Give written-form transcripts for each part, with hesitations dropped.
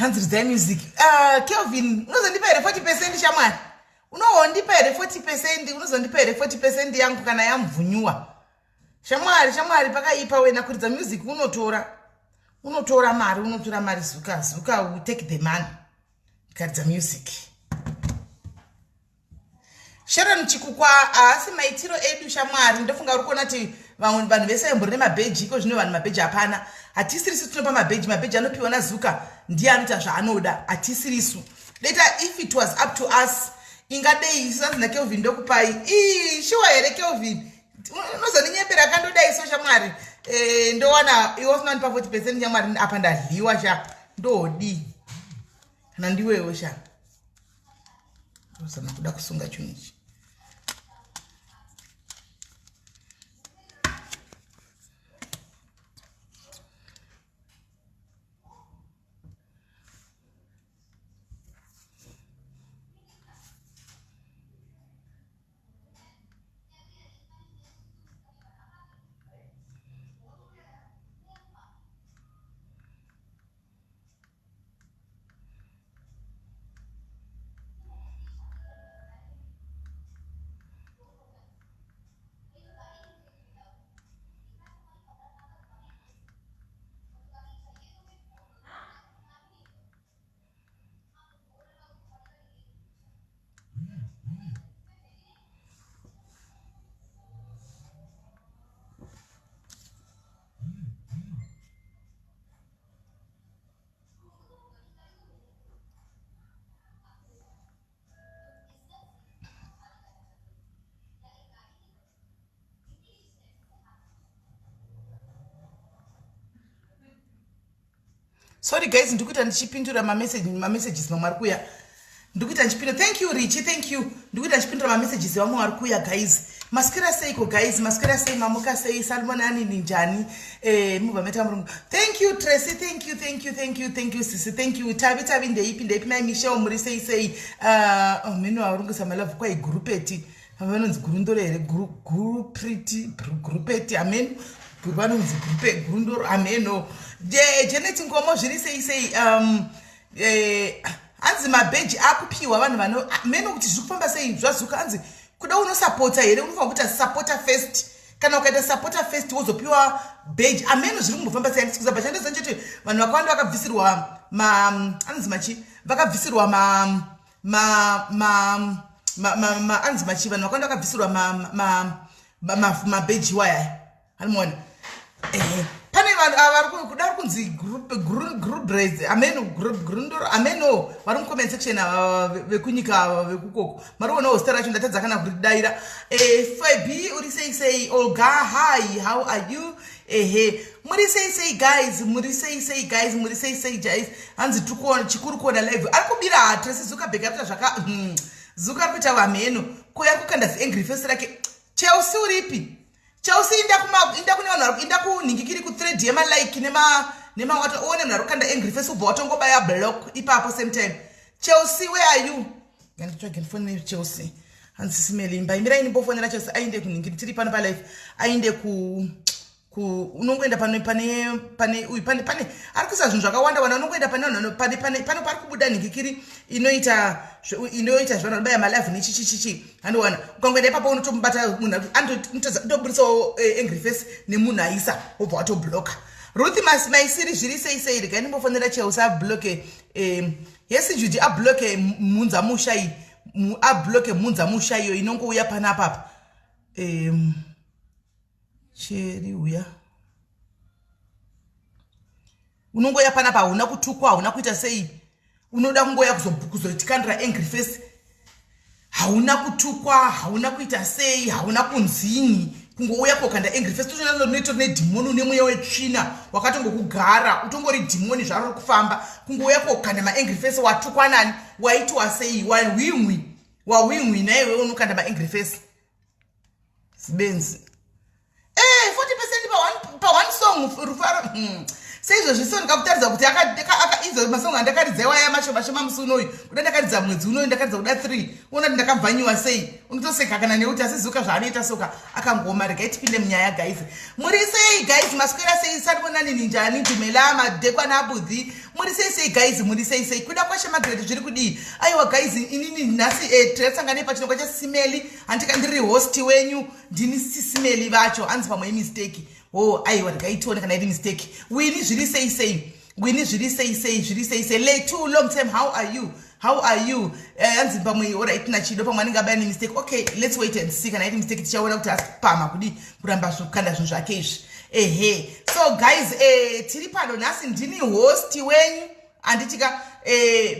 Hanzi ridzai music. Kelvin, unozondipa here 40% shamwari? Unohondipa here 40%? Unozondipa here 40% yangu kana yamvunyiwa? Shamwari, shamwari pakaipa wena kuridza music unotora. Unotora mari, unotora mari Zuka, Zuka will take the money. Karidza music. Sharon Chikukwa haasi maitiro edu shamwari ndofunga uri kuona kuti vamwe vanhu vese vaimbori nemabheji iko zvino vanhu mabheji hapana hatisirisu tinopa mabheji mabheji anopiwa nazuka ndiye anoita zvaanoda hatisirisu later if it was up to us ingadei isu anzi nakelvin ndokupai ii shuwa here kelvin unozondinyepera akandodai so shamwari eh, ndowana iwe usina kundipa 40 percent shamwari apa ndadliwa sha ndodii kana ndiwewo sha Ndozama kuda kusunga chinhu ichi. Sorry guys, ndikuita ndichipindura mamessages mamwe ari kuuya. Ndikuita ndichipindura. Thank you Richi, thank you. Ndikuita ndichipindura mamessages vamwe vari kuuya guys. Maswera seiko guys? Maswera sei? Mamuka sei? Salmonani ninjani? Eh, mubva maita murungu. Thank you Tracy, thank you, thank you, thank you, thank you sisi, thank you. Tavi tavi ndeipi ndeipi mai Michelle muri sei sei? Oh, meno aurungisa malove kwai gurupeti. Vanonzi gurundoro here? Guru guru pretty gurupeti amen. Vanonzi gurupe gurundoro ameno. Je Janet Nkomo zviri sei sei? Hanzi mabheji akupiwa vanhu vano meno kuti zviri kufamba sei zvazuka hanzi kuda unosapota here unofanira kuita supporter first kana ukaita supporter first wozopiwa bheji ameno zviri kumbofamba sei handisi kuziva but chandoziva ndechekuti vanhu vakawanda vakabvisirwa ma anonzi machi vakabvisirwa ma ma ma ma ma ma anonzi machi vanhu vakawanda vakabvisirwa ma ma ma mabheji iwaya Anomuona. Eh, pane vanhu ava vari kuda kunzi group group braids ameno group grundoro ameno vari mucomment section ava vekunyika ava vekukoko mari kuonawo zita racho ndatadza kana kuridaira eh, Fabi uri sei sei Olga hi how are you ehe muri sei sei guys muri sei sei guys muri sei sei guys hanzi tiri kuona chikuru kuona live ari kubira hatresi Zuckerberg ari kuita zvaka Zuka ari kuita vamheno ko yari kukanda ziangry face rake Chelsea uripi Chelsea inda kuma inda kune vanhu vari inda kunhingikiri ku thread yema like nema nema wata uone munhu ari kukanda angry face ubva watongobaya block ipapo same time. Chelsea where are you? Nganditsvage ndifonere Chelsea. Hanzi simelimba imirai ndimbofonera Chelsea ainde kunhingiri tiri pano pa life ainde ku ku unongoenda pane pane pane uyu pane pane ari kuisa zvinhu zvakawanda wanda unongoenda pane vanhu pane pane pano pari kubuda nhingikiri inoita inoita zvanhu anobaya malive nechichichichi andowana ukangoenda ipapo unotomubata munhu anotoburitsawo eh, angry face nemunhu aisa wobva watobloka ruth maisiri zviri sei sei regai ndimbofonera cheusa abloke eh, yesi judy abloke mhunza musha iyi abloke mhunza musha iyo inongouya panapapa eh, cheri uya unongoya panapa hauna kutukwa hauna kuita sei unoda kungoya kuzotikandira angry face hauna kutukwa hauna kuita sei hauna kunzini kungouya kokanda angry face totonoito nedhimoni une mweya wetsvina wakatongokugara utongori dhimoni zvaro ri kufamba kungouya kokanda maangry face watukwa nani waitwa sei wahwimwi wahwimwi naiwe unokanda maangry face zibenzi eh 40 percent pa one, pa one song rufaro. Seizvozvi so ndikakutaridza kuti idzo masongo andakaridza iwaya mashoma shoma musi unoyu, kuda ndakaridza mwedzi unoyu, ndakaridza kuda 3, uona kuti ndakabvanyiwa sei. Unotoseka kana nekuti asizuka zvaanoita soka akangoma. Regai tipinde munyaya, guys. Muri sei, guys? Maswera sei? Sanibonani, ninjani? Dumela, madekwana abudhi. Muri sei sei, guys? Muri sei sei? Kuda kwashe Magret, zviri kudii? Aiwa guys, inini nhasi tiratsangane pachinongwa chaSisimeli. Handika ndiri host wenyu, ndini Sisimeli vacho. Hanzi pamwe imistake. O aiwa, regai tione kana iri mistake. Wini, zviri sei sei? Wini, zviri sei sei? Zviri sei sei? Letu, long time, how are you? How are you? Hanzi pamwe, alright, nachido pamwe anenge abaya nemistake. Okay, let's wait and see. Kana iri mistake, tichaona kuti asipama kudi kuramba kukanda zvinhu zvake izvi. Ehe, so guys, tiri pano nhasi, ndini host wenyu, handitika?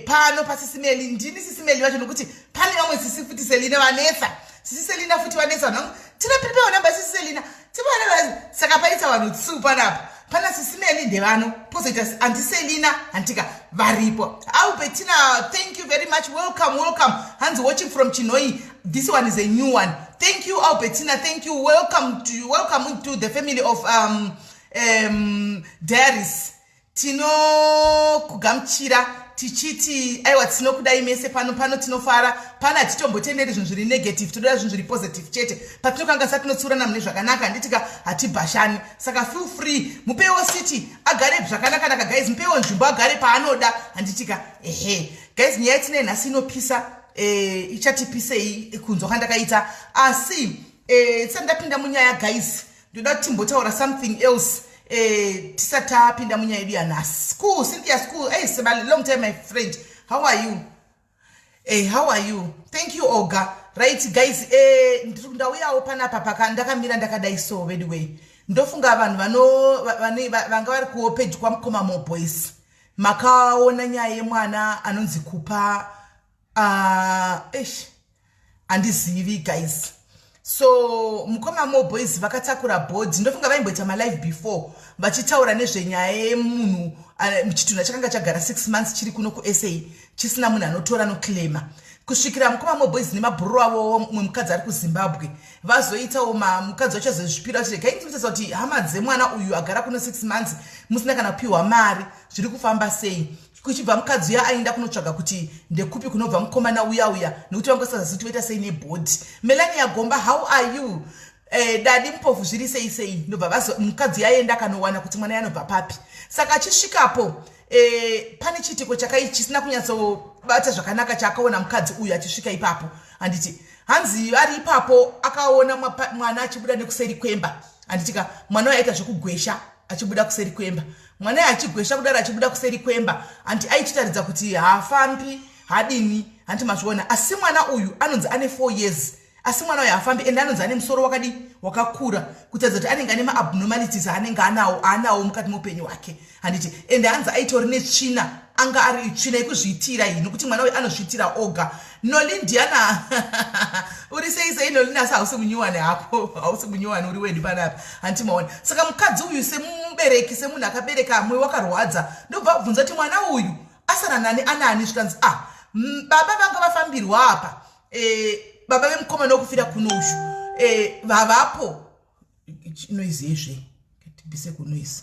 Pano paSisimeli, ndini Sisimeli vacho, nokuti pane vamwe sisi futi Selina vanetsa. Sisi Selina futi vanetsa vanhu. Tinopipewo namba Sisi Selina tivana. Saka paita vanhu tsu panapa. Pana Sisimeli ndevano, pozoita andiselina, handika? Varipo. Albertina, thank you very much. Welcome, welcome. Hanzi watching from Chinoi. This one is a new one. Thank you, Albertina, thank you. Welcome to the family of Diaries. Tinokugamuchira tichiti aiwa, tinokudai mese pano. Pano tinofara pano, hatitombotenderi zvinhu zviri negative, tododa zvinhu zviri positive chete. Patinokangasa tinotsurana mune zvakanaka, handitika? Hatibhashani, saka feel free. Mupewo city agare zvakanaka-naka, guys. Mupewo nzvimbo agare paanoda, handitika? Ehe guys, nyaya yatine nhasi inopisa, ichatipisei kunzwa kwandakaita. Asi tisati ndapinda munyaya, guys, ndoda kuti timbotaura something else tisati tapinda munyaya yedu yanhasi. School, Cynthia school. Hey Sebali, long time, my friend. How are you? Hey, how are you? Thank you, Oga. Right guys, ndauyawo panapa paka ndakamira ndakadai so. Anyway, ndofunga vanhu vanga vari kuwo page kwamukoma Moboys makaona nyaya yemwana anonzi Kupa. Eish, handizivi guys. So mukoma Moboys vakatakura bhodhi. Ndofunga vaimboita malive before vachitaura nezvenyaya yemunhu, chitunha chakanga chagara 6 months chiri kuno kuSA, chisina munhu anotora noclaima, kusvikira mukoma Moboys nemabhururu avo, mumwe mukadzi ari kuZimbabwe, vazoitawo. Mukadzi wacho azozvipira kuti regai ndinotarisa kuti hama dzemwana uyu agara kuno 6 months musina kana kupiwa mari, zviri kufamba sei? Kuchibva mukadzi uya aenda kunotsvaga kuti ndekupi kunobva mukomana uya uya, nekuti vangosazazi kuti voita sei nebhodhi. Melania Gomba, how are you? Dadi Mupofu, zviri sei sei? Ndobva mukadzi yaenda akanowana kuti mwana yanobva papi. Saka achisvikapo, pane chiitiko chakai chisina kunyatsobata zvakanaka chaakaona mukadzi uyu achisvika ipapo, handiti? Hanzi ari ipapo akaona mwana achibuda nekuseri kwemba, handitika? Mwana uyu aita zvekugwesha achibuda kuseri kwemba. Mwana uyu achigwesha kudaro achibuda kuseri kwemba, handi aichitaridza kuti haafambi, hadini, handi mazviona? Asi mwana uyu anonzi ane 4 years, asi mwana uyu haafambi, ende anonzi ane musoro wakadi wakakura, kutaridza kuti anenge ane maabnormalities aanenge anawo, aanawo mukati meupenyu hwake, handiti? Ende hanzi aitori netsvina, anga ari tsvina yekuzviitira iyi, nokuti mwana uyu anozviitira oga. Nolindiana, uri sei sei, Nolin? Asi hausi munyuwani hako, hausi munyuwani, uri wedu panapa, handiti maona? Saka mukadzi uyu semubereki, semunhu akabereka, mwoyo wakarwadza. Ndobva abvunza kuti mwana uyu asara nani, anani? Zvikanzi, ah, baba vanga vafambirwa apa, baba vemukomana wokufira kuno ushu, vavapo. Noise yezve, tibvise kunoise.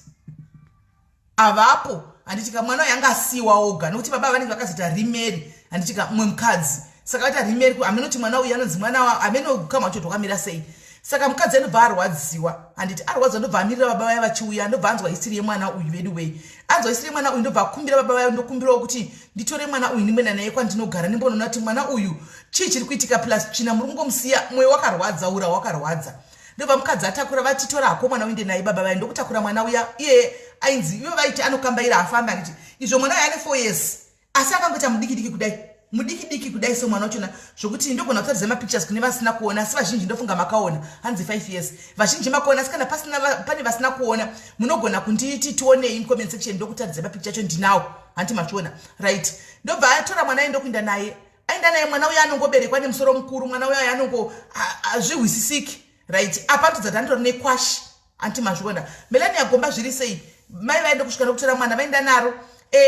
Avapo, handitika? Mwana uyu anga asiwa oga nokuti baba vanenge vakazoita remarry, handitika? Mumwe mukadzi. Saka vaita remarry, haminoti mwana uyu anonzi mwana, hameno kukama wacho twakamira sei. Saka mukadzi anobva arwadziwa, handiti? Arwadziwa, ndobva amirira baba vaya vachiuya. Ndobva anzwa history yemwana uyu vedu wei. Anzwa history yemwana uyu, ndobva akumbira baba vaya, ndokumbirawo kuti nditore mwana uyu ndimboenda naye kwandinogara, ndimbonoona kuti mwana uyu chii chiri kuitika, plus tsvina muri kungomusiya. Mwoyo wakarwadza, ura wakarwadza. Ndobva mukadzi atakura, vatitora hako mwana uinde naye. Baba vaya ndokutakura mwana uya. Iye ainzi, ivo vaiti anokambaira, hafambi, handiti? Izvo mwana uyu ane 4 years, asi akangoita mudiki diki kudai, mudiki diki kudai. So mwana wachona zvokuti ndogona kutaridza mapictures kune vasina kuona, asi vazhinji ndofunga makaona. Hanzi 5 years, vazhinji makaona, asi kana pasina, pane vasina kuona, munogona kunditi tionei mucomment section, ndokutaridza mapicture acho ndinawo, hanti machiona? Right, ndobva atora mwana aye, ndokuinda naye. Aenda naye, mwana uyo anongoberekwa nemusoro mukuru. Mwana uyo anongo hazvihwisisiki, right? Apa atodza kuti anditori nekwashi, anti mazviona? Melania Gomba, zviri sei? Mai vaenda kusvika nokutora mwana, vaenda naro.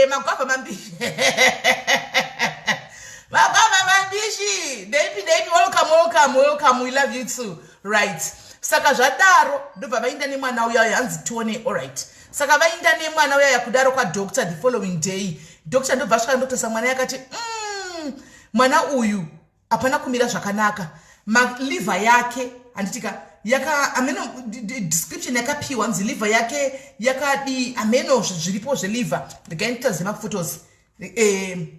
Magwavha mambishi, magwavha mambishi, ndeipi ndeipi? Welcome, welcome, welcome. We love you too. Right, saka zvadaro, ndobva vaenda nemwana uyo ayo. Hanzi tione, alright. Saka vainda nemwana uya kudaro kwadoctor the following day. Doctor ndobva asvika ndokutarisa mwana yakati mwana uyu hapana kumira zvakanaka, maliver yake, handitika, yaka ameno description yakapiwa nzi liver yake yakadi, ameno zviripo zveliver. Regai nditarise maphotos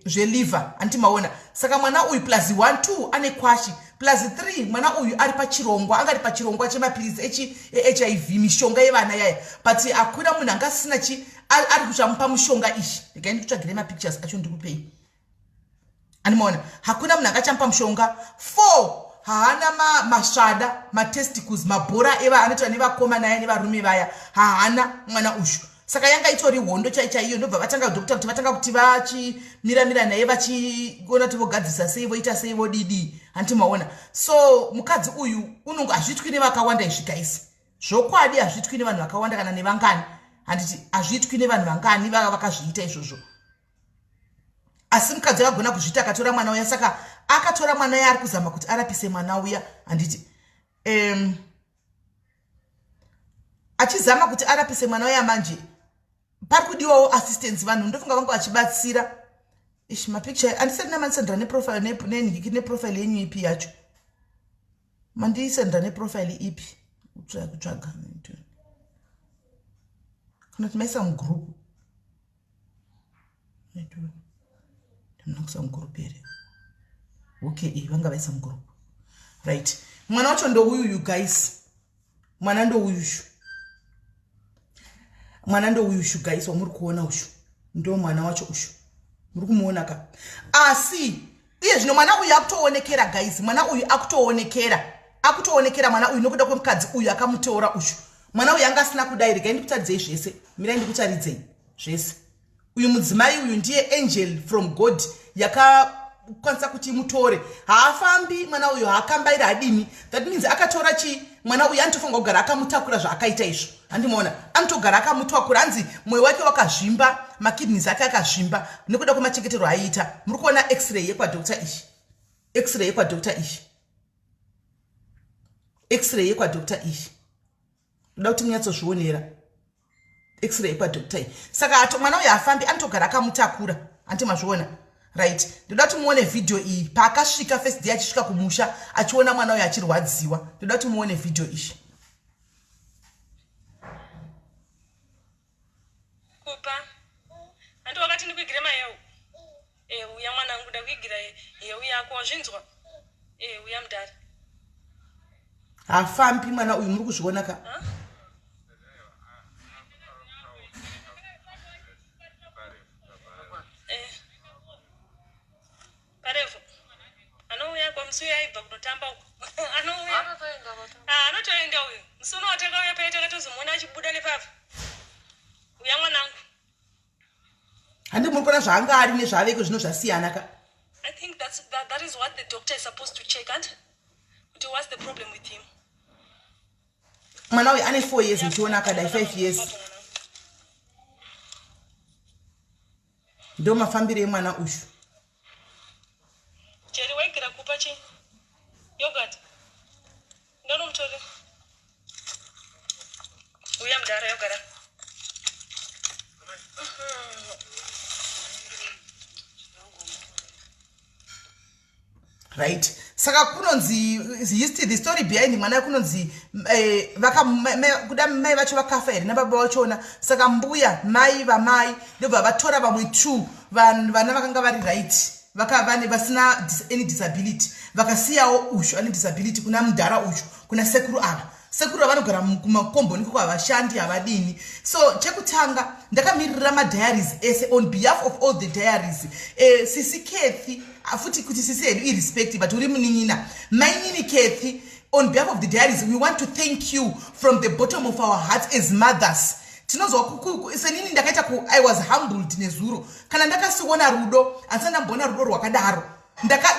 zveliver, handiti maona? Saka mwana uyu plus 1 2 ane kwashi, plus 3 mwana uyu ari pachirongwa, anga ari pachirongwa chemapirisi eHIV, mishonga yevana yaya, but hakuna munhu anga asina chi ari kuchamupa mushonga ishi. Regai ndikutsvagire mapictures acho ndikupei. Animaona, hakuna munhu angachamupa mushonga. 4 haana masvada, matesticles, mabhora eva anoitwa nevakomana aya nevarume vaya, haana mwana uyu. Saka yanga itori hondo chai chaiyo. Ndobva vatanga doctor kuti vatanga kuti vachimiramira naye, vachiona kuti vogadzirisa sei, voita sei, vodidi, handiti maona? So mukadzi uyu unongo hazviitwi nevakawanda izvi, guys. Zvokwadi hazviitwi nevanhu vakawanda kana nevangani, handiti? Hazviitwi nevanhu vangani vava vakazviita izvozvo, asi mukadzi akagona kuzviita, akatora mwana uya. Saka akatora mwana uya, ari kuzama kuti arapise mwana uya, handiti? Achizama kuti arapise mwana uya. Manje pari kudiwawo assistance, vanhu ndofunga vanga vachibatsira. Ishi, mapicture handisati namandisendera neprofile nenhiki, neprofile yenyu ipi yacho mandisendera, neprofile ipi kutsvaga kana kuti maisa mugroup? Ndamuna kuisa mugroup here? Okay, iyi vanga vaisa mugroup, right? Mwana wacho ndouyuyu, guys. Mwana ndouyushu, mwana ndouyushu, guys. Wamuri kuona ushu ndo mwana wacho ushu, muri kumuona ka? Asi iye zvino mwana uyu akutoonekera, guys. Mwana uyu akutoonekera, akutoonekera mwana uyu nokuda kwemukadzi uyu akamutora ushu. Mwana uyu anga asina kudai. Regai ndikutaridzei zvese, mirai ndikutaridzei zvese. Uyu mudzimai uyu ndiye angel from God yakakwanisa kuti imutore. Haafambi mwana uyu, haakambairi, hadini. That means akatora chi mwana uyu anotofanirwa kugara akamutakura. Zvaakaita izvo, handimaona, anotogara akamutakura. Hanzi mwoyo wake wakazvimba, makidneys ake akazvimba nekuda kwemachengetero aiita. Muri kuona x-ray yekwadoctor iyi, x-ray yekwadoctor iyi, x-ray yekwadoctor iyi. Ndoda kuti munyatsozvionera x-ray yekwadoctor iyi. Saka ato mwana uyu haafambi, anotogara akamutakura, hanti mazviona? Right, ndoda kuti muone vhidhiyo iyi paakasvika first day, achisvika kumusha, achiona mwana uyu achirwadziwa. Ndoda kuti muone vhidhiyo iyi. Kupa handi wakati ndikuigire maheu? E, uya mwanangu, ndakuigira heu yako, wazvinzwa? E, uya mudhara. Hafambi mwana uyu, muri kuzviona ka? Ha? Eh. Parefu anouya kwa musi uyo aibva kunotamba uko, anouya. Ah, anotoenda uyu. Musi uno watakauya paya takatozomuona achibuda nepapa. Uya mwanangu. Handi muri kuona zvaanga ari nezvaaveko zvino zvasiyana ka? I think that is what the doctor is supposed to check, and kuti what's the problem with him. Mwana uyu ane 4 years, muchiona akadai, 5 years. Ndo mafambiro emwana uyu. Jerry, waigira kupa chi yogurt, ndonomutorera. Uya mudhara, yogara. Right, saka kunonzi history, the story behind mwana, kunonzi kuda mai vacho vakafa here nababa vachona. Saka mbuya mai vamai ndobva vatora vamwe two vanhu, vana vakanga vari right, vane vasina any disability, vakasiyawo ushu ane disability kuna mudhara ushu, kuna sekuru ava. Sekuru vanogara kumakomboni koko, havashandi, havadini. So chekutanga ndakamirira madiaries ese. On behalf of all the diaries, sisi Kathy, futi kuti sisi hedu irespect, but uri munin'ina, mainini Kathy, on behalf of the diaries we want to thank you from the bottom of our hearts as mothers. Tinozwa senini ndakaita ku I was humbled nezuro kana ndakasiona rudo. Handisati ndamboona rudo rwakadaro.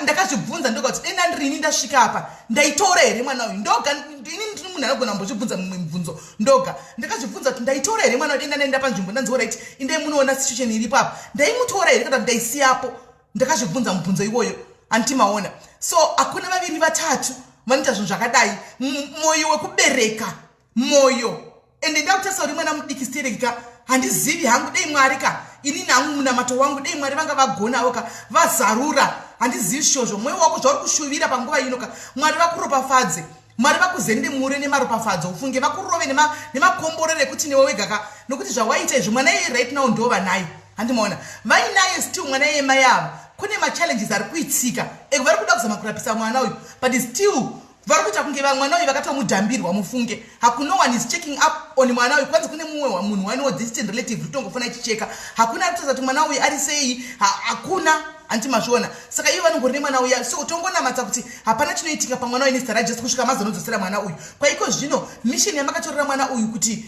Ndakazvibvunza ndoga kuti denda ndirini ndasvika apa, ndaitora here mwana uyu ndoga? Ini ndiri munhu anogona kumbozvibvunza mumwe mubvunzo ndoga. Ndakazvibvunza kuti ndaitora here mwana uyu denda ndaenda panzvimbo, ndanzi right, indai munoona situation iripo apa, ndaimutora here kana kuti ndaisiyapo? Ndakazvibvunza mubvunzo iwoyo, handiti maona? So hakuna vaviri vatatu vanoita zvinhu zvakadai. Mwoyo wekubereka, mwoyo. Ende ndakutarisa uri mwana mudiki stereki ka. Handizivi hangu, dei Mwari ka, inini hangu munamato wangu, dei Mwari vanga vagonawo ka, vazarura. Handizivi shozvo mwoyo wako zvauri kushuvira panguva ino ka. Mwari vakuropafadze, Mwari vakuzendemure nemaropafadzo, ufunge vakurove nemakomborero ekuti newe wega ka, nokuti zvawaita izvi, mwana iye right now ndo vanaye. Handimaona vainaye still mwana iye mai ava. Kune machallenges ari kuitika vari kuda kuzama kurapisa mwana uyu, but still vari kuita kunge vamwana uyu vakatomudhambirwa. Mufunge, hakuna one is checking up on mwana uyu. Kwanzi kune mumwe munhu waniwo distant relative ritongofona ichicheka. Hakuna ari kutaridza kuti mwana uyu ari sei, hakuna. Handiti mazviona? Saka ivo vanongori nemwana uya. So tongonamata kuti hapana chinoitika pamwana uyu nezita raJesu kusvika mazonodzosera mwana uyu kwaiko. Zvino mission yamakatorera mwana uyu kuti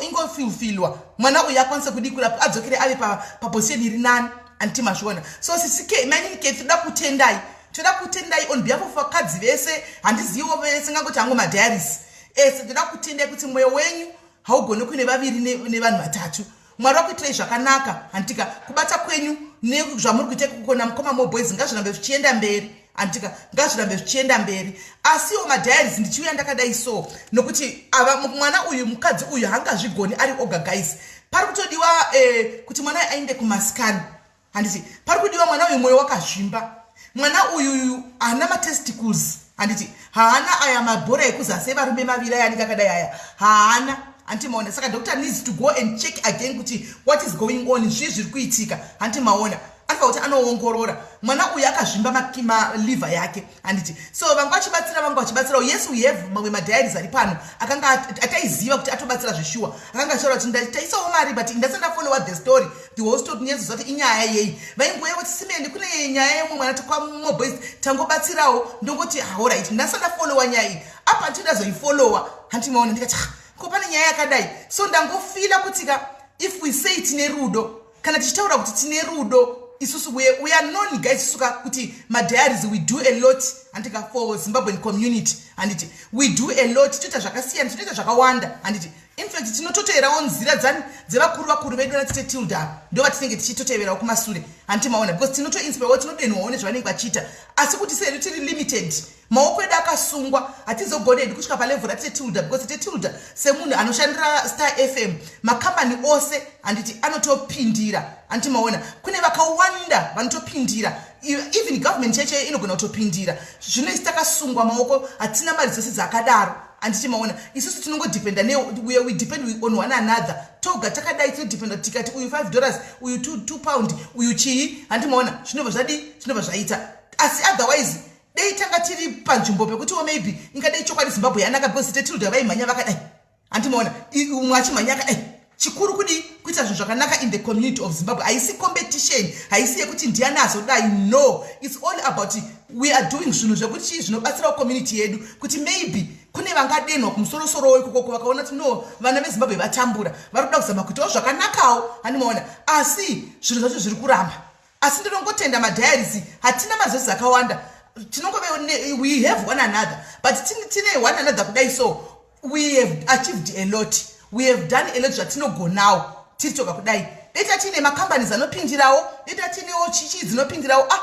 ingofulfilwa, mwana uyu akwanise kudii, kurapwa, adzokere ave paposition iri nani. Handiti mazviona? So sisi mainini Kethi, toda kutendai, toda kutendai on behalf of vakadzi vese. Handiziviwo vese, ngangoti hangu madiaries ese. Toda kutendai kuti mwoyo wenyu haugoni kuine vaviri nevanhu vatatu. Mwari vakuitirai zvakanaka. Handitika kubata kwenyu nezvamuri kuita kukona mukoma moboys, ngazvirambe zvichienda mberi. Handitika ngazvirambe zvichienda mberi. Asiwo madiaries, ndichiuya ndakadai so nokuti ava mwana uyu, mukadzi uyu haangazvigoni ari oga. Guys, pari kutodiwa kuti mwana uyu aende kumascan. Handiti pari kudiwa? Mwana uyu mwoyo wakazvimba. Mwana uyu haana matesticles. Handiti haana aya mabhora ekuzasi evarume maviri aya anenge akadai aya? Haana. Handiti maona? Saka doctor needs to go and check again kuti what is going on, zvii zviri kuitika. Handiti maona? Anofanira kuti anoongorora. Mwana uyu akazvimba maliver yake. Handiti? So vanga vachibatsira, vanga vachibatsirawo. Yes, we have mamwe madiaries ari pano akanga ataiziva kuti atobatsira zveshuwa, akanga achitaura kuti taisawo mari, but ndasati ndafollowa the story, the whole story, kunyazoziva kuti inyaya yei. Vaingouya kuti simendi kune nyaya yemwe mwana kwamoboys, tangobatsirawo. Ndongoti, alright, ndasati ndafollowa nyaya iyi apa ndindazoifollowa. Handiti maona? Ndikati, ko pane nyaya yakadai. So ndangofeela kuti ka, if we say tine rudo, kana tichitaura kuti tine rudo isusu, we are known, guys, isusu ka, kuti madiaries, we do a lot. Handika for Zimbabwean community, handiti we do a lot? Toita zvakasiyana, tinoita zvakawanda. Handiti in fact tinototeverawo nzira dzani dzevakuru vakuru vedu natete Tilda, ndo vatinenge tichitoteverawo kumasure. Handiti maona? Because tinotoinspirewo, tinodenhwawo nezvavanenge vachiita. Asi kuti sedu tiri limited, maoko edu akasungwa, hatizogoni hedu kusvika palevel ratete Tilda, because tete Tilda semunhu anoshandira Star FM, makambani ose, handiti anotopindira? Handiti maona? Kune vakawanda vanotopindira, even government cheche inogona kutopindira. Zvino isi takasungwa maoko, hatina mari dzose dzakadaro. Handiti maona? Isusu tinongodependa, we depend on one another. Toga takadai tinodependa, tikati uyu $5, uyu £2, uyu chii. Handiti maona? Zvinobva zvadii? Zvinobva zvaita. Asi otherwise dei tanga tiri panzvimbo pekutiwo maybe ingadei chokwadi Zimbabwe yanaka, because tete Tilda vaimhanya vakadai. Handimaona? Umwe achimhanya akadai. Chikuru kudi kuita zvinhu zvakanaka in the community of Zimbabwe. Haisi competition, haisi yekuti ndiani azodai. No, it's all about we are doing zvinhu zvekuti chii, zvinobatsirawo community yedu, kuti maybe kune vangadenhwa kumusorosorowo ikokoko vakaona kuti no, vana veZimbabwe vatambura, vari kuda kuzama kuitawo zvakanakawo. Handimaona? Asi zvinhu zvacho zviri kuramba. Asi ndinongotenda madiaries. Hatina mazosi akawanda, tinongove, we have one another, but tine one another kudai. So we have achieved a lot, we have done a lot zvatinogonawo tiri toga kudai. Dei tatiine macompanies anopindirawo, dei tatiinewo chichi dzinopindirawo, ah,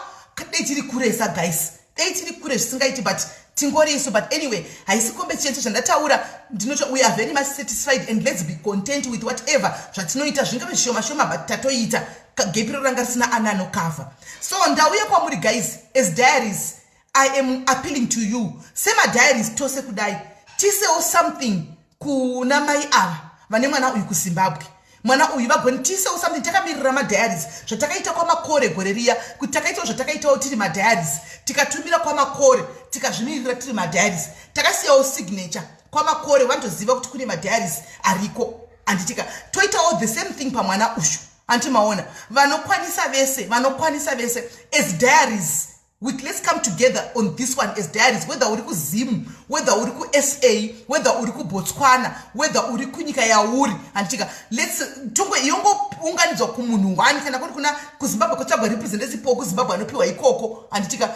dei tiri kuresa, guys, dei tiri kure zvisingaiti, but tingori isu. But anyway, haisi competition. Zvandataura ndinoto, we are very much satisfied and let's be content with whatever zvatinoita, zvingave zvishoma shoma, but tatoita gap iro ranga risina ana anokavha. So ndauya kwamuri, guys, as diaries. I am appealing to you semadiaries tose kudai, tisewo something kuna mai ava vane mwana uyu kuZimbabwe. Mwana uyu vagoni, tiisewo something takamirira madiaries, zvatakaita kwamakore gore riya, kuti takaitawo zvatakaitawo tiri madiaries, tikatumira kwamakore, tikazvimirira tiri madiaries, takasiyawo signature kwamakore, vanotoziva kuti kune madiaries ariko. Handitika toitawo the same thing pamwana uyu? Handiti maona? Vanokwanisa vese, vanokwanisa vese as diaries with, let's come together on this one as diaries, whether uri kuZim, whether uri kuSA, whether uri kuBotswana, whether uri kunyika yauri. Handitika let's tongo yongounganidzwa kumunhu one, kana kuri kuna kuZimbabwe kotsvagwa representative wokuZimbabwe anopiwa ikoko. Handitika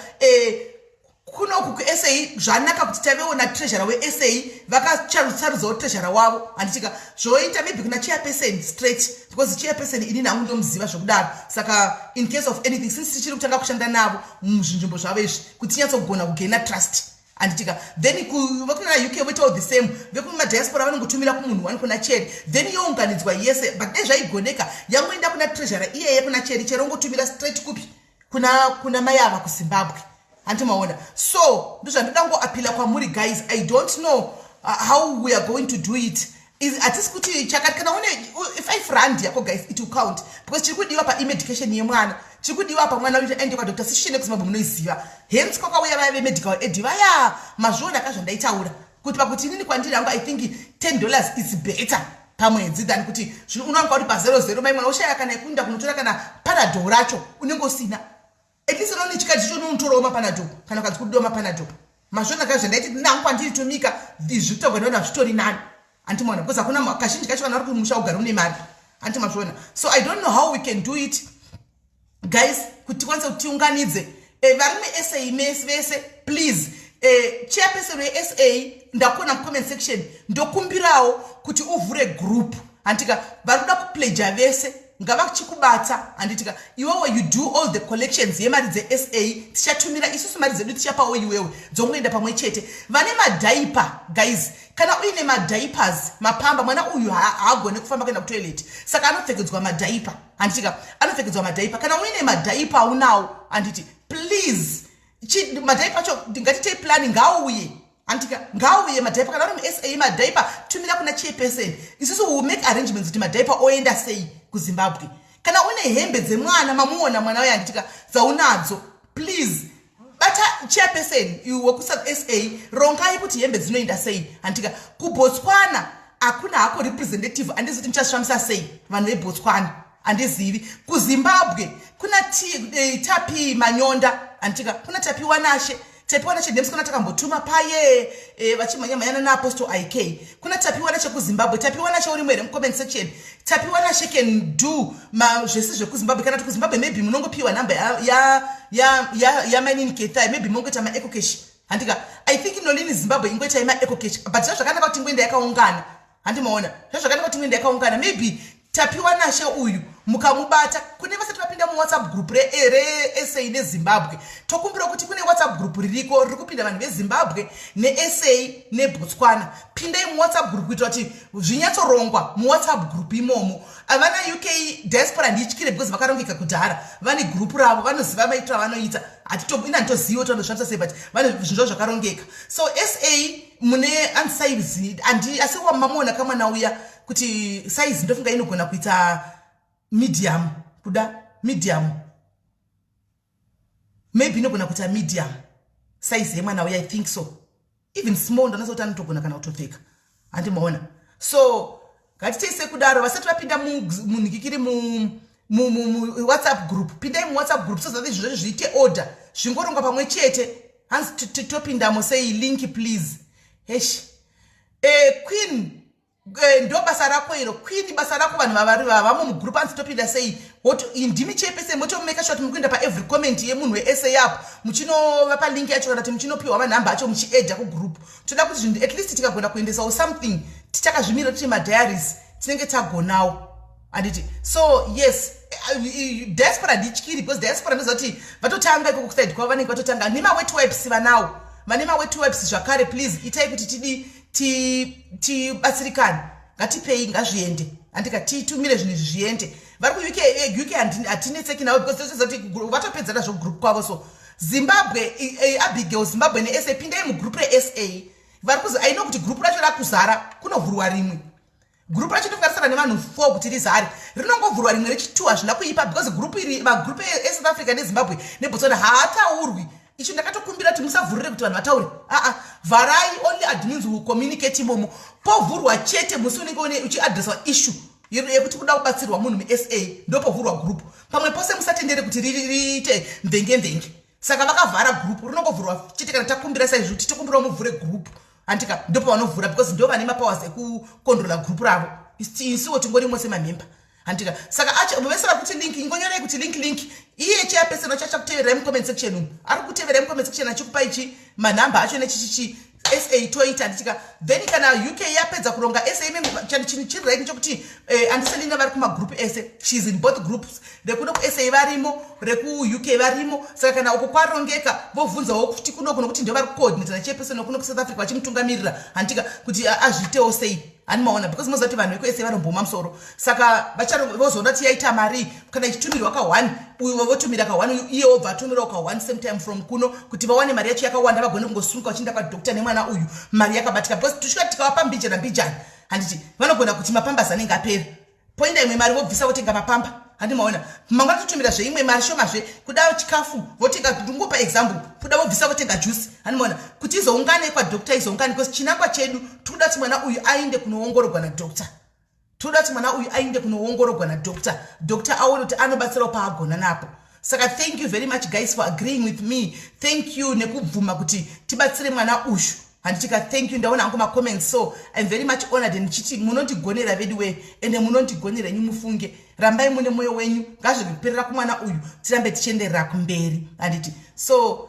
kunoku kuSA zvanaka kuti tavewo natreasurer weSA, vakasarudzawo treasurer wavo. Handitika zvoita maybe kuna chairperson straight, because chairperson inini hangu ndomuziva zvokudaro. Saka in case of anything, since tichiri kutanga kushanda navo muzvinzvimbo zvavo izvi, kuti tinyatsogona kugaina trust. Handitika? Then vekuna UK voitawo the same. Vekumadiaspora vanongotumira kumunhu wani, kuna Cheri, then younganidzwa yese. But dai zvaigoneka, yangoenda kuna treasurer iyeye, kuna Cheri. Cheri ongotumira straight kupi? Kuna mai ava kuZimbabwe. Handimaona? So ndozvandoda ngoappeala kwamuri, guys. I don't know how we are going to do it. Hatisi kuti chakati. Kana une R5 yako, guys, it will count, because chiri kudiwa paimedication yemwana. Chiri kudiwa pamwana kuti aende kwaDr Sishine kuZimbabwe, munoiziva. Hence kwakauya vaya vemedical aid vaya. Mazviona ka zvandaitaura kuti pakuti inini kwandiri hangu, I think $10 is better pamwedzi than kuti unonga uri pa00, mai mwana ushaya kana yekuenda kunotora kana Panadol racho unenge usina. At least unoone chikadzi cho unotorawo maPanadol kana ukanzi kudiwa maPanadol. Mazviona ka zvandaiti? Nangu kwandiri tumika zvitogwa ndaona zvitori nani. Handimaona? Because hakuna, kazhinji kacho kana uri kumusha ugari une mari. Handimazviona? So I don't know how we can do it, guys, kuti tikwanise kuti tiunganidze. Vari muSA vese, please. Chairperson weSA, ndakuona mucomment section. Ndokumbirawo kuti uvhure group. Handika? Vari kuda kupledga vese ngavachikubata. Handitika? Iwewe, you do all the collections yemari dzeSA. Tichatumira isusu mari dzedu, tichapawo iwewe, dzongoenda pamwe chete. Vane madiaper, guys, kana uine madiapers, maPampers, mwana uyu haagone kufamba kuenda kutoilet, saka anopfekedzwa madiaper. Handitika? Anopfekedzwa madiaper. Kana uine madiaper aunawo, handiti, please, madiaper acho ngatitei plan, ngauye. Andika? Ngauye madiaper. Kana uri muSA, madiaper tumira kuna chairperson. Isusu will make arrangements kuti madiaper oenda sei kuZimbabwe. Kana une hembe dzemwana, mamuona mwana uyo, handitika, dzaunadzo, please bata chairperson wekuSA, rongai kuti hembe dzinoenda sei. Handika? KuBotswana hakuna hako representative. Handizi kuti muchazvifambisa sei vanhu veBotswana, handizivi. KuZimbabwe kuna Tapi Manyonda. Handitika? Kuna Tapiwa Nashe. Tapiwa Nashe ndemusikana takambotuma paye vachimhanyamhanyana naApostle Ik. Kuna Tapiwa Nashe kuZimbabwe. Tapiwa Nashe, urimo here mucomment section? Tapiwa Nashe can do zvese zvekuZimbabwe. Kana kuti kuZimbabwe maybe munongopiwa nhamba yamainini Kethai, maybe mongoita maEcoCash. Handika? I think nolini Zimbabwe ingoitai maEcoCash, but zvazvakanaka kuti ingoenda yakaungana. Handimaona? Zvazvakanaka kuti ingoenda yakaungana. Maybe Tapiwa Nashe uyu mukamubata. Kune vasati vapinda muWhatsApp group reSA neZimbabwe, tokumbira kuti kune WhatsApp group ririko riri kupinda vanhu veZimbabwe neSA neBotswana. Pindai muWhatsApp group kuitira kuti zvinyatsorongwa muWhatsApp group imomo. Vana UK diaspora ndityire because vakarongeka kudhara, vane group ravo, vanoziva maitiro avanoita. Ina handitozivi kuti vanozvifambisa sei, but vane zvinhu zvavo zvakarongeka. So SA mune ansize handi, asi mamuona kamwana uya kuti size ndofunga inogona kuita medium, kuda medium, maybe inogona kuita medium size yemwana uya. I think so, even small ndonasa kuti anotogona kana kutopfeka. Handimaona? So ngatitei sekudaro. Vasati vapinda munhikikiri muWhatsApp group, pindai muWhatsApp group so that izvi zvacho zviite order, zvingorongwa pamwe chete. Hanzi topindamo sei? Link, please. Hesh, Queen, ndo basa rako iro, Queen, basa rako. Vanhu vavari vavamo mugroup, anzi topinda sei? Ndimi chairperson, motomake sure kuti muri kuenda paevery comment yemunhu weSA apo, muchinovapa link yacho, kana kuti muchinopiwa manhamba acho, muchiadda kugroup. Toda kuti zvinhu, at least tikagona kuendesawo something tichakazvimira tiri madiaries, tinenge tagonawo. Handiti? So yes, diaspora ndityiri because diaspora ndoziva kuti vatotanga ikoko kuside kwavo, vanenge vatotanga nemawet wipes vanawo. Vane mawet wipes zvakare, please itai kuti tidi tibatsirikane. Ngatipei, ngazviende. Handika? Titumire zvinhu izvi zviende. Vari kuUK, UK hatinetseki navo because toziva kuti vatopedzana zvogroup kwavo. So Zimbabwe, Abigail, Zimbabwe neSA, pindai mugroup reSA. Vari kuzi aino kuti group racho rakuzara, kunovhurwa rimwe group racho. Tofunga nevanhu 4 kuti rizare, rinongovhurwa rimwe rechi2. Hazvina kuipa because group iri, magroup eSouth Africa neZimbabwe neBotswana haataurwi. Icho ndakatokumbira kuti musavhurire kuti vanhu vataure. Aa, vharai, only admins will communicate imomo. Povhurwa chete musi unenge uchiaddresswa issue yekuti kuda kubatsirwa munhu muSA, ndopovhurwa group. Pamwe pose musatendere kuti riite mvenge mvenge. Saka vakavhara group, rinongovhurwa chete kana takumbira saizvo kuti tokumbirawo muvhure group. Handika? Ndopavanovhura because ndo vane mapowers ekucontrola group ravo. Isuwo tingorimo semamember. Handika? Saka vese vari kuti link, ingonyorei kuti link, link. Iye chairperson acho achakuteverai mucomment section umu, ari kuteverai mucomment section achikupa ichi manhamba acho nechichichi. SA toita, handitika? Then kana UK yapedza kuronga, SA chinhu chiri right nechekuti Auntie Selina vari kumagroup ese. She is in both groups, rekuno kuSA varimo, rekuUK varimo. Saka kana uko kwarongeka, vobvunzawo kuti kunoko, nokuti ndo vari kucoordinata nachairperson wekuno kuSouth Africa vachimutungamirira, handitika, kuti azviitewo sei, handimaona? Because moziva kuti vanhu vekuSA vanomboma musoro. Saka vozoona kuti yaita mari kana ichitumirwa ka1, uyu votumira ka1, iye wobva atumirawo ka1 same time from kuno, kuti vawane mari yacho yakawanda, vagone kungosunga vachienda kwadoctor nemwana uyu mari yakabatika. Because tusvika tikavapa mbijana mbijana, handiti vanogona kuti mapampers anenge apera, poenda imwe mari, vobvisa votenga mapampers, handimaona? Mangwana totumira zveimwe mari shomazve, kuda chikafu votenga. Ndingopa example, kuda vobvisa votenga juice, handimaona? Kuti izoungane kwadoctor, izoungane, because chinangwa chedu tikuda kuti mwana uyu ainde kunoongororwa nadoctor. Toda kuti mwana uyu ainde kunoongororwa nadoctor, doctor aone kuti anobatsirawo paagona napo. Saka thank you very much, guys, for agreeing with me. Thank you nekubvuma kuti tibatsire mwana uyu, handitika? Thank you. Ndaona hangu macomments, so I'm very much honored. Ndichiti munondigonera vedu wee, ende munondigonera inyu, mufunge. Rambai mune mwoyo wenyu, ngazvikuperera kumwana uyu, tirambe tichienderera kumberi, handiti? So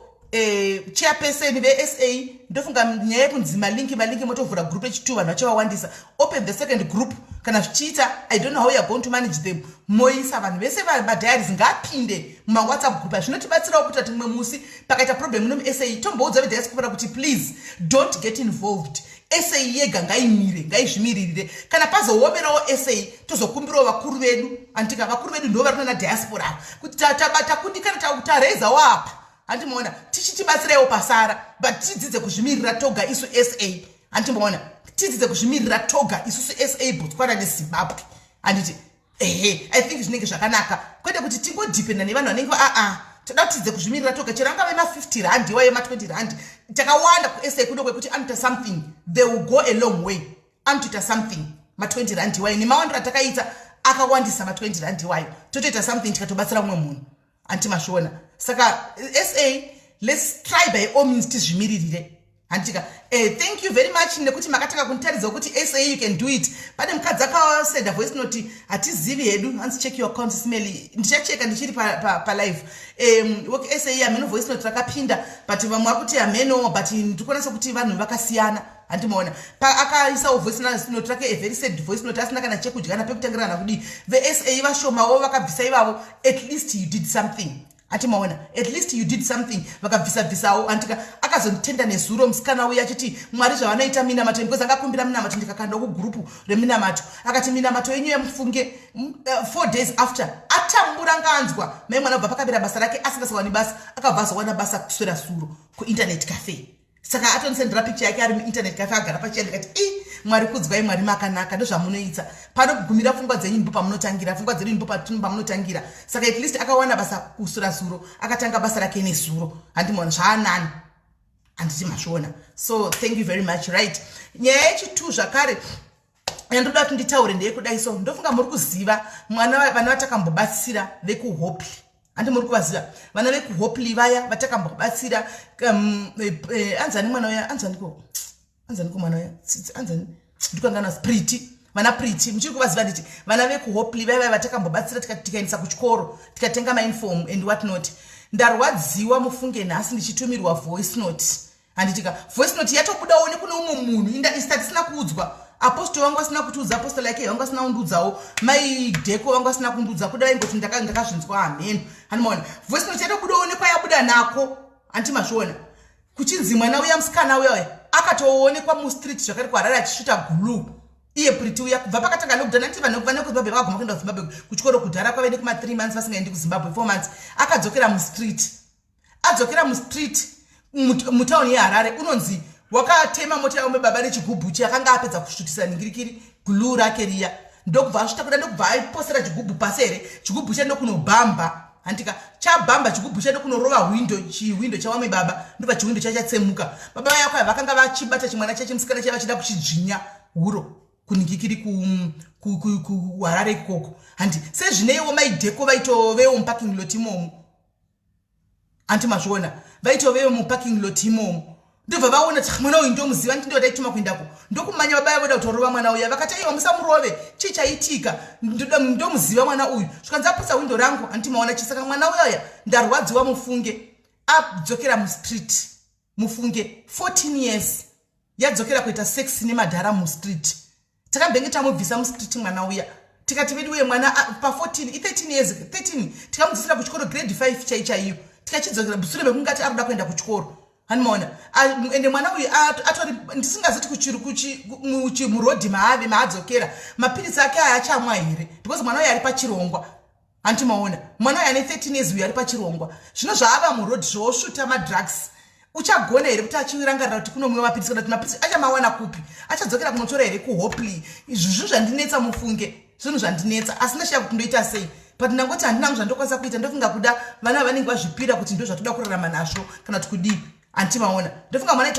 chairperson veSA, ndofunga nyaya yekunzi malinki, malinki, motovhura group echi2, vanhu vacho vawandisa. Open the second group kana zvichiita. I don't know how you are going to manage them. Moisa vanhu vese, madiaries ngaapinde mumawhatsapp group. Zvinotibatsirawo kuti ati mumwe musi pakaita problem muno muSA, tomboudza vediaspora kuti please don't get involved, SA yega ngaimire, ngaizvimiririre. Kana pazoomerawo SA, tozokumbirawo vakuru vedu, andika? Vakuru vedu ndo vari kunana diaspora, kuti takundikana, tarezawo apa, handimaona? Tichitibatsiraiwo pasara, but tidzidze kuzvimirira toga isu SA, handimaona? Tidzidze kuzvimirira toga isusu SA, Botswana neZimbabwe, handiti? Ehe, I think zvinenge zvakanaka, kwete kuti tingodhipenda nevanhu vanenge aa. Toda kuti tidze kuzvimirira toga, chero angave ma50 rand iwayo, ma20 rand. Takawanda kuSA kuno kwekuti anoita something, they will go a long way. Anotoita something ma20 rand iwayo, nemawandiro atakaita akawandisa, ma20 rand iwayo totoita something, tikatobatsira mumwe munhu, anti mazviona? Saka SA, let's try by all means tizvimiririre, handitika? Thank you very much nekuti makatanga kunditaridza kuti SA, you can do it. Pane mukadzi akasenda voice note, hatizivi hedu, hanzi check your account smell. Ndichacheka ndichiri palive pa work SA. Hameno voice note rakapinda, but vamwe vakuti hameno, but ndikuona sekuti vanhu vakasiyana, handimaona? Akaisawo voice note rake, a very sad voice note, asina kana chekudya kana pekutangira kana kudii. VeSA vashomawo vakabvisa ivavo. At least you did something, atimaona? At least you did something, vakabvisa bvisawo, andika? Akazonditenda nezuro musikana uya, achiti Mwari zvavanoita minamato, because akakumbira minamato, ndikakanda kugroup reminamato. Akati minamato yenyu yemufunge. 4 days after atambura, nganzwa mai mwana kubva pakapera basa rake asingasawani basa, akabva azowana basa kuswera suro kuinternet cafe. Saka atondisendera picha yake ari muinternet cafe, agara pachiya. Ndikati, i Mwari kudzwai, Mwari makanaka. Ndozvamunoita, panogumira pfungwa dzenyu ndipo pamunotangira, pfungwa dzedu ndipo pamunotangira. Saka at least akawana basa kusura zuro, akatanga basa rake nezuro, handimaona? Zvaanani, handiti mazviona? So thank you very much. Right, nyaya yechitu zvakare yandoda kuti nditaure ndeyekudai. So ndofunga muri kuziva mwana, vana vatakambobatsira vekuHopley, handi muri kuvaziva vana vekuHopley vaya vatakambobatsira? Anzani mwana uya? Anzaniko, anzaniko mwana uya? Anzani? Ndikangana. Priti, vana Priti, muchiri kuvaziva? Nditi vana vekuHopley vaya, vaya vatakambobatsira, tikaendesa kuchikoro, tikatenga mauniform and what not. Ndarwadziwa mufunge nhasi ndichitumirwa voice note, handitika? Voice note yatobudawo nekune umwe munhu, inda tisina kuudzwa. Apostle vangu vasina kutiudza, apostle yake vangu vasina kundiudzawo, maidheko vangu vasina kundiudza. Kuda vaingoti ndakazvinzwa, hameno, handimaona? Voice note yatobudawo nekwayabuda nako, handi mazviona? Kuchinzi mwana uya, musikana uya uya, akatoonekwa mustreet zvakare kuHarare achisvuta glue, iye Priti uya. Kubva pakatanga lockdown, anditi vanhu vane kuZimbabwe vakaguma kuenda kuZimbabwe kuchikoro kudhara, kwave nekuma 3 months vasingaendi kuZimbabwe, 4 months, akadzokera mustreet. Adzokera mustreet mutauni yeHarare, unonzi wakatema mota yaumwe baba nechigubhu chakanga apedza kusvutisa ningirikiri glue rake riya, ndokubva asvita kuda, ndokubva aposera chigubhu pasi here, chigubhu cha ndokunobhamba, handika? Chabhamba chigubhu cha, ndokunorova hwindo, chihwindo chawamwe baba, ndobva chihwindo chachatsemuka. Baba vaya kwaya vakanga vachibata chimwana chachimusikana chaiva chida kuchidzvinya huro kuningikiri kuHarare ikoko, handi? Sezvineiwo maidheko vaitovewo muparking lot imomo, anti mazviona? Vaitovewo muparking lot imomo, ndobva vaona kuti mwana uyu ndomuziva, ndi ndodaituma kuendako. Ndokumanya baba voda kutorova mwana uya, vakati aiwa, musamurove, chii chaitika? Ndomuziva mwana uyu. Zvikanzi aputsa windo rangu, anti maona? Chisaka mwana uya uya, ndarwadziwa mufunge, adzokera mustreet mufunge, 14 years. Yadzokera kuita sex nemadhara mustreet. Takambenge tamubvisa mustreet mwana uya, tikati vedu uye mwana pa14 i13 years 13 tikamudzisira kuchikoro grade 5 chai chaiyo, tikachidzokera sure mekungati ari kuda kuenda kuchikoro. Hanimaona ende mwana uyu atori ndisingazoti murodhi maave maadzokera mapiritsi ake aya achamwa here, because mwana uyu ari pachirongwa. Hanti maona mwana uyu ane 13 years uyu ari pachirongwa, zvino zvaava murodhi zvoosvuta madrugs, uchagona here kuti achirangarira kuti kunomwiwa mapiritsi, kana kuti mapiritsi achamawana kupi? Achadzokera kunotora here kuHopley? Izvi zvinhu zvandinetsa mufunge, zvinhu zvandinetsa, asi ndashaya kuti ndoita sei. But ndangoti handinangu zvandokwanisa kuita. Ndofunga kuda vana vanenge vazvipira kuti ndo zvatoda kurarama nazvo kana kuti kudii. Hanti maona, ndofunga mwana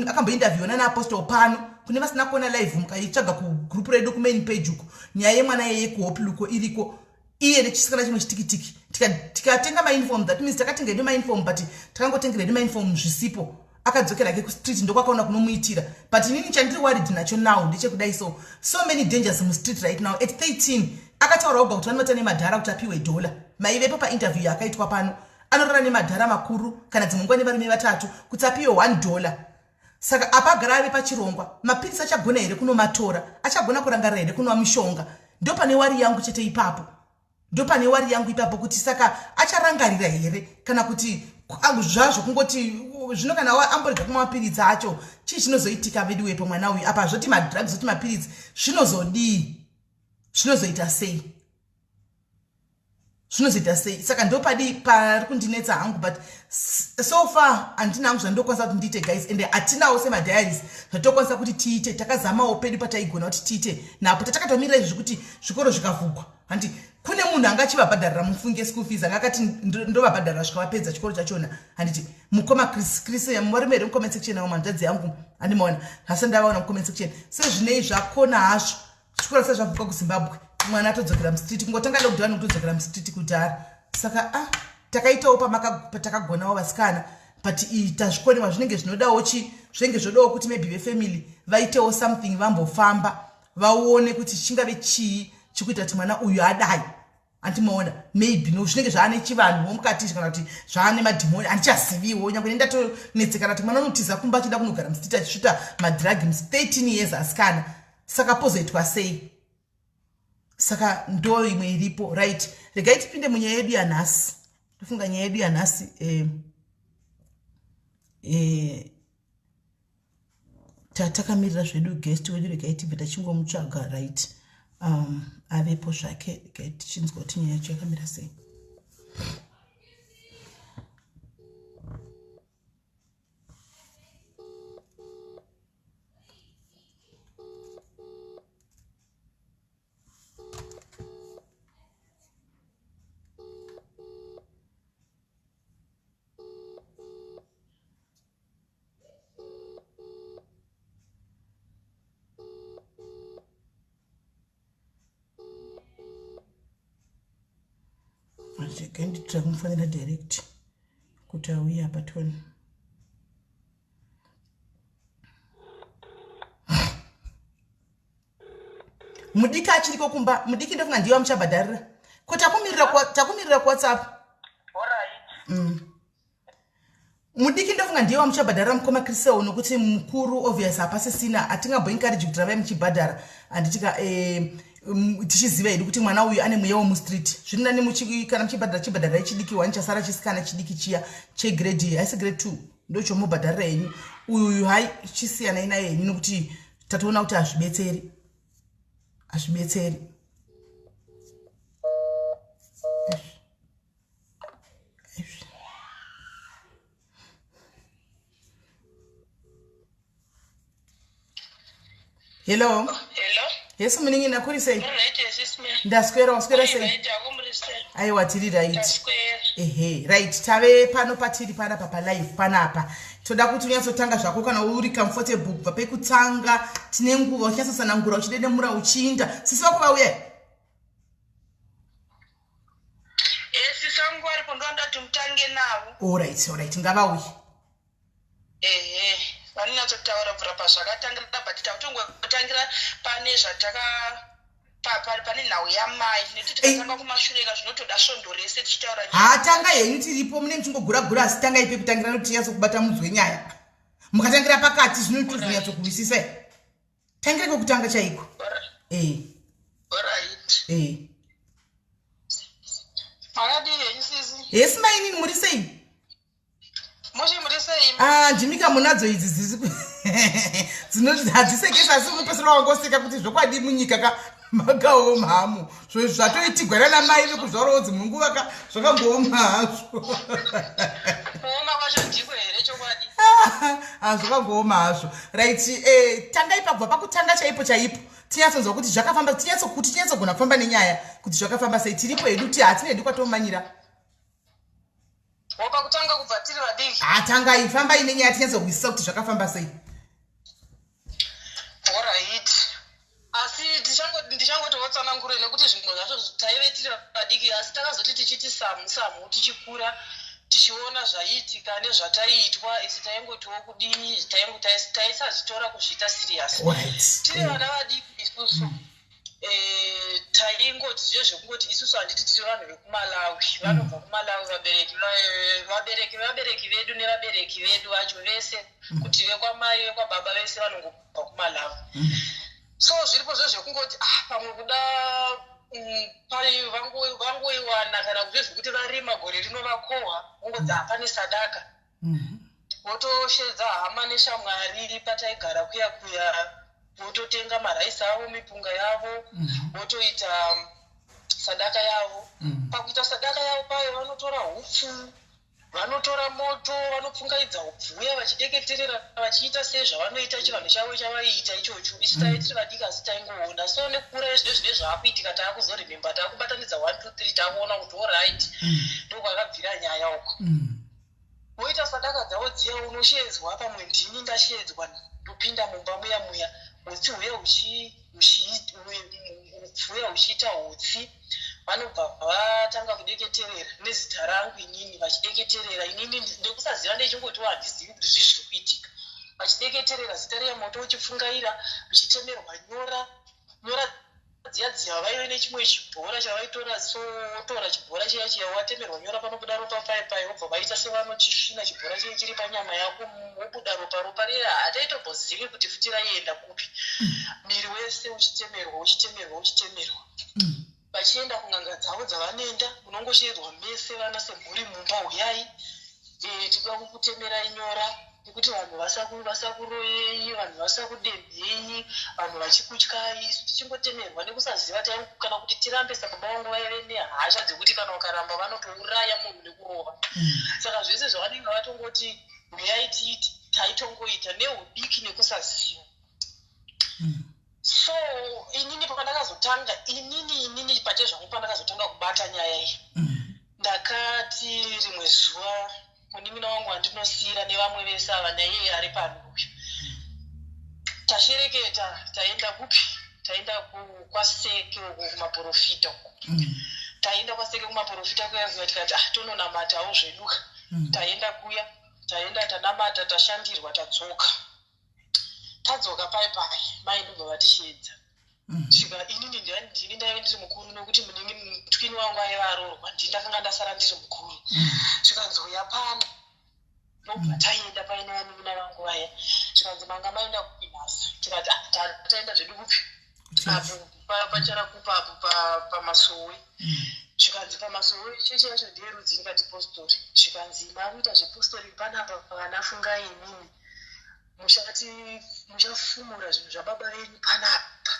akambointerviewa nana Apostle pano. Kune vasina kuona live, mukaitsvaga kugroup redu kumain page uko, nyaya yemwana yeye kuHopley uko iriko, iye nechisikana chimwe chitikitiki. Tikatenga mauniform, that means takatenga hedu mauniform, but takangotengera hedu mauniform zvisipo. Akadzokera ke kustreet, ndokwakaona kunomuitira. But inini chandiri worried nacho now ndechekudai, so many dangers mustreet right now. At 13 akataura oga kuti vanovata nemadhara kuti apiwe dhola. Maivepo painterview yaakaitwa pano. Anorara nemadhara makuru kana dzimwe nguva nevarume vatatu kuti apiwe $1. Saka apa agara ave pachirongwa, mapiritsi achagona here kunomatora? Achagona kurangarira here kunwa mishonga? Ndo pane worry yangu chete ipapo, ndo pane worry yangu ipapo, kuti saka acharangarira here kana kuti zvazvo kungoti zvino kana amborega kumwa mapiritsi acho, chii chinozoitika veduwepo? Mwana uyu apa zvoti madrugs, zvoti mapiritsi, zvinozodii? Zvinozoita sei? Zvinozoita sei? Saka ndopadi pari kundinetsa hangu, but so far handina hangu zvandokwanisa kuti ndiite, guys, ende hatinawo semadiaries zvatokwanisa kuti tiite. Takazamawo pedu pataigona kuti tiite napo. Tatakatomirira izvi zvekuti zvikoro zvikavhugwa, handi kune munhu anga achivabhadharira mufunge school fees, anga akati ndovabhadharira zvikavapedza chikoro chachona. Handiti mukoma Chris? Chris varume here mucomment section avo, hanzvadzi yangu? Handimaona hasi, ndavaona mucomment section. Sezvinei zvakona hazvo chikoro sezvavhuka kuZimbabwe, mwana atodzokera mustreet. Kungotanga lockdown, kutodzokera mustreet kudhara. Saka takaitawo patakagonawo vasikana, but tazvikoniwa. Zvinenge zvinodawo chi zvinenge zvodawo kuti maybe vefamily vaitewo something, vambofamba vaone kuti chingave chii chikuita kuti mwana uyu adai. Handimaona maybe no zvinenge zvaane chivanhuwo mukati kana kuti zvaane madhimoni, handichaziviwo. Nyange nendatonetsekana kuti mwana unotiza kumba achida kunogara mustreet achisvuta madrug mus 13 years, asikana. Saka pozoitwa sei? Saka ndo imwe iripo. Right, regai tipinde munyaya yedu yanhasi. Ndofunga nyaya yedu yanhasi takamirira zvedu guest wedu. Regai tibve tachingomutsvaga. Right, avepo zvake. Regai tichinzwa kuti nyaya yacho yakamira sei. Regai nditira kumufonera direct kuti auye apa tione. Mudiki achiriko kumba? Mudiki ndofunga ndiye wamuchabhadharira. Ko takumirira kuWhatsApp. Mudiki ndofunga ndiye wamuchabhadharira, mukoma Crisel, nokuti mukuru obvious hapasisina. Hatingamboencourage kuti ravai muchibhadhara, handitika? Tichiziva hedu kuti mwana uyu ane mweya wemustreet. Zviri nani kana muchibhadhara, chibhadharirai chidiki wani chasara, chisikana chidiki chiya chegrade, haisi grade 2, ndochomubhadharira henyu. Uyuyu hai, chisiyanai naye henyu, nokuti tatoona kuti hazvibetseri, hazvibetseri. Izvi. Hello. Hello. Yes, munin'ina, kuri sei? Right, yes, ma'am. Ndaswera, waswera sei? Right, akumuri sei? Aiwa, tiri right. Ndaswera. Ehe, right, tave pano patiri panapa palive panapa. Toda kuti unyatsotanga zvako kana uri comfortable kubva pekutanga. Tine nguva, uchinyatsotsanangura, uchidedemura, uchiinda. Sisi vako vauya? Sisi vangu varipo, ndoda kuti mutange navo. Alright, ngavauye. Ehe, vanonyatsotaura kubvira pazvakatangira, but takutongotangira pane zvataka pane nhau yamai, nekuti tikatanga kumashure ka zvinotoda svondo rese tichitaura nyaya. Ha, tanga henyu, tiripo. Mune muchingogura-gura, asi tanga ipe kutangira nokuti tinyatsokubata mudzi wenyaya. Mukatangira pakati zvinotozonyatsokuwisisa. Tangira kwekutanga chaiko. Eh. Alright. Eh. Makadii henyu sisi? Hesi mainini, muri sei? Mushe, muri sei? Ah, ndimika munadzo idzi dzisi dzinoti hadzisekesa, asi unopesera wangoseka kuti zvokwadi munyika ka makaoma hamo. Zvatoitigwa nana mai vekuzvarawo dzimwe nguva ka zvakangooma hazvo. Kuoma kwacho ndiko here chokwadi? Ah, zvakangooma hazvo. Right, tangai pabva pakutanga chaipo chaipo, tinyatsonzwa kuti zvakafamba, tinyatsokuti tinyatsogona kufamba nenyaya kuti zvakafamba sei. Tiripo hedu, ti hatina hedu kwatomanyira. Wapakutanga kubva tiri vadiki. Hatangai, fambai nenyaya, tinyatsohwisisa kuti zvakafamba sei. Alright. Asi ndichangoti wotsanangure nekuti zvimwe zvacho taive tiri vadiki, asi takazoti tichiti samu samu tichikura, tichiona zvaiitika nezvataiitwa, isu taingotiwo kudii, taisazvitora kuzviita serious. Tiri vana vadiki isusu, taingoti zviye zvekungoti isusu handiti tiri vanhu vekuMalawi, vanobva kuMalawi, vabereki vabereki vedu nevabereki vedu vacho vese, kuti vekwamai, vekwababa, vese vanongobva kuMalawi. So zviripo zvo zvekungoti, ah, pamwe kuda vangoiwana kana kuzve zvekuti varima gore rino vakohwa, vongoti, ah, pane sadaka, votoshedza hama neshamwari pataigara kuya kuya, vototenga maraisi avo, mipunga yavo, votoita sadaka yavo. Pakuita sadaka yavo payo vanotora hupfu, vanotora moto, vanopfungaidza hupfu huya vachideketerera, vachiita sezvavanoita chivanhu chavo chavaiita ichocho. Isu taive tiri vadiki, asi taingoona. So nekukura izvino zvine zvaakuitika, taakuzoremember, taakubatanidza 1 2 3, taakuona kuti alright, ndokwakabvira nyaya uko. Voita sadaka dzavo dziya, unoshedzwa, pamwe ndini ndashedzwa, ndopinda mumba muya muya, utsi huya upfu huya huchiita utsi, vanobva vatanga kudeketerera nezita rangu inini, vachideketerera inini nekusaziva, ndechingotiwo handizivi kuti zvii zviri kuitika, vachideketerera zita riya, moto uchipfungaira, uchitemerwa nyora, nyora dziya dziya. Vaive nechimwe chibhora chavaitora, so wotora chibhora chiya chiya, watemerwa nyora, panobuda ropa pai pai, wobva vaita sevanochisvina chibhora chiye chiri panyama yako, wobuda ropa. Ropa riya hataitombozivi kuti futi raienda kupi. Miri wese uchitemerwa, uchitemerwa, uchitemerwa, vachienda kun'anga dzavo dzavanoenda. Munongoshedzwa mese vana semhuri mumba, huyai, tinoda kukutemerai nyora nekuti vanhu vasakuroyei, vanhu vasakudemhei, vanhu vachikutyai. Isu tichingotemerwa nekusaziva, kana kuti tirambe, sababa vangu vaive nehasha dzekuti kana ukaramba vanotouraya munhu nekurova. Saka zvese zvavanenge vatongoti huyai tiiti, taitongoita neudiki nekusaziva. So inini pandakazotanga, inini pachezvangu, pandakazotanga kubata nyaya iyi, ndakati rimwe zuva munin'ina wangu wandinosiyira nevamwe vese ava, naiye ari pano uyu, tashereketa, taenda kupi? Taenda kwaSeke uko kumaprofita uko. Taenda kwaSeke kumaprofita kuya kuya, tikati, ah, tononamatawo zveduka. Taenda kuya, taenda, tanamata, tashandirwa, tadzoka. Tadzoka pai pai, mai ndobva vatishedza. Svika inini ndini ndaive ndiri mukuru nekuti twin wangu aiva aroorwa, ndini ndakanga ndasara ndiri mukuru. Zvikanzi, uya pano. Ndobva taenda paine vanin'ina vangu vaya. Zvikanzi, manga maenda kupi nhasi? Tikati, ah, taenda zvedu kupi, apo paCharakupa apo pamasowe. Zvikanzi, pamasowe chechi yacho ndeyerudzi? Ndikati, postori. Zvikanzi, makuita zvepostori panapa vana, fungai imimi, muchati muchafumura zvinhu zvababa venyu panapa,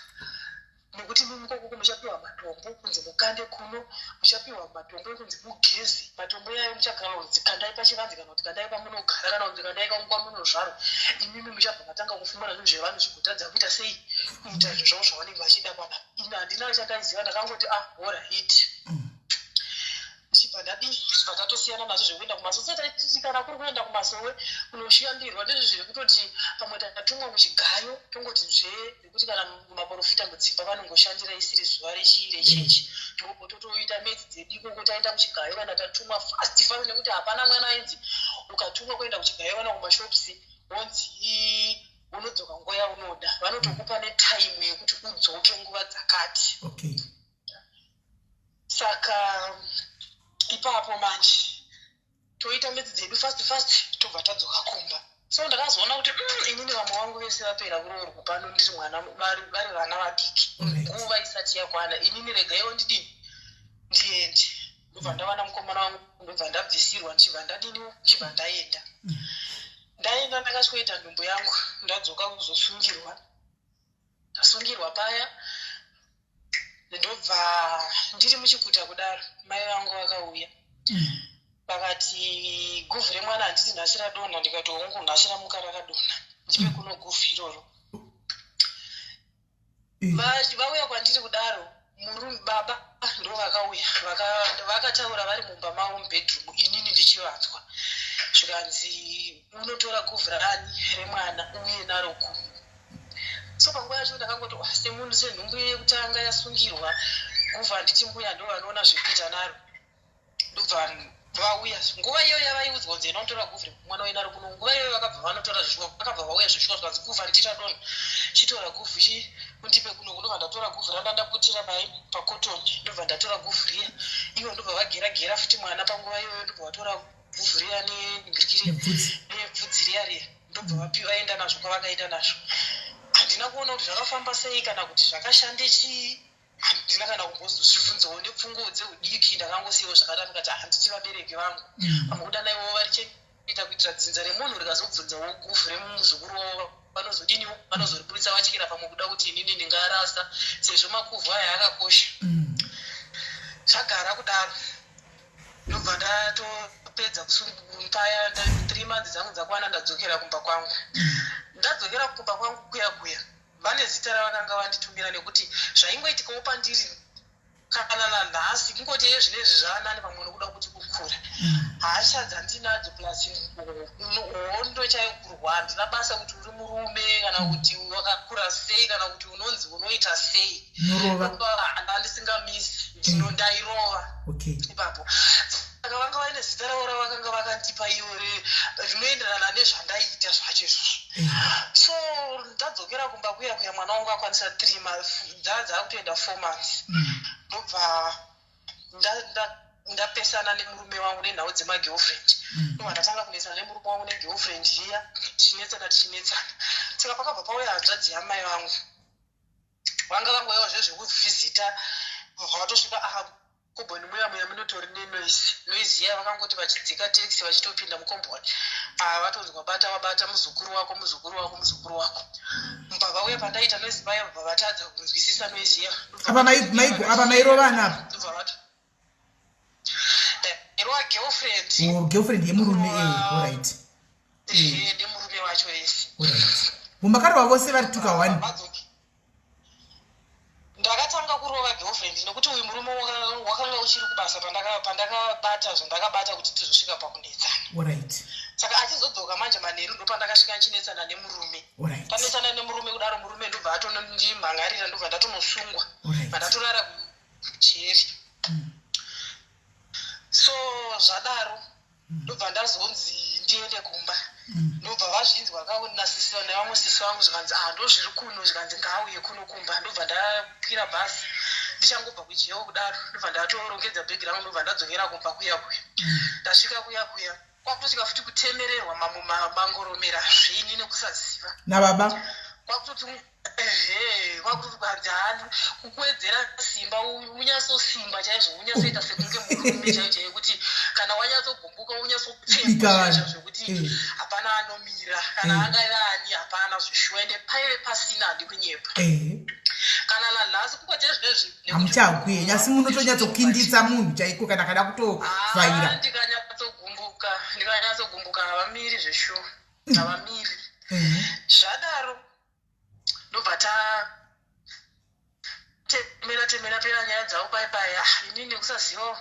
nekuti mumukokoko muchapiwa matombo kunzi mukande kuno, muchapiwa matombo ekunzi mugeze matombo iyayo, muchagara kunzi kandai pachivanze, kana kuti kandai pamunogara, kana kuti kandai kwamunozvarwa. Imimi muchabva matanga kufumura zvinhu zvevanhu, zvigotadza kuita sei, kuita zvinhu zvavo zvavanenge vachida panapa. Ini handina chandaiziva, ndakangoti, ah, alright. Chibva ndadii, chibva tatosiyana nazvo zvekuenda kumasowe. So taititi kana kuri kuenda kumasowe kunoshandirwa, ndizvo zvekutoti pamwe tatumwa muchigayo, tongoti nzvee, nekuti kana maprofita mudzimba vanongoshandira isiri zuva rechechi, totoita medzi dzedu ikoko. Taenda muchigayo kana tatumwa fast fast, nekuti hapana mwana ainzi ukatumwa kuenda kuchigayo kana kumashops wonzi unodzoka nguva yaunoda. Vanotokupa netime yekuti udzoke nguva dzakati. Saka ipapo manje toita medzi dzedu fast fast, tobva tadzoka kumba. So ndakazoona kuti inini vamwe vangu vese vapera kuroorwa pano, ndiri mwana, vari vana vadiki, nguva isati yakwana. Inini regaiwo ndidini, ndiende. Ndobva ndawana mukomana wangu, ndobva ndabvisirwa, ndichibva ndadiniwo, ndichibva ndaenda. Ndaenda, ndakasweta nhumbu yangu, ndadzoka kuzosungirwa. Ndasungirwa paya, ndobva ndiri muchikuta kudaro, mai vangu vakauya vakati, "Guvhu remwana handiti nhasi radonha?" Ndikati, "Hongu, nhasi ramuka rakadonha, ndipe kuno guvhu iroro." Vauya kwandiri kudaro, murume, baba ndo vakauya, vakataura vari mumba mavo mubedroom, inini ndichivanzwa. Zvikanzi, "Unotora guvhu rani remwana uye naro kuno." So panguva yacho ndakangoti, "Ah, semunhu, senhumbu yekutanga yasungirwa guvhu, handiti mbuya ndo vanoona zvekuita naro." Ndobva vauya nguva iyoyo yavaiudzwa kunzi inotora guvhu remwana uye naro kuno. Nguva iyoyo vakabva vanotora zvishuwa, vakabva vauya zvishuwa. Zvikanzi, "Guvhu handiti radonha, chitora guvhu chi undipe kuno." Ndobva ndatora guvhu randa ndaputira pai pakotoni, ndobva ndatora guvhu riya ivo ndobva vagera gera futi mwana panguva iyoyo, ndobva vatora guvhu riya nenhingirikiri Nebvudzi. Nebvudzi riya riya, ndobva vapi vaenda nazvo kwavakaenda nazvo. Handina kuona kuti zvakafamba sei kana kuti zvakashande chii. Handina kana kumbozozvibvunzawo nepfungo dzeudiki. Ndakangosiyiwo zvakadaro, ndikati, "Handiti vabereki vangu pamwe kuda naivowo varichengeta kuitira dzinza remunhu rikazobvunzawo guvhu remuzukuru wavo, vanozodiniwo, vanozoribudisa vatyira pamwe kuda kuti inini ndingarasa, sezvo makuvhu aya akakosha." Zvagara kudaro, ndobva ndatopedza paya 3 months dzangu dzakwana, ndadzokera kumba kwangu. Ndadzokera kumba kwangu kuya kuya, vane zita ravakanga vanditumira, nekuti zvaingoitikawo pandiri kana nanhasi, kungoti iye zvinezvi zvaanani pamwe nokuda kuti kukura. Hasha dzandinadzo plus hondo chaiyo kurwa, handina basa kuti uri murume kana kuti wakakura sei kana kuti unonzi unoita sei. Norova. Handisingamisi, ndairova ipapo. Saka vanga vaine zita ravo ravakanga vakandipa ivo rinoenderana nezvandaiita zvacho izvozvo. So ndadzokera kumba kuya kuya, mwana wangu akwanisa 3 months, dzaakutoenda 4 months, ndobva ndapesana nemurume wangu nenhau dzemagirlfriend. Ndobva ndatanga kunetsana nemurume wangu negirlfriend iya, tichinetsana, tichinetsana. Saka pakabva pauya hanzvadzi yamai vangu, vanga vangouyawo zvezvekuvhizita. Vatosvika, aha, komboni muya muya munotori nenoise noise iya. Vakangoti vachidzika taxi, vachitopinda mukomboni, ah, vatonzwa, "Bata, wabata muzukuru wako, muzukuru wako, muzukuru wako." Mubva vauya pandaita noise paya, bva vatadza kunzwisisa noise iya. Apa apa mairovana apa? Ndobva vati ndairova girlfriend. Oh, girlfriend yemurume, alright. Ehe, nemurume wacho vese. Alright, mumakarova vose vari tuka one? Ndakatanga kurova girlfriend nekuti uyu murume wakanga uchiri kubasa pandakabata zvandakabata kuti tizosvika pakunetsana. Saka achizodzoka manje manheru, ndopandakasvika ndichinetsana nemurume. Tanetsana nemurume kudaro, murume ndobva atonondimhangarira, ndobva ndatonosungwa, bva ndatorara kujeri. So zvadaro, ndobva ndazonzi ndiende kumba. Ndobva vazvinzwa kaunasisi nevamwe sisi vangu, zvikanzi, "Ah, ndo zviri kuno." Zvikanzi, "Ngaauye kuno kumba." Ndobva ndakwira bhazi, ndichangobva kujail kudaro, ndobva ndatorongedza bhegi rangu, ndobva ndadzokera kumba kuya kuya. Ndasvika kuya kuya, kwakutosvika futi kutemererwa mamwe mangoromera zvini nekusaziva. Nababa? Kwakutoti, ehe, kwakutoti kwanzi, "Hani kukuwedzera simba, unyatsosimba chaizvo, unyatsoita sekunge murume chaivo chaivo, kuti kana wanyatsogumbuka Bika unyatsopfekwa vanhu. chaizvo zvekuti hapana anomira kana angave ani, hapana zvishuwa." Ende paive pasina, handi kunyepa. Kana nanhasi kungoti zvinezvi nekuti Hamuchagwi, asi munotonyatsokindiza munhu chaiko kana kada kutovhaira. Ah, ndikanyatsogumbuka, ndikanyatsogumbuka, havamiri zveshuwa, havamiri. Zvadaro, ndobva ta temera temera pera nyaya dzavo pai pai. Ah, inini nekusazivawo,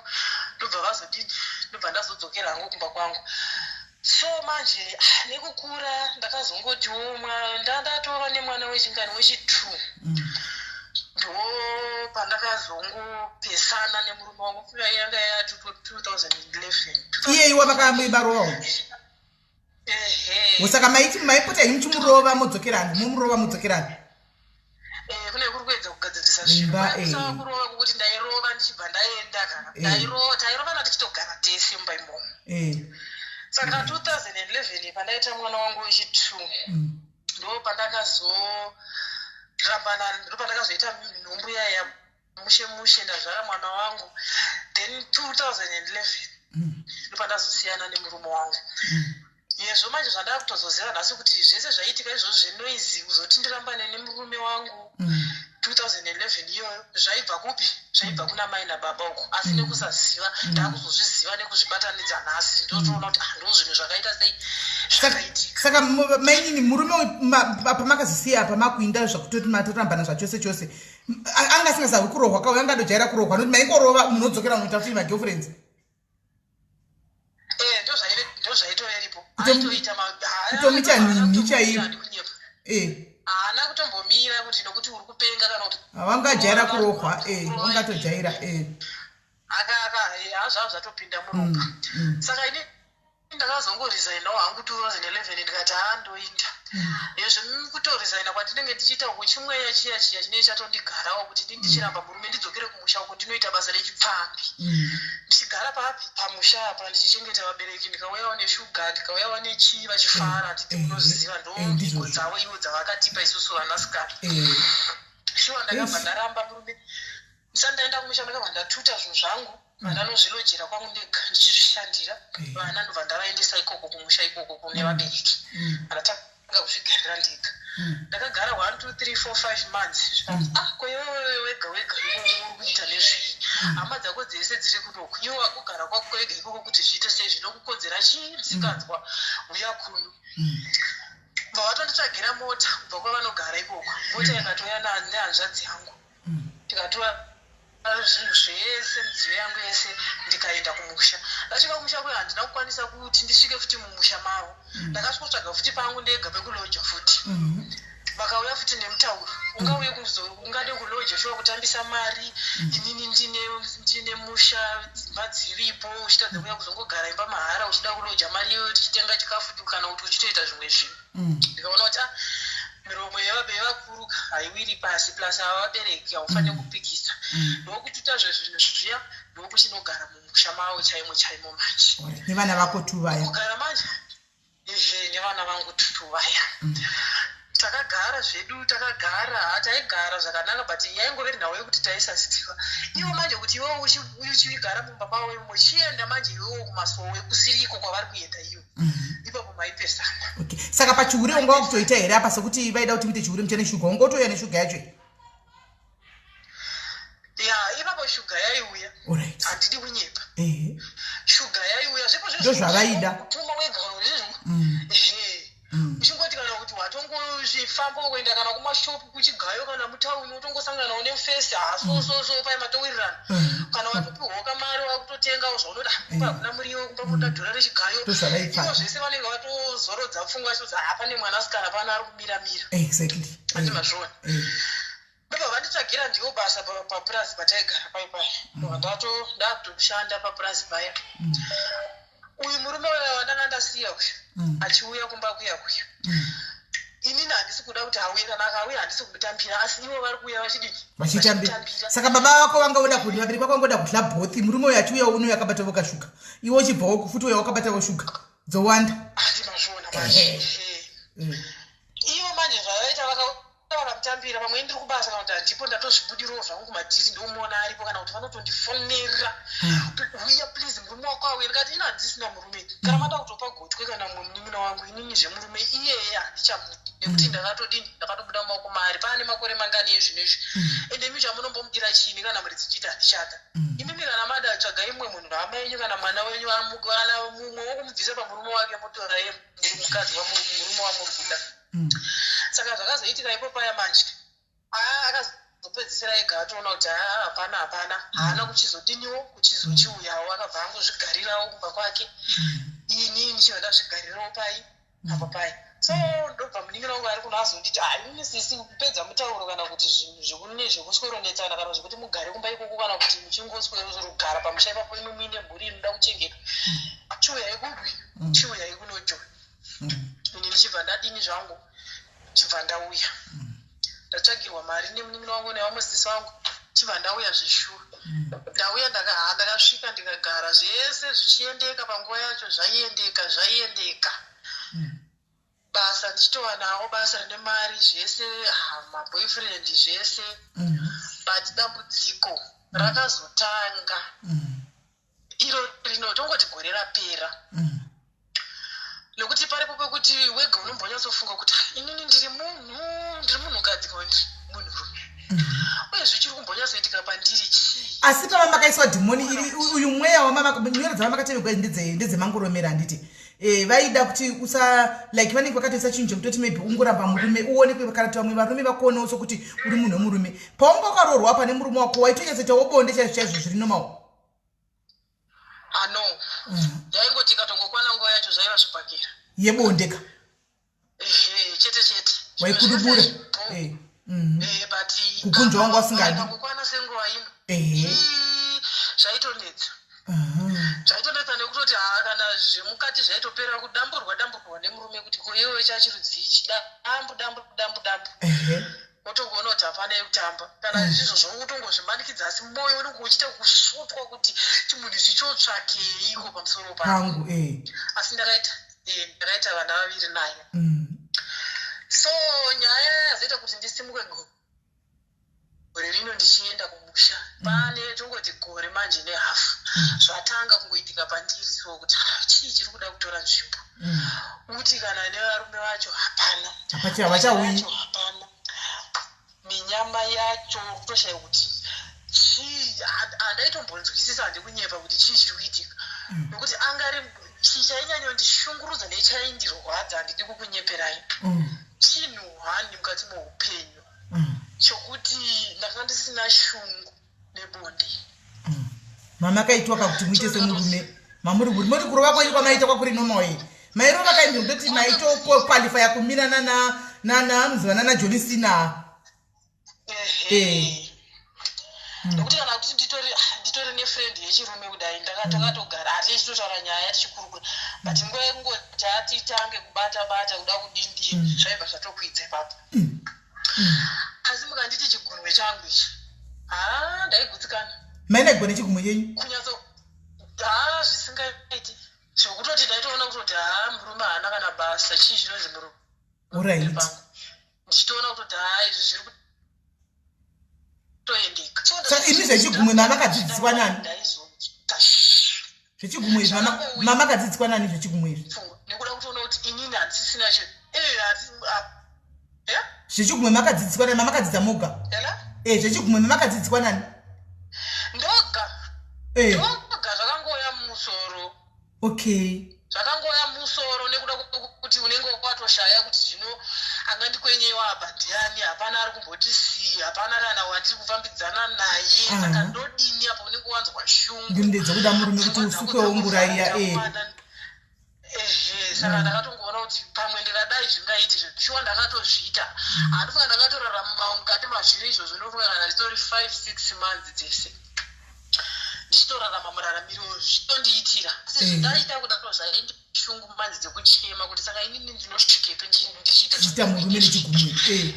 ndobva vazodini, ndobva ndazodzokera hangu kumba kwangu. So manje, ah, nekukura ndakazongotiwo ndatova nemwana wechingani, wechi2. Ndo pandakazongopesana nemurume wangu, yanga yati 2011. Iye iwa makamuibarovawo? Ehe. Saka maiti maipota henyu muchimurova, modzokerana, momurova, modzokerana? Eh, kune kuri kuedza kugadzirisa zvinhu. Imba, Kusava kurova kwokuti ndairova ndichibva ndaenda kana. Tairovana tichitogara tese mumba imomo. Saka 2011 pandaita mwana wangu wechi2, ndo pandakazorambana, ndo pandakazoita nhumbu yaya mushe mushe. Ndazvara mwana wangu, then 2011 ndo pandazosiyana nemurume wangu. Yezvo manje zvandava kutozoziva nhasi kuti zvese zvaiitika izvozvo zvenoise kuzoti ndirambane nemurume wangu 2011 iyoyo zvaibva kupi? Zvaibva kuna mai nababa uko, asi nekusaziva. Ndakuzozviziva nekuzvibatanidza nhasi, ndotoona kuti, ah, ndo zvinhu zvakaita sei, zvakaitika. Saka mainini, murume uyu pamakazisiya apa, makuinda zvakutoti matorambana zvachose chose, anga asingasawi kurohwa kauya, anga adojaira kurohwa nokuti maingorova, munodzokera unoita futi magirlfriends? Eh, ndozvaitoveripo. Aitoita Kutomuita nhinhi chaiyo. Kunyepa. Haana kutombomira kuti nokuti uri kupenga kana kuti Vangajaira kurohwa, vangatojaira. Aka hazvava zvatopinda muropa. Saka ini ndakazongoresignawo hangu 2011, ndikati haa, ndoinda ezvo. Kutoresigna kwandinenge ndichiita uku, chimweya chiya chiya chinenge chatondigarawo kuti ndini ndichiramba murume, ndidzokere kumusha uko, ndinoita basa rechipfambi, ndichigara papi, pamusha apa, ndichichengeta vabereki, ndikauyawo neshuga, ndikauyawo nechii, vachifara. Handiti munoziva, ndo mhiko dzavo ivo dzavakatipa isusu vanasikana. Shuwa, ndakabva ndaramba murume ndisati ndaenda kumusha. Ndakabva ndatuta zvinhu zvangu, ndanozvilojera kwangu ndega, ndichizvishandira. Vana ndobva ndavaendesa ikoko kumusha ikoko kune vabereki. Andatanga kuzvigarira ndega. Ndakagara 1, 2, 3, 4, 5 months. Zvikanzi, "Ah, ko iwewe wega wega ikoko uri kuita nezvei? Hama dzako dzese dziri kunoku, iwe wakugara kwako wega ikoko, kuti zviite sei? Zvinokukodzera chii? Musikanzwa, uya kuno." Bva vatonditsvagira mota kubva kwavanogara ikoko. Mota yakatouya nehanzvadzi yangu, tikatora zvinhu zvese, midziyo yangu yese, ndikaenda kumusha. Ndasvika kumusha kuyo, handina kukwanisa kuti ndisvike futi mumusha mavo. Ndakasvikotsvaga futi pangu ndega pekuloja futi. Vakauya futi nemutauro, ungauye ungade kuloja shuwa, kutambisa mari, inini ndine musha, dzimba dziripo, uchitadza kuuya kuzongogara imba mahara, uchida kuloja, mari iyoyo tichitenga chikafu kana kuti uchitoita zvimwe zvinhu. Ndikaona kuti, ah, miromo yevakuru haiwiri pasi, plus ava vabereki haufaniri kupikisa. Ndokututa zvezvinhu zviya, ndokuchinogara mumusha mavo chaimo chaimo manje. Alright, nevana vako tu vaya? Kugara manje, ehe, nevana vangu two vaya. Takagara zvedu, takagara, taigara zvakanaka, but yaingoveri nhau yekuti taisaziva ivo manje kuti iwewo uchigara mumba mavo imomo, chienda manje iwewo kumasowe kusiriko kwavari kuenda iwo, ipapo maipesana. Okay, saka pachihure unga wakutoita here apa, sekuti vaida kuti muite chihure muite neshuga, unga utouya neshuga yacho here? Ya, ipapo shuga yaiuya. Handidi kunyepa. Shuga yaiuya zvipo. Ndozvavaida. Kutuma wega kana kuti zvezvo. Ehe. Uchingoti kana kuti watongozvifamba kuenda kana kumashopu kuchigayo kana mutauni, utongosanganawo nemufesi, ha, so so so, pai matowirirana. Kana watopiwawo kamari, wakutotengawo zvaunoda. Kumba hakuna muriwo, kumba kunoda dhora rechigayo. Ndozvavaipfaka. Ivo zvese vanenge vatozorodza pfungwa chidza, ha, pane mwanasikana pano ari kumiramira. Ati mazviona. Ndobva vanditsvagira ndiwo basa papurazi pataigara pai pai. Ndobva ndakutoshanda papurazi paya. Uyu murume uya wandanga ndasiya uyu achiuya kumba kuya kuya, inini handisi kuda kuti auye. Kana akauya, handisi kumutambira, asi ivo vari kuuya vachidini? Vachitambira. Vachitambira. Saka baba vako vanga voda kuti, vabereki vako vanga voda kudya both, murume uyu achiuya unoyo akabatavo kashuga, iwe uchibvawo futi uya wakabatawo shuga dzowanda. Handi mazviona manje? Ehe. Ivo manje zvavaita, vakamutambira. Pamwe ndiri kubasa kana kuti handipo, ndatozvibudirawo zvangu kumadhiri, ndomuona aripo, kana kuti vanotondifonera, "Uya please, murume wako auya." Ndikati, "Ino handisina murume. Kana mada kutopa gotwe kana mumwe munin'ina wangu, inini zvemurume iyeye handichamudi, nekuti ndakatodini, ndakatobuda mumaoko maari paane makore mangani ezvino izvi. Ende imi chamunombomudira chiini kana muri dzichiti handichada? Imimi kana mada, tsvagai mumwe munhu, hama yenyu kana mwana wenyu, kana mumwe wokumubvisa pamurume wake, motora iye mukadzi wamurume wamuri kuda." Saka zvakazoitika ipo paya manje, akazopedzisira ega atoona kuti haa, hapana, hapana, haana kuchizodiniwo, kuchizochiuyawo. Akabva angozvigarirawo kumba kwake, ini ndichibva ndazvigarirawo pai apo pai. So ndobva munin'ina wangu ari kuno azonditi, "Ah, inini sisi, kupedza mutauro kana kuti zvinhu zvekusweronetsana kana zvekuti mugare kumba ikoko kana kuti muchingoswerogara pamusha ipapo, imi muine mhuri inoda kuchengetwa, chiuyai kupi, chiuyai kunojoyi." Ini ndichibva ndadini zvangu, chibva ndauya, ndatsvagirwa mari nemunin'ina wangu nevamwe sisi vangu, chibva ndauya zveshuwa. Ndauya ndakasvika ndikagara, zvese zvichiendeka panguva yacho, zvaiendeka, zvaiendeka. Basa ndichitowanawo basa rine mari, zvese, maboyfriend, zvese. But dambudziko rakazotanga iro rino, tongoti gore rapera, nekuti paripo pekuti wega unombonyatsofunga kuti, "Ah, inini ndiri munhu, ndiri munhukadzi kana ndiri munhurume? Uye zvichiri kumbonyatsoitika pandiri chii?" Asi pava makaiswa dhimoni iri, uyu mweya nyora dzava makatemegwa ndedzemangoromera, handiti? Vaida kuti usa like vanenge vakatoisa chinhu chekutoti maybe ungoramba murume, uonekwe kana kuti vamwe varume vakuonewo sokuti uri munhu wemurume. Paunga wakaroorwa pane murume wako, waitonyatsoitawo bonde chaizvo chaizvo zviri normal? Ano yaingoti ikatongokwana nguva yacho, zvaiva zvibhakera. Yebonde ka? Ehe, chete chete. Waikudubura. But Kugunzva wanga usingadi. Kukwana senguva ino, ii, zvaitonetsa. Zvaitonetsa nekutoti haa, kana zvemukati zvaitopera kudamburwa damburwa nemurume, kuti ko iwewe chachirudzii, dambu dambu dambu dambu. Wotongoona kuti hapana yekutamba kana izvozvo, kutongozvimanikidza, asi mwoyo unenge uchiita kusvotwa kuti chimunhu chichotsvakeiko pamusoro pangu. Pangu. Asi ndakaita vana vaviri naye. So nyaya yazoita kuti ndisimuke gore rino ndichienda kumusha, pane tongoti gore manje nehafu, zvatanga kungoitika pandiri so kuti, ah, chii chiri kuda kutora nzvimbo? Kuti kana nevarume vacho hapana. Havachauyi. Vacho hapana, minyama yacho kutoshaya kuti chii. Handaitombonzwisisa, handikunyepa, kuti chii chiri kuitika, nekuti angari chii chainyanyondishungurudza nechaindirwadza, handidi kukunyeperai, chinhu hani mukati meupenyu chokuti ndakanga ndisina shungu nebonde. Mamakaitwa kakuti muite semurume mamuri muri, moti kurova kwenyu kwamaita kwakuri normal here? Mairova kaindi kutoti maitoqualifya kumirana namuziva naJohn Cena. Ehe, nekuti kana kuti nditori nefriend yechirume kudai, takatogara hatichitotaura nyaya tichikurukura, but nguva yekungoti atitange kubata bata kuda kudindini, zvaibva zvatokwidza ipapo. Asi mukanditi chigunwe changu ichi, ha, ndaigutsikana. Maina nechigumwe chenyu? Kunyatso, ha, zvisingaiti, zvekutoti ndaitoona kutoti, ha, murume haana kana basa, chii chinonzi murume pangu, ndichitoona kutoti, ha, izvi zviri kutoendeka. Saka imi zvechigumwe mamakadzidziswa nani? Ndaizoita Zvechigumwe izvi mamakadzidziswa nani, zvechigumwe izvi? Pfungwa nekuda kutoona kuti inini handisisina eh? Zvechigumwe makadzidziswa nani? Mamakadzidza moga? Ela? Zvechigumwe mamakadzidziswa nani? Ndoga. Ndoga, zvakangouya mumusoro. Zvakangouya mumusoro nekuda kwekuti unenge watoshaya kuti zvino angandikwenyewa apa ndiani? Hapana ari kumbotisiya, hapana kana wandiri kufambidzana naye. Saka ndodini apo? Unenge wanzwa shungu. Ndimudedze kuda murume kuti Pfungwa dzako usukwewo nguraiya. dzakwana. Ehe, saka ndakatongoona kuti pamwe ndikadai zvingaiti. Shuwa ndakatozviita. Handifunga ndakatorarama mukati mazviri izvozvo, ndofunga kana nditori 5 6 months dzese ndichitorarama muraramiro zvichitondiitira. Asi zvindaita kudaro zvaindishungu manje dzekuchema kuti saka inini ndinosvikepi ndichiita Chiita murume nechigumwe.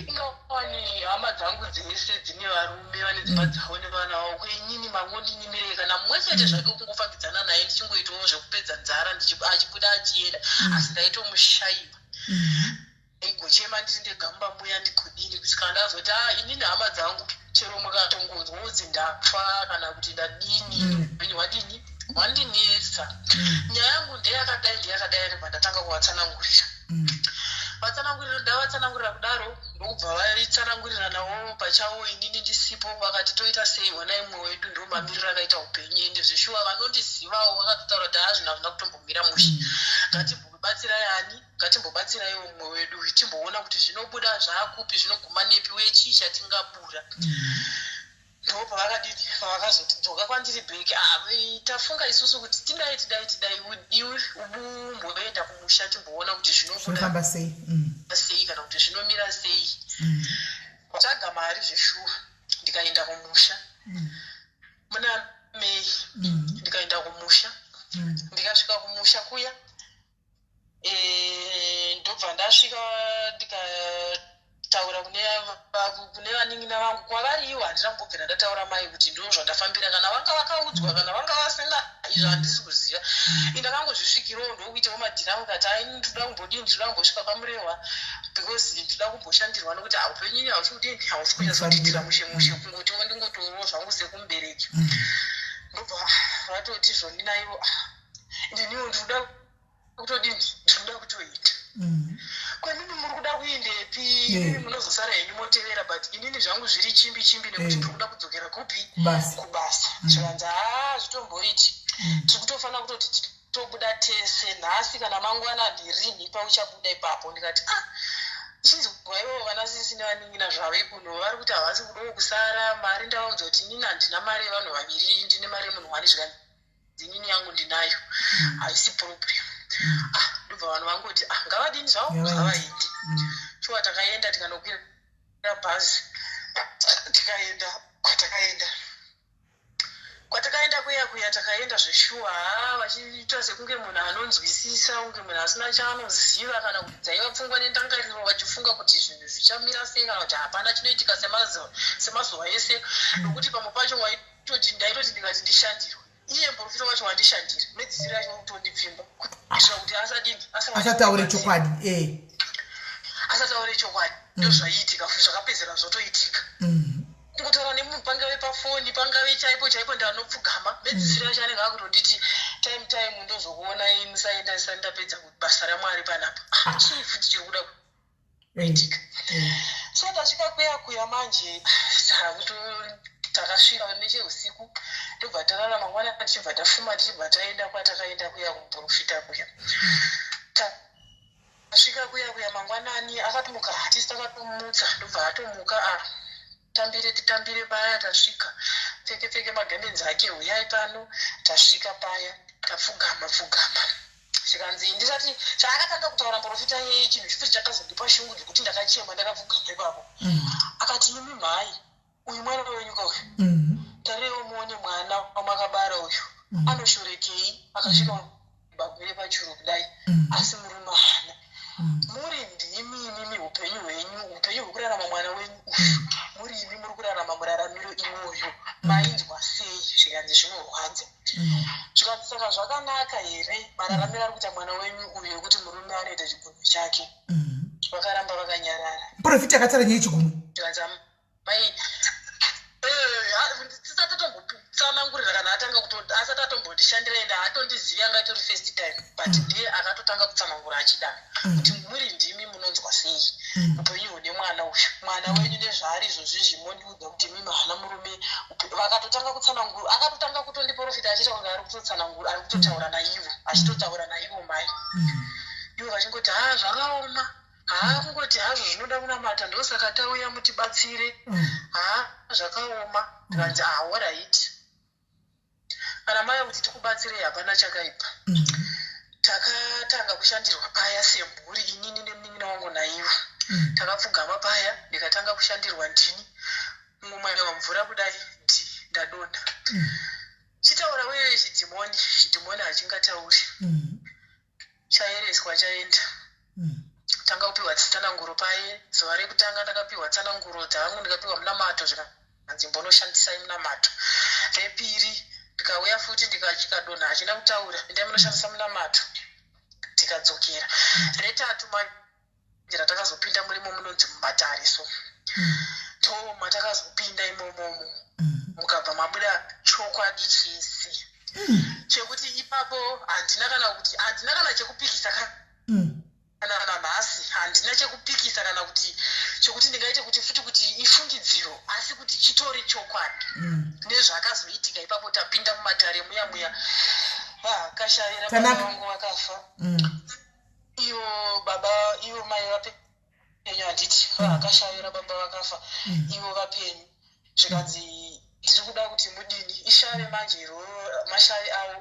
Ingawani hama dzangu dzese dzine varume, vane dzimba dzavo nevana vavo, kuinini mangondinyimirei kana mumwe chete zvake kungofambidzana naye, ndichingoitawo zvekupedza nzara, achibuda achienda, asi ndaitomushayiwa. Igochema ndiri ndega mumba muya, ndigodini kusvika ndazoti, a, inini hama dzangu, chero mukatongonzwa kunzi ndafa kana kuti ndadini, upenyu hwadini hwandinetsa, nyaya yangu ndeyakadai, ndeyakadai. Ndobva ndatanga kuvatsanangurira, vatsanangurira, ndavatsanangurira kudaro, ndokubva vaitsanangurira navo pachavo inini ndisipo. Vakati, "Toita sei? Honai mumwe wedu, ndo mamiriro akaita upenyu." Ende zveshuwa vanondizivawo vakatotaura kuti, "Hazvina, hazvina kutombomira mushe. Ngatimbobatsirai ani, ngatimbobatsiraiwo mumwe wedu, timboona kuti zvinobuda zvaakupi, zvinoguma nepi, uye chii chatingabura." Ndo pavakadini, pavakazoti dzoka kwandiri back, "Ah, tafunga isusu kuti tidai, tidai, tidai, iwe umboenda kumusha, timboona kuti zvinobuda Zvinofamba sei. Sei kana kuti zvinomira sei." Tsvaga mari zveshuwa, ndikaenda kumusha muna May. Ndikaenda kumusha, ndikasvika kumusha kuya, ndobva ndasvika, ndikataura kune kune vanin'ina vangu kwavari ivo handina kumbobvira ndataura mai kuti ndo zvandafambira kana vanga vakaudzwa kana vanga vasina izvo handisi kuziva ini ndakangozvisvikirawo ndokuitawo madhiri angu kati ai ndinoda kumbodini ndinoda kumbosvika pamurehwa because ndinoda kumboshandirwa nokuti haupenyu ini hausi kudini hausi kunyatsondiitira mushe mushe kungotiwo ndingotorawo zvangu sekumubereki ndobva vatoti zvoni naivo ndiniwo ndinoda kutodini ndinoda kutoita kwemimi muri kuda kuindepi imimi munozosara henyu motevera but inini zvangu zviri chimbi chimbi nekuti ndiri kuda kudzokera kupi kubasa zvikanzi haa zvitomboiti tiri kutofanira kutoti titobuda tese nhasi kana mangwana ndirinhi pauchabuda ipapo ndikati ah chinzwa ivo vana sisi nevanin'ina zvave kuno vari kuti havasi kudawo kusara mari ndavaudza kuti inini handina mari yevanhu vaviri ndine mari yemunhu wani zvikanzi inini yangu ndinayo haisi problem ah ndobva vanhu vangoti ah ngavadini zvavo ngavaende shuwa takaenda tikanokwira bhazi tikaenda kwatakaenda kwatakaenda kuya kuya takaenda zveshuwa haa vachiita sekunge munhu anonzwisisa kunge munhu asina chaanoziva kana kuti dzaiva pfungwa nendangariro vachifunga kuti zvinhu zvichamira sei kana kuti hapana chinoitika semazuva ese nokuti pamwe pacho waitoti ndaitoti ndikati ndishandirwe iye muprofita wacho wandishandira medzisiro yacho kutondipfimba kuitira kuti asadini asataure chokwadi asataure chokwadi ndozvaiitika futi zvakapedzera zvotoitika kungotaura nemunhu pangave pafoni pangave chaipo chaipo ndanopfugama medzisiro yacho anenge akutonditi time time ndozokuonai musaenda ndisati ndapedza basa ramwari panapa chii futi chiri kuda kuitika so tasvika kuya kuya manje takasvika necheusiku ndobva tarara mangwana tichibva tafuma tichibva taenda kwatakaenda kuya kumuprofita kuya tasvika kuya kuya mangwanani akatomuka hatisi takatomutsa ndobva atomuka a tambire titambire paya tasvika pfeke pfeke magemenzi ake huyai pano tasvika paya tapfugama pfugama zvikanzi ndisati chaakatanga kutaura muprofita yeye chinhu chifuti chakazondipa shungu dzekuti ndakachema ndakapfugama ipapo akati imi mhai uyu mwana wenyu kauyu tarirewo muone mwana wamakabara uyu anoshorekei akasvika bagwire pachuru kudai asi murume haana muri ndimi imimi upenyu hwenyu upenyu hwekurarama mwana wenyu uyu muri imi muri kurarama muraramiro iwoyo mainzwa sei zvikanzi zvinorwadza zvikanzi saka zvakanaka here mararamiro ari kuita mwana wenyu uyu ekuti murume anoita chigunwe chake vakaramba vakanyarara muprofita akataura nyaya yechigumwe zvikanzi mai tisati tombotsanangurira kana atanga asati atombondishandira ende haatondizivi anga itori first time but ndiye akatotanga kutsanangura achidaro kuti muri ndimi munonzwa sei upenyu hune mwana uyu mwana wenyu nezvaari izvozvizvi mondiudza kuti mimi haana murume vakatotanga kutsanangura akatotanga kutondiprofita achiita kunge ari kutotsanangura ari kutotaura naivo achitotaura naivo mai ivo vachingoti ha zvakaoma haa kungoti hazvo zvinoda kunamata ndosaka tauya mutibatsire haa zvakaoma tikanzi alright kana maya kuti tikubatsirei hapana chakaipa takatanga kushandirwa paya semhuri inini nemunin'ina wangu naivo takapfugama paya ndikatanga kushandirwa ndini mumwe mvura kudai ndi ndadonha chitaura wewe chidhimoni chidhimoni hachingatauri chaereswa chaenda tanga kupiwa tsananguro paye zuva rekutanga ndakapiwa tsananguro dzangu ndikapiwa munamato zvikanzi mbonoshandisai munamato repiri ndikauya futi ndikachikadonha hachina kutaura endai munoshandisa munamato tikadzokera retatu manje ratakazopinda murimo munonzi mumatare so ndo matakazopinda imomomo mukabva mabuda chokwadi chese chekuti ipapo handina kana kuti handina kana chekupikisa kana nanhasi handina chekupikisa kana kuti chekuti ndingaite kuti futi kuti ifungidziro asi kuti chitori chokwadi nezvakazoitika ipapo tapinda mumatare muya muya vakashavira baba vangu vakafa ivo baba ivo mai vapenyu handiti vakashavira baba vakafa ivo vapenyu zvikanzi tiri kuda kuti mudini ishave manje iroro mashavi avo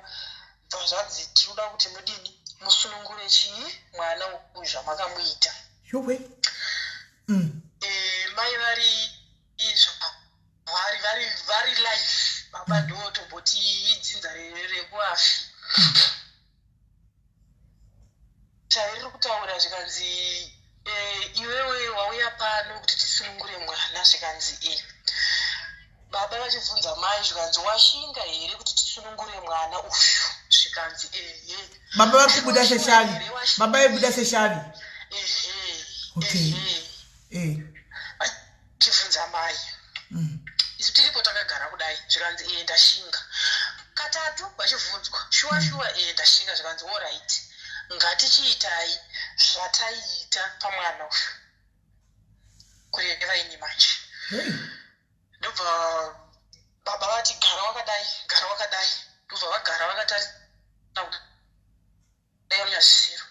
bva zvanzi tiri kuda kuti mudini musunungure chii mwana uyu zvamakamuita yowe mai vari vari vari vari life baba ndo tomboti idzinza rekuafi shavi riri kutaura zvikanzi Eh, iwewe wauya pano kuti tisunungure mwana zvikanzi e baba vachibvunza mai zvikanzi washinga here kuti tisunungure mwana uyu zvikanzi ehe baba vari kubuda seshavi baba vaibuda seshavi ehe Okay. ehe Eh. vachibvunza mai isu tiripo takagara kudai zvikanzi ee ndashinga katatu vachibvunzwa shuwa shuwa ee ndashinga zvikanzi alright ngatichiitai zvataiita pamwana uyu kureva ini manje Hey. ndobva baba vati gara wakadai gara wakadai ndobva vagara vakatarisa kudai munyazvisiro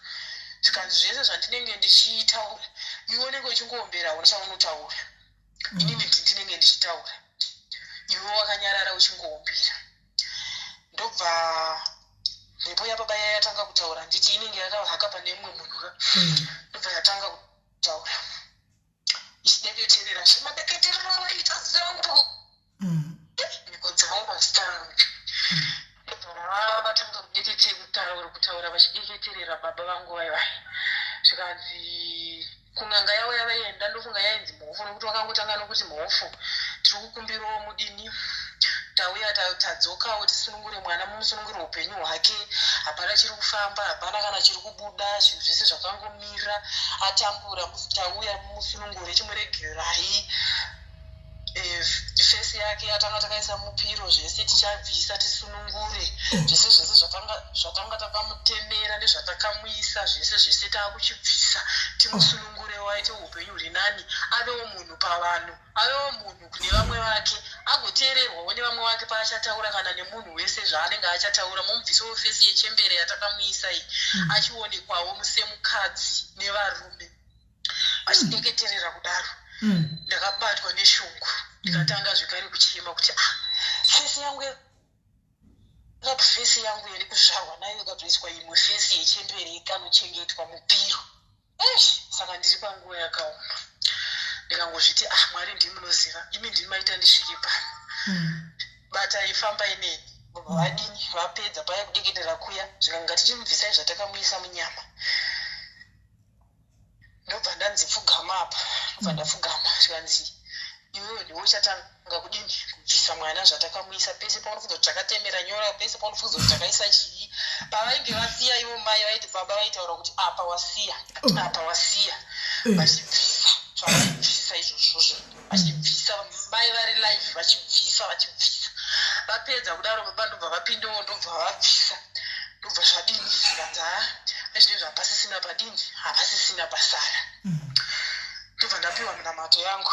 zvikanzi zvese zvandinenge ndichitaura iwe unenge uchingoombera hauna chaunotaura inini ndinenge ndichitaura iwe wakanyarara uchingoombera ndobva mhepo yababa yaya yatanga kutaura nditi inenge yakahaka pane mumwe munhu ka ndobva yatanga kutaura ichideketerera zvimadeketerero avaita zangu mhiko dzangu mazita angu vatanga kudekete kutaura kutaura vachideketerera baba vangu vaivai zvikanzi kun'anga yavo yavaienda ndofunga yainzi mhofu nokuti vakangotanga nokuti mhofu tiri kukumbirawo mudini tauya tadzokawo tisunungure mwana mumusunungure upenyu hwake hapana chiri kufamba hapana kana chiri kubuda zvinhu zvese zvakangomira atambura tauya mumusunungure chimuregerai Eh, fesi yake yatanga takaisa mupiro zvese tichabvisa tisunungure zvese zvese zvatanga takamutemera nezvatakamuisa zvese zvese taakuchibvisa timusunungure waite upenyu huri nani avewo munhu pavanhu avewo munhu kune vamwe vake agoteererwawo nevamwe vake paachataura kana nemunhu wese zvaanenge achataura mumubvisewo fesi yechembere yatakamuisa iyi achionekwawo semukadzi nevarume achideketerera kudaro ndakabatwa neshungu ndikatanga zvekare kuchema kuti ah fesi yangu fesi yangu yeri kuzvarwa nayo ikatoiswa imwe fesi yechembere ikanochengetwa mupiro eish saka ndiri panguva yakaoma ndikangozviti ah mwari ndimi munoziva imi ndimi maita ndisvike pano batai fambai neni vadini vapedza paya kudeketera kuya zvikanga ngatichimubvisai zvatakamuisa munyama ndobva ndanzi pfugama apa ndobva ndapfugama zvikanzi iwewe ndiwe uchatanga kudini kubvisa mwana zvatakamuisa pese paunofunza kuti takatemera nyora pese paunofunza kuti takaisa chii pavainge vasiya ivo mai vaiti baba vaitaura kuti apa wasiya apa wasiya vachibvisa zvavaibvisa izvozvozvo vachibvisa mai vari live vachibvisa vachibvisa vapedza kudaro baba ndobva vapindawo ndobva vabvisa ndobva zvadini zvikanzi ha nezvinezvi hapasisina padini hapasisina pasara ndobva ndapiwa minamato yangu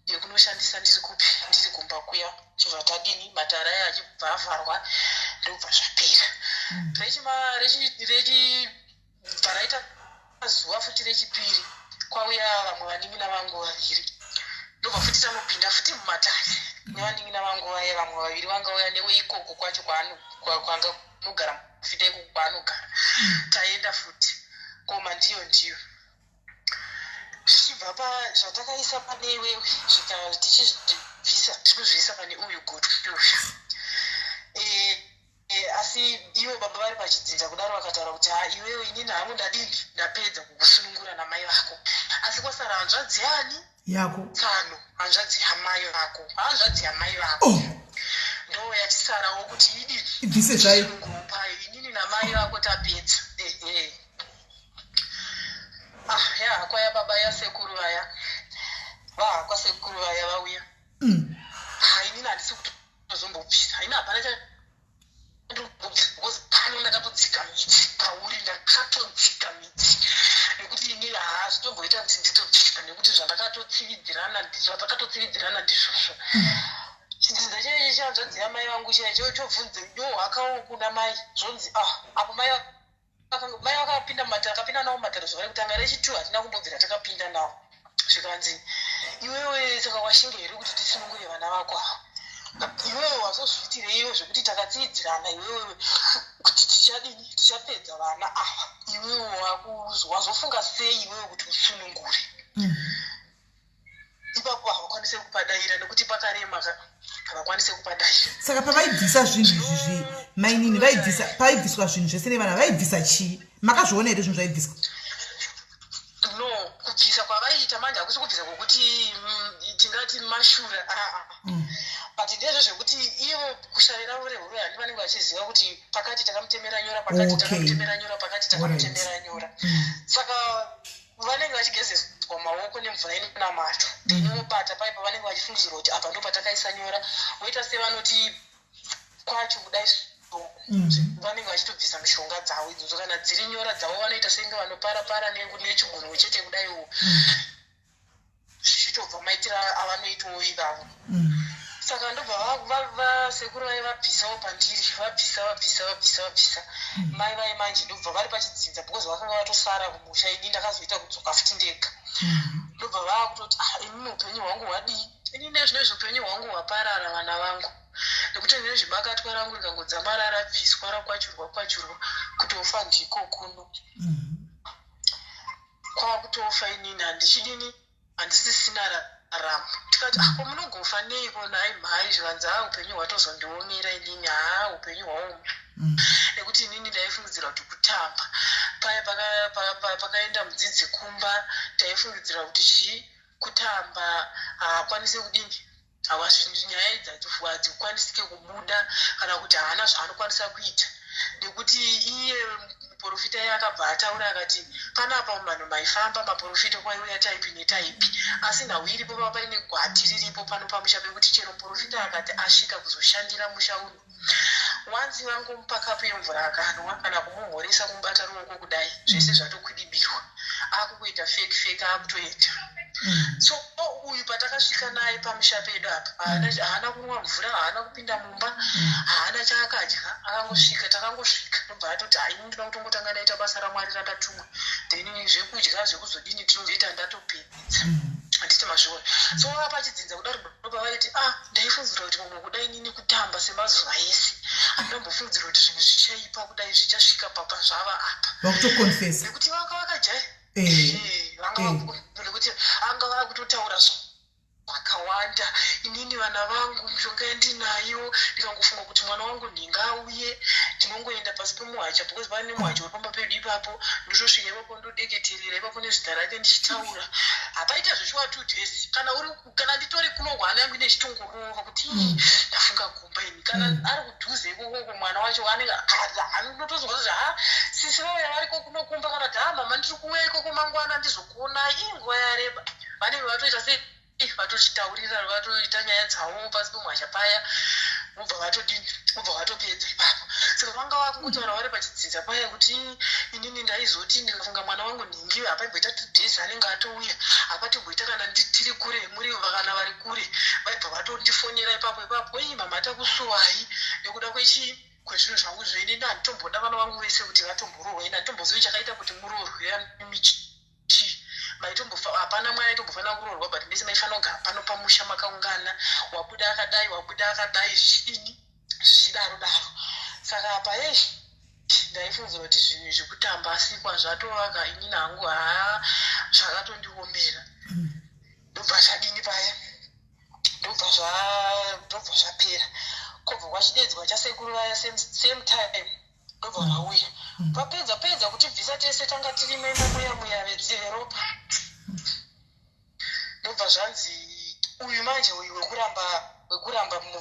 yekunoshandisa ndiri kupi ndiri kumba kuya chibva tadini matara aya achibva avharwa ndobva zvapera rechibva raita zuva futi rechipiri kwauya vamwe vanin'ina vangu vaviri ndobva futi tanopinda futi mumatare nevanin'ina vangu vaya vamwe vaviri vanga uya newe ikoko kwacho kwanga kunogara mufita ikoko kwaanogara taenda futi koma ndiyo ndiyo zvichibva pa zvatakaisa pane iwewe zvika tichizvibvisa tiri kuzviisa pane uyu gotwe uyu Eh, eh, asi ivo baba vari pachidzinza kudaro vakataura kuti ha iwewe inini hangu ndadini ndapedza kukusunungura namai vako asi kwasara hanzvadzi yani yako tsano hanzvadzi yamai vako hanzvadzi yamai vako oh ndo yatisarawo kuti idini ibvise zvayo tisunungure payo inini namai vako tapedza ehe ah yahakwa yababa yasekuru vaya vahakwa sekuru vaya vauya ha inini handisi kutozombobvisa ini hapana chandobvisa because pano ndakatodzika midzi pauri ndakatodzika midzi nekuti inini haa zvitomboita kuti nditobvisa nekuti zvandakatotsividzirana zvatakatotsividzirana ndizvozvo chidzinza chechi chanzvadzi yamai vangu chaicho chobvunze yohakawo kuna mai zvonzi ah apo mai mai vakapinda mumatare akapinda nawo mumatare zuva rekutanga rechitu hatina kumbobvira takapinda nawo zvikanzi iwewe saka washinge here kuti tisunungure vana vako ava iwewe wazozviitirei iwe zvekuti takatsiidzirana iwewe kuti tichadini tichapedza vana ava iwewe wazofunga sei iwewe kuti usunungure ipapo havakwanise kupadaira nekuti pakarema ka havakwanise kupadaira saka pavaibvisa zvinhu izvizvi mainini vaibvisa paibviswa zvinhu zvese nevana vaibvisa chii makazviona here zvinhu zvaibviswa no Kuita kwekuti tingati mashura aa, but ndezvo zvekuti ivo kushavi ravo rehuro handi vanenge vachiziva kuti pakati takamutemera nyora, pakati takamutemera nyora, pakati takamutemera nyora. Saka vanenge vachigezeswa maoko nemvura inonamato, then vobata paipa vanenge vachifungidzirwa kuti apa ndo patakaisa nyora, voita sevanoti kwacho kudai so. Vanenge vachitobvisa mishonga dzavo idzodzo. Kana dziri nyora dzavo, vanoita senge vanopara para nechigunwe chete kudaiwo, zvichitobva maitiro avanoitawo ivavo. Saka ndobva vasekuru vai vabvisawo pandiri, vabvisa, vabvisa, vabvisa, vabvisa. Mai vai manje ndobva vari pachidzinza, because vakanga vatosara kumusha. Ini ndakazoita kudzoka futi ndega. Ndobva vaakutoti, "Ah, inini upenyu hwangu hwadii? Ini nezvinezvi upenyu hwangu hwaparara, vana vangu, nekuti nezvibakatwa rangu rikangodzamara rabviswa, rakwachurwa kwachurwa, kutofa ndiko kuno." Kwakutofa inini handichidini, handisisina raramo. Tikati, "Ah, ko munogofa neiko nhai mhai?" Zvikanzi, "Ha, upenyu hwatozondiomera inini. Haa, upenyu hwaoma, nekuti inini ndaifungidzira kuti kutamba paya pakaenda mudzidzi kumba, taifungidzira kuti chii, kutamba, haakwanisi kudini, nyaya idzi hadzikwanisike kubuda, kana kuti haana zvaanokwanisa kuita, nekuti iye muprofita iye akabva ataura akati panapa vanhu maifamba maprofita kwaiuya type netype, asi nhau iripo pava paine gwati riripo pano pamusha pekuti chero muprofita akati asvika kuzoshandira musha uno, wanzi vangomupa kapu yemvura akanwa, kana kumumhoresa, kumubata ruoko kudai, zvese zvatokwidibirwa, akukuita fake fake, akutoenda." So uyu patakasvika naye pamusha pedu apa, haana kunwa mvura, haana kupinda mumba, haana chaakadya. Akangosvika, takangosvika, ndobva atoti, "Hai, ndoda kutongotanga ndaita basa raMwari randatumwa, then zvekudya zvekuzodini tinozoita ndatopedza." Handiti mazviona? So vava pachidzinza kudaro, ndopa vaiti, "Ah, ndaifungidzira kuti mumwe kudai inini kutamba semazuva ese, handambofungidzira kuti zvinhu zvichaipa kudai, zvichasvika papa zvava apa." Vakutoconfessa. Nekuti vanga vakajai vanga nekuti anga vakutotaura zvakawanda. "Inini vana vangu, mishonga yandinayo, ndikangofunga kuti mwana wangu ndingauye, ndinongoenda pasi pemuhacha, because pane muhacha uri pamba pedu ipapo, ndotosvika ipapo, ndodeketerera ipapo nezita rake ndichitaura." Hapaita zvechiwa 2 days, kana uri kana nditori kuno, hwana yangu ine chitongorova kuti, "Ii, ndafunga kumba ini." Kana ari kudhuze ikokoko, mwana wacho anenge anotozwa kuti, "Ha, sisi vauya, variko kunokumba," kana kuti, "Ha, mama, ndiri kuuya ikoko mangwana, ndizokuonai." Ii, nguva yareba, vanenge vatoita sei, vatochitaurira, vatoita nyaya dzavo pasi pemwasha paya, vobva vatodini, vobva vatopedza ipapo. Saka vanga vakungotaura vari pachidzinza paya kuti, "Inini ndaizoti ndikafunga mwana wangu nhingi, hapaimboita 2 days anenge atouya. Hapatomboita kana tiri kure, muri kana vari kure, vaibva vatondifonera ipapo ipapo, 'Ii, mama, takusuwai nekuda kwechi kwezvinhu zvangu zvo. Inini handitomboda vana vangu vese kuti vatomboroorwa. Ini handitombozivi chakaita kuti muroorwe michi maitombofa. Hapana mwana aitombofanira kuroorwa, but mese maifanira kugara pano pamusha makaungana. Wabuda akadai, wabuda akadai, zvichidini, zvichidaro daro.' Saka apa, ei, ndaifungidzira kuti zvinhu zvekutamba, asi kwazvatovaka, inini hangu, haa, zvakatondiomera. Ndobva zvadini paya, ndobva zvapera. Kwobva kwachidedzwa chasekuru vaya, same time ndobva vauya, vapedza pedza kutibvisa tese tanga tirimo imo muya muya veropa. Ndobva zvanzi, uyu manje, uyu wekuramba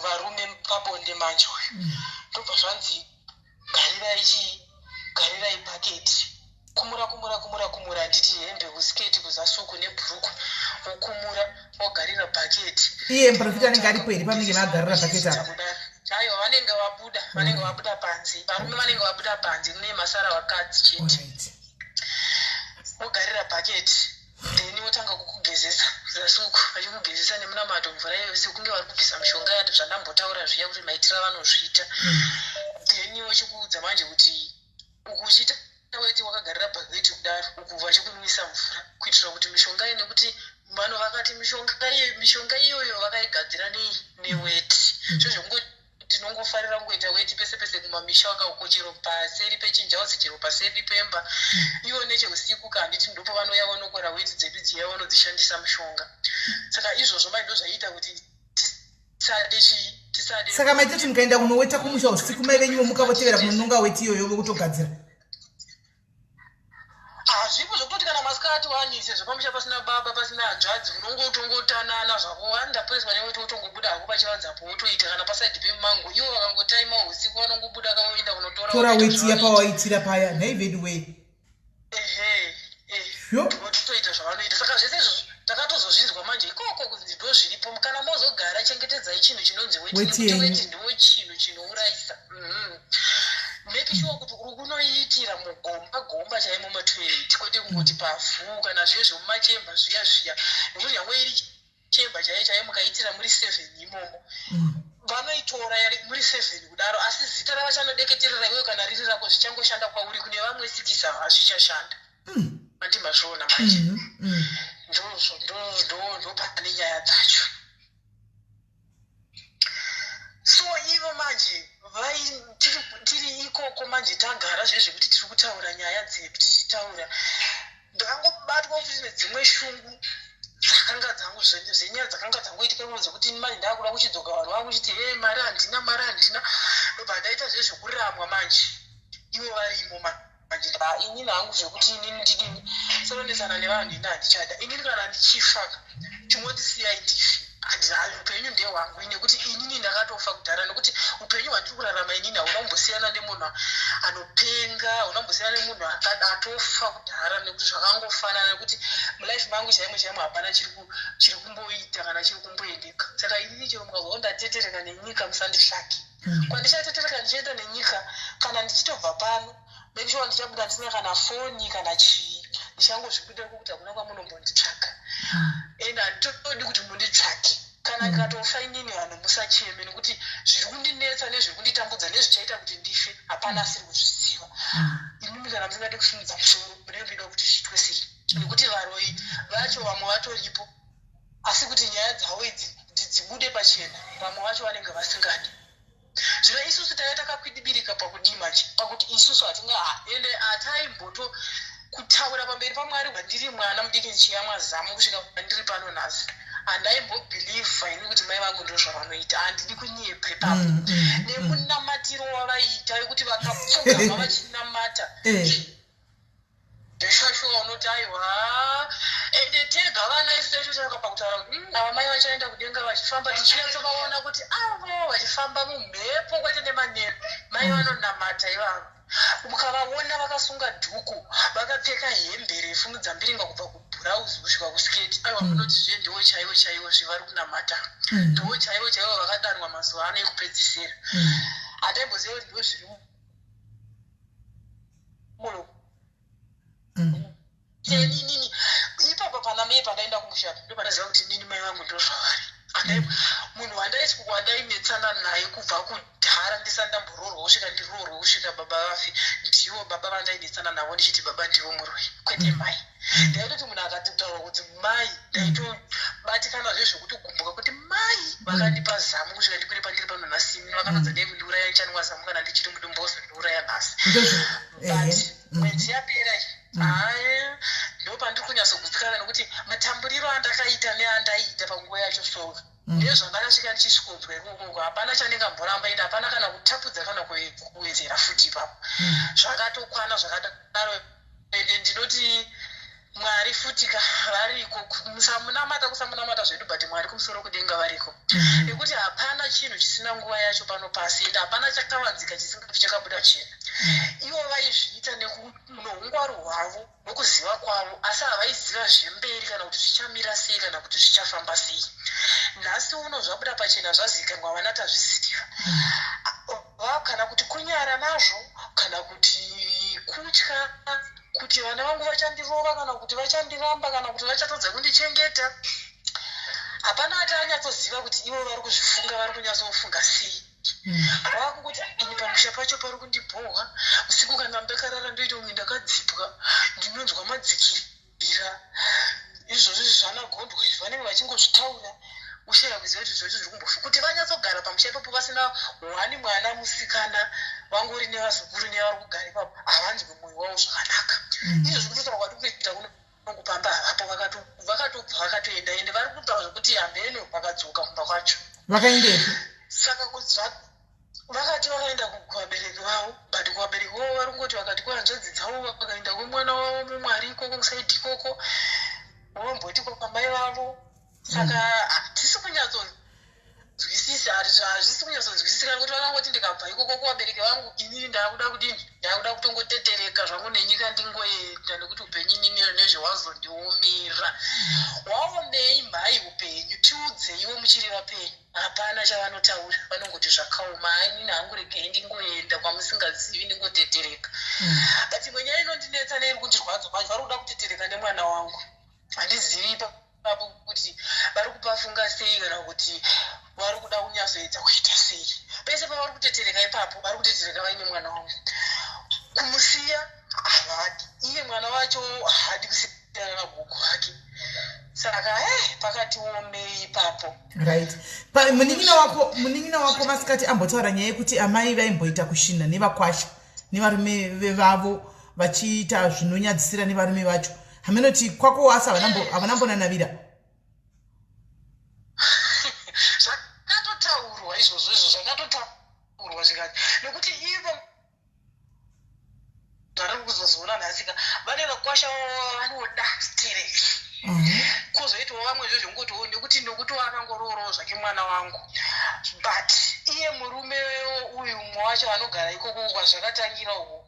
varume pabonde manje uyu, ndobva zvanzi, garirai chii, garirai bhaketi, kumura, kumura, kumura, kumura, handiti hembe, kusiketi, kuzasuku nebhuruku, wokumura, wogarira bhaketi. Iye muprofita anenge aripo here pamunenge magarira bhaketi apa? Aiwa, vanenge vabuda, vanenge vabuda panze. Varume vanenge vabuda panze, mune masara vakadzi chete. Wogarira bhaketi, then wotanga kukugezesa zasuku, vachikugezesa nemunamato, mvura iyo sekunge vari kubvisa mishonga yati zvandambotaura zviya kuti maitiro avanozviita. Then vochikuudza manje kuti uku uchiita weti wakagarira bhaketi kudaro, uku vachikunwisa mvura kuitira kuti mishonga iyi, nekuti vanhu vakati mishonga iyoyo vakaigadzira nei? Neweti. Zvo zvekungoti tinongofarira kungoita weti pese pese kumamisha wakauko, chero paseri pechinjauzi, chero paseri pemba. Ivo necheusiku ka, handiti ndipo vanouya vonokora weti dzedu dziya, vanodzishandisa mushonga. Saka izvozvo mai ndo zvaiita kuti tisade chii, tisade. Saka maitoti mukaenda kunoweta kumusha usiku, mai venyu vomuka votevera kunononga weti iyoyo vokutogadzira? Hazvipo zvekutoti kana masikati wani sezvo pamusha pasina baba, pasina hanzvadzi, unongotongotanana zvako wani, ndaporeswa neweti, wotongobuda hako pachivanzapo, wotoita kana pasaidhi pemango. Ivo vakangotaima usiku, vanongobuda kavoenda kunotora. Tora votoita weti zvavanoita. Yapawaitira paya, nhai vedu. Ehe. Yo. Votoita zvavanoita. Saka zvese izvozvo takatozozvinzwa manje ikoko kunzi ndo zviripo. Kana mozogara, chengetedzai chinhu chinonzi weti, Weti nekuti yenyu. Weti ndo chinhu chinourayisa. Make sure kuti uri kunoiitira mugomba gomba chaimo, matoilet, kwete kungoti pavhu kana zviye zvemumachemba zviya zviya, nekuti nyangwe iri chemba chaiyo chaiyo, mukaitira muri seven imomo, vanoitora muri seven kudaro, asi zita ravachanodeketerera iwewe kana riri rako zvichangoshanda kwauri, kune vamwe sikisa hazvichashanda. Andimazviona manje. Ndozvo, ndo pane nyaya dzacho. So ivo manje tiri ikoko manje, tagara zvezvekuti tiri kutaura nyaya dzedu, tichitaura, ndakangobatwa futi nedzimwe shungu dzakanga dzangu zvenyaya dzakanga dzangoitika imomo, dzekuti manje ndakuda kuchidzoka, vanhu vakuchiti, "He, mari handina, mari handina." Ndobva ndaita zvezvekuramwa manje ivo varimo manje. Inini hangu zvekuti inini ndidini sorondesana nevanhu, ini handichada. Inini kana ndichifa, chingondisiyai ndife. Upenyu ndehwangu, nekuti inini ndakatofa kudhara, nekuti upenyu hwandiri kurarama inini hauna kumbosiyana nemunhu anopenga, hauna kumbosiyana nemunhu atofa kudhara, nekuti zvakangofanana, nekuti mulife mangu chaimo chaimo hapana chiri kumboita kana chiri kumboendeka. Saka inini chero mukazwawo ndatetereka nenyika, musanditsvaki. Kwandichatetereka ndichienda nenyika, kana ndichitobva pano, make sure ndichabuda ndisina kana foni kana chii, ndichangozvibudira kuti hakuna kwamunombonditsvaka, and handitodi kuti munditsvake. Kana ndikatofa inini, vanhu musacheme, nekuti zviri kundinetsa nezviri kunditambudza nezvichaita kuti ndife, hapana asiri kuzviziva. Imimi kana musingadi kusimudza musoro, munenge muchida kuti zviitwe sei? Nekuti varoi vacho vamwe vatoripo, asi kuti nyaya dzavo idzi kuti dzibude pachena, vamwe vacho vanenge vasingadi. Zvino isusu taiva takakwidibirika pakudii manje? Pakuti isusu hatinga ende hataimboto kutaura pamberi paMwari. Ndiri mwana mudiki ndichiyamwa zamu kusvika pandiri pano nhasi, handaimbobhilivha ini kuti mai vangu ndo zvavanoita. Handidi kunyepa ipapo. Nemunamatiro wavaiita, wekuti vakapfugama vachinamata, zveshoshuwa unoti aiwa. Ende tega vana isu taitotanga pakutaura kuti, ava mai vachaenda kudenga vachifamba," tichinyatsovaona kuti avo vachifamba mumhepo, kwete nemanero. Mai vanonamata ivavo, mukavaona vakasunga dhuku, vakapfeka hembe refu, mudzambiringa kubva kubhurauzi kusvika kusiketi, aiwa, munoti zve ndiwo chaivo chaivo zvevari kunamata, ndiwo chaivo chaivo vakadanwa mazuva ano ekupedzisira. Hataimboziva kuti ndo zviri mwoyo. Seninini ipapo pana mai pandaenda kumusha, ndo pandaziva kuti nini mai vangu ndo zvavari. Munhu wandainetsana naye kubva kudhara ndisati ndamboroorwa kusvika ndiroorwe kusvika baba vafi, ndivo baba vandainetsana navo ndichiti baba ndivo muroyi, kwete mai. Ndaitoti munhu akatotaura kuti mai, ndaitobatikana zvezvekuti gumbuka kuti mai vakandipa zamu kusvika ndikwire pandiri pano nhasi. Vakanodza dei kundiuraya, nchanwa zamu kana ndichiri mudumbu, wozondiuraya nhasi. Ndozvo. But mwedzi yapera iyi, haya, ndo pandiri kunyatsogutsikana, nekuti matamburiro andakaita neandaiita panguva yacho, so ndezvandakasvika ndichisvikonzwa ikokoko, hapana chandingamboramba, ende hapana kana kutapudza kana kuwedzera futi ipapo. Zvakatokwana zvakadaro. Ende ndinoti Mwari futi ka variko. Musamunamata, kusamunamata zvedu, but Mwari kumusoro kudenga variko, nekuti hapana chinhu chisina nguva yacho pano pasi, ende hapana chakavanzika chisingafi chakabuda chena. Ivo vaizviita noungwaru hwavo nokuziva kwavo, asi havaiziva zvemberi, kana kuti zvichamira sei, kana kuti zvichafamba sei. Nhasi uno zvabuda pachena, zvazikanwa, vana tazviziva. Kana kuti kunyara nazvo, kana kuti kutya kuti vana vangu vachandirova, kana kuti vachandiramba, kana kuti vachatadza kundichengeta, hapana ati anyatsoziva kuti ivo vari kuzvifunga, vari kunyatsofunga sei. Vakukuti ini pamusha pacho pari kundibhohwa. Usiku kana ndakarara, ndoita kunge ndakadzipwa, ndinonzwa madzikirira. Izvozvo izvi zvanagondwa izvi vanenge vachingozvitaura, ushaya kuziva kuti zvacho zviri kumbofa kuti vanyatsogara pamusha ipapo vasina hwani mwana musikana, vangori nevazukuru nevari kugara ipapo, havanzwi mwoyo wavo zvakanaka. Izvozvi kutotaura kwati kuita kunongopamba, havapo, vakatobva vakatoenda, ende vari kutaura zvekuti hambeno vakadzoka kumba kwacho. Vakaendepi? Saka vakati vakaenda kuvabereki vavo, but kuvabereki Vabereki vavo vari kungoti vakati kwehanzvadzi dzavo vakaenda kwemwana wavo mumwe ari ikoko kusaidi ikoko, vomboti kwamai vavo. Saka hatisi kunyatsonzwisisa, hazvisi kunyatsonzwisisika nekuti vakangoti ndikabva ikoko kuvabereki vangu, inini ndaakuda kudini, ndaakuda kutongotetereka zvangu nenyika, ndingoenda, nekuti upenyu inini nezvewazondiomera. Waomei mhai upenyu? Tiudzeiwo muchiri vapenyu. Hapana chavanotaura, vanongoti zvakaoma. Inini hangu regei ndingoenda kwamusingazivi, ndingotetereka. But imwe nyaya inondinetsa neiri kundirwadza manje, vari kuda kutetereka nemwana wangu. Handizivi ipapo kuti vari kupafunga sei kana kuti vari kuda kunyatsoedza kuita sei. Pese pavari kutetereka ipapo, vari kutetereka vaine mwana wangu. Kumusiya havadi, iye mwana wacho haadi kusiyana nagogo vake. Saka pakati omei ipapo. Right, munin'ina wako masikati ambotaura nyaya yekuti amai vaimboita kushinha nevakwasha nevarume vevavo, vachiita zvinonyadzisira nevarume vacho. Haminoti kwako asi havana mbonanavira? Zvakatotaurwa izvozvo, izvo zvakatotaurwa zvikati nekuti ivo zvari kuzozoona nhasika vane vakwasha vavo vanoda stereki. Kwozoitawo vamwe zvo zvongotiwo nekuti wakangoroorowo zvake mwana wangu, but iye murume uyu mumwe wacho anogara ikoko kwazvakatangira uko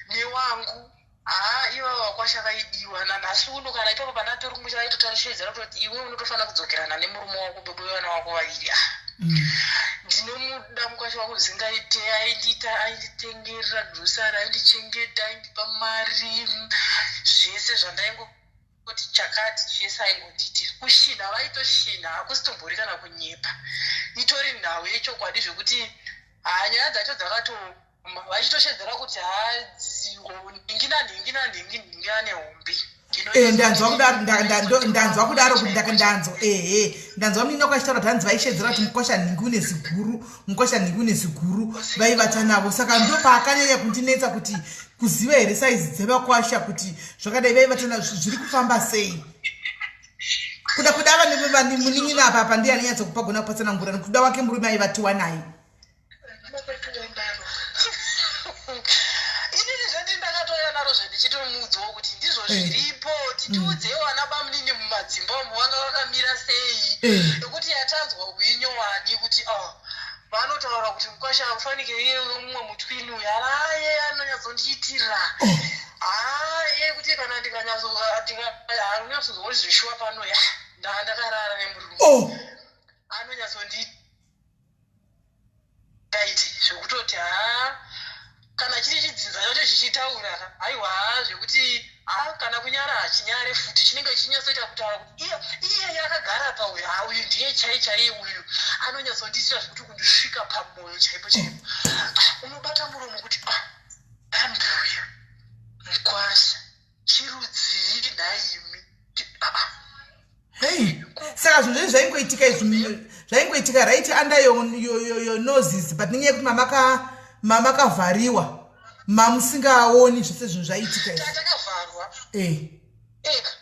newangu, haa, ivava vakwasha vaidiwa nanhasi uno. Kana ipapo panatori kumusha vaitotarishedzera kutoti iwe unotofanira kudzokerana nemurume wako, bebe vana vako vaviri. Ah, ndinomuda mukwasha wangu zvingaite. Aindiita, ainditengera grocery, aindichengeta, aindipa mari, zvese zvandaingoti chakati chese aingondiitira. Kushinha vaitoshinha, hakusitombori kana kunyepa, itori nhau yechokwadi zvekuti haa, nyaya dzacho dzakatooma, vachitoshedzera kuti haa, nhingi nanhingi nanhingi, nhingi ane hombe. Eh, ndanzwa kudaro kuti ndanzwa, ehe, ndanzwa munin'ina kwachitaura kuti hanzi vaishedzera kuti mukwasha nhingi une ziguru, mukwasha nhingi une ziguru, vaivata navo. Saka ndo paakanyanya kundinetsa kuti kuziva here saizi dzevakwasha, kuti zvakadai vaivata, zviri kufamba sei. Kuda vane munin'ina apa apa ndiye anonyatsa kupagona kupatsanangura nekuda wake murume aivatiwa naye. Inini zvendi ndakatouya naro zvendichitomuudzawo kuti ndizvo zviripo, titiudzewo ana bamunini mumadzimba umu vanga vakamira sei, nekuti yatanzwa kuinyowani kuti oh, vanotaura kuti mukwasha ufanike iye mumwe mutwini uyu araye anonyatsondiitira. Haa, iye kuti kana ndikanyatsonyatsonzwa kuti zvishuwa pano ya ndaa ndakarara nemurume, anonyatsondiita iti zvekutoti haa, kana chiri chidzinza chacho chichitaura, haiwa, zvekuti ha, kana kunyara hachinyare futi, chinenge chichinyatsoita kutaura kuti iye akagara pa uyu, ha, uyu ndiye chai chaiye, uyu anonyatsondiitira zvekuti kundisvika pamwoyo chaipo chaipo. Ah, unobata muromo kuti ah, ambuya mukwasha chirudzii nhaimi? Ah, ah. Hei, saka zvinhu zvezvi zvaingoitika izvi, zvaingoitika right under your noses, but nenyaya yekuti mamakavhariwa, mamusingaoni zvese zvinhu zvaiitika izvi. Takavharwa.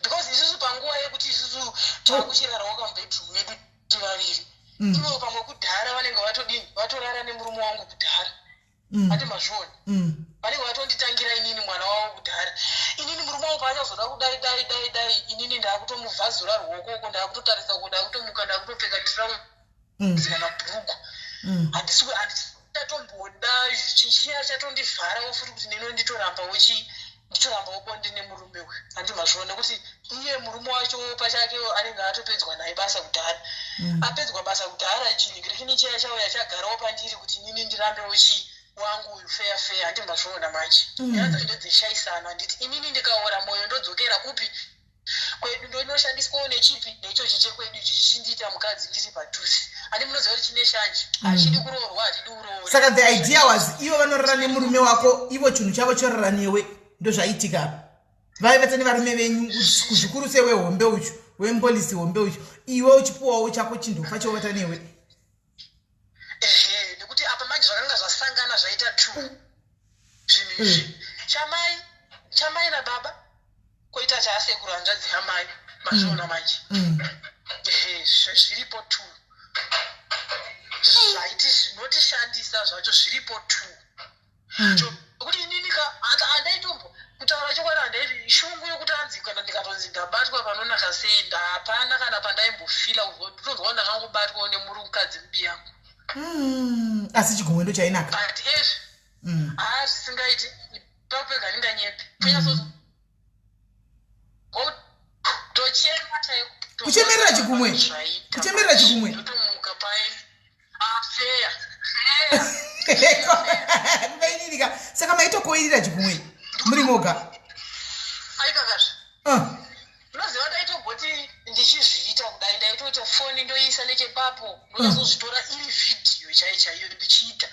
Because isusu panguva yekuti isusu takuchirarawo kamubedroom medu tivaviri, ivo pamwe kudhara vanenge vatodini, vatorara nemurume wangu kudhara. Ati mazviona, vanenge vatonditangira inini mwana wavo kudhara. Inini murume wangu paachazoda kudai dai dai dai, inini ndaakutomuvhazura ruoko uko, ndaakutotarisa uko, ndaakutomuka, ndaakutopfeka tirauzi kana bhurugu. Handisi handichatomboda chichiya chatondivharawo futi kuti nino nditorambawo chi nditorambawo bonde nemurume uyu. Handi mazviona nekuti iye murume wacho pachake anenge atopedzwa naye basa kudhara. Apedzwa basa kudhara, chinhingirikini chiya chauya chagarawo pandiri kuti inini ndirambewo chi wangu uyu feya feya. Handi mazviona manje? Nyaya dzacho ndedzeshaisano. Handiti inini ndikaora mwoyo ndodzokera kupi? Kwedu. Ndoinoshandiswawo nechipi neichochi chekwedu ichi chichindiita mukadzi ndiri padhuze. Handi munoziva kuti chine shanje, hachidi kuroorwa, hachidi kuroora. Saka the idea was ivo vanorara nemurume wako, ivo chinhu chavo chorara newe. Ndozvaitika apa, vaivata nevarume venyu, zvikuru sewehombe uchu, wempolisi hombe uchu, iwe uchipuwawo chako chindofa chovata newe. Ehe, nekuti apa manje zvakanga zvasangana, zvaita two zvinhu izvi, chamai nababa, koita chaasekuru hanzvadzi yamai. Mazviona manje? Ehe, zviripo two zvaiti zvinotishandisa zvacho, zviripo two. Zvekuti Kutaura chokwadi, handaiti shungu yokuti anzi kana ndikatonzi ndabatwa panonaka sei, ndapana kana pandaimbofila kutonzwa ndakangobatwawo nemurukadzi mubi yangu. Asi chigumwe ndo chainaka. But ezvi haa, zvisingaiti ipapo pega, ndinganyepe kunyatso tochema chaiko. Kuchemerera chigumwe. Zvaita. Kuchemerera chigumwe. Ndotomuka pai afeya feya. Kukainirika. Saka maitokoirira chigumwe muri moga? Aikakazve. Ah. Unoziva, ndaitogoti ndichizviita kudai, ndaitoita foni ndoiisa nechepapo, ndonyazozvitora iri vhidhiyo chaiyo chaiyo ndichiita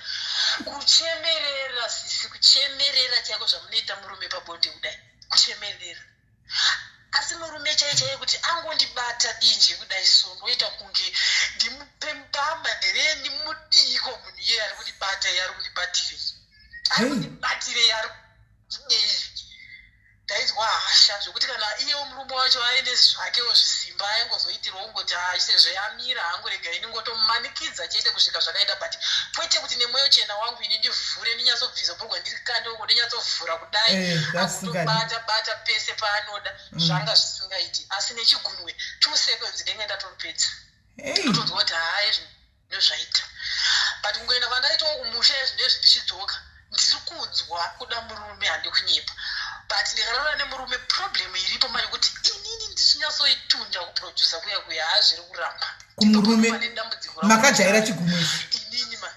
kuchemerera sisi, kuchemerera chaiko zvamunoita murume pabonde kudai, kuchemerera. Asi murume chaiyo chaiyo kuti angondibata dinje kudai so, ndoita kunge ndimupe mbama here? Ndimudiko munhu iye ari kundibata, iye ari kundibatirei, ari kundibatirei, ari kudei? Ndainzwa hasha zvekuti kana iyewo murume wacho aine zvakewo zvisimba, aingozoitirwa kungoti hai, sezvo yamira hangu, rega ini ngotomumanikidza chete kusvika zvakaita. But kwete kuti nemwoyo chena wangu ini ndivhure, ndinyatsobvisa bhurugwa, ndirikande uko, ndinyatsovhura kudai, Zvaasingadi. akutobata bata pese paanoda. Zvanga zvisingaiti, asi nechigunwe 2 seconds ndenge ndatopedza. Kutonzwa kuti hai, zvinhu zvaita. But kungoenda kwandaitawo kumusha izvinezvi, ndichidzoka ndiri kunzwa kuda murume, handi kunyepa. But ndikarara nemurume, problem iripo manje kuti inini ndichinyatsoitunda, kuprodusa kuya kuya, haazviri kuramba. Kumurume. Pane dambudziko rangu. Makajaira chigumwe ichi. Inini ma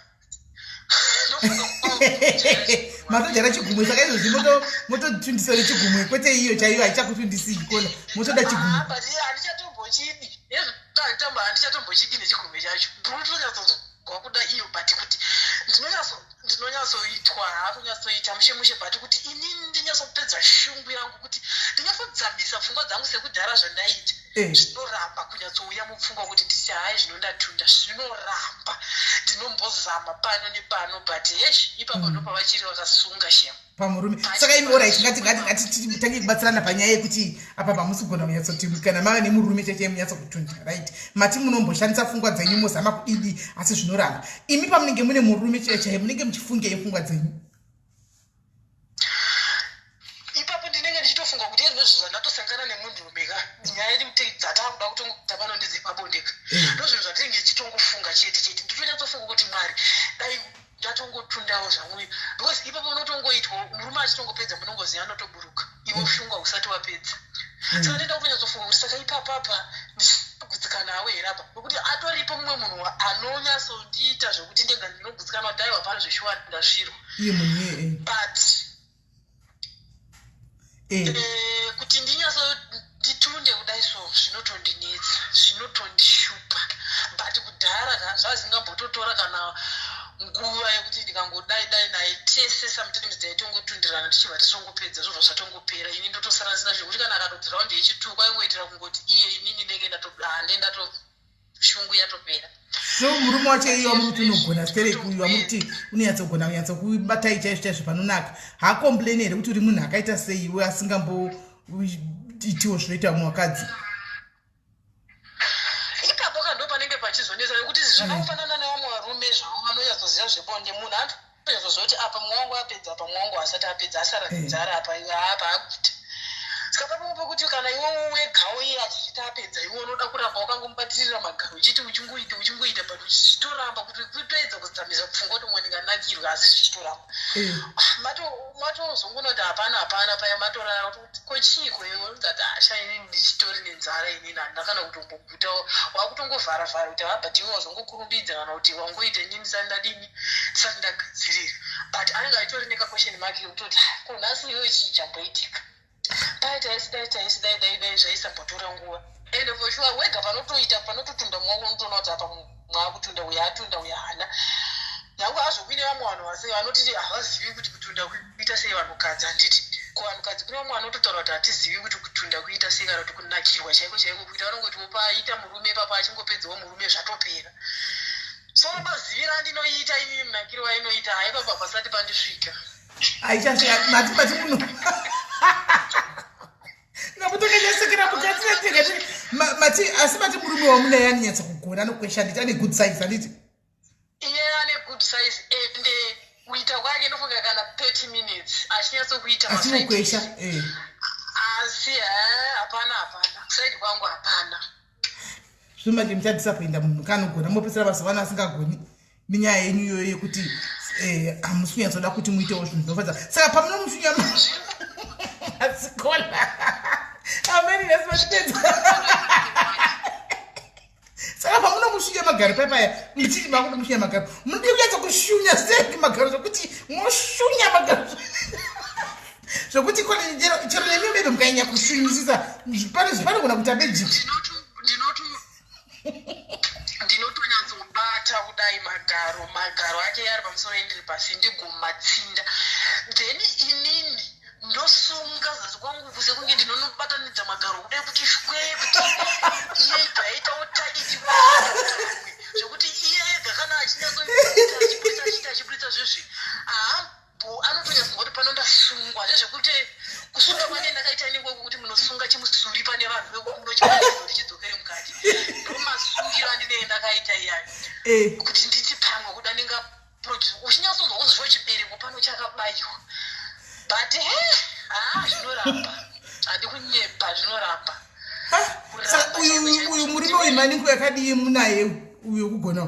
ndofunga kujaira. Matojaira chigumwe, saka izvozvi mototundisa nechigumwe, kwete iyo chaiyo haichakutundisi ikona, motoda chigumwe. Ah, but handichatombochidi, handichatombochidi nechigumwe chacho. Ndinotonyatsonzwa kuda iyo, but kuti ndinonyatsoitwa hakunyatsoita mushe mushe. But kuti inini ndinyatsopedza shungu yangu, kuti ndinyatsodzamisa pfungwa dzangu sekudhara zvandaiita, zvinoramba kunyatsouya mupfungwa kuti nditi hai, zvinondatunda, zvinoramba. Ndinombozama pano nepano, but hesh, ipapo ndopavachiri vakasunga shem. Pamurume. Saka imi, alright, ngati titange kubatsirana panyaya yekuti apa pamusi kugona kunyatsoti kana mava nemurume chaichai munyatsokutunda, right? Mati munomboshandisa pfungwa dzenyu, mozama kudidi, asi zvinoramba. Imi pamunenge mune murume chaiyo chaiyo, munenge muchifungei pfungwa dzenyu? Ipapo ndinenge ndichitofunga kuti ezvinozvo zvandatosangana nemunhurume ka, nyaya yedu dzatakuda kutongoita pano ndedzepabonde ka. Ndozvinhu zvandinenge ndichitongofunga chete chete. Nditonyatsofunga kuti Mwari, dai ndatongotundawo zvangu, because ipapo unotongoitwa murume achitongopedza, munongoziva, anotoburuka, iwe ushunga usati wapedza. Saka ndinoda kutonyatsofunga kuti saka ipapapa ndichagutsikanawo here apa, nokuti atoripo mumwe munhu anonyatsondiita zvokuti ndega ndinogutsikana kuti aiwa, pano zveshuwa ndasvirwa. Iye munhu iye. But kuti ndinyatso nditunde kudai so, zvinotondinetsa, zvinotondishupa. But kudhara ka, zvazingambototora kana nguva yekuti ndikangodai dai naye tese, sometimes taitongotundirana, tichibva tichongopedza, zvobva zvatongopera. Ini ndotosara ndisina zvekuti kana akatoti raundi yechitu, kwaingoitira kungoti iye, inini ndenge hande shungu yatopera. So murume wacho iye wamuri kuti unogona stereki uyu, wamuri kuti unonyatsogona kunyatsokubatai chaizvo chaizvo panonaka, haacomplaini here kuti uri munhu akaita sei iwe, asingamboitiwo zvinoita vamwe vakadzi? Ipapo ka ndo panenge pachizonetsa, nekuti zvakafanana nevamwe varume zvavo vanonyatsoziva zvebonde. Munhu anonyatsoziva kuti apa mumwe wangu apedza, apa mumwe wangu asati apedza, asara nenzara apa, apa aguta. Saka papo pekuti kana iwe wegawo iye achizviti apedza, iwe unoda kuramba wakangomubatirira magaro, uchiti uchingoita, uchingoita, but zvichitoramba kuti kutoedza kudzamisa pfungwa kuti mwe ndinganakirwa, asi zvichitoramba. Matozongoona kuti hapana, hapana paya, matorara kuti ko chiiko iwe, unzati asha, inini ndichitori nenzara, inini handina kana kutomboguta. Wakutongovhara vhara kuti ha, but iwe wazongokurumbidza kana kuti wangoita, inini ndisati ndadini, ndisati ndagadzirira. But anenge achitori nekaquestion mark yekutoti ko nhasi iwe chii chamboitika? Dai taisi, dai taisi, dai dai dai zvaisambotora nguva. Ende for sure wega panotoita, panototunda mumwe wako, unotoona kuti apa mwaakutunda, uyo atunda, uyo haana. Nyange hazvo kuine vamwe vanhu vase vanotiti havazivi kuti kutunda kuita sei, vanhukadzi, handiti? Kuvanhukadzi kune vamwe vanototaura kuti hatizivi kuti kutunda kuita sei, kana kuti kunakirwa chaiko chaiko kuita. Vanongoti paita murume ipapo, achingopedzawo murume, zvatopera. So maziviro andinoita inini, munakiro wainoita, haipapa pasati pandisvika. Aichasvika. Mati munhu namutokanyasekera mukati netekati mati, asi mati murume wamunaye anonyatsa kugona, anokwesha, handiti? Ane good size, handiti? Iye ane good size, ende kuita kwake ndofunga kana 30 minutes achinyatsokuita. achiita achinokwesha eh. Asi hapana, hapana, kusaidi kwangu hapana. Zvino manje muchadisappointa munhu kanogona, mopedzisira mazuva ano asingagoni nenyaya yenyu iyoyo yekuti hamusi kunyatsoda kuti muitewo zvinhu zvinofadza. Saka pamunomushunya masikona ameni nhasi machipedza. Saka pamunomushunya magaro paipaya, muchiti makuda mushunya magaro, munodi kunyatsa kushunya sei magaro, zvokuti moshunya magaro zvokuti chero nemi bebe mukanyanya kushunyisisa panogona kuita magic? Ndinotonyatsobata kudai magaro, magaro ake ari pamusoro, endiri pasi, ndigumatsinda, then inini ndosunga zasi kwangu sekunge ndinonobatanidza magaro kudai kuti shwe, kuti iye ibva yaitawo tight, zvekuti iye ega kana achinyatsoita, achiburitsa, achiita, achiburitsa zvezvi, haambo anotonyatsoa kuti pano ndasungwa. Zvezvekuti kusunga kwane ndakaita inenge kuti munosunga chimusuri pane vanhu, munochibatanidza kuti chidzokere mukati. Ndomasungiro andinenge ndakaita iyayo kuti nditi pamwe kuda ndinga uchinyatsonzwa kuzozvo chibereko pano chakabayiwa, but he, ha, zvinoramba, handi kunyepa, zvinoramba. Saka uyu murume uyu maningi yakadii munaye uyu wekugona?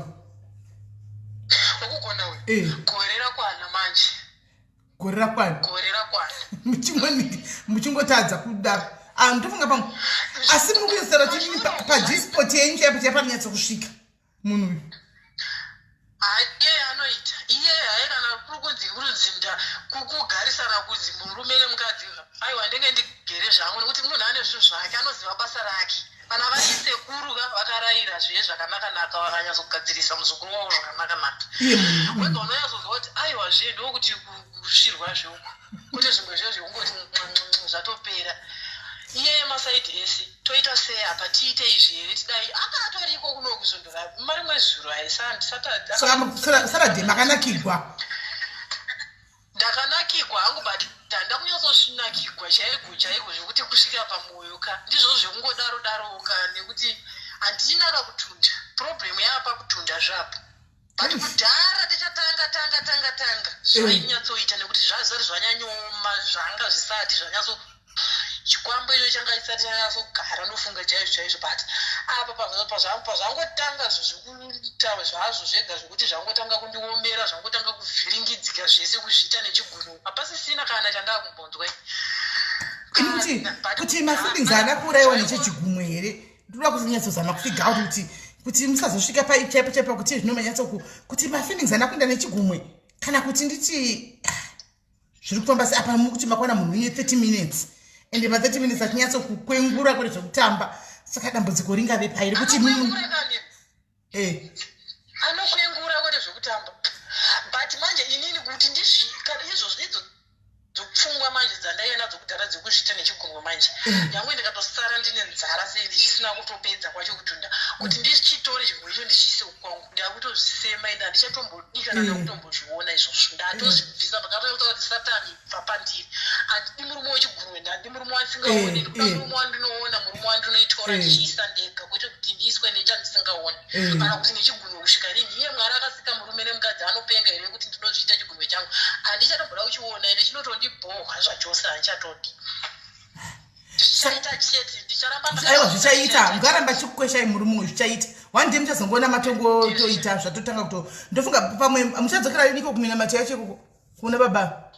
Wekugona uyu? Gore rakwana manje. Gore rakwana? Gore rakwana. Muchingotadza kudaro. Ah, ndofunga pamwe asi muri kunyatsotaura kuti paG-spot yenyu chaipo chaipo anonyatso kusvika munhu uyu? Iye anoita, iye haye, kana kuri kunzi kurudzinda kugarisana kunzi murume nemukadzi, aiwa, ndenge ndigere zvangu, nekuti munhu ane zvinhu zvake, anoziva basa rake. Kana vari sekuru ka, vakarayira zviye zvakanaka-naka, vakanyatsogadzirisa muzukuru wavo zvakanaka-naka. Iye munhu Wega unonyatsonzwa kuti aiwa, zviye ndokuti kusvirwa zviuku, kwete zvimwe zviye zvekungoti nxanxanxa, zvatopera. Iye masaidi ese, toita sei apa, tiite izvi here, tidai, anga atoriko kunoku svondo marimwe zuro. Saka Saturday makanakigwa? Ndakanakigwa hangu, but handa kunyatsosvinakigwa chaiko chaiko zvekuti kusvika pamwoyo ka. Ndizvo zvekungodaro daro ka, nekuti handina kakutunda. Problem yaapa kutunda zvapo, but kudhara tichatanga tanga tanga tanga zvainyatsoita, nekuti zvazvisati zvanyanyooma, zvanga zvisati zvanyatso, chikwambo icho changa chisati chanyatsogara, ndofunga chaizvo chaizvo. But apa pazvangotanga zvekuita zvazvo zvega, zvekuti zvangotanga kundiomera, zvangotanga kuvhiringidzika zvese, kuzviita nechigunwe, hapasisina kana chandaa kumbonzwa. Kuti mafeelings haana kuurayiwa nechechigumwe here? Ndoda kuzinyatsozama kufigure out kuti musazosvika chaipo chaipo kuti zvinomanyatso kuti mafeelings haana kuenda nechigumwe, kana kuti nditi zviri kufamba se apa mukuti makwana munhu une 30 minutes, ende ma30 minutes achinyatsokukwengura kwete zvekutamba. Saka dambudziko ringave pairi kuti Anokwengura kwete zvekutamba, but manje inini kuti ndizvi kana izvozvo, idzo dzopfungwa manje dzandaiva nadzo kudhara dzekuzviita nechigunwe manje, nyange ndikatosara ndine nzara sei, ndichisina kutopedza kwacho kutunda, kuti ndichitore chigumwe icho ndichiise kwangu, ndakutozvisema, ende handichatombodi kana ndakutombozviona izvozvo. Ndatozvibvisa, ndakatotaura kuti Satani, bva pandiri, handidi murume wechigunwe, ndandi murume wandisingaoni, ndikuda murume wandinoona, murume wandinoitora ndichiisa ndega, kwete kuti ndiiswe nechandisingaoni kana kuti nechigunwe kusvika rini. Iye Mwari akasika murume nemukadzi anopenga here kuti ndinozviita chigunwe changu? Handichatomboda kuchiona, ende chinotondibhohwa zvachose, handichatodi. Zvichaita chete, ndicharamba. Aiwa, zvichaita, mukaramba chikukweshai murume uyu, zvichaita. One day muchazongoona matongotoita zvatotanga kuto. Ndofunga pamwe muchadzokera niko kuminamato yacho ikoko kuna baba.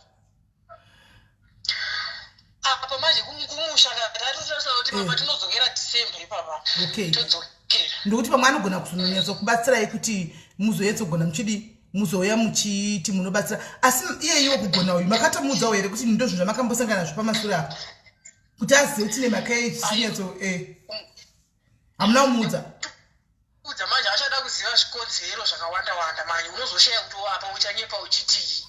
Apa manje kumusha tatotarisira kuti papa tinodzokera December ipapa. Todzokera. Ndokuti pamwe anogona kuzonyatsokubatsirai kuti muzoyetsogona muchidi muzouya muchiti munobatsira. Asi iye iwo kugona uyu makatomuudzawo here kuti ndo zvinhu zvamakambosangana nazvo pamashure apa, kuti azive kuti nemhaka yechinetso? Hamuna kumuudza? Udza manje achada kuziva zvikonzero zvakawanda wanda manje, unozoshaya kuti apa uchanyepa uchitii.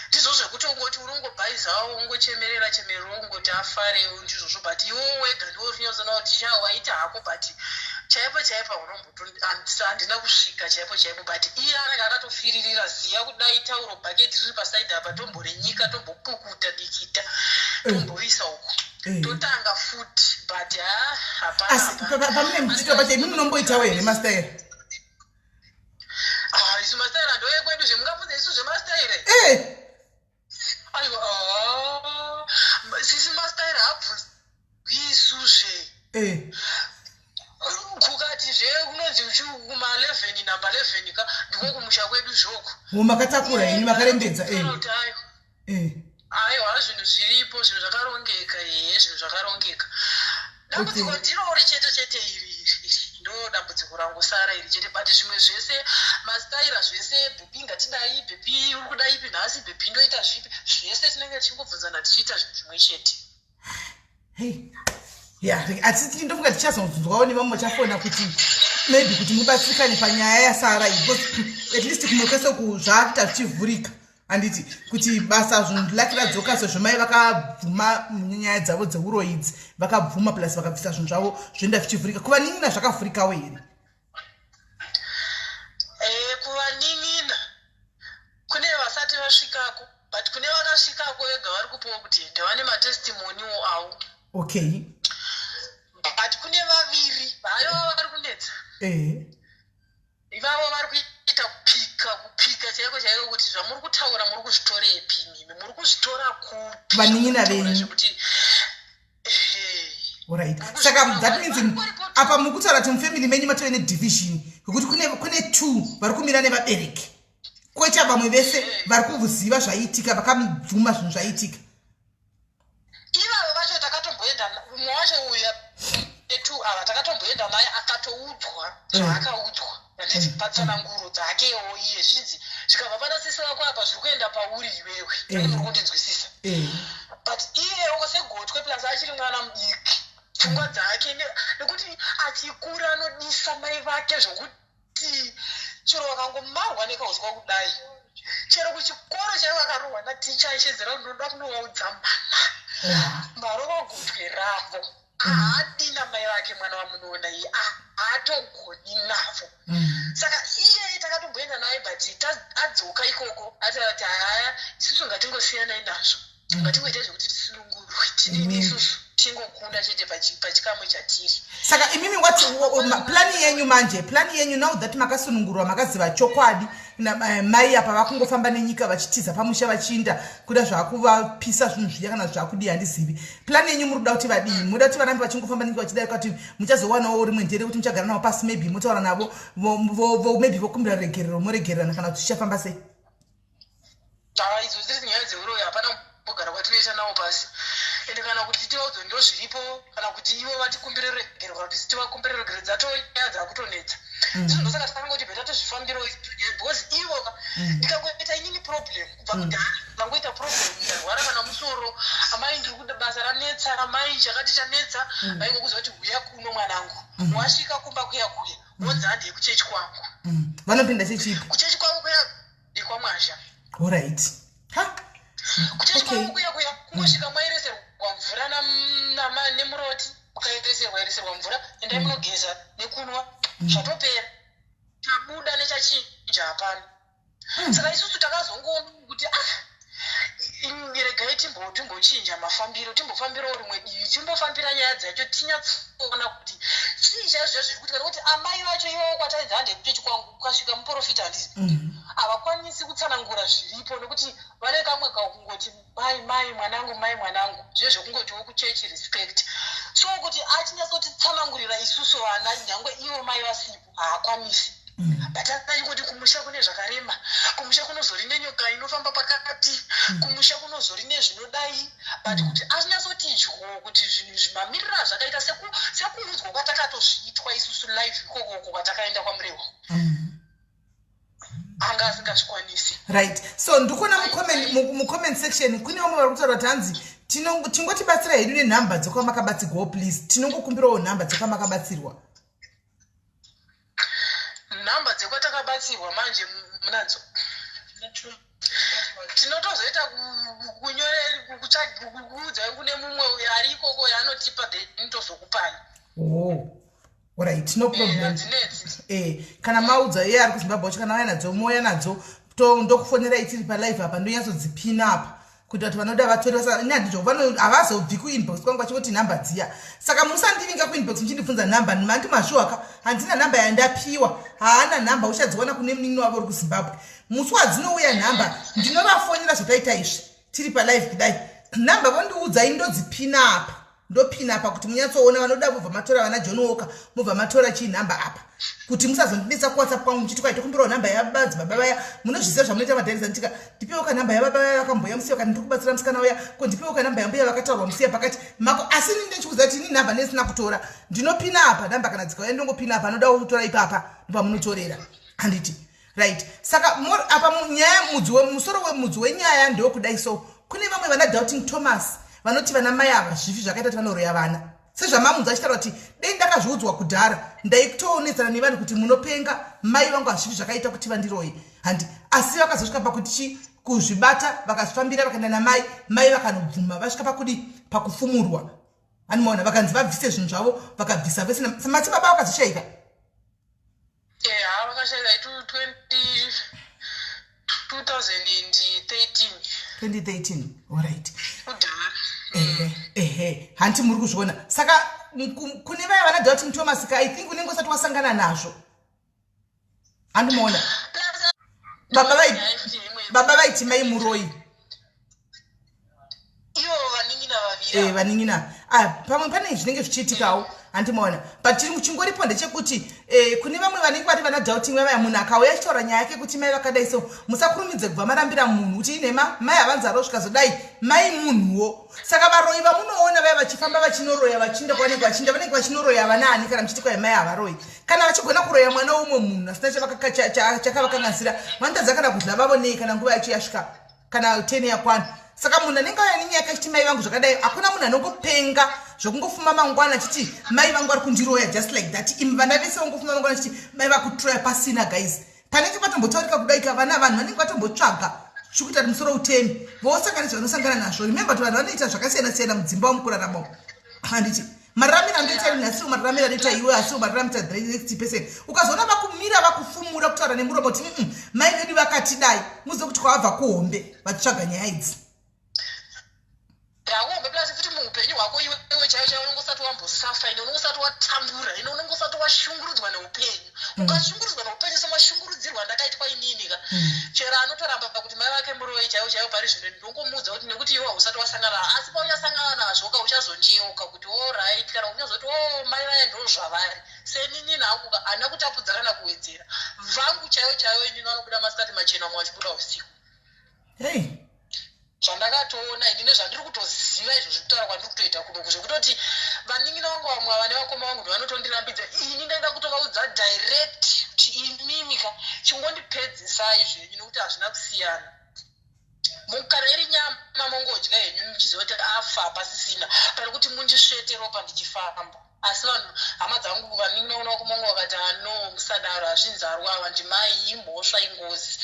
Ndizvo zvekuti ungoti unongobhaizawo, ungochemerera chemerera, ungoti afarewo, ndizvozvo. But iwo wega ndiwo uchinyatsoona kuti sha, waita hako, but chaipo chaipo handina kusvika chaipo chaipo. But iye anenge akatofiririra ziya kudai, tauro bhaketi riri pasaidi apa, tomborenyika, tombopukuta dikita, tomboisa uko, totanga futi, but ha, hapana. Asi pamune muchiita pacho, imi munomboitawo here mastaira? Ah, isu mastaira ndoyekwedu, zvemungabvunza isu zvemastaira? Aiwa, ah. Eh. Kukati zve kunonzi kuma 11, number 11 ka, ndiko kumusha kwedu zvoko. Makatakura henyu, makarembedza, eh. Eh. Aiwa, zvinhu zviripo, zvinhu zvakarongeka. Ehe, zvinhu zvakarongeka. Dambudziko ndirori chete chete iri iri, ndo dambudziko rangu sara iri chete, but zvimwe zvese, masitaira zvese, "Baby, ngatidai, baby, uri kuda ipi nhasi, baby, ndoita zvipi?" Zvese tinenge tichingobvunzana, tichiita zvinhu zvimwe chete. Hey, ya, asi ndofunga tichazonzwawo nevamwe vachafona kuti maybe kuti mubatsirikane panyaya yasara iyi, because at least kumwe kwese uku zvaakuita zvichivhurika, handiti, kuti basa zvinhu laki radzoka, sezvo mai vakabvuma nyaya dzavo dzeuroidzi, vakabvuma, plus vakabvisa zvinhu zvavo, zvoenda zvichivhurika. Kuvanin'ina zvakavhurikawo here? Kuvanin'ina kune vasati vasvikako, but kune vakasvikako vega vari kupiwa kutenda, vane matestimoniwo avo. But kune vaviri vaiva vari kunetsa. Ivavo vari kuita kupika, kupika chaiko chaiko, kuti zvamuri kutaura muri kuzvitorepi mimi, muri kuzvitora kupi? Vanin'ina venyu. Zvekuti Alright, saka that means apa muri kutaura kuti mufamily menyu matove nedivision, yekuti kune two vari kumira nevabereki, kwoita vamwe vese vari kuziva zvaiitika, vakabvuma zvinhu zvaiitika. Ivavo vacho takatomboenda, umwe wacho uya two ava takatomboenda naye, akatoudzwa zvaakaudzwa, handiti, patsananguro dzakewo iye, zvinzi zvikabva pana sisi vako apa, zviri kuenda pauri iwewe. Muri kundinzwisisa? But iyewo segotwe, plus achiri mwana mudiki, pfungwa dzake nekuti achikura anodisa mai vake zvokuti chero vakangomarwa nekauswa kudai, chero kuchikoro chaivo akarohwa naticha, aishedzera kuti, "Ndoda kunovaudza mama marova gotwe ravo." Haadi namai vake mwana wamunoona iye, haatogoni navo. Saka iye takatomboenda naye, but adzoka ikoko atati, "Haya, isusu ngatingosiyanai nazvo, ngatingoita zvekuti tisunungurwe, tidini isusu, tingokunda chete pachikamwe chatiri." Saka imimi wati plan yenyu manje, plan yenyu now that makasunungurwa, makaziva chokwadi, mai apa vakungofamba nenyika vachitiza pamusha, vachiinda kuda zvakuvapisa zvinhu zviya kana zvakudii, handizivi. Plan yenyu muri kuda kuti vadii? Muda kuti varambe vachingofamba nenyika vachidarika, kuti muchazowanawo rimwe njere kuti muchagara navo pasi, maybe motaura navo, maybe vokumbira regerero, moregererana, kana kuti zvichafamba sei? Haa, idzo dziri nyaya dzeuroyi, hapana kumbogara kwatinoita navo pasi. Ende kana kuti tivaudze ndo zviripo, kana kuti ivo vatikumbire regero, kana kuti tivakumbire regero, dzatoo nyaya dzakutonetsa izvo. Ndosaka takangoti better tozvifambirawo, because ivo ka, ndikangoita inini problem kubva kudhara, ndangoita problem, ndarwara kana musoro, "Amai, ndiri kuda basa ranetsa, amai, chakati chanetsa," vaingokuziva kuti, "Huya kuno mwanangu." Wasvika kumba kuya kuya, wonzi, "Handei kuchechi kwangu." Vanopinda chechipi? Kuchechi kwavo kuya ikwamwazha. Alright, ha. Kuchechi kwavo kuya kuya, kungosvika mwaireserwa mvura nemuroti, mukaereserwa ereserwa mvura, "Endai munogeza nekunwa," zvatopera, chabuda nechachinja hapana. Saka isusu takazongoona kuti, ah, regai timbochinja mafambiro, timbofambirawo rimwe divi, timbofambira nyaya dzacho, tinyatsoona kuti chii chaizvo zviri kuitika. Nekuti amai vacho ivavo kwatainzi hande kuchechi kwangu, kukasvika muprofita, handizi, havakwanisi kutsanangura zviripo, nekuti vane kamwe kakungoti, "Mai, mai mwanangu, mai mwanangu," zvezvekungotiwo kuchechi respect. So kuti achinyatsotitsanangurira isusu vana, nyange ivo mai vasipo, haakwanisi. But achingoti kumusha kune zvakarema, kumusha kunozori nenyoka inofamba pakati, kumusha kunozori nezvinodai, but kuti achinyatsoti dyo kuti zvinhu izvi mamiriro azvakaita, sekuudzwa kwatakatozviitwa isusu live ikokoko kwatakaenda kwaMurehwa, anga asingazvikwanisi. Right, so ndikuona mucomment section kune vamwe vari kutaura kuti hanzi, "Tingotibatsira hedu nenhamba dzekwamakabetserwawo, please, tinongokumbirawo nhamba dzekwamakabetsirwa." Nhamba dzekwatakabatsirwa manje munadzo, tinotozoita kuudzai kune mumwe uyo ari ikoko yaanotipa, then tozokupai. Oh, alright, no problem. Hadzinetsi. Kana maudza iye ari kuZimbabwe wacho, kana vaya nadzo, mouya nadzo, ndokufonerai tiri palive apa, ndonyatsodzi-pin-a apa kuita kuti vanoda vatore. Nyandizvo havazobvi kuinbox kwangu vachingoti nhamba dziya. Saka musandivinga kuinbox muchindibvunza nhamba, mandi mazviwaka, handina nhamba yandapiwa, haana nhamba, uchadziwana kune munin'ini wavo uri kuZimbabwe. Musi wadzinouya nhamba, ndinovafonera zvataita izvi tiri palive kudai, nhamba vondiudza, indodzi-pin-a apa. Ndopina apa kuti munyatsoona. Vanoda mubva matora vana John Walker, mubva matora chii, nhamba apa, kuti musazondinetsa kuWhatsApp kwangu muchiti kwai tokumbirawo nhamba yabadzi baba vaya. Munozviziva zvamunoita madhairiza. Nditika ndipewo kanhamba yababa vaya vakamboya musiya, kana ndiri kubatsira musikana uya, ko ndipewo kanhamba yambuya vakataurwa musiya pakati mako. Asi ini ndechikuziva kuti ini nhamba ndisina kutora, ndinopina apa nhamba kana dzikauya, ndongopina apa. Anoda kutora ipapa ndopamunotorera, handiti? Right, saka apa nyaya mudzi musoro wemudzi wenyaya ndewekudai. So kune vamwe vana Doubting Thomas vanoti vana mai ava zvifi zvakaita kuti vanoroya vana, sezvamamunzi achitaura kuti dei ndakazviudzwa kudhara, ndaitoonetsana nevanhu kuti munopenga, mai vangu hazvifi zvakaita kuti vandiroye, handi? Asi vakazosvika pakuti chi kuzvibata, vakazvifambira, vakaenda namai, mai vakanobvuma. Vasvika pakudi pakufumurwa, anomaona, vakanzi vabvise zvinhu zvavo, vakabvisa vese. Mati baba vakazoshayika? Eha, vakashayika 2013. 2013, alright. Kudhara. Ehe, hanti muri kuzviona? Saka kune vaya vana Doubting Thomas ka, I think unenge usati wasangana nazvo, handimaona? Baba vaiti mai muroi. Ivo vanin'ina vaviri. Vanin'ina. Ah, pamwe pane zvinenge zvichiitikawo, handimaona? But chiri chingoripo ndechekuti kune vamwe vanenge vari vana doubting vavaya, munhu akauya achitaura nyaya yake kuti mai vakadai, so musakurumidze kubva marambira munhu kuti inhema, mai havanzaro zvikazodai, mai munhuwo. Saka varoyi vamunoona vaya vachifamba vachinoroya, vachiinda kwavanenge vachiinda, vanenge vachinoroya vanaani kana muchiti kwai mai havaroyi? Kana vachigona kuroya mwana womumwe munhu asina chakavakanganisira, vanotadza kana kudla vavo nei kana nguva yacho yasvika, kana 10 yakwana? Saka munhu anenge auya nenyaya achiti mai vangu zvakadai, hakuna munhu anongopenga zvokungofuma mangwana achiti mai vangu vari kundiroya just like that. Imi vana vese vangofuma mangwana achiti mai vakutroya pasina, guys, panenge patombotaurika kudaika vana, vanhu vanenge vatombotsvaga chikuita kuti musoro uteme, vosangana zvanosangana nazvo. Remember kuti vanhu vanoita zvakasiyana siyana mudzimba wamukurarama umu, handiti? Mararamiro andoita ini asiwo mararamiro anoita iwe, asiwo mararamiro anoita the next person. Ukazoona vakumira vakufumura kutaura nemuromo kuti mai vedu vakatidai," muzive kuti kwavabva kuhombe vachitsvaga nyaya idzi. Yakuhombe. Plus futi muupenyu hwako iwewe chaivo chaivo unenge usati wambosafa, ine unenge usati watambura, ine unenge usati washungurudzwa neupenyu. Ukashungurudzwa neupenyu semashungurudzirwo andakaitwa inini ka, chero anotoramba kuti mai vake muroi chaivo chaivo, pari zvino ndinongomuudza kuti nekuti iwe hausati wasangana, asi pauchasangana nazvo ka, uchazondiyeuka kuti alright, kana uchazoti, "O, mai vaya ndo zvavari." Senini hangu ka, handina kutapudza kana kuwedzera. Vangu chaivo chaivo inini vanobuda masikati machena, vamwe vachibuda usiku. Hey. Zvandakatoona ini nezvandiri kutoziva izvozvi, kutaura kwandiri kutoita kunoku, zvekutoti vanin'ina vangu vamwe ava nevakoma vangu ndovanotondirambidza. Ini ndaida kutovaudza direct kuti imimi ka, chingondipedzisai zvenyu, nekuti hazvina kusiyana. Kana iri nyama mongodya henyu muchiziva kuti afa pasisina, pane kuti mundisvete ropa ndichifamba. Asi vanhu, hama dzangu, vanin'ina vangu nevakoma vangu vakati, "Ano, musadaro, hazvinzarwa, ava ndimai, imhosva, ingozi."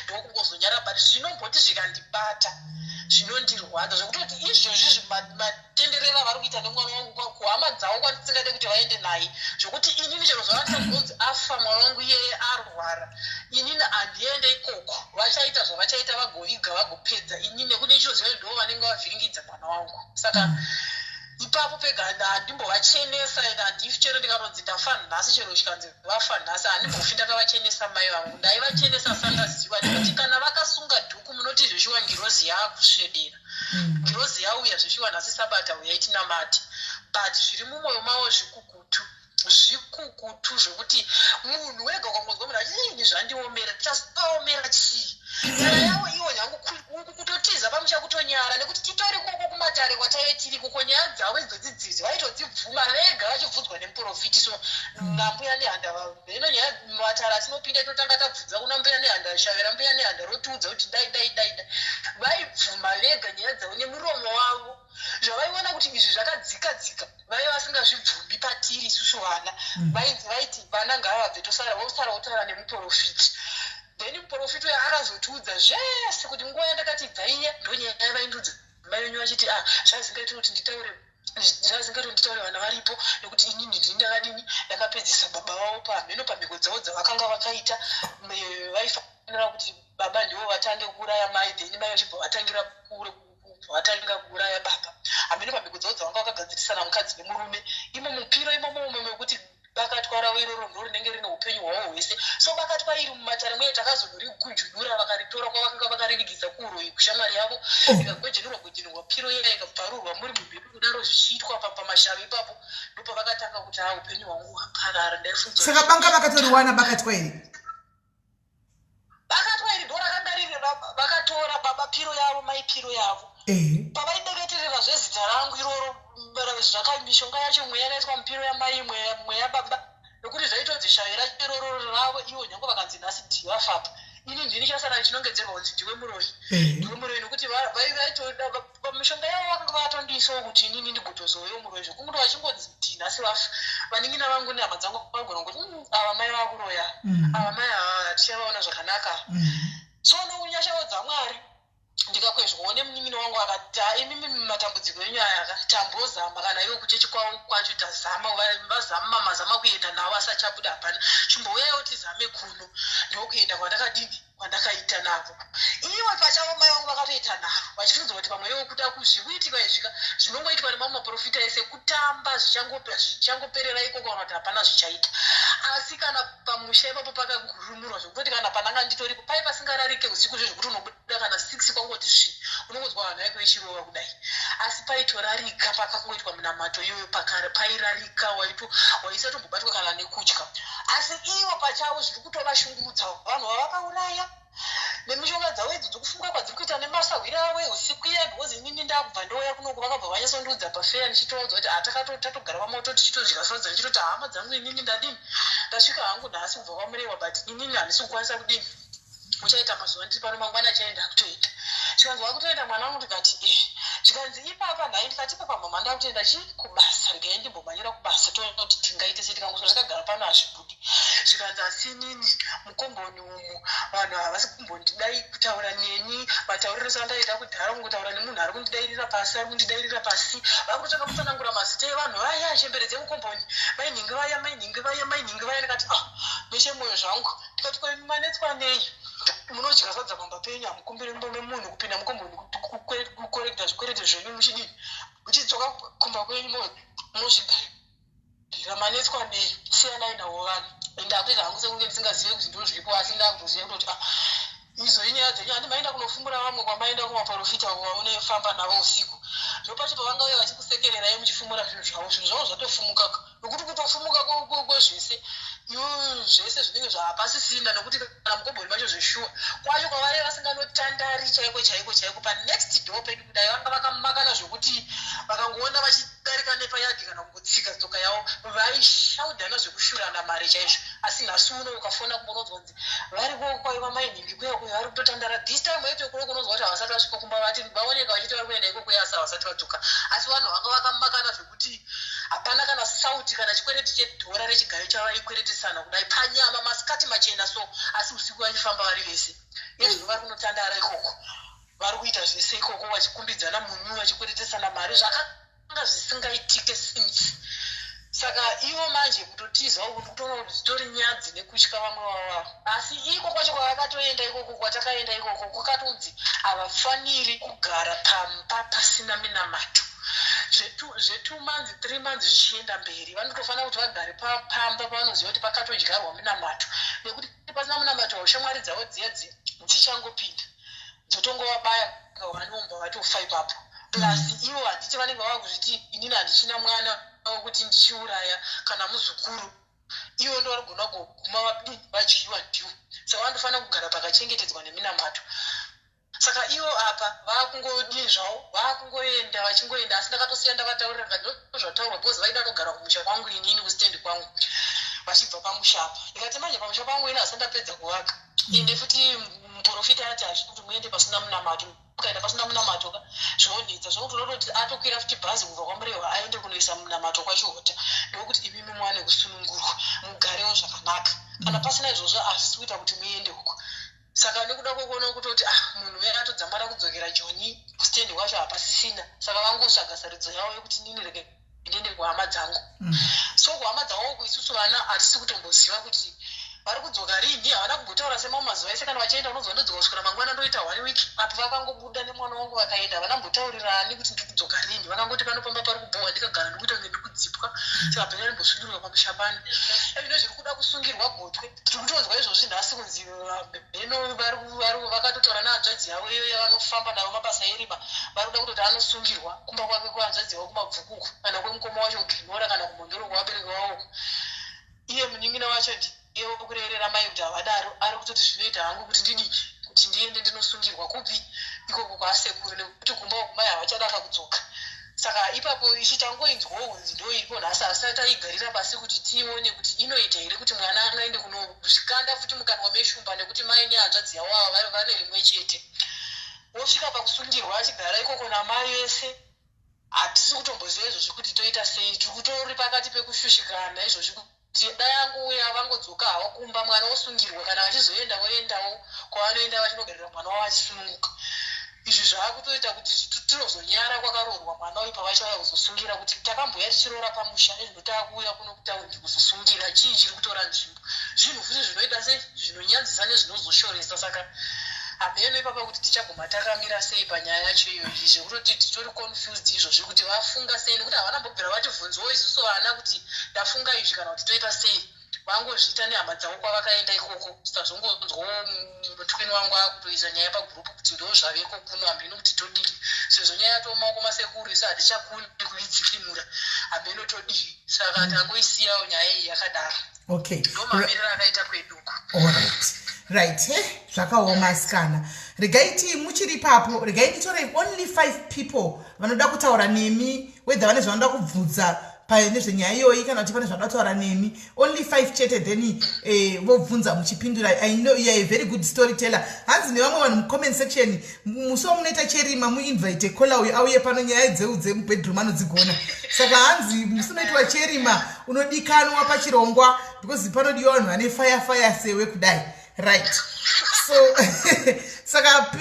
Ndokungozonyara, but zvinomboti zvikandibata zvinondirwadza zvekutoti izvozvi matenderero avari kuita nemwana wangu kuhama dzavo kwandisingade kuti vaende naye, zvokuti inini chero zuva randisazonzi afa mwana wangu iyeye, arwara, inini handiende ikoko. Vachaita zvavachaita, vagoviga, vagopedza. Inini nekuti ndichitoziva kuti ndo vanenge vavhiringidza mwana wangu, saka ipapo pega handimbovachenesa. Ende handifi, chero ndikatonzi ndafa nhasi, chero chikanzi vafa nhasi, handimbofi ndakavachenesa mai vangu. Ndaivachenesa sandaziva, nekuti kana vakasunga dhuku, munoti zveshuwa ngirozi yaakusvedera, ngirozi yauya zveshuwa, nhasi Sabata, uyai tinamate. But zviri mumwoyo mavo zvikukutu, zvikukutu, zvokuti munhu wega ukangonzwa munhu achiti, "Zvandiomera," chazoomera chii? Nyaya yavo iwo nyangu kutotiza pamusha, kutonyara, nekuti titori koko kumatare kwataive tiri koko, nyaya dzavo idzodzidzidzi vaitodzibvuma vega vachibvunzwa nemuprofiti. So nambuya Nehanda ino nyaya, matare atinopinda tinotanga tabvunza kuna Mbuya Nehanda, shavera Mbuya Nehanda rotiudza kuti dai dai dai dai. Vaibvuma vega nyaya dzavo nemuromo wavo. Zvavaiona kuti izvi zvakadzika dzika, vaiva vasingazvibvumi patiri isusu vana. Vaiti vana ngavabve, tosara, vosara votaura nemuprofiti. Then muprofiti uyo akazotiudza zvese kuti nguva yandakati bvaiya, ndonyaya yavaindudza mai venyu vachiti, "Ah, zvazingaiti kuti nditaure, zvazingaiti kuti nditaure vana varipo, nekuti inini ndini ndakadini, ndakapedzisa baba vavo pamheno pamhiko dzavo dzavakanga vakaita." Vaifanira kuti baba ndivo vatange kuuraya mai, then mai vachibva vatangira kure vatanga kuuraya baba, hameno pamhiko dzavo dzavanga vakagadzirisana mukadzi nemurume imo mupiro imomo umo mekuti. Bakatwa ravo iroro ndo rinenge rine upenyu hwavo hwese. So bakatwa iri mumatare muye takazonorigunjunura, vakaritora kwavakanga vakarivigisa kuuroyi kushamwari yavo. Rikagwejenurwa gwejenurwa, piro iya ikabvarurwa muri mumhepo kudaro, zvichiitwa pamashavi ipapo, ndopavakatanga kuti, "Ha, upenyu hwangu hwaparara." Ndaifunga Saka banga vakatoriwana bakatwa iri? Bakatwa iri ndo rakanga riri vakatora baba piro yavo, mai piro yavo. Pavaideketerera zvezita rangu iroro, zvaka mishonga yacho, mweya yakaiswa mupiro yamai, mweya baba, nekuti zvaitonzi shavi racho iroro ravo ivo. Nyange vakanzi nhasi ndivafapa, ini ndini chasara chinongedzerwa kunzi ndiwe muroyi. Ndiwe muroyi, nekuti vaitoda pamishonga yavo vakanga vatondiisawo kuti inini ndigotozovewo muroyi, zvokunguti vachingonzi ndinhasi vafa, vanin'ina vangu nehama dzangu vagona kuti, ava mai vakuroya." Ava mai ava hatichavaona zvakanaka." So nokunyashawo dzaMwari, ndikakwezwawo nemunin'ina wangu, akati, "Ha, imimi matambudziko enyu aya ka, tambozama kana iwo kuchechi kwavo kwacho, tazama, vazama mazama kuenda navo asi achabuda hapana. Chimbouyaiwo tizame kuno." Ndokuenda kwandakadini, kwandakaita navo. Ivo pachavo mai vangu vakatoita nharo, vachifunzwa kuti pamwe ivo kuda kuzvikuitika izvika zvinongoitwa nemamwe maprofita ese, kutamba, zvichangoperera ikoko, kana kuti hapana zvichaita. Asi kana pamusha ipapo pakagurumurwa zvekutoti kana pananga nditoripo pai pasingararike usiku, zvezvekuti unobuda kana 6 kwangoti svi, unongonzwa vanhu vaiko ichirova kudai. Asi paitorarika pakangoitwa munamato iyoyo, pairarika, waisatombobatwa kana nekutya. Asi ivo pachavo zviri kutovashungurudza, vanhu vavakauraya nemishonga dzavo idzo dzekufunga kwadziri kuita nemasahwiro avo eusiku iya, because inini ndakubva ndouya kunoku, vakabva vanyatsondiudza pafeya, ndichitovaudza kuti hatakatogara pamoto tichitodya sadza, ndichitoti, "Hama dzangu, inini ndadini, ndasvika hangu nhasi kubva kwaMurewa, but inini handisi kukwanisa kudini, uchaita mazuva ndiri pano, mangwana achaenda kutoenda." Chikanzi, "Wakutoenda, mwana wangu?" Ndikati, "E." Zvikanzi, "Ipapa nhai?" Ndikati, "Ipapa mama, ndakutoenda chi kubasa, regai ndimbomhanyira kubasa, toona kuti tingaite sei. Tikangoswera takagara pano hazvibudi." Zvikanzi, "Asi inini mukomboni umu vanhu havasi kumbondidai kutaura neni matauriro sandaita kudhara, kungotaura nemunhu ari kundidairira pasi, ari kundidairira pasi. Vakutotanga kutsanangura mazita evanhu vaya, chembere dzemukomboni, mainhingi vaya, mainhingi vaya, mainhingi vaya." Ndikati, "Ah," nechemwoyo zvangu ndikati, "Ko manetswa nei? Munodya sadza pamba penyu, hamukumbiri mumba memunhu kupinda mukomboni kukorekta zvikwereti zvenyu, muchidini, muchidzoka kumba kwenyu mozvigarira. Manetswa nei? Siyanai navo vanhu." Ndakuita hangu sekunge ndisingazive kuti ndo zviripo, asi ndakutoziva kutoti, ah, izo inyaya dzenyu. Handi maenda kunofumura vamwe kwamaenda kumaprofita vaunefamba navo usiku, zvopacho pavangauya vachikusekererai muchifumura zvinhu zvavo, zvinhu zvavo zvatofumuka, nokuti kutofumuka kwezvese iwo zvese zvinenge zvahapasisina, nokuti kana mukomboni macho zveshuwa kwacho kwavaive vasinganotandari chaiko chaiko chaiko, panext door pedu kudai, vanga vakamakana zvokuti vakangoona vachidarika nepayadhi kana kungotsika tsoka yavo, vaishaudhana zvekushurana mari chaizvo. Asi nhasi uno ukafona kumononzwa kunzi variko kwaiva mainhingi kuya kuya, vari kutotandara. This time yeto kuno kunonzwa kuti havasati vasvika kumba, vati vaoneka vachiti vari kuenda ikoko, asi havasati vadzoka. Asi vanhu vanga vakamakana zvekuti hapana kana sauti kana chikwereti chedhora rechigayo chavaikweretesana kudai panyama masikati machena so, asi usiku vachifamba vari vese. Ezvino vari kunotandara ikoko, vari kuita zvese ikoko, vachikumbidzana munyu, vachikweretesana mari, zvakanga zvisingaitike since. Saka ivo manje kutotiza uku, ndikutoona kuti zvitori nyadzi nekutya vamwe vavavo. Asi iko kwacho kwavakatoenda ikoko, kwatakaenda ikoko, kwakatonzi havafaniri kugara pamba pasina minamato zve2 months, 3 months zvichienda mberi. Vanotofanira kuti vagare pamba pavanoziva kuti pakatodyarwa minamato, nekuti pasina munamato shamwari dzavo dziya dzichangopinda dzotongovabaya vanomba vatofa ipapo. Plus ivo handiti vanenge vava kuzviti, "Inini handichina mwana wekuti ndichiuraya kana muzukuru." Ivo ndo vanogona kuguma vadini, vadyiwa ndiwo. Saka vanofanira kugara pakachengetedzwa neminamato. Saka ivo apa vakungodini zvavo, vakungoenda vachingoenda. Asi ndakatosiya ndavataurira ndozvataurwa, because vaida kugara kumusha kwangu, inini kustendi kwangu, vachibva pamusha apa. Ndikati, "Manje pamusha pangu ini hasi ndapedza kuvaka, ende futi muprofita ati hazvidi kuti muende pasina munamato. Ukaenda pasina munamato ka, zvinonetsa zvokuti unototi atokwira futi bhazi kubva kwaMurehwa aende kunoisa munamato kwaChihota, ndokuti imimi muwane kusunungurwa, mugarewo zvakanaka. Kana pasina izvozvo, hazvisi kuita kuti muende uko." Saka nekuda kwekuona kutoti, ah, munhu uya atodzamara kudzokera Joni, kustendi kwacho hapasisina, saka vangotsvaga sarudzo yavo yekuti nini rege ndiende kuhama dzangu. So kuhama dzavo uku, isusu vana hatisi kutomboziva kuti Vari kudzoka rini havana kumbotaura. Semamwe mazuva ese, kana vachienda, unonzwa, "Ndodzoka kusvikira mangwana, ndoita one week." Apo vakangobuda nemwana wangu vakaenda, havana mbotaurirani kuti ndiri kudzoka rini. Vakangoti panopamba pari kubhohwa, ndikagara ndikuita kunge ndikudzipwa. Saka bhena rimbosungirwa pamusha pano. Ezvino zviri kuda kusungirwa gotwe. Tiri kutonzwa izvozvi nhasi kunzi bheno vakatotaura nehanzvadzi yavo iyo yavanofamba navo mabasa erima. Vari kuda kutoti anosungirwa kumba kwake, kwehanzvadzi yavo kuMabvukuku, kana kwemukoma wacho kuGlenora, kana kuMhondoro kwavabereki vavoko. Iye munin'ina wacho ndiye wekurerera mai kuti havadaro. Ari kutoti zvinoita hangu kuti ndidii, kuti ndiende ndinosungirwa kupi ikoko kwasekuru, nekuti kumba uku mai havachada kudzoka. Saka ipapo ichi tangoinzwawo kunzi ndo iripo nhasi, asi taigarira pasi kuti tione kuti inoita here kuti mwana anoende kunozvikanda futi mukanwa meshumba, nekuti mai nehanzvadzi yavo ava vane rimwe chete. Wosvika pakusungirwa achigara ikoko namai vese. Hatisi kutomboziva izvozvi kuti toita sei. Tiri kutori pakati pekushushikana izvozvi kuti dai angouya, vangodzoka havo kumba, mwana wosungirwa. Kana vachizoenda, voendawo kwavanoenda, vachinogarira mwana wavo achisununguka. Izvi zvaakutoita kuti tinozonyara kwakaroorwa mwana uyu pavachauya kuzosungira, kuti takamboya tichiroora pamusha, ezvino taakuuya kuno kutaundi kuzosungira. Chii chiri kutora nzvimbo? Zvinhu futi zvinoita sei, zvinonyanzisa nezvinozoshoresa. Saka hameno ipapa kuti tichaguma takamira sei panyaya yacho iyoyi, zvekutoti titori confused izvozvi kuti vafunga sei, nekuti havana mbobvira vativhunziwo isusu vana kuti ndafunga izvi kana kuti toita sei. Vangozviita nehama dzavo kwavakaenda ikoko. Tazongonzwawo mutwini wangu akutoisa nyaya pagurupu kuti ndo zvaveko kuno. Hameno kuti todii, sezvo nyaya yatomaoko masekuru, isu hatichakuni kuidzikinura. Hameno todii. Saka tangoisiyawo nyaya iyi yakadaro. Ndo mamiriro akaita kweduku. Alright, right. Zvakaoma asikana. Regai ti muchiri ipapo, regai nditore only five people vanoda kutaura nemi, whether vane zvavanoda kubvunza nezvenyaya iyoyi kana kuti pane zvavanoda kutaura nemi. Only five chete, then vobvunza muchipindura. I know you are a very good storyteller. Hanzi nevamwe vanhu mucomment section, musi wamunoita cherima, muinvite caller uyu auye pano. Nyaya dzeu dzemubedroom anodzigona. Saka hanzi musi unoitwa cherima unodikanwa pachirongwa, because panodiwa vanhu vane fire fire sewe kudai. Right, so saka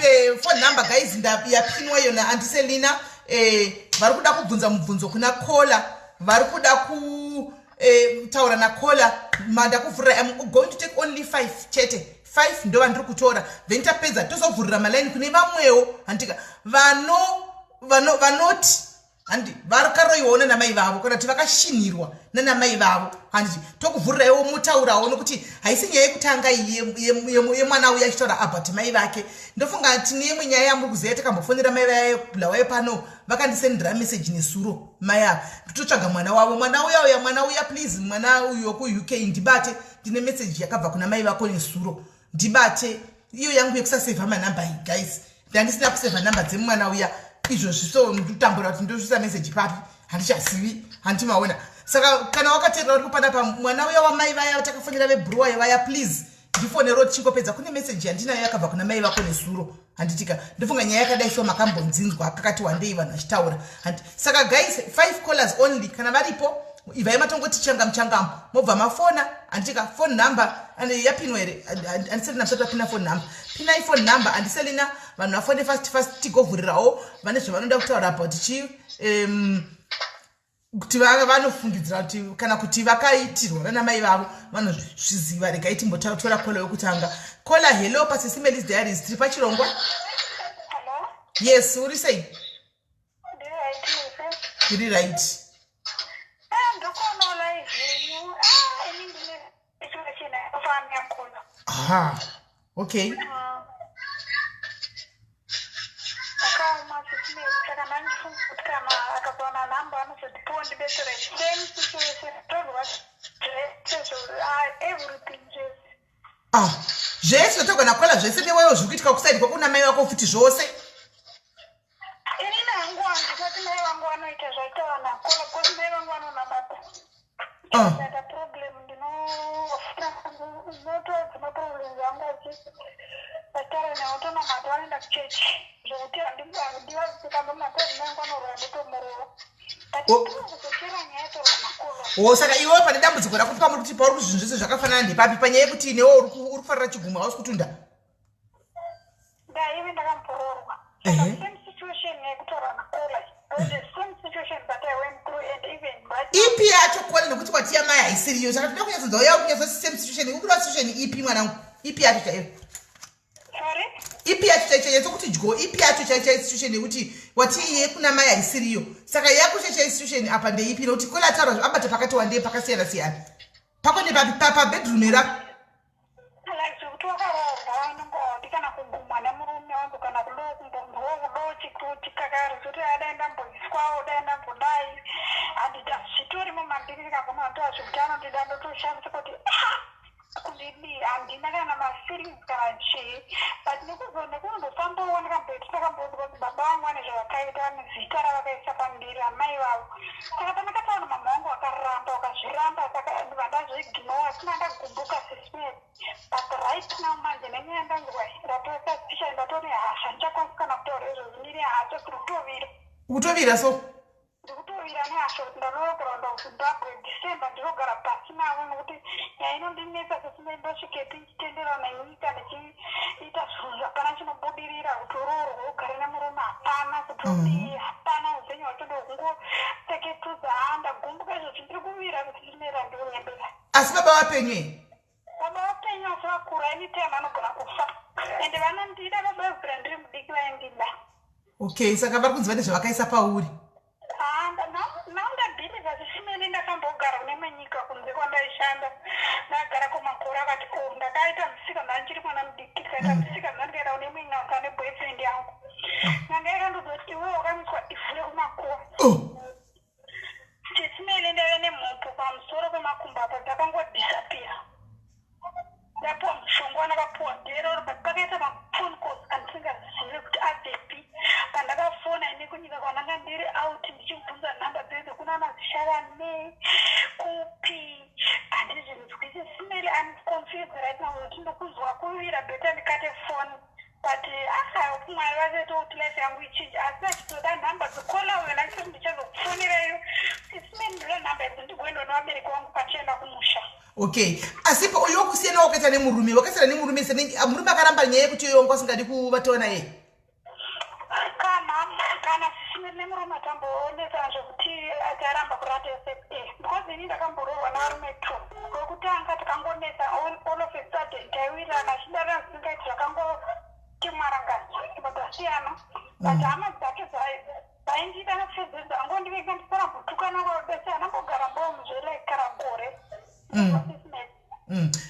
phone number, guys, yapinwa iyo naAuntie Selina. Vari kuda kubvunza mubvunzo kuna caller, vari kuda kutaura nacaller, mandakuvhurira. I'm going to take only five chete. Five ndo vandiri kutora, then tapedza tozovhurira malaini kune vamwewo. Handika vanoti handi vakaroiwawo nanamai vavo kana kuti vakashinhirwa nanamai vavo, handiti? Tokuvhuriraiwo mutaurawo, nokuti haisi nyaya yekutanga iyi yemwana uya achitaura about mai vake. Ndofunga tine imwe nyaya yamuri kuziva, takambofonera mai vaya Bulawayo pano. Vakandisendera meseji nesuro mai ava, nditotsvaga mwana wavo. Mwana uya uya, mwana uya, please, mwana uyu wekuUK, ndibate. Ndine meseji yakabva kuna mai vako nesuro, ndibate. Iyo yangu yekusasevha manhamba iyi, guys, ndandisina kusevha nhamba dzemwana uya izvozvi, so ndotambura kuti ndosvisa meseji papi, handichazivi. Handimaona. Saka kana wakateerera uri kupanapa, mwana uya wamai vaya takafonera veBhuruwayo vaya, please ndifonero tichingopedza. Kune meseji yandinayo yakabva kuna mai vako nesuro, handitika? Ndofunga nyaya yakadai so makambonzinzwa kakati wandei vanhu vachitaura. Saka guys, five callers only. Kana varipo, ivai matongoti changamu changamu, mobva mafona, handitika? Phone number yapinwa here? Andiselina, musati vapina phone number. Pinai phone number, andiselina. Vanhu vafone fast fast, tigovhurirawo vane zvavanoda kutaura about chi kuti vanofungidzira kuti kana kuti vakaitirwa nanamai vavo, vanozviziva. Regai timbotora caller wekutanga. Caller, hello, paSisi Melly's Diaries, tiri pachirongwa. Yes, uri sei? Iri right. Ndikuonaona zvenyu. Ini ndine situation yakafanana yakona. Aha, okay. Akaoma, Sisi Melly. Saka ndandifunga kuti kana akazowana nhamba anozotipiwo ndibetsera. Same situation, torwa zvese, everything, zvese. Ah, zvese zvatogona caller, zvese newewo zviri kuitika kuside kwakuna mai vako futi zvose. Inini hangu handisati mai vangu vanoita zvaita vanhu akola, because mai vangu vanonamata. Ndikaita problem, ndinotoedza maproblems angu vachitaura nawo, tonamata, vanoenda kuchechi, zvekuti handivazikambomunamata. Mai vangu vanorwara, ndotomurova, but kuzochera nyaya torwa nacaller. O, saka iwewe pane dambudziko rako pamuri kuti pauri kuti zvinhu zvese zvakafanana ndepapi? Panyaya yekuti newe uri kufarira chigumbu, hausi kutunda? Ndaive ndakamboroorwa. Same situation yekutorwa nacaller, the same situation that I went through, and even right. Ipi yacho, Kola? Nekuti kwati yamai haisiriyo, saka toda kunyatsonzwa uya kunyatso same situation. Ukuda situation ipi, mwanangu? Ipi yacho chaiyo? Sorry? Ipi yacho chaicho yatsokuti dyo? Ipi yacho chaicho chaiyo situation yekuti wati iye kuna mai haisiriyo? Saka yako chaicho situation apa ndeipi? Nokuti Kola ataura abata pakati wandei, pakasiyana siyana. Pako nepapi? Pabedroom here apa? Like zvekuti wakaroorwa, unongondi kana kugumwa nemurume wangu, kana kudo chikakari zvoti dai ndamboiswawo, dai ndambodai, handita zvitorimo mandiri. Ndikaguma ndoa zvekuti anondida, ndotoshamisa kuti, "Ah, kundidii?" Handina kana mafeelings kana chii, but nekuzombofambawo ndikamboiti, ndakamboudzwa kuti baba vangu vane zvavakaita, vane zita ravakaisa pandiri, amai vavo. Saka pandakataura namama vangu, vakaramba, vakazviramba. Saka ndibva ndazviignore, asina ndagumbuka, sismel. But right now manje, nenyaya ndanzwa, ndatosaspisha, ndatone hasha, ndichakwanisi kana kutaura izvozvo. Ndine hasha, tiri kutovira. Kutovira so? Ndikutovira nehasha kuti ndanogara kuZimbabwe December, ndinogara pasi navo, nekuti nyaya inondinetsa sesime, ndosvikepi ndichitenderana nenyika, ndichiita zvinhu, hapana chinobudirira. Kuti uroorwe ugare nemurume, hapana. Kuti udii, hapana. Upenyu hwacho ndokungoseketudza. Ha, ndagumbuka izvozvi, ndiri kuvira kuti ndimera ndikunyembera. Asi baba vapenyu here? Baba vapenyu, asi vakura. Anytime anogona kufa. Ende vanondida baba, vebvira ndiri mudiki vaindida. Okay, saka vari kunzi vane zvavakaisa pauri. Now ndabhilivha zvisimene. Ndakambogara kune imwe nyika kunze kwandaishanda, ndagara kwemakore akati o. Ndakaita musikana ndichiri mwana mudiki, ndikaita musikana, ndikaenda kune imwe nyika neboyfriend yangu. Nyanga yakandoudza kuti, "Iwe wakamiswa ivhu rekumakuva." Oh. Chisimene, ndaive nemhopo pamusoro pemakumbo apa, dzakangodisappear. Ndapuwa mushonga wandakapuwa deroro, but pakaita maphone calls andisingazive kuti abvepi. Pandakafona ini kunyika kwandanga ndiri out, ndichibvunza nhamba dzedzo kunana Zvishavane kupi, handizvinzwisi simeli. I'm confused right now kuti ndikuzwa kuvira. Better ndikate phone, but asa Mwari vachaita kuti life yangu ichinje. Asi achitoda nhamba dzeKola uyo, ndachiti ndichazokufonerayo sisimeni, ndoda nhamba idzi ndigoenda nevabereki vangu pachienda kumusha. Okay, asi uyo kusiyana wakaita nemurume, wakasiyana nemurume murume akaramba nyaya yekuti iwe wanga usingadi kuvatawo naye? Kana sisimeni, nemurume atamboonekana zvekuti acharamba kurata sa, because ini ndakamboroorwa nevarume two. Wekutanga takangonetsa, all of a sudden taiwirirana, achidana zvisingaiti, zvakangoti mwaranganya, tasiyana. But hama dzake dzaindida nafedzedzo, angondivenga, ndisarambotukana kwabese, anambogara mbomuzve like kana gore.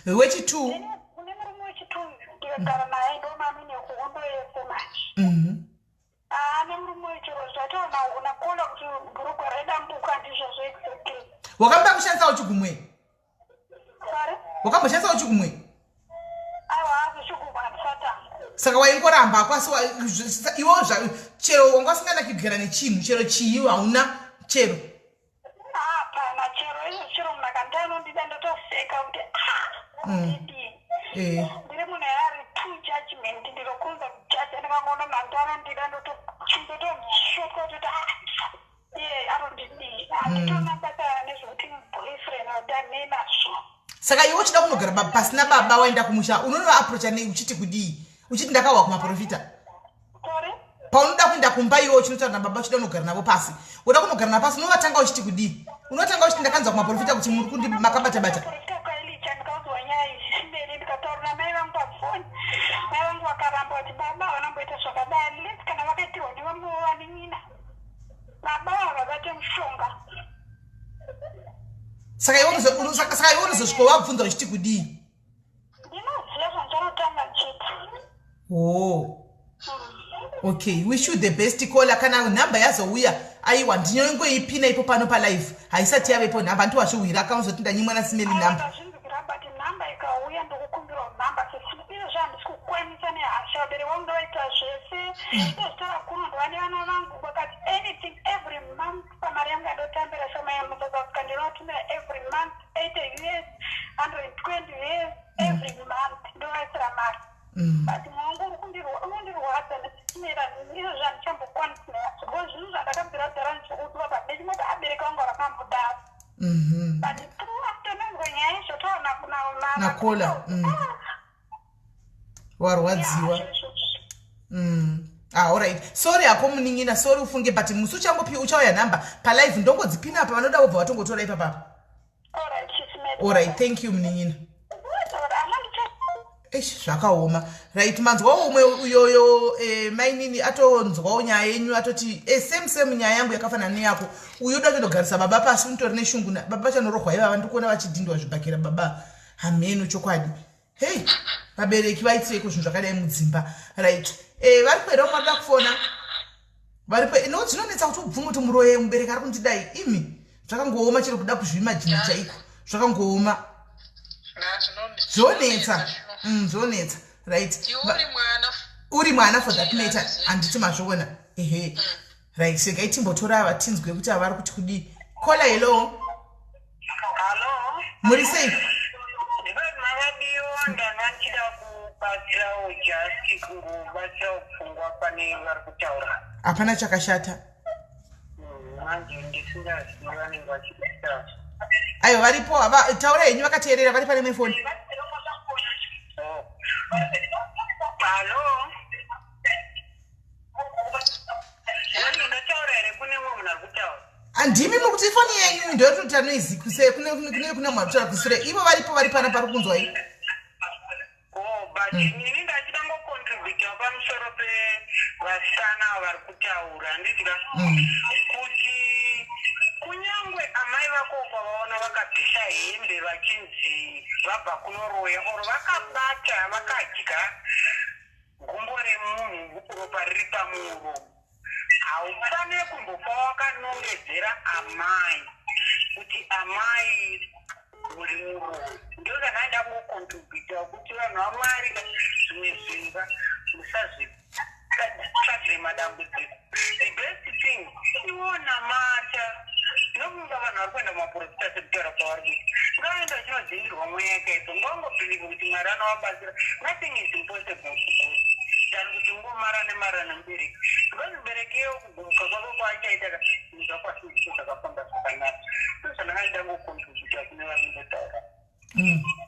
Wechitu? Une murume wechitu, ndikagara naye, ndomamine kuhondo yese manje. Ane murume wechiro zvatoona unakola kuti bhurugwa raidambuka, ndizvozvo exactly. Wakamba kushandisawo chigumwe? Sorry? Wakamboshandisawo chigumwe? Aiwa, zvichigumwe handisatanga. Saka waingoramba kwasi iwo chero wanga usinganaki kugara nechinhu chero chii, hauna chero? Hapana chero izvo chero. Munhu akandi anondida, ndotoseka kuti, "Ah, kundidii?" Ndiri munhu ari too judgment, ndinokunza kujaja. Ndikangoona munhu andi anondida, ndotosvotwa kutoti, "Ah, iye anondidii?" Handitona basa nezvekuti boyfriend odanei nazvo. Saka iwe uchida kunogara pasina baba, waenda kumusha, unonovaapproacha nei? Uchiti kudii? Uchiti ndakahwa kumaprofita? Sorry? Paunoda kuenda kumba iwe uchinotaura nababa, uchida kunogara navo pasi, uda kunogara navo pasi, unovatanga uchiti kudii? Unotanga uchiti ndakanzwa kumaprofita kuti muri kundi makabata-bata? Profita kwaElicha, ndikaudzwa nyaya iyi, ndikataura namai vangu pafoni. Mai vangu vakaramba kuti baba havanamboita zvakadai, unless kana vakaitirwa nevamwe vanin'ina. Baba havabate mushonga. Saka iwe unozosvika wabvunza uchiti kudii? Ndinoziva zvandichanotanga ndichiita. Oh, okay, wish you the best, Kola. Kana nhamba yazouya, aiwa, ndinongoipina ipo pano palive. Haisati yavepo nhamba, andiwazviwira akauzoti ndanyimwa nasimeli nhamba. Ndazvinzwira, but nhamba ikauya, ndokukumbirawo nhamba. Izvozvo handisi kukwanisa nehasha. Vabereki vangu ndovaita zvese, ndozvitaura kuno, ndova nevana vangu vakati anything. Every month pamari yangu yandotambira shoma yemuSouth Africa, ndinovatumira every month 80 US, 120 US every month, ndovaisira mari. But mwangu unondirwadza ndichisimira izvozvo, handichambokwanisi nazvo, because zvinhu zvandakabvira dhara ndichikuudzwa, but ndechingoti abereki vangu vakambodaro. But through after nanzwa nyaya izvotaura Nakola, warwadziwa. Ah, alright, sorry hako munin'ina, sorry ufunge, but musi uchangopi uchauya nhamba palive, ndongodzipina apa, vanoda vobva vatongotora ipapapa. Alright, Sis Melly. Alright, thank you munin'ina. Ana ndicha Eish, zvakaoma. Right, manzwawo umwe uyoyo, mainini atonzwawo nyaya yenyu, atoti same same, nyaya yangu yakafanana neyako. Uyu uda kutogarisa baba pasi, unotori neshungu baba vachanorohwa ivava, ndikuona vachidhindwa zvibhakera baba. Hameno chokwadi. Hei, vabereki vaitireiko zvinhu zvakadai mudzimba? Right, vari kuera umwe arikuda kufona, varipo no. Zvinonetsa kuti ubvume kuti muroye mubereki ari kundidai imi. Zvakangooma, chero kuda kuzvimajina chaiko zvakangooma. Zvonetsa, zvonetsa. Right. Iwe uri mwana. Uri mwana for that matter, handiti mazviona? Ehe, right, regai timbotora ava, tinzwe kuti avari kuti kudii. Caller, hello. Hallo. Muri sei? Ndinoti makadiwa. Ndanga ndichida kubatsirawo, just kungobatsirawo pfungwa pane vari kutaura. Hapana chakashata. Manje ndisingazivi vanenge vachibisa. Aiwa, varipo, taura henyu, vakateerera, vari pane mefoni. Oh. Hallo. Ndinotaura here? Kune mumwe munhu ari kutaura? Handimi muri kuti ifoni yenyu ndoyototi noise kuse kune munhu ari kutaura kusure. Ivo varipo, vari pana, pari kunzwai. Oh, but inini ndachida ngocontributa pamusoro pevasikana ava vari kutaura, handidya kuti kunyangwe amai vako ukavaona vakabvisa hembe vachinzi vabva kunoroya, or vakabata vakadya gumbo remunhu, ropa riri pamuromo, haufaniri kumbofa wakanongedzera amai kuti amai muri muroyi. Ndosaka ndaida kungocontributa kuti vanhu vaMwari, zvimwe zvinhu musazvitsvagire madambudziko. The best thing, iwo namata. Ndinofunga vanhu vari kuenda kumaprofita, sekutaura kwavari kuita, ngavaenda vachinodzingirwa mweya yakaipa. Ngavangobelieve kuti Mwari anovabatsira. Nothing is impossible to God than kuti ungomarane marane mubereki, because mubereki iyewo kugumuka kwako kwaachaita ka, zvinhu zvako hazvizvo zvakafamba zvakanaka. So zvandanga ndida ngocontributa kune vari kungotaura.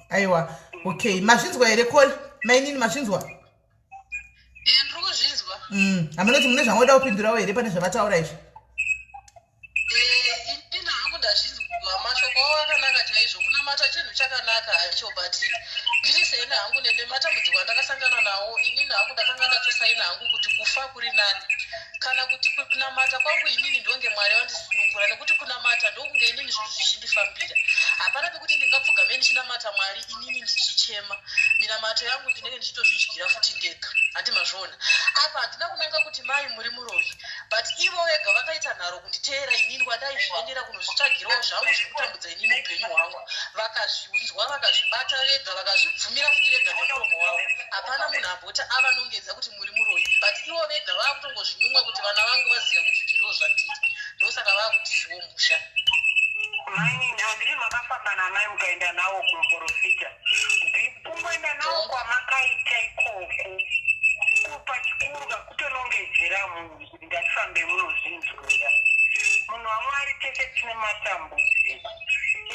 Aiwa, okay, mazvinzwa here, caller? Mainini, mazvinzwa? Ee, ndiri kuzvinzwa. Hamuna kuti mune zvamoda kupindurawo here pane zvavataura izvi? Inini hangu ndazvinzwa, mashoko avo akanaka chaizvo. Kunamata chinhu chakanaka hacho, but ndiri seni hangu nematambudziko andakasangana nawo, inini hangu ndakanga ndatosaina hangu kuti kufa kuri nani kana kuti kunamata kwangu inini ndonge Mwari vandisunungura, nekuti kunamata ndokunge inini zvinhu zvichindifambira. Hapana pekuti ndingapfugame ndichinamata Mwari inini ndichichema. Minamato yangu ndinenge ndichitozvidyira futi ndega, handi mazviona? Apa handina kunanga kuti mai muri muroyi, but ivo vega vakaita nharo kunditeera inini kwandaizviendera kunozvitsvagirawo zvangu zviri kutambudza inini upenyu hwangu. Vakazvinzwa, vakazvibata vega, vakazvibvumira futi vega nemuromo wavo. Hapana munhu amboti avanongedza kuti muri muroyi, but ivo vega vaakutongozvinyumwa kuti vana vangu vaziva kuti ndo zvatiri, ndosaka vaakutiziwo musha. Mainini, handiti makafamba namai mukaenda nawo kumuprofita? Kungoenda nawo kwamakaita ikoko kupa chikuru kakutonongedzera munhu kuti ngatifambe munozvinzwira. Munhu waMwari, tese tine matambudziko.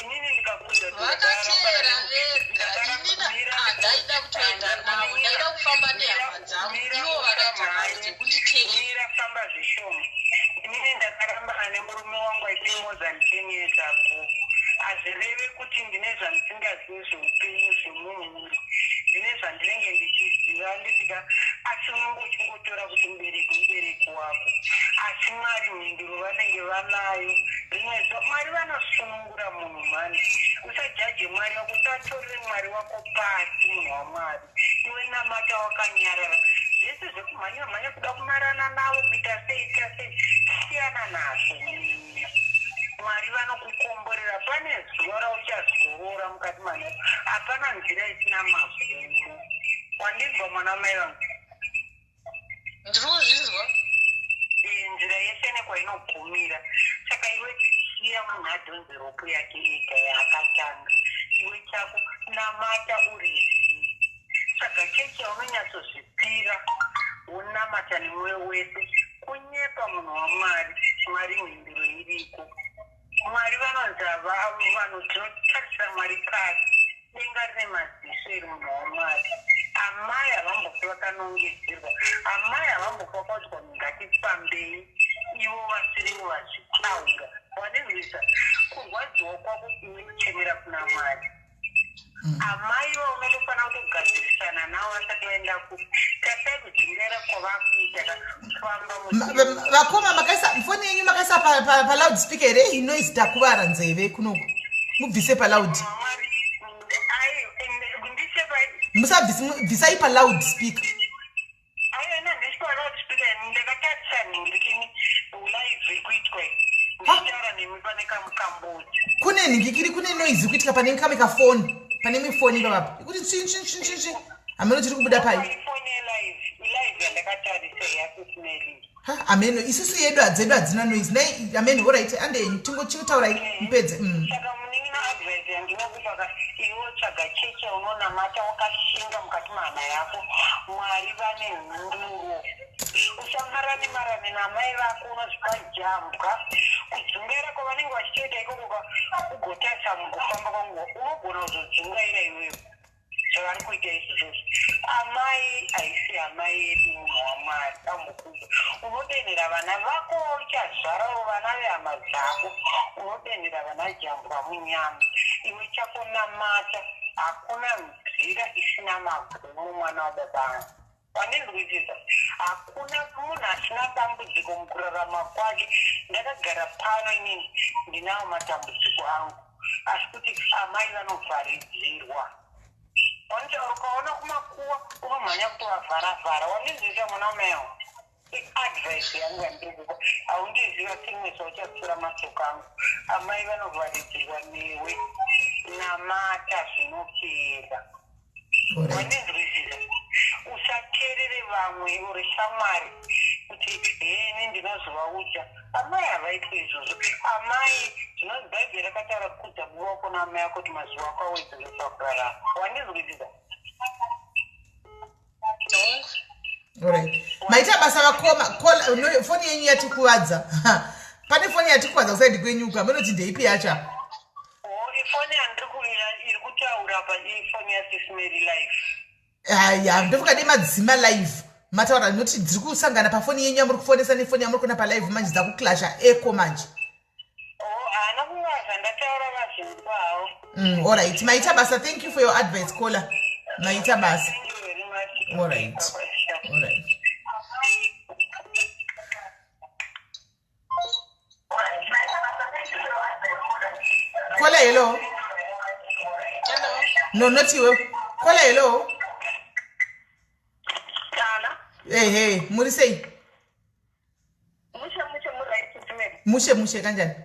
Inini ndikakudza kuti Vakateera vega. Inini handaida kutoenda navo, ndaida kufamba nehama dzangu. Ivo vakaita nharo dzekunditeera. Mira, famba zvishoma. Inini ndakarambana nemurume wangu, I think more than 10 years ago. Hazvireve kuti ndine zvandisingazivi zveupenyu zvemumhuri. Ndine zvandinenge ndichiziva ndisika, asi unenge uchingotora kuti mubereki mubereki wako, asi Mwari mhinduro vanenge vanayo. Rimwe zuva Mwari vanosunungura munhu mhani. Usajudge Mwari wako, usatorere Mwari wako pasi. Munhu waMwari, iwe namata wakanyarara. Zvese zvekumhanya mhanya kuda kumarana navo, kuita sei, ita sei, siyana nazvo. Mwari vanokukomborera. Pane zuva rauchazorora mukati manheru. Hapana nzira isina magumo. Wandinzwa, mwana wamai vangu? Ndiri kuzvinzwa. Nzira yese nekwainogumira. Saka iwe siya munhu adhonze rope yake ega yaakatanga. Iwe chako namata urizi. Saka chechi yaunonyatsozvipira, wonamata nemwoyo wese. Kunyepa, munhu waMwari? Mwari mhinduro iriko. Mwari vanonzi vanhu tinotarisira Mwari pasi. Denga rine maziso iri, munhu waMwari. Amai havambofi vakanongedzerwa, amai havambofi vakaudzwa ngatifambei ivo vasirivo vachitaura. Wanizwisa kurwadziwa kwako iwe kuchemera kuna Mwari. Amai ivo unotofanira kutogadzirisana navo vasati vaenda ku tasai kudzungaira kwavakuita kufamba. Vakoma, makaisa foni yenyu, makaisa paloud speaker here? Iyi noise, takuvara nzeve kunoku. Mubvise paloud. Musabvisi, bvisai paloud speaker. Aiwa, ndisi paloud speaker, ndakatarisa nhingirikini live iri kuitwa, ndichitaura nemi pane kamukambodzi. Kune nhingikiri, kune noise kuitika pane kamwe kafoni, pane imwe foni ipapapa ikuti tsvi tsvi tsvi tsvi tsvi, hameno tiri kubuda pai. Ifoni yelive, ilive yandakatarisa yaSisMeli. Ha, ameno isusu yedu hadzedu hadzina noise nai ameno. Alright, andenyu tingotaurai mupedze. Saka munin'ina, advice yandinokupa ka, iwe tsvaga chechi yaunonamata wakashinga mukati mahana yako. Mwari vane mhinduro. Usamarane marane namai vako, unozvipa jambwa. Kudzungaira kwavanenge vachitoita ikoko ka, ugotarisa mukufamba kwanguva unogona kuzodzungaira iwewe zvavari kuita izvozvozvo. Amai haisi amai yedu, munhu waMwari ambokuza. Unodenhera vana vako uchazvarawo vana vehama dzako, unodenhera vana jambwa munyama. Iwe chako namata. Hakuna nzira isina magumo, mwana wababa angu, wandinzwisisa? Hakuna munhu asina dambudziko mukurarama kwake. Ndakagara pano inini ndinawo matambudziko angu, asi kuti amai vanovharidzirwa. Wanitaura ukaona kumakuwa unomhanya kutovavharavhara. Wandinzwisa, mwana wamaiwo? Iadvice yangu yandiri kupa. Haundiziva simwesa uchatsiura mashoko angu. Amai vanovharidzirwa newe, namata, zvinopera. Wandinzwisisa? Usateerere vamwe uri shamwari kuti heni ndinozovaudza. Amai havaitwi izvozvo. Amai, zvinonzi Bhaibheri rakataura, kudza baba wako naamai ako kuti mazuva ako awedzerwe pakurarama. Wandinzwisisa? Alright, maita basa vakoma. No, foni yenyu yatikuvadza. Pane foni yatikuvadza kuside kwenyuka, munoti ndeipi yacho apa? O, ifoni yandiri kuira iri kutaura pa ifoni yaSisMary live. Aya, ndofunga dei madzima live mataura, noti dziri kusangana pafoni yenyu yamuri kufonesa nefoni yamuri kuona palive manje, dzakuclasha echo manje. O, haana kuvaza, ndataura vazvinzwa hawo. Alright, maita basa. Thank you for your advice, caller. Maita basa. Thank you very much. Alright. Caller, hello. Hello. No, not iwe. Caller, hello. Tala. Hey, hey, muri sei? Mushe mushe, muright, Simeli? Mushe mushe, kanjani?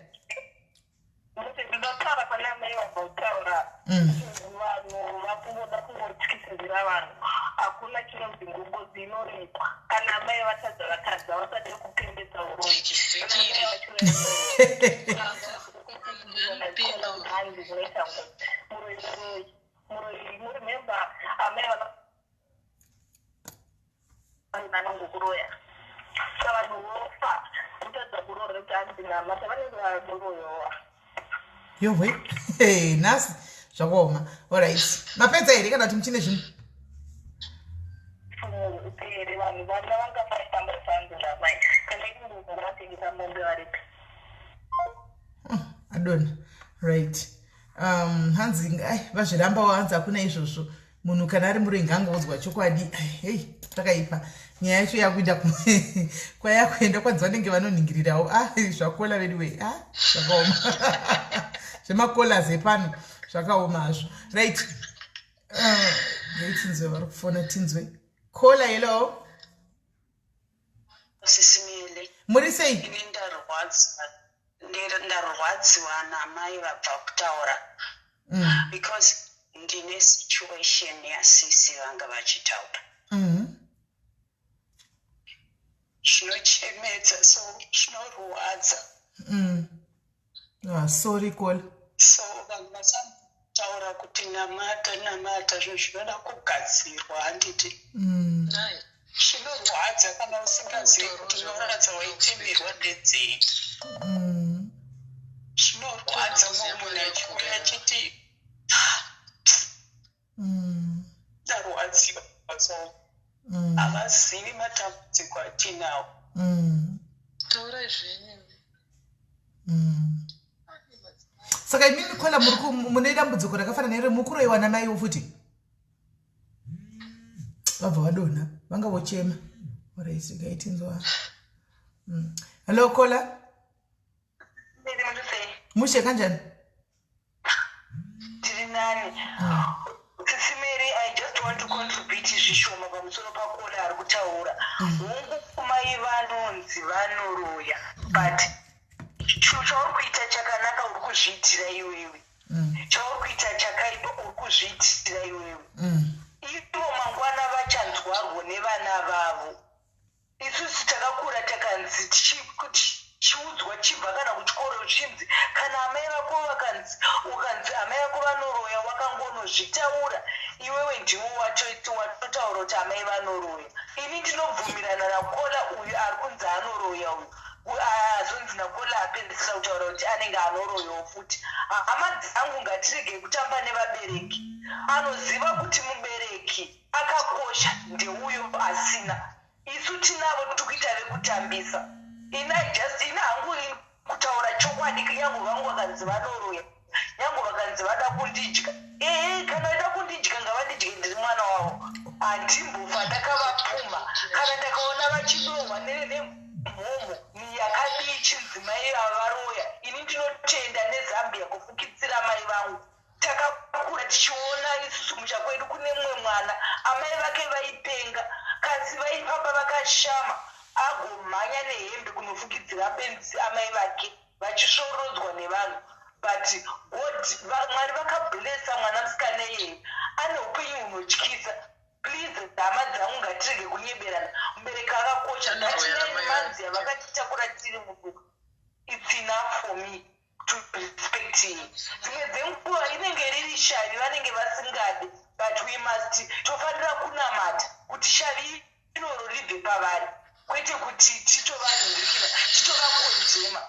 Mushe, ndinotaura pane amai vambotaura. Vanhu vakungoda kungotyisidzira vanhu. Hakuna chinonzi ngozi inoripwa. Kana amai vatadza, vatadza, vasade kupembedza uroyi. Chisikiri. Hanzi zvinoita ngozi, muroyi, muroyi, muroyi. Muremember amai vanongokuroya, saka vanhu vofa kutadza kuroora nekuti hanzi namata vanenge vakuroyowa. Yohwe, nhasi zvakaoma. Alright, mapedza here kana kuti muchine zvimwe? Upere vanhu vana vangafa vachitambura sanzi ramai kana ingozi vatengesa mombe varipi. Adona. Right, hanzi ai vazvirambawo, hanzi hakuna izvozvo, munhu kana ari muroyi ngaangoudzwa chokwadi. Hei, takaipa nyaya yacho yakuenda kwayakuenda, kwanzi vanenge vanonhingirirawo. Ah, zvakola vedu wei. Ah, zvakaoma zvemakolas epano, zvakaoma hazvo. Right, tinzwe vari kufona, tinzwe. Caller, hello. Sisimile. Muri sei? Ini ndarwadziwa, ndarwadziwa namai vabva kutaura because ndine situation yasisi vanga vachitaura. Zvinochemedza, so zvinorwadza. Ah, sorry caller. So vanhu vasataura kuti namata namata, zvinhu zvinoda kugadzirwa, handiti? Zvinorwadza kana usingazivi kuti unoratidza waitemerwa ndedzei. Zvinorwadza mumwe munhu achiuya achiti ndarwadziwa. Havazivi matambudziko atinawo. Taurai zvenyu. Saka imimi caller, muri mune dambudziko rakafanana here? Mukuroyiwa namaiwo futi? Vabva vadonha, vanga vochema. Alright, gaitinzwa. Hello caller. Mushe, kanjani? Tiri nani, Sisi Mary. I just want to contribute zvishoma pamusoro pacaller ari kutaura. Hungu, mai vanonzi vanoroya, but chauri kuita chakanaka uri kuzviitira iwewe, chauri kuita chakaipa uri kuzviitira iwewe. Ivo mangwana vachanzwarwo nevana vavo. Isusu takakura takanzi, tichiudzwa tichibva kana kuchikoro, zvichinzi kana amai vako vakanzi, ukanzi amai vako vanoroya, wakangonozvitaura iwewe, ndiwo watotaura kuti amai vanoroya. Ini ndinobvumirana nacaller uyu ari kunzi anoroya uyu. Azonzi nacaller apedzisira kutaura kuti anenge anoroyawo futi. Hama dzangu, ngatiregei kutamba nevabereki. Anoziva kuti mubereki akakosha ndeuyo asina. Isu tinavo, tiri kuita vekutambisa. Ini just, ini hangu, kutaura chokwadi, nyange vangu vakanzi vanoroya, nyange vakanzi vada kundidya, ehe, kana vaida kundidya ngavandidye, ndiri mwana wavo, handimbofa ndakavapfuma. Kana ndakaona vachidohwa nemhomho yakadii, chinzi mai varoya, ini ndinotenda neZambia kufukitsira mai vangu. Takakura tichiona isusu kumusha kwedu kune mumwe mwana, amai vake vaipenga, kasi vaifamba vakashama, agomhanya nehembe kunofukidzira benzi amai vake vachisvorodzwa nevanhu. But God, Mwari vakablessa mwana musikana iyeye, ane upenyu hunotyisa. Please, hama dzangu, ngatirege kunyeberana. Mubereki akakosha. That 9 months yavakatitakura tiri muduka, it's enough for me to respect him. Dzimwe dzenguva inenge riri shavi, vanenge vasingadi, but we must, tofanira kunamata kuti shavi iroro ribve pavari, kwete kuti titovanhurikira, titovacondemna.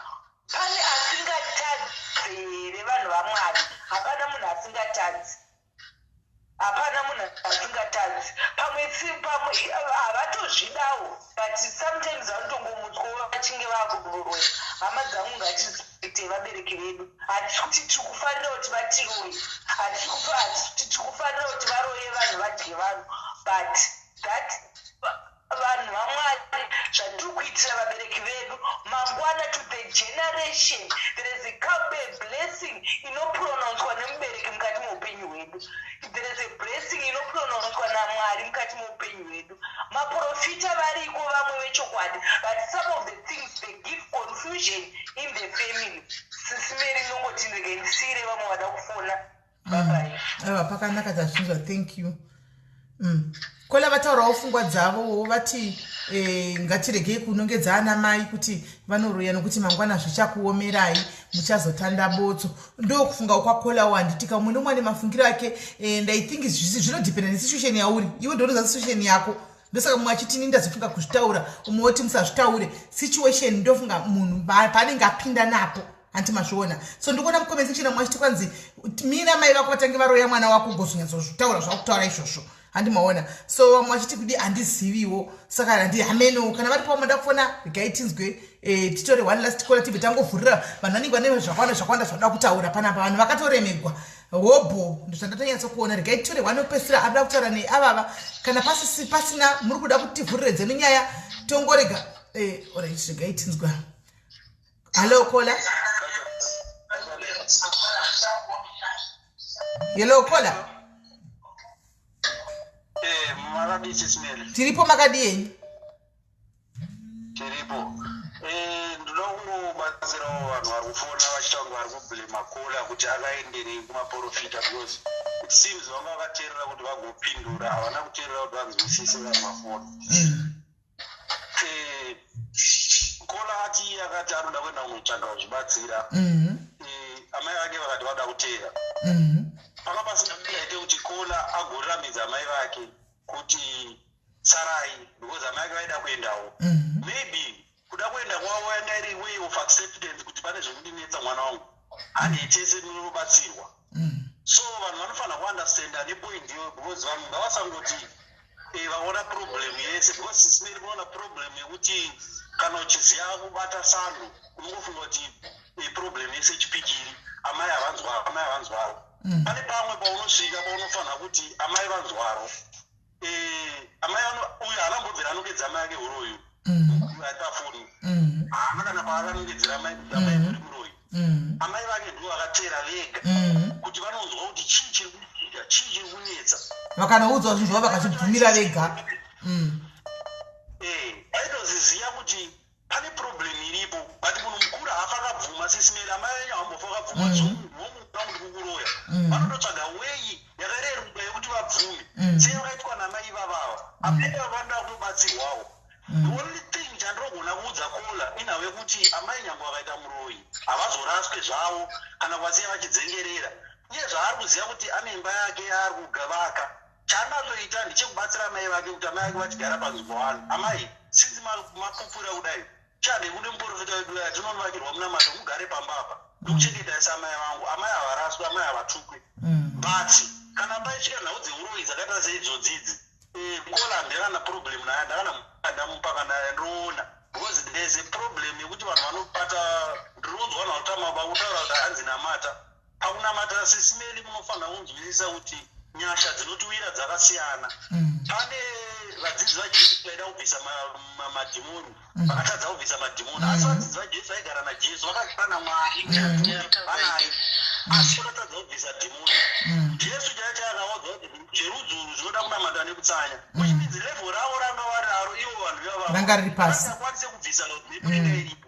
Pane asingatadze here, vanhu vaMwari? Hapana munhu asingatadzi, hapana munhu asingatadzi. Pamwe pamwe havatozvidawo, but sometimes vanotongomutswawo vachinge vakuroya. Hama dzangu, ngatirespectei vabereki vedu. Hatisi kuti tiri kufarira kuti vatiroye, hatisi kuti tiri kufarira kuti varoye vanhu, vadye vanhu, but that, vanhu vaMwari, zvatiri kuitira vabereki vedu mangwana, to the generation, there is a blessing inopronouncwa nemubereki mukati meupenyu hwedu. There is a blessing inopronouncwa naMwari mukati meupenyu hwedu. Maprofita variko vamwe vechokwadi, but some of the things, they give confusion in the family. Sisi Mary, nongoti ndege ndisiyire vamwe vada kufona. Bye bye. Aiwa, pakanaka, tazvinzwa, thank you. Caller vataurawo pfungwa dzavo, vati ngatiregei kunongedza ana mai kuti vanoroya, nokuti mangwana zvichakuomerai, muchazotanda botso. Ndokufunga kwacaller wo, handitika? Mumwe nomwe ane mafungiro ake, and I think zvinodependa nesituation yauri iwe. Ndonoza situation yako, ndosaka mumwe achiti ini ndazofunga kuzvitaura, umwe woti musazvitaure. Situation, ndofunga munhu paanenge apinda napo, hanti mazviona? So ndikuona mucomment section amwe achiti kwanzi mina mai vako vatange varoya mwana wako, ugozonyatsozvitaura zvakutaura izvozvo, handi maona? So vamwe vachiti kudi, handiziviwo, saka handi hameno. Kana varipo vamwe kufona, regai tinzwe. Titore one last caller, tibve tangovhurira vanhu vanenge vane zvakawanda zvakawanda zvavada kutaura panapa. Vanhu vakatoremegwa hobho, ndozvandatonyatsokuona. Regai titore one wekupedzisira arida kutaura neavava. Kana pasina muri kuda kuti tivhurire dzenu nyaya, tongorega. Alright, regai tinzwa. Hello caller, hello caller. Makadii, Sisi Mary? Tiripo, makadii henyu? Tiripo. Ndoda kungobatsirawo vanhu vari kufona vachiita kunge vari kublema caller kuti akaenderei kumaprofita, because it seems vanga vakateerera kuti vagopindura, havana kuteerera kuti vanzwisise vanhu vafona. Caller ati iye akati anoda kuenda kunotsvaga kuzvibatsira. Amai vake vakati vada kuteera. Panga pasina aite kuti caller agorambidza amai vake kuti sarai, because amai vake vaida kuendawo. Maybe kuda kuenda kwavo yanga iri way of acceptance kuti pane zvekundinetsa, mwana wangu, handei tese munobatsirwa. So vanhu vanofanira kuunderstanda nepoint iyoyo, because vanhu ngavasangoti Vaona problem yese, because Sis Melly, munoona problem yekuti kana uchiziva kubata sando, unongofunga kuti problem yese chipikiri, amai havanzwaro, amai havanzwaro. Pane pamwe paunosvika paunofanira kuti amai vanzwaro. Amai uyu haanambobvira anongedza amai ake uroyi. Pafoni haana kana paakanongedzera amai kuti amai muri muroyi. Amai vake ndivo vakateera vega kuti vanonzwa kuti chii chiri kuitika, chii chiri kunetsa. Vakanoudzwa zvinhu zvavo, vakazvibvumira vega. Vaitoziziva kuti pane problem iripo, but munhu mukuru haafa akabvuma. Sis Melly, amai venyu havambofa vakabvuma vomuda kuti kukuroya. Vanototsvaga way yakareruka yekuti vabvume. Sei vakaitwa namai ivavava? Amai ivava vanoda kutobatsirwawo. The only thing chandinogona kuudza caller inhau yekuti amai nyange vakaita muroyi, havazoraswe zvavo kana kuvasiya vachidzengerera. Iye zvaari kuziva kuti ane imba yake yaari kugavaka, chaangatoita ndechekubatsira amai vake kuti amai vake vachigara panzvimbo one. Amai, sinzi mapupura kudai, chande kune muprofita wedu uya, tinonovakirwa munamato, mugare pamba apa, ndokuchengetai samai vangu. Amai havaraswi, amai havatukwi. But kana paisvika nhau dzeuroyi dzakaita seidzodzidzi, caller handina problem naye, ndakana ndamupa kana ndoona, because there is a problem yekuti vanhu vanobata. Ndinonzwa vanhu vanotama vakutaura kuti hanzi namata. Pakunamata, Sis Melly, munofanira kunzwisisa kuti nyasha dzinotiwira dzakasiyana. Pane vadzidzi vaJesu vaida kubvisa madhimoni, vakatadza kubvisa madhimoni, asi vadzidzi vaJesu vaigara naJesu, vakagara naMwari vanaye, asi vakatadza kubvisa dhimoni. Jesu chaicho chaakaudza kuti cherudzi urwu zvinoda kunamata nekutsanya, which means level ravo ranga vararo ivo vanhu ivavavo Ranga riri pasi. vasingakwanise kubvisa mhepo inenge iripo.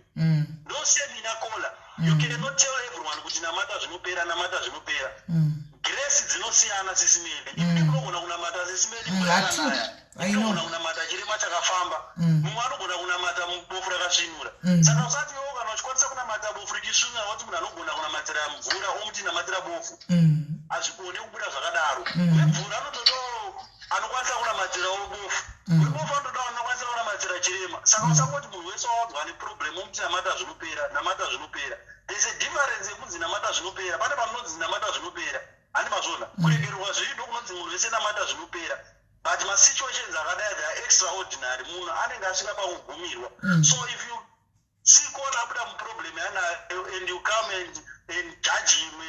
Ndo same ina caller. You cannot tell everyone kuti namata zvinopera, namata zvinopera. Grace dzinosiyana, Sis Melly. Imini munogona kunamata, Sis Melly, mvura Hatu. yakanaya. I know. Unogona kunamata chirema chakafamba. Mumwe anogona kunamata bofu rakasvinura. Saka usati iwo kana uchikwanisa kunamata bofu richisvinura, wati munhu anogona kunamatira mvura, omuti namatira bofu. Hazvigone kubuda zvakadaro. Wemvura anotodawo anokwanisa kunamatirawo bofu. Webofu anotodawo anokwanisa kunamatira chirema. Saka usangoti munhu wese wawadzwa neproblem omuti namata zvinopera, namata zvinopera. There's a difference yekunzi namata zvinopera. Pane panonzi namata zvinopera, handi mazvona? Kuregererwa zvivi ndokunonzi munhu wese namata zvinopera, but masituations akadai, they are extraordinary. Munhu anenge asvika pakugumirwa. So if you see caller abuda muproblem yanayo and you come and judge him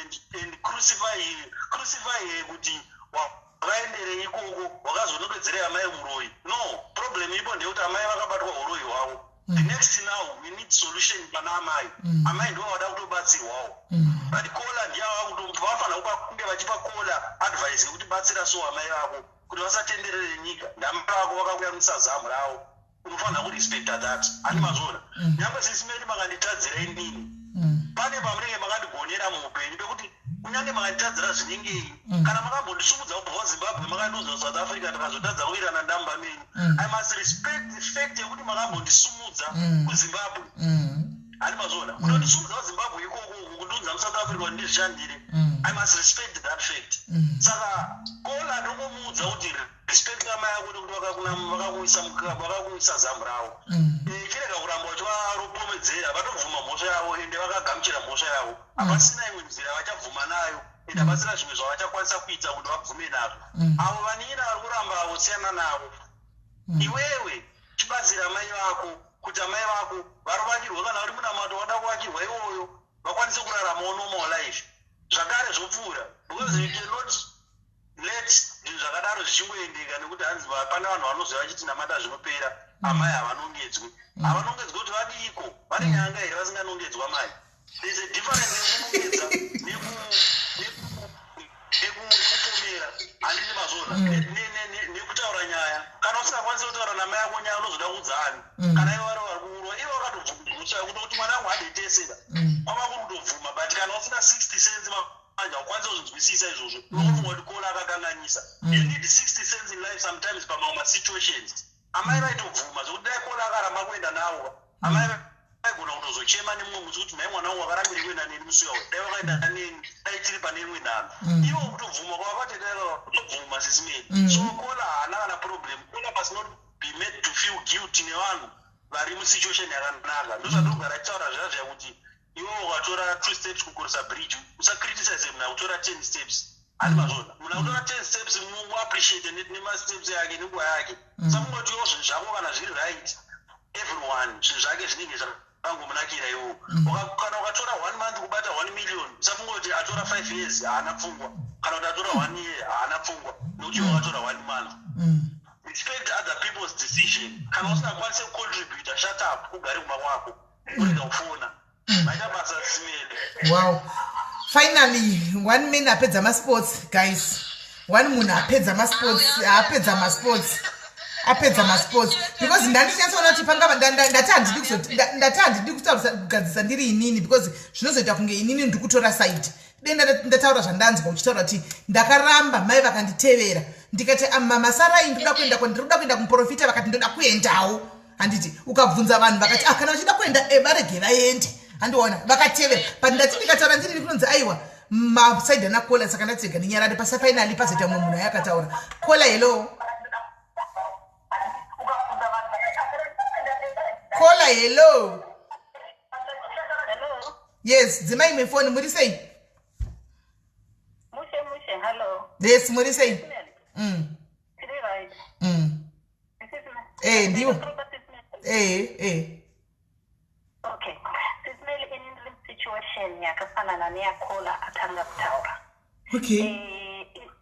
and crucify her kuti wakaenderei ikoko, wakazonongedzerei amai muroyi, no problem ipo ndeyekuti amai vakabatwa uroyi hwavo. The next, now we need solution pana amai. Amai ndivo vada kutobatsirwawo, but caller ndiye vafanira kunge vachipa caller advice yekuti batsira so amai vako kuti vasatenderere nyika. Ndamai vako vakakuyamwisa zamu ravo, unofanira kurespecta that, handi mazvona? Nyange Sis Melly makanditadzira inini, pane pamunenge makandigonera muupenyu pekuti kunyange makanditadzira zvinengei, kana makambondisumudza kubva kuZimbabwe makandiudza South Africa, tikazotadza kuwirana ndamba menyu, I must respect the fact yekuti makambondisumudza kuZimbabwe, handi mazvona? Kutondisumudza kuZimbabwe ikoko, kundiudza muSouth Africa kuti ndizvishandire, I must respect that fact. Saka caller ndongomuudza kuti respect amai ako nekuti vakakuisa zamu ravo. Chirega kuramba uchivaropomedzera. Vatobvuma mhosva yavo ende vakagamuchira mhosva yavo. Hapasina imwe nzira vachabvuma nayo ende hapasina zvimwe zvavachakwanisa kuita kuti vabvume nazvo. Avo vanin'ina vari kuramba avo, siyana navo. Iwewe chibatsira amai vako kuti amai vako varovakirwe, kana uri munamato wada kuvakirwa iwoyo, vakwanise kuraramawo normal life zvakare, zvopfuura, because you cannot let zvinhu zvakadaro zvichingoendeka nekuti hanzi pane vanhu vanoziva vachiti namata zvinopera. Amai havanongedzwi, havanongedzwi kuti vadiiko? Vane nyanga here vasinganongedzwa mai? There's a difference yekunongedza nekupomera, handini mazvona? Nekutaura nyaya. Kana usingakwanisi kutaura namai ako nyaya, unozoda kuudza ani? Kana ivo vari vari kuurwa, ivo vakatobvuma kutoti mwana wangu handetesera, kwava kuri kutobvuma. But kana usina 60 cents manje, haukwanisi kuzvinzwisisa izvozvo. Unofunga kuti caller akakanganisa. You need 60 cents in life sometimes. Pamamwe masituations amai vaitobvuma zvokuti dai caller akaramba kuenda navo, amai vaigona kutozochema nemumwe musi kuti nhai mwana wangu, wakarambire kuenda neni musi uyawo, dai wakaenda neni dai tiri pane imwe nhanho. Ivo kutobvuma kwavakatenda, kutobvuma, Sis Melly. So caller haana kana problem. Caller must not be made to feel guilty nevanhu vari musituation yakanaka. Ndozvatogara tichitaura zviya zviya kuti iwe ukatora two steps kucrossa bridge, usacriticize munhu akutora 10 steps. Handi mazvona, munhu akutora 10 steps, muappreciate nemasteps yake nenguva yake. Samungotiwo zvinhu zvako kana zviri right, everyone zvinhu zvake zvinenge zvakangomunakira iwo. Kana ukatora one month kubata 1 million, samungoti atora 5 years haana pfungwa, kana kuti atora one year haana pfungwa, nekuti iwe wakatora one month. Respect other people's decision. Kana usingakwanisi kucontributa, shut up, ugare kumba kwako, urega kufona. Maita basa, simele. Wow, finally one man apedza masports, guys. One munhu apedza masports, apedza masports, apedza masports, because ndandichinyatsona kuti pangava ndati handidi ndati handidi kutaurisa kugadzisa ndiri inini, because zvinozoita kunge inini ndiri kutora side. Denda ndataura zvandanzwa uchitaura kuti ndakaramba, mai vakanditevera, ndikati, "Mama sarai, ndoda kuenda, ndiri kuenda kumuprofita." Vakati, "Ndoda kuendawo." Handiti ukabvunza vanhu vakati, "Ah, kana vachida kuenda, varege vaende." Handiona vakatevera, but ndati ndikataura ndiri kunonzi aiwa, masaidi ana caller. Saka ndatsega nenyarare pasa. Finally pazoita mumwe munhu ayakataura. Caller, hello. Caller, hello. Hello. Yes, dzimai imwe foni. Muri sei? Mushe mushe, hello. Yes, muri sei? Tiri right. This is Ndiwo. Eh. Okay. Sis Melly, ini ndiri situation yakafanana neyacaller atanga kutaura.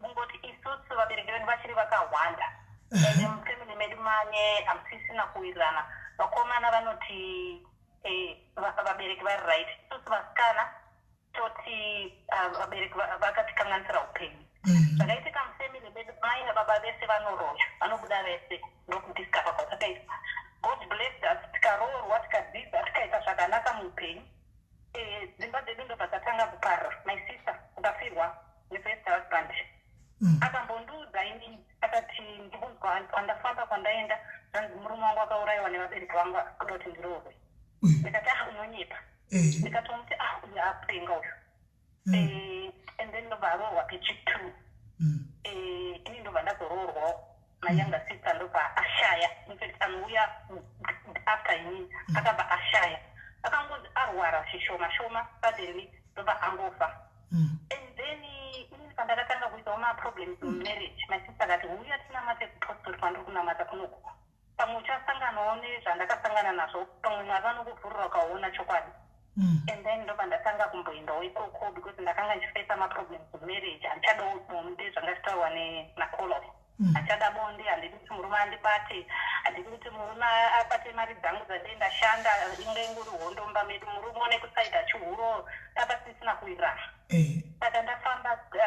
Kungoti isusu vabereki vedu vachiri vakawanda. Ende mufamily medu mane hamusisina kuwirirana. Vakomana vanoti vabereki vari right. Isusu vasikana toti vabereki vakatikanganisira upenyu. Zvakaitika mufamily medu, mai nababa vese vanoroya, vanobuda vese, ndokudiscover kwatakaita. God blessed us, tikaroorwa, tikadzidza, tikaita zvakanaka muupenyu. Dzimba dzedu ndobva dzatanga kuparara. My sister akafirwa nefirst husband. Akambondiudza inini, akati, "Ndikunzwa kwandafamba, kwandaenda, zvanzi murume wangu akaurayiwa nevabereki vangu, kuda kuti ndiroorwe." Ndikati, "Ah, unonyepa." Ndikatomuti, "Ah, uyu apenga uyu." And then ndobva aroorwa pechi2. Ini ndobva ndazoroorwawo. My younger sister ndobva ashaya. Infact, anouya after inini akabva ashaya, akangonzi arwara zvishoma shoma, suddenly ndobva angofa. And then inini pandakatanga kuitawo maproblems mumarriage, my sister akati, "Uya tinamate kupostori kwandiri kunamata kunoku, pamwe uchasanganawo nezvandakasangana nazvo, pamwe Mwari vanokuvhurira ukaona chokwadi." And then ndobva ndatanga kumboendawo ikoko, because ndakanga ndichifesa maproblems mumarriage. Handichadawo bonde, zvanga zvitaurwa nacaller. Handichada bonde, handidi kuti murume andibate, handidi kuti murume abate mari dzangu dzandee ndashanda. Inge ingori hondo mumba medu, murume une kusaidha chihuro, tapa tisina kuwirirana. Saka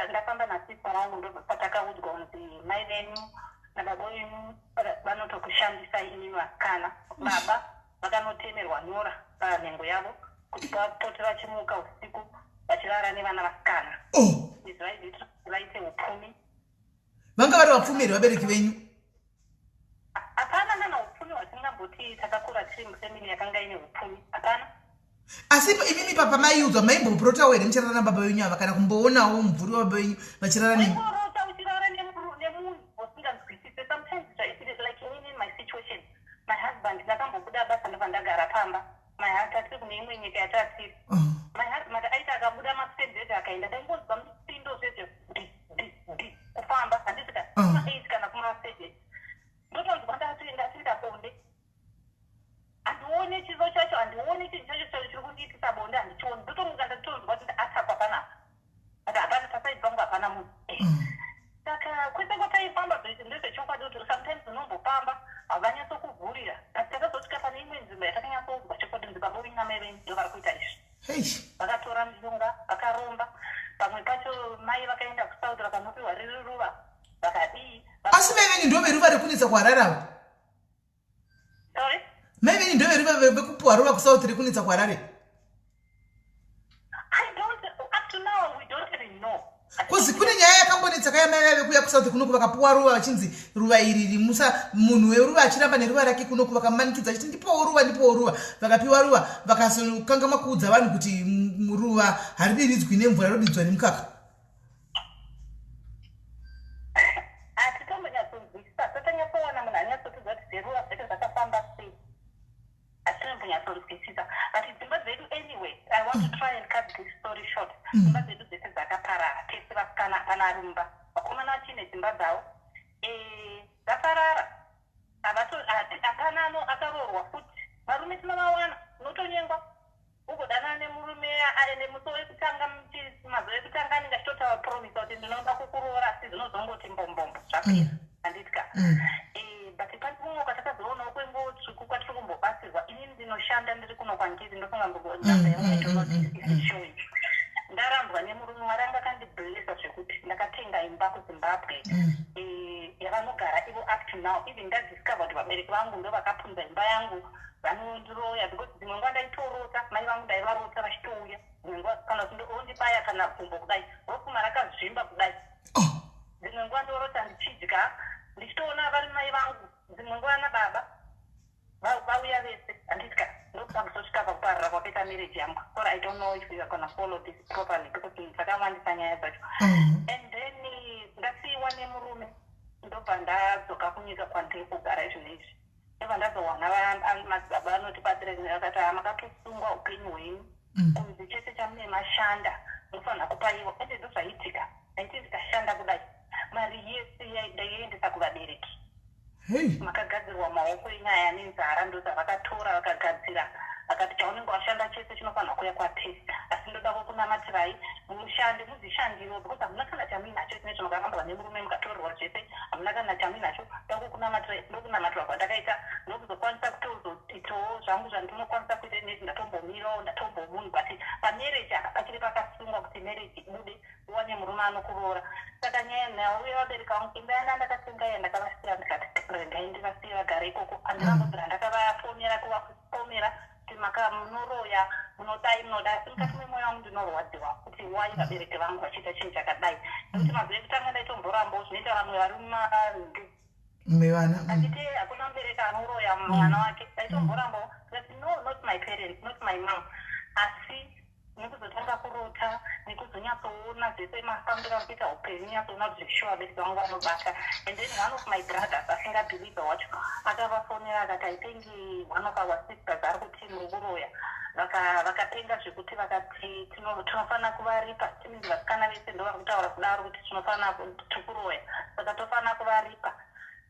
ndafamba nasista wangu, ndobva patakaudzwa kunzi mai venyu nababa venyu vanotokushandisai imi vasikana. Baba vakanotemerwa nyora panhengo yavo kuti vapote vachimuka usiku vachirara nevana vasikana. Izvi vaizviitira kuti vaite upfumi. Vanga vari vapfumi here vabereki venyu? Hapana kana upfumi hwatingamboti takakura tiri mufamily yakanga ine upfumi, hapana. Asi imimi pamaiudzwa, maimboprotawo here muchirara nababa venyu ava, kana kumboonawo mumvuri wababa venyu vachirara nemi? Waingorota uchirara nemunhu usinganzwisise sometimes. Like inini, in my situation, my husband, ndakambobuda basa, ndobva ndagara pamba. My husband, tatiri kune imwe nyika yatatiri, my husband aiti akabuda masendete akaenda, ndaingonzwa misindo zvezve d d d kufamba, handiti ka? Kuma8 kana kuma7, ndotonzwa ndatoenda bonde. Handioni chiso chacho, handioni chinhu chacho chacho chiri kundiitisa bonde, handichioni. Ndotomuka ndatonzwa kuti ndaatakwa panapa, but hapana pasaidi pangu, hapana munhu. Saka kwese kwataifamba, ndezvechokwadi kuti sometimes unombofamba havanyatsokuvhurira, but takazosvika pane imwe nzvimbo yatakanyatsoudzwa chokwadi, kunzi baba venyu namai venyu ndo vari kuita izvi. Vakatora mishonga, vakaromba. Pamwe pacho mai vakaenda kuSouth, vakanopiwa riri ruva, vakadii. Asi mai venyu ndo veruva rekunetsa kuHarare ava? Sorry? Mai venyu ndo veruva vekupiwa ruva kuSouth rekunetsa kuHarare? I don't, up to now we don't even know. Kuzi kune nyaya yakambonetsa kaya, mai vaive kuuya kuSouth kunoku, vakapuwa ruva, vachinzi ruva iri rimusa munhu weruva, achiramba neruva rake kunoku, vakamanikidza achiti, "Ndipowo ruva, ndipowo ruva." Vakapiwa ruva, vakazokangamwa kuudza vanhu kuti ruva haridiridzwi nemvura, rodidzwa nemukaka. Hatitombonyatsonzwisisa, totanyatsowana munhu anyatsotudza kuti zveruva zvacho zvakafamba sei, hatinombonyatsonzwisisa. But dzimba dzedu, anyway, I want to try and cut this story short, dzimba dzedu dzese dzakaparara tese. vasikana hapana ari mumba, vakomana vachine dzimba dzavo. Dzaparara, hapana ano akaroorwa futi. Varume tinovawana, unotonyengwa ugodanana nemurume aende musi wekutanga, mazuva ekutanga anenge achitotaura, promisa kuti ndinoda kukuroora, asi zvinozongoti mbombombo zvapera, handitya. But pane kumwe kwatakazoonawo kwenguo tsvuku kwatiri kumbobatsirwa. Inini ndinoshanda ndiri kuno kwangiri, ndofunga namba yangu itonoti showing. Ndarambwa nemurume, Mwari anga akandiblessa zvekuti ndakatenga imba kuZimbabwe yavanogara ivo up to now. Even ndadiscover kuti vabereki vangu ndo vakapunza imba yangu, vanondiroya, because dzimwe nguva ndaitorota mai vangu, ndaivarota vachitouya dzimwe nguva, kana kuti ondibaya kana gumbo kudai, rofuma rakazvimba kudai. Dzimwe nguva ndorota ndichidya, ndichitoona vari mai vangu, dzimwe nguva nababa vauya vese, handitya. Ndopakuzosvika pakuparara kwakaita marriage yangu. Sorry, I don't know if you are gonna follow this properly because dzakawandisa nyaya dzacho. And then ndasiyiwa nemurume, ndobva ndadzoka kunyika kwandiri kugara izvino izvi. Ndobva ndazowana madzibaba vanotibatsira vakati, "Ha, makatosungwa upenyu hwenyu, kunzi chese chamune mashanda munofanira kupaiwa." Ende ndozvaitika, ndaiti ndikashanda kudai, mari yese ndaiendesa kuvabereki. Makagadzirwa maoko enyaya nenzara, ndozavakatora vakagadzira, vakati chaunenge washanda chese chinofanira kuuya kwatiri, asi ndoda kukunamatirai mushande, muzvishandiro, because hamuna kana chamuinacho chinezvo. Makarambwa nemurume, mukatorerwa zvese, hamuna kana chamuinacho. Ndoda kukunamatirai. Ndokunamatira kwandakaita, ndokuzokwanisa kutozoitawo zvangu zvandinokwanisa kuita nezvi. Ndatombomirawo, ndatombomunhu, but pamarriage apa pachiri pakasungwa kuti marriage ibude, uwane murume anokuroora. Saka nyaya nhau yevabereki vangu, imba yana ndakatenga iya ndakavasiya, ndikati regai ndivasiye vagare ikoko. Handina ndakavafomera, kuvapomera kuti maka munoroya, munodai, munoda, asi mukati memwoyo wangu ndinorwadziwa kuti why vabereki vangu vachiita chinhu chakadai, nekuti mazuva ekutanga ndaitomborambawo zvinoita vamwe vari mumandu mevana. Achiti hakuna mubereki anoroya mwana wake, ndaitomborambawo, ndikati no, not my parents, not my mom. Asi nekuzotanga kurota, nekuzonyatsoona zvese mafambiro ari kuita upenyu, nyatsoona kuti zveshuwa vabereki vangu vanobata. And then one of my brothers asingabhilivha wacho akavafonera akati, "I think one of our sisters ari kuti muri kuroya." Vakapenga zvekuti vakati tinofanira kuvaripa. Timinzi vasikana vese ndo vari kutaura kudaro kuti tinofanira tikuroya, saka tofanira kuvaripa.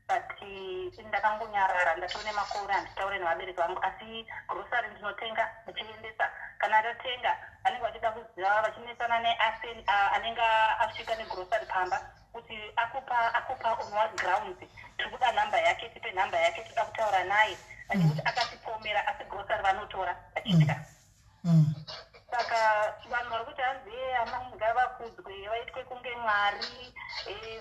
But ini ndakangonyarara, ndatone makore handitaure nevabereki vangu, asi grocery ndinotenga ndichiendesa. Kana tatenga, vanenge vachida kuziva, vachinetsana neasen anenge asvika negrocery pamba kuti akupa, akupa on what grounds? Tiri kuda nhamba yake, tipe nhamba yake, toda kutaura naye nekuti akatipomera. Asi grocery vanotora vachitya. Saka vanhu vari kuti hanzi ye amai ngavakudzwe, vaitwe kunge Mwari,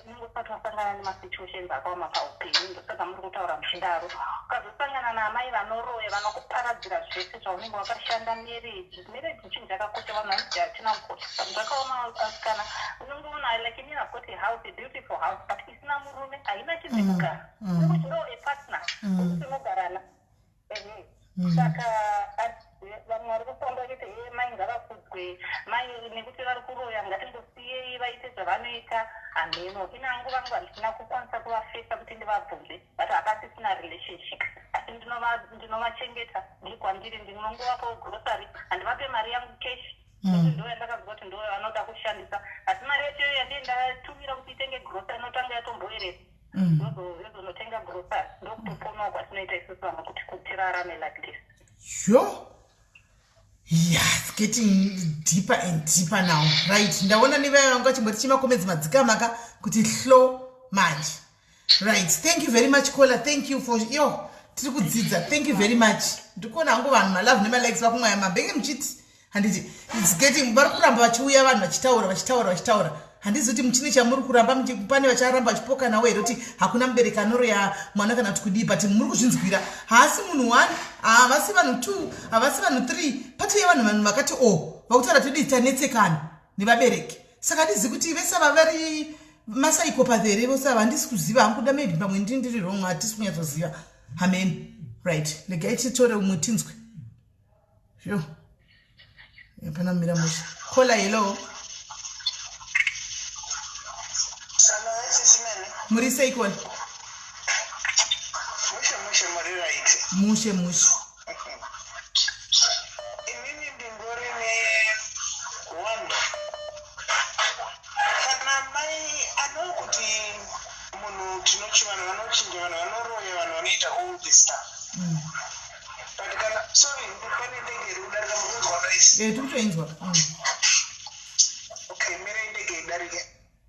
unenge usati wasangana nemasituations akaoma paupenyu, ndosaka muri kutaura muchidaro. Ukazosangana naamai vanoroya, vanokuparadzira zvese zvaunenge wakashanda. Marriage chinhu chakakosha, vanhu vanoti hachina kukosha, but zvakaoma asikana. Unenge una, like inini, I've got a house, a beautiful house, but isina murume haina chinhu chekugara, nekuti ndo a partner wekuti unogarana. Ehe, saka vamwe vari kufamba vachiti he mai ngavakudzwe, mai nekuti vari kuroya, ngatingosiyei vaite zvavanoita. Hameno, inangu vangu handisina kukwanisa kuvafesa kuti ndivabvunze, but hapasisina relationship, asi ndinovachengeta ndiri kwandiri, ndinongovapawo grocery, handivape mari yangu cash, nekuti ndo yandakanzwa kuti ndo vanoda kushandisa, asi mari yacho yandii ndatumira kuti itenge grocery inotanga yatomboeresa, yozonotenga grocery. Ndokutoponawo kwatinoita isusu vamwe kuti tirarame like this. Yo, yeah, it's getting deeper and deeper now. Right, ndaona nevaya vangu vachimboti chimakomedzi madzikamaka kuti hlo manje. Right, thank you very much, caller. Thank you for yo, tiri kudzidza. Thank you very much. Ndikuona hangu vanhu malove nemalikes vakumwaya mabhenge muchiti handiti it's getting, vari kuramba vachiuya vanhu vachitaura, vachitaura, vachitaura. Handizi kuti muchine chamuri kuramba, pane vacharamba vachipokanawo here kuti hakuna mubereki anoroya mwana kana kuti kudii, but muri kuzvinzwira. Haasi munhu one, havasi vanhu two, havasi vanhu three, patouya vanhu vakati o vakutaura todii, tanetsekana nevabereki. Saka handizi kuti vese ava vari mapsychopath here vose ava, handisi kuziva hangu. Kuda maybe pamwe ndiri wrong, hatisi kunyatsoziva hameni. Right, regai titore umwe tinzwe. Yo, hapana mira mushe. Caller, hello. Hello, sisi Mene. Muri sei, caller? Mushe mushe, muri right? Mushe mushe. Inini ndingori ne one. Kana Tinochi vanhu vanochinja, vanhu vanoroya, vanhu vanoita all this stuff. But kana, sorry, pane ndege iri kudarika, mukunzwa noise? E, tiri kutoinzwa. Okay, mirai ndege idarike.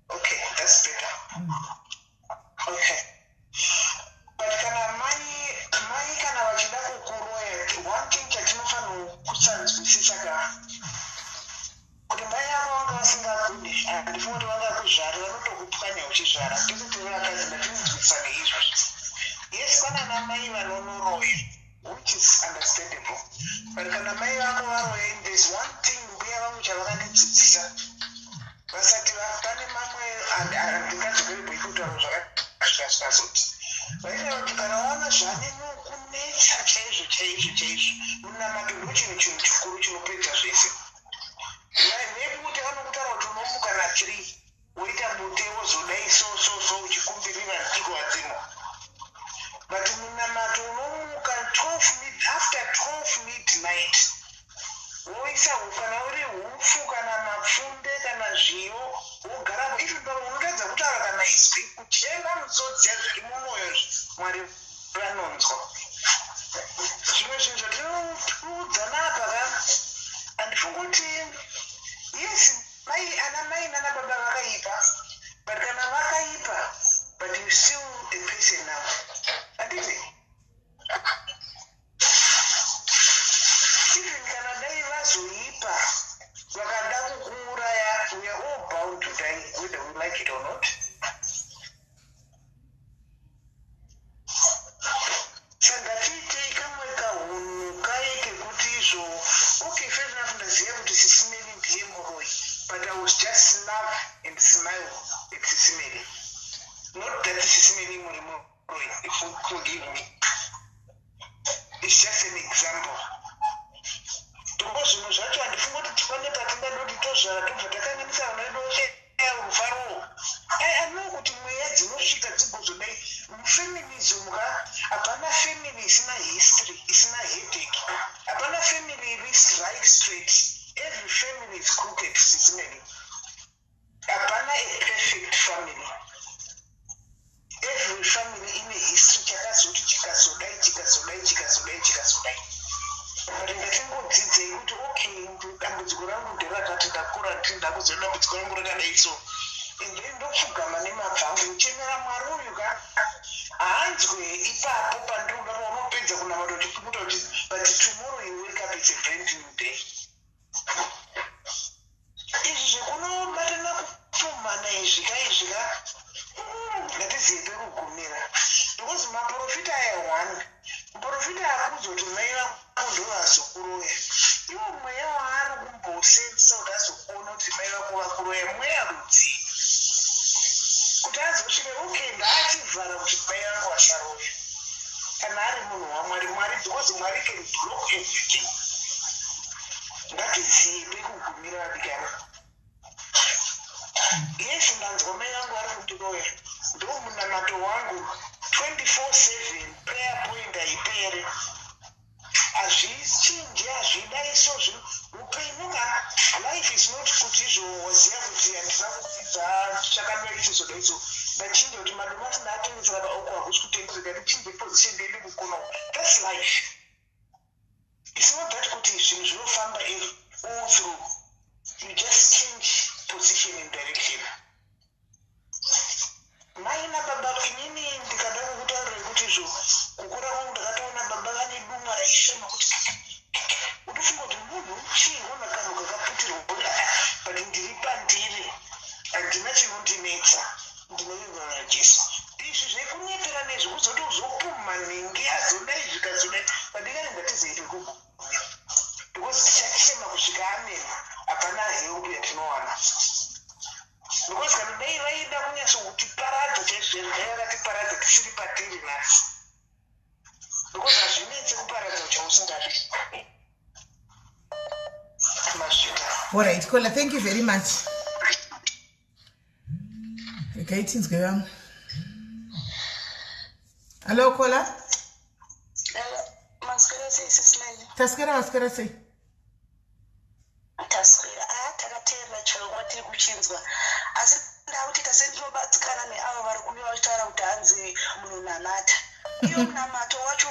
Okay, that's better. Okay, but kana mai kana vachida kukuroya, one thing chatinofanira kusanzwisisa ka, kuti mai avo vanga vasingakudi, handifungi kuti vangakuzvara. Vanotokupwanya uchizvara. Tese tiri vakadzi, ndatinzwisisa neizvozvo. Yes, pana ana mai vanonoroya, which is understandable, but kana mai vako varoya, there's one thing mbuya vangu chavakandidzidzisa vasati pane mamwe handingadzokere kutaura zvakazvikazvikazoti vaitaura kuti kana waona zvanyanya kunetsa chaizvo chaizvo chaizvo, munamato ndo chinhu chikuru chinopedza zvese. Maybe kuti vanokutaura kuti unomuka na3, woita bute, wozodai so so so, uchikumbirira ndiko vadzimu. But munamato, unomuka 12 after 12 midnight, woisa kana uri hupfu, kana mapfunde, kana zviyo, wogarapo. Even pamwe unotadza kutaura kana izwi, kuchema musodzi yazviri mumwoyo, Mwari vanonzwa. Zvimwe zvinhu zvatinokuudzana apa ka, handifungi kuti, yes, mai, ana mai nana baba vakaipa, but kana vakaipa, but you still a person now, handiti? Even kana dai vazoipa, vakada kukuuraya, we are all bound to die, whether we like it or not. Saka ngatiitei kamwe kahunhu kaye kekuti izvo, okay, fair enough, ndaziva kuti Sisi Mary ndiye muroi, but I was just love and smile at Sisi Mary. Not that Sisi Mary muri muroi, if you forgive me, it's just an example. Tombo zvinhu zvacho, handifungi kuti tipane patingada kuti tozvara tobva takanganisa vana vedu voshaya rufaro. I know kuti mweya dzinosvika dzigozodai. Mufeminism ka, hapana family isina history, isina headache. Hapana family iri right straight. Every family is crooked, Sisi Mary. Hapana a perfect family. Every family ine history, chakazoti chikazodai, chikazodai, chikazodai, chikazodai. But ngatingodzidzei kuti okay, dambudziko rangu nderakati, ndakura ndiri ndakuziva dambudziko rangu rakadai so, and then ndopfugama nemabvangu, uchemera Mwari uyu ka, haanzwe ipapo pandinoda. Paunopedza kunamata uchipukuta uchi, but tomorrow you wake up, it's a brand new day. Izvi zvekunobatana kupfumana izvi ka, izvi ka, ngatizive pekugumira, because maprofita aya, one muprofita akuzoti mai vako ndo vazokuroya, iwo mweya waari kumbosenzisa kuti azokuona kuti mai vako vakuroya, mweya rudzii kuti azosvika? Okay, ndaachivhara kuti mai vangu vasaroya kana ari munhu waMwari. Mwari, because Mwari can block everything. Ngatizive pekugumira, vadikana. Yes, ndanzwa mai vangu vari kundiroya, ndo munamato wangu 24/7, prayer point haipere, hazvichinji, hazvidai. So zvino upenyu ka, life is not kuti izvo waziva kuti handina kudzidza chakadai chizodai, so ndachinja kuti madomasi ndaatengesera paoko, hakusi kutengeseka, ndichinje position, ndiende kukono. That's life. It's not that kuti zvinhu zvinofamba all through. You just change position and direction. Mai nababa, inini ndikada kukutaurirai kuti izvo kukura kwangu ndakatoona baba vane dumwa raishema kuti utofunga kuti munhu chii, ona kanhu kakaputirwa, but ndiri pandiri, handina chinondinetsa, ndinovimba naJesu. Izvi zvekunyepera nezvi kuzoti uzopumha nhingi azodai, zvikazodai, vadikani, ngatizive pekugumira, because tichachema kusvika amen, hapana help yatinowana, because kana dai vaida kunyatsokutiparadza chaizvo chaizvo, dai vakatiparadza tisiri patiri nhasi, because hazvinetse kuparadza chausingadi. Masvika. Alright, caller, thank you very much. Regai tinzwe vamwe. Hallo, caller. Maswera sei, Sisi Mary? Taswera, maswera sei? Taswera. A, takateerera chirongwa, tiri kuchinzwa, asi ndakuti ndinoita sendinobatsikana neavo vari kuuya vachitaura kuti hanzi munonamata. Iyo munamato wacho,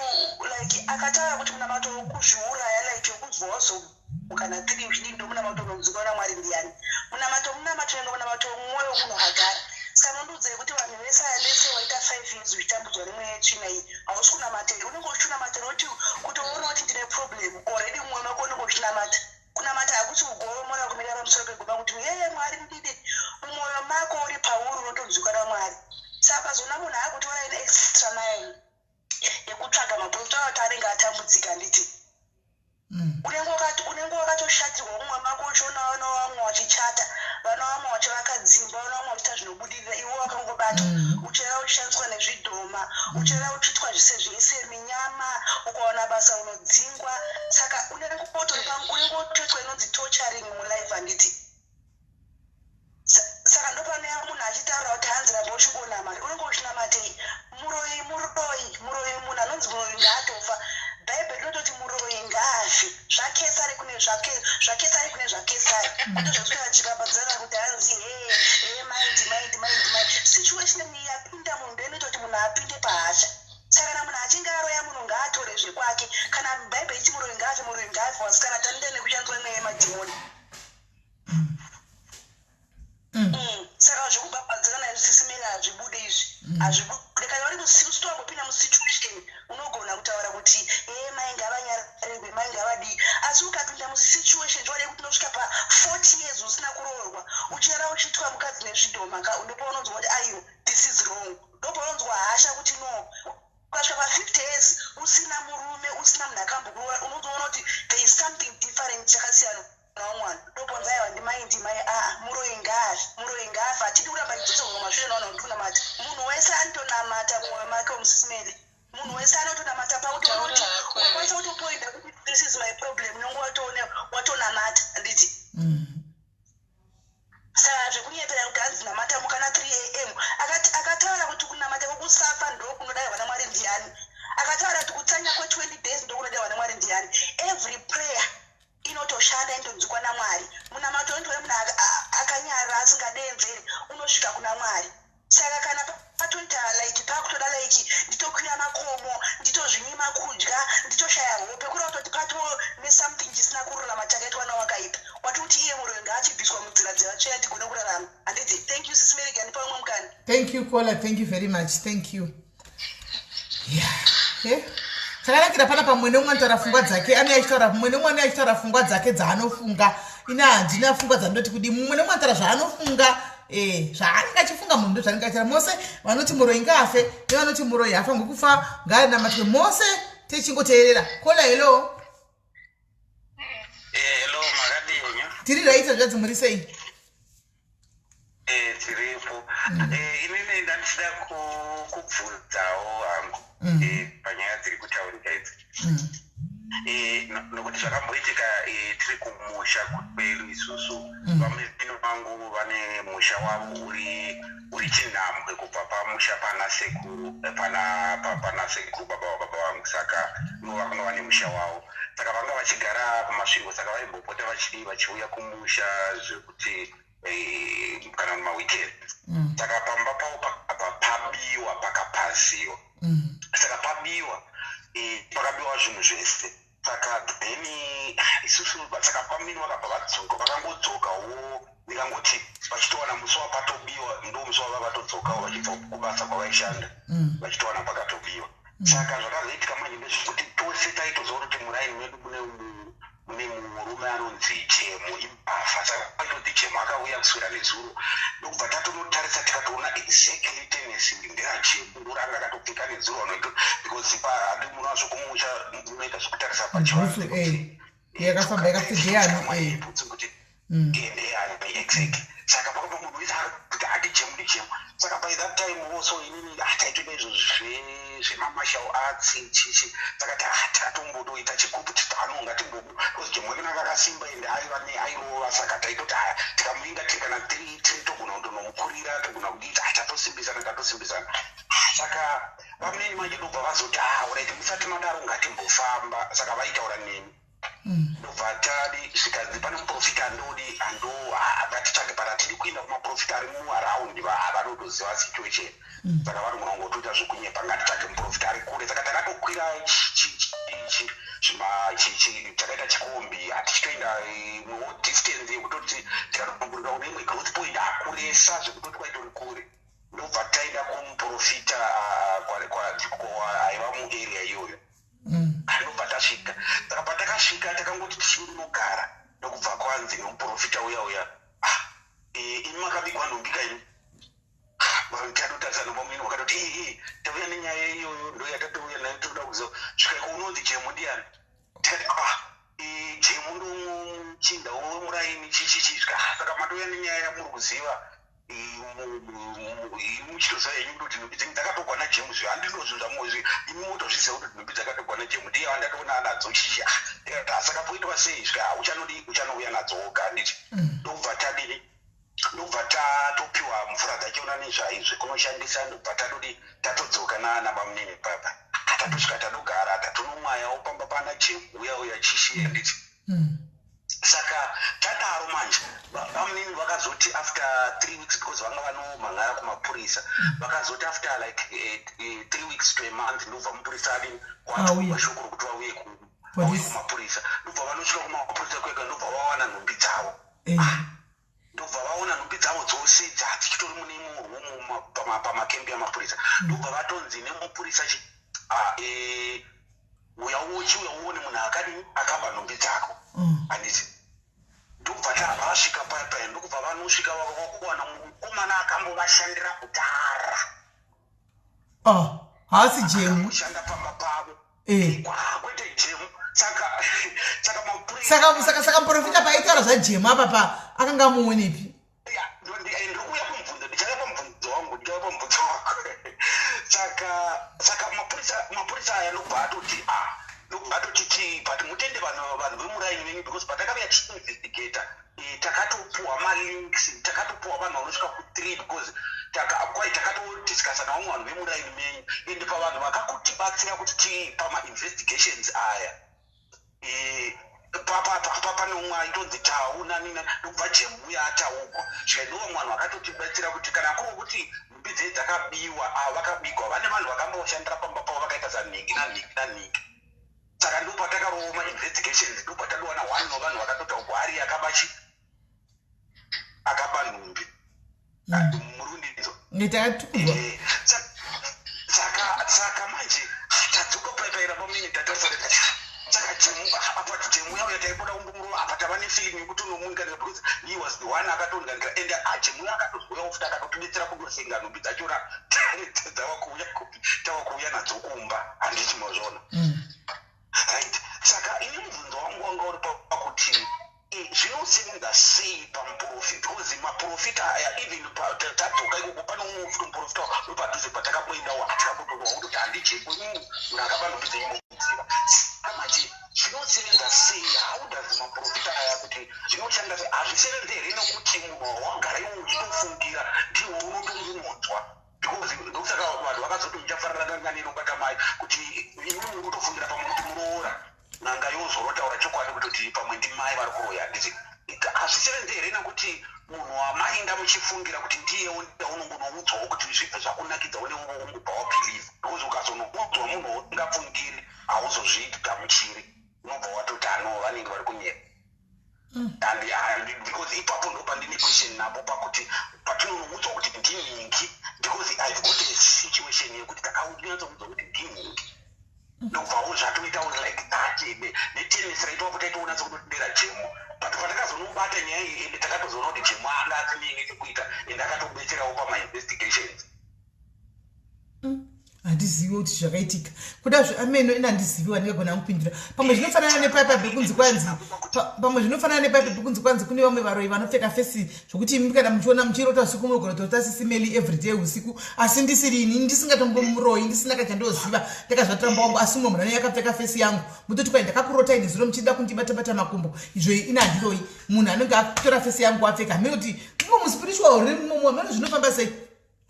like akataura kuti munamato wokuzviuraya, like wekuzwa wazomuka na3 uchidii, ndo munamato unonzwikwa naMwari ndiani? Munamato, munamato unenge munamato wemwoyo wemunhu agara. Saka nondiudzai kuti vanhu vese aya lese waita 5 years uchitambudzwa nemweya yetsvina iyi, hausi kunamata here? Unenge uchinamata nokuti kutoona kuti ndine problem already mumwoyo mako, unenge uchinamata. Kunamata hakusi kugoromora, kumira pamusoro peguma kuti, "Ye Mwari, ndide." Mumwoyo mako uri pauri unotonzwikwa naMwari. Saka zona munhu akutora ine extra mile yekutsvaga maprofita kuti anenge atambudzika, handiti? Unenge wakatoshatirwa mumwe mako, uchiona vana vamwe vachichata, vana vamwe vachivaka dzimba, vana vamwe vachiita zvinobudirira, iwe wakangobatwa, uchirara uchishandiswa nezvidhoma, uchirara uchiitwa zvise zvese, minyama, ukawana basa unodzingwa. Saka unenge unenge wotoitwa inonzi torturing mulife, handiti? Saka ndopanoya munhu achitaura kuti hanzi ramba uchingonamata. Unenge uchinamatei? Muroyi, muroyi, muroyi, munhu anonzi muroyi ngaatofa. Bhaibheri rinototi muroyi ngaafe. Zvakesari kune zvakesari kune zvakesari, kwete zvoswera chikapadzana kuti hanzi he he maiti maiti maiti maiti. Situation iyi yapinda munhu ndoinoita kuti munhu apinde pahasha. Saka kana munhu achinge aroya munhu, ngaatore zvekwake. Kana Bhaibheri ichi muroyi ngaafe, muroyi ngaafe. Wasikana, tanida nekushandiswa mweya yemadhimoni. Saka zvekubhabhadzirana izvi, sisimeni, hazvibude izvi, hazvibude. Kana uri usiti wambopinda musituation, unogona kutaura kuti e mai ngavanyararirwe, mai ngavadii. Asi ukapinda musituation chowadei kuti unosvika pa40 years usina kuroorwa, uchirara uchiitwa mukadzi nezvidhoma, ndopaunonzwa kuti aiwa, this is wrong. Ndopaunonzwa hasha kuti no. Ukasvika pa50 years usina murume, usina munhu akambokuroora, unozoona kuti there is something different, chakasiyana naumwana. Ndoponza aiwa, ndimai, ndimai, aa, muroyi ngaafe, muroyi ngaafe. Hatidi kuramba tichidzoserwa kumashure navanhu kuti kunamata. Munhu wese anotonamata mumwoyo make, omusimeli. Munhu wese anotonamata pakuti unoti ukakwanisa kutopoinda kuti this is my problem, nonge watoone watonamata, handiti? Saka zvekunyepera kuti hanzi namata mukana 3 am, akataura kuti kunamata kwokusafa ndo kunodaiwa naMwari ndiani? Akataura kuti kutsanya kwe20 days ndo kunodaiwa naMwari ndiani? Every prayer inotoshanda, inotonzwikwa naMwari. Munamato unoitwa nemunhu akanyarara, asingadenzeri, unosvika kuna Mwari. Saka kana patoita like pakutoda like nditokwira makomo, nditozvinyima kudya, nditoshaya hope, kureva kutoti pato nesomething chisina kururama chakaitwa nawakaipa. Wati kuti iye muroyi ngaachibviswa munzira dzevatsvena, tigone kurarama, handiti? Thank you, Sis Mary. Gandipa umwe mukana. Thank you, caller. Thank you very much. Thank you. Yeah, chakanakira pana pamwe nemumwe anotaura pfungwa dzake, anenge achitaura mumwe nemumwe, anenge achitaura pfungwa dzake dzaanofunga. Ine handina pfungwa dzandinoti kudi. Mumwe nemumwe anotaura zvaanofunga, zvaanenge achifunga munhu, ndo zvaanenge achitaura. Mose vanoti muroyi ngaafe nevanoti muroyi haafanirwi kufa, ngaanamatwe, mose techingoteerera. Caller, hello. Hello, makadini? Tiri right, zvanzi muri sei? Tiripo. Inini ndandichida kubvunzawo hangu panyaya dziri kutaurika idzi. Nokuti zvakamboitika, tiri kumusha kwedu isusu, vamene vangu vane musha wavo uri chinhambwe kubva pamusha pana sekuru, pana sekuru baba vababa vangu. Saka ivo vakanga vane musha wavo, saka vanga vachigara kuMasvingo. Saka vaimbopota vachidii, vachiuya kumusha zvekuti kana mumaweekends. Saka pamba pavo pakabva pabiwa, pakapaziwa. Saka pabiwa, pakabiwa zvinhu zvese. Saka then isusu, saka pamini vakabva vadzoka, vakangodzokawo, ndingangoti vachitowana musi wapatobiwa, ndo musi wava vatodzokawo vachibva kubasa kwavaishanda, vachitowana pakatobiwa. Saka zvakazoitika manje ndezvekuti tose taitoziva kuti muraini medu mune murume anonzi Chemo, imbavha. Saka aitodzi Chemo akauya kuswera nezuro, ndokubva tatonotarisa, tikatoona exactly tenesi nderaChemo, ndoranga akatopfeka nezuro. Vanoito because handi munhu zvokumusha munoita zvekutarisa pachivanze. Bhutsu, yakafamba yakapfeka yani. Bhutsu kuti ndeyani exactly. Saka pakabva munhu wese kuti ati Chemo ndiChemo. Saka by that time also inini taitoita izvo zvemamartial arts chichi. Saka tatombotoita chigupu titano ngatimbobu, because Chemo wacho akasimba ende aiva neairova. Saka taitoti aya tikamuinga tiri kana three three, togona kutonomukurira, togona kudii. Tatosimbisana, tatosimbisana. Saka vamweni manje ndobva vazoti, "Ah, alright, musati madaro ngatimbofamba." Saka vaitaura neni, ndobva tadi zvikanzi pane muprofita andodi ando, ngatitsvage, but hatidi kuenda kumaprofita ari muaround. kutoziva situation. Saka vanogona kungotoita zvekunyepa, ngatitsvage muprofita ari kure. Saka takatokwira takaita chikombi, hatichitoenda imwewo distance yekutoti tikatoburika kune imwe growth point, akuresa zvekutoti kwaitori kure. Ndobva taenda kumuprofita aiva muarea iyoyo. Ndobva tasvika. Saka patakasvika, takangoti tichinogara, ndokubva kwanzi nomuprofita uya uya, "Ah, imi makabigwa nhumbi kaimi?" Tatotarisa nomamini, wakatoti, "Ee, tauya nenyaya iyoyo, ndo yatatouya nayo, toda kuziva svika iko unonzi Jemu ndiani?" Tikati, "Ah, Jemu ndomuchinda wemuraini chichichi." Svika, "Saka matouya nenyaya yamuri kuziva, muchitoziva henyu kutoti nhumbi dzenyu dzakatogwa naJemu. Zvi handinozvo zvamozvi, imi motozviziva kuti nhumbi dzakatogwa naJemu, ndiye wandatoona anadzo chichi." Tikati, "Saka poitwa sei?" Svika, "Uchanodi uchanouya nadzo woga, handiti?" Ndobva tadini, ndobva tatopiwa mvura dzachona nezvaizvi kunoshandisa. Ndobva tadodi tatodzoka nabamunini papa. Tatosvika, tatogara, tatonomwayawo pamba pana Jemu uya uya chishi, handiti? Saka tadaro manje, bamunini vakazoti after 3 weeks, because vanga vanomhan'ara kumapurisa, vakazoti after like 3 weeks to a month, ndobva mupurisa adini, kwatupa shoko rokuti vauye kumapurisa. Ndobva vanosvika kumapurisa kwega, ndobva vawana nhumbi dzavo. Ndobva vaona nhumbi dzavo dzose dzadzichitori mune imorumu pamakembi amapurisa. Ndobva vatonzi nemupurisa chi, "Uya uchiuya uone munhu akadini, akaba nhumbi dzako," handiti? Ndobva vasvika paya paya, ndokubva vanosvika vakuwana mukomana akambovashandira kudhara. Oh, haasi Jemu? Kushanda pamba pavo. Kwete Jemu. Saka mapurisa Saka muprofita paitaura zvaJemu apa pa akanga amuonepi? Ndiri kuuya kumubvunzo, ndichauya pamubvunzo wangu, ndichauya pamubvunzo wako. Saka mapurisa aya ndokubva atoti, ah, ndokubva atotiti, "But mutende vanhu vemuraini venyu, because patakauya tichiinvestigata, takatopuwa malinks, takatopuwa vanhu vanosvika ku3, because kwai takatodiscussa navamwe vanhu vemuraini menyu, ende pavanhu vakakutibatsira kuti pamainvestigations aya, pane umwe aitonzi Tau nanina." Ndokubva Jemu uya ataugwa. Zvikaindo vamwe vanhu vakatotibatsira kuti kana kuri kuti nhumbi dzei dzakabiwa, ava vakabigwa vane vanhu vakamboshandira pamba pavo vakaita sanhingi nanhingi nanhingi. Saka ndo patakarowo mainvestigations, ndo patatowana one wevanhu vakatotaugwa ari akabachi akaba nhumbi. Muri kundinzwa? Takatukurwa. Saka manje tadzoka paipaira pamine, tatarisa, saka Jemu apa, Jemu yauya, taiboda kumbomurova apa, tava nefeeling yekuti unomuunganira because he was the one akatounganira. And Jemu akatozouyawo futi, akatotibetsera kundosenga nhumbi dzachona dzava kuuya kupi, tava kuuya nadzo kumba, handiti mazvona? Right. Saka ini mubvunzo wangu wanga uri pakuti zvinosevenza sei pamuprofita? Because maprofita aya, even tadzoka ikoko, pane umwe futi muprofita wepadhuze patakaboendawo, atikabotorwa kutoti handijekwe munhu akaba nhumbi dzenyu momuziva. Saka manje zvinosevenza sei? How does maprofita aya, kuti zvinoshanda sei? Hazvisevenzi here nekuti munhu wawagara iwe uchitofungira ndiwo unotongunonzwa? Because ndokusaka vanhu vakazoti muchafarira ngangani inobata mai, kuti imimi muri kutofungira pamwe kuti muroora, n'anga yozorotaura chokwadi kutoti pamwe ndimai vari kuroya, handiti? Hazvisevenzi here nekuti munhu wamainda muchifungira kuti ndiye unongonoudzwawo kuti zvibve zvakunakidza, newe ungobva wabelieve? Because ukazonoudzwa munhu wausingafungiri, hauzozvigamuchiri, unobva watoti ano vanenge vari kunyepa. And because ipapo ndo pandine question napo, pakuti patinonoudzwa kuti ndinhingi, because I've got a situation yekuti takanyatsokudzwa kuti ndinhingi, ndobvawo zvatoitawo like that. Ende netenesi raitwapo, taitoona sekutotidera Jemu, but patakazonobata nyaya iyi, ende takatozoona kuti Jemu anga asinei nechekuita, ende akatobetserawo pamainvestigations. Handizivi kuti zvakaitika kuda ameno ine, handizivi wandingagona kupindura. Pamwe zvinofanana nepaipa pekunzi kwanzi, pamwe zvinofanana nepaipa pekunzi kwanzi kune vamwe varoyi vanopfeka face, zvokuti imi kana muchiona muchirota usiku, munogona kutorota Sisimeli everyday usiku, asi ndisiri ini, ndisingatombomuroyi, ndisina kachandoziva, ndakazvatamba wangu, asi mumwe munhu anenge akapfeka face yangu, mutoti kwai ndakakurota ini zuro muchida kundibata-bata makumbo. Izvo ine handiroyi, munhu anenge atora face yangu apfeka. Hamene kuti imo muspiritual realm imomo, hamene zvinofamba sei,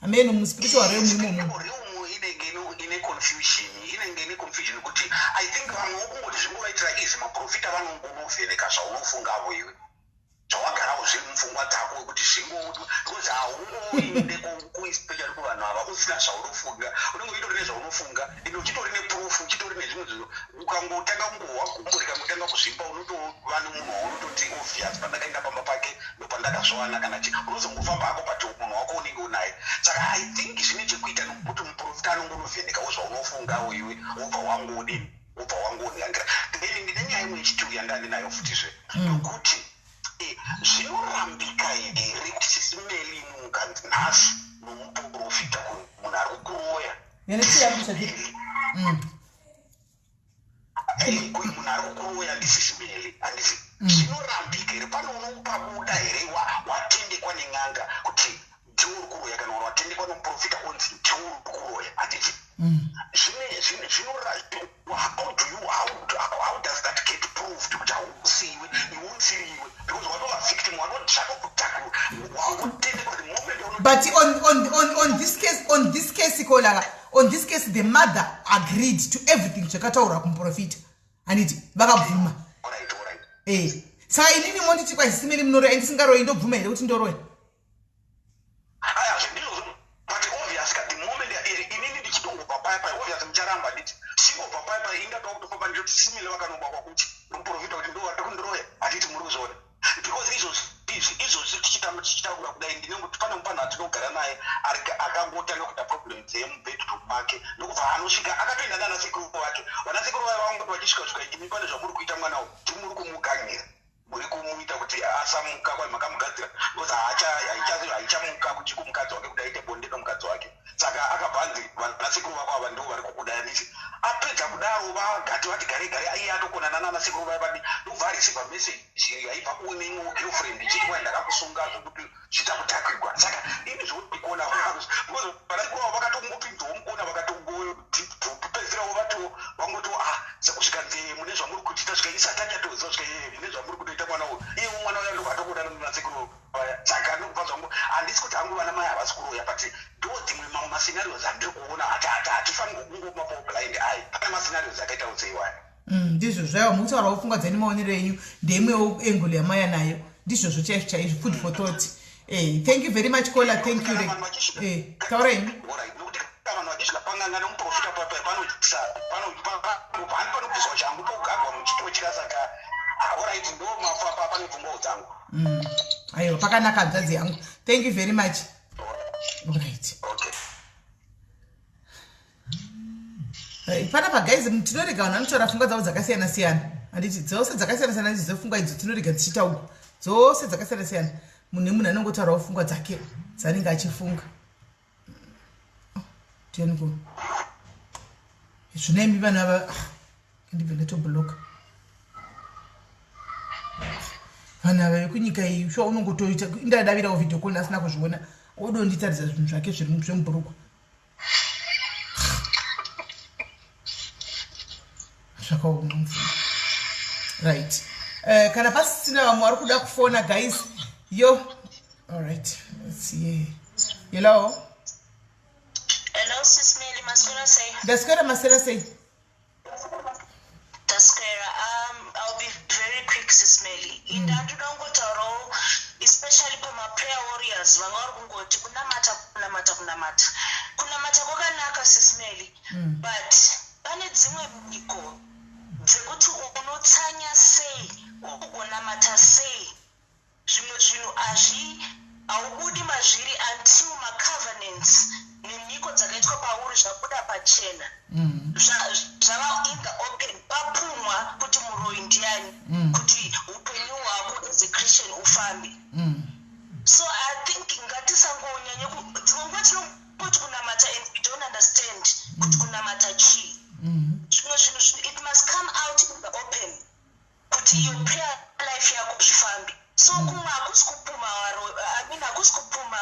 hamene muspiritual realm imomo. Realm inenge ine confusion, inenge ine confusion kuti I think vamwe vokungoti zvingovaitira izvi. Maprofita vanongonovheneka zvaunofungavo iwe, zvawagarawo zviri mupfungwa dzako, kuti zvingo, because haungoinde usina zvaunofunga, unenge uchitori nezvaunofunga, ende uchitori neproof, uchitori nezvimwe zvinhu. Ukangotanga kungohwa gumbo rikangotanga kuzvimba, unotova nemunhu waunototi obvious, pandakaenda pamba pake ndopandakazviwana kana chi unozongofamba hako, but munhu wako unenge unaye. Saka I think zvine chekuita nokuti muprofita anongonovhenekawo zvaunofungawo iwe, wobva wangodini, wobva wangonyangira. Then ndine nyaya imwe yechituru yandandinayo futizve, yokuti zvinorambika here kuti Sisi Meli mukanzi nhasi nomuprofita munhu ari kukuroya, kuyi munhu ari kukuroya ndiSisi Meli, handisi? Zvinorambika here? Pane unopabuda here watendekwa nen'anga kuti ndiwe uri kuroya, kana watendekwa nomuprofita onzi ndiwe uri kuroya, handiti? How do you how does that get proved kuti hausiwe iwe, usiriwe? Because watova victim, watotendekwa the moment. But on this case, kolaka, on this case the mother agreed to everything zvakataurwa kumuprofita, handiti? Vakabvuma. Saka inini monditi kwaSisi Meli munoroya, indisingaroyi, ndobvuma here kuti ndoroya? Aya, zvindizvo, but obvious ka, the moment inini ndichitongobva paya paya, obvious mucharamba, nditi tichingobva paya paya, ingatoa kutofamba nditoti Simile vakanobakwa kuti nomuprofita kuti ndo vari kundiroya, handiti? Muri kuzviona? Because izvozvi izvi izvozvi tichitaura kudai, ndinenge pane mupanhu atinogara naye akangotanga kuita problem dzemubedroom make, ndokubva anosvika akatoenda nana sekuru vake. Vana sekuru vaya vangoti vachisvika svika, "Imi, pane zvamuri kuita mwana uyu, ndimuri kumuganyira, muri kumuita kuti asamuka kwai makamugadzira," because haichamuka kuti kumukadzi wake, kuti aite bonde nomukadzi wake. Saka akabva anzi, "Vana sekuru vako ava ndivo vari kukudai," handiti? Apedza kudaro, vagati vati gare gare, aiye atokonana nana sekuru vaya vadi, ndobva areceiva message yaibva kune imwe girlfriend ichiti, "Kwai ndakakusunga zvokuti zvita kudhakwigwa." Saka ini zvokudikona, because vana sekuru avo vakatongopinzawo mukona, vakatongopedzisirawo vatiwo vangotiwo, "Ah, kusvika nzee mune zvamuri kuita," svika isati achatoziva, svika iye mune zvamuri kutoita mwana uyu, iyewo mwana uya ndobva atokonana nana sekuru vaya. Saka ndobva zvangu, handisi kuti hangu vana mai havasi kuroya, but ndo dzimwe mamwe mascenarios andiri kuona. Hatifanirwi kungomapo blind eye, pane mascenarios akaitawo seiwaya. Ndizvo zvaiwa mukutaurawo pfungwa dzenyu, maonero enyu, ndeimwewo angle yamaya nayo. Ndizvozvo chaizvo chaizvo, food for thought. Thank you very much, caller. Thank you. Taura henyu. Nokuti kana vanhu vachisvika panganga nomuprofita papa, hani panobviswa changu, pogagwa muchitotya. Saka alright, ndo mafapa pane pfungwawo dzangu. Aiwa, pakanaka, hanzvadzi yangu. Thank you very much. Alright. Okay. Panapa guys, tinorega vanhu vanotaura pfungwa dzavo dzakasiyana siyana, handiti? Dzose dzakasiyana siyana idzi dzepfungwa idzo tinorega dzichiita uko, dzose dzakasiyana siyana. Munhu nemunhu anongotaurawo pfungwa dzake dzaanenge achifunga. Oh, tianiko zvino imi vanhu ava? Ah, ndibve ndatobloka vanhu ava vekunyika iyi. Shuwa, unongotoita indadavirawo video call asina kuzviona, odonditaridza zvinhu zvake zviri zvemubhurukwa. Zvakaoma mufunga. Right, kana pasisina vamwe vari kuda kufona, guys, yo, alright, let's see. Hello? Hello, Sis Meli, maswera sei? Ndaswera, maswera sei? Taswera. I'll be very quick, Sis Meli. Indandoda kungotaurawo, especially pama-prayer warriors vanga vari kungoti kunamata, kunamata, kunamata. Kunamata kwakanaka, Sis Meli, but pane dzimwe mhiko dzekuti unotsanya sei, ugonamata sei, zvimwe zvinhu hazvi haubudi mazviri until macovenants nemhiko dzakaitwa pauri zvabuda pachena, zvava in the open, papumwa kuti muroyi ndiani, kuti upenyu hwako as a Christian ufambe. So I think ngatisangonyanye dzimwe nguva tinongoti kunamata and we don't understand kuti kunamata chii. Zvimwe zvinhu it must come out in the open kuti your prayer life yako zvifambe. So kumwe hakusi kupuma I mean, hakusi kupuma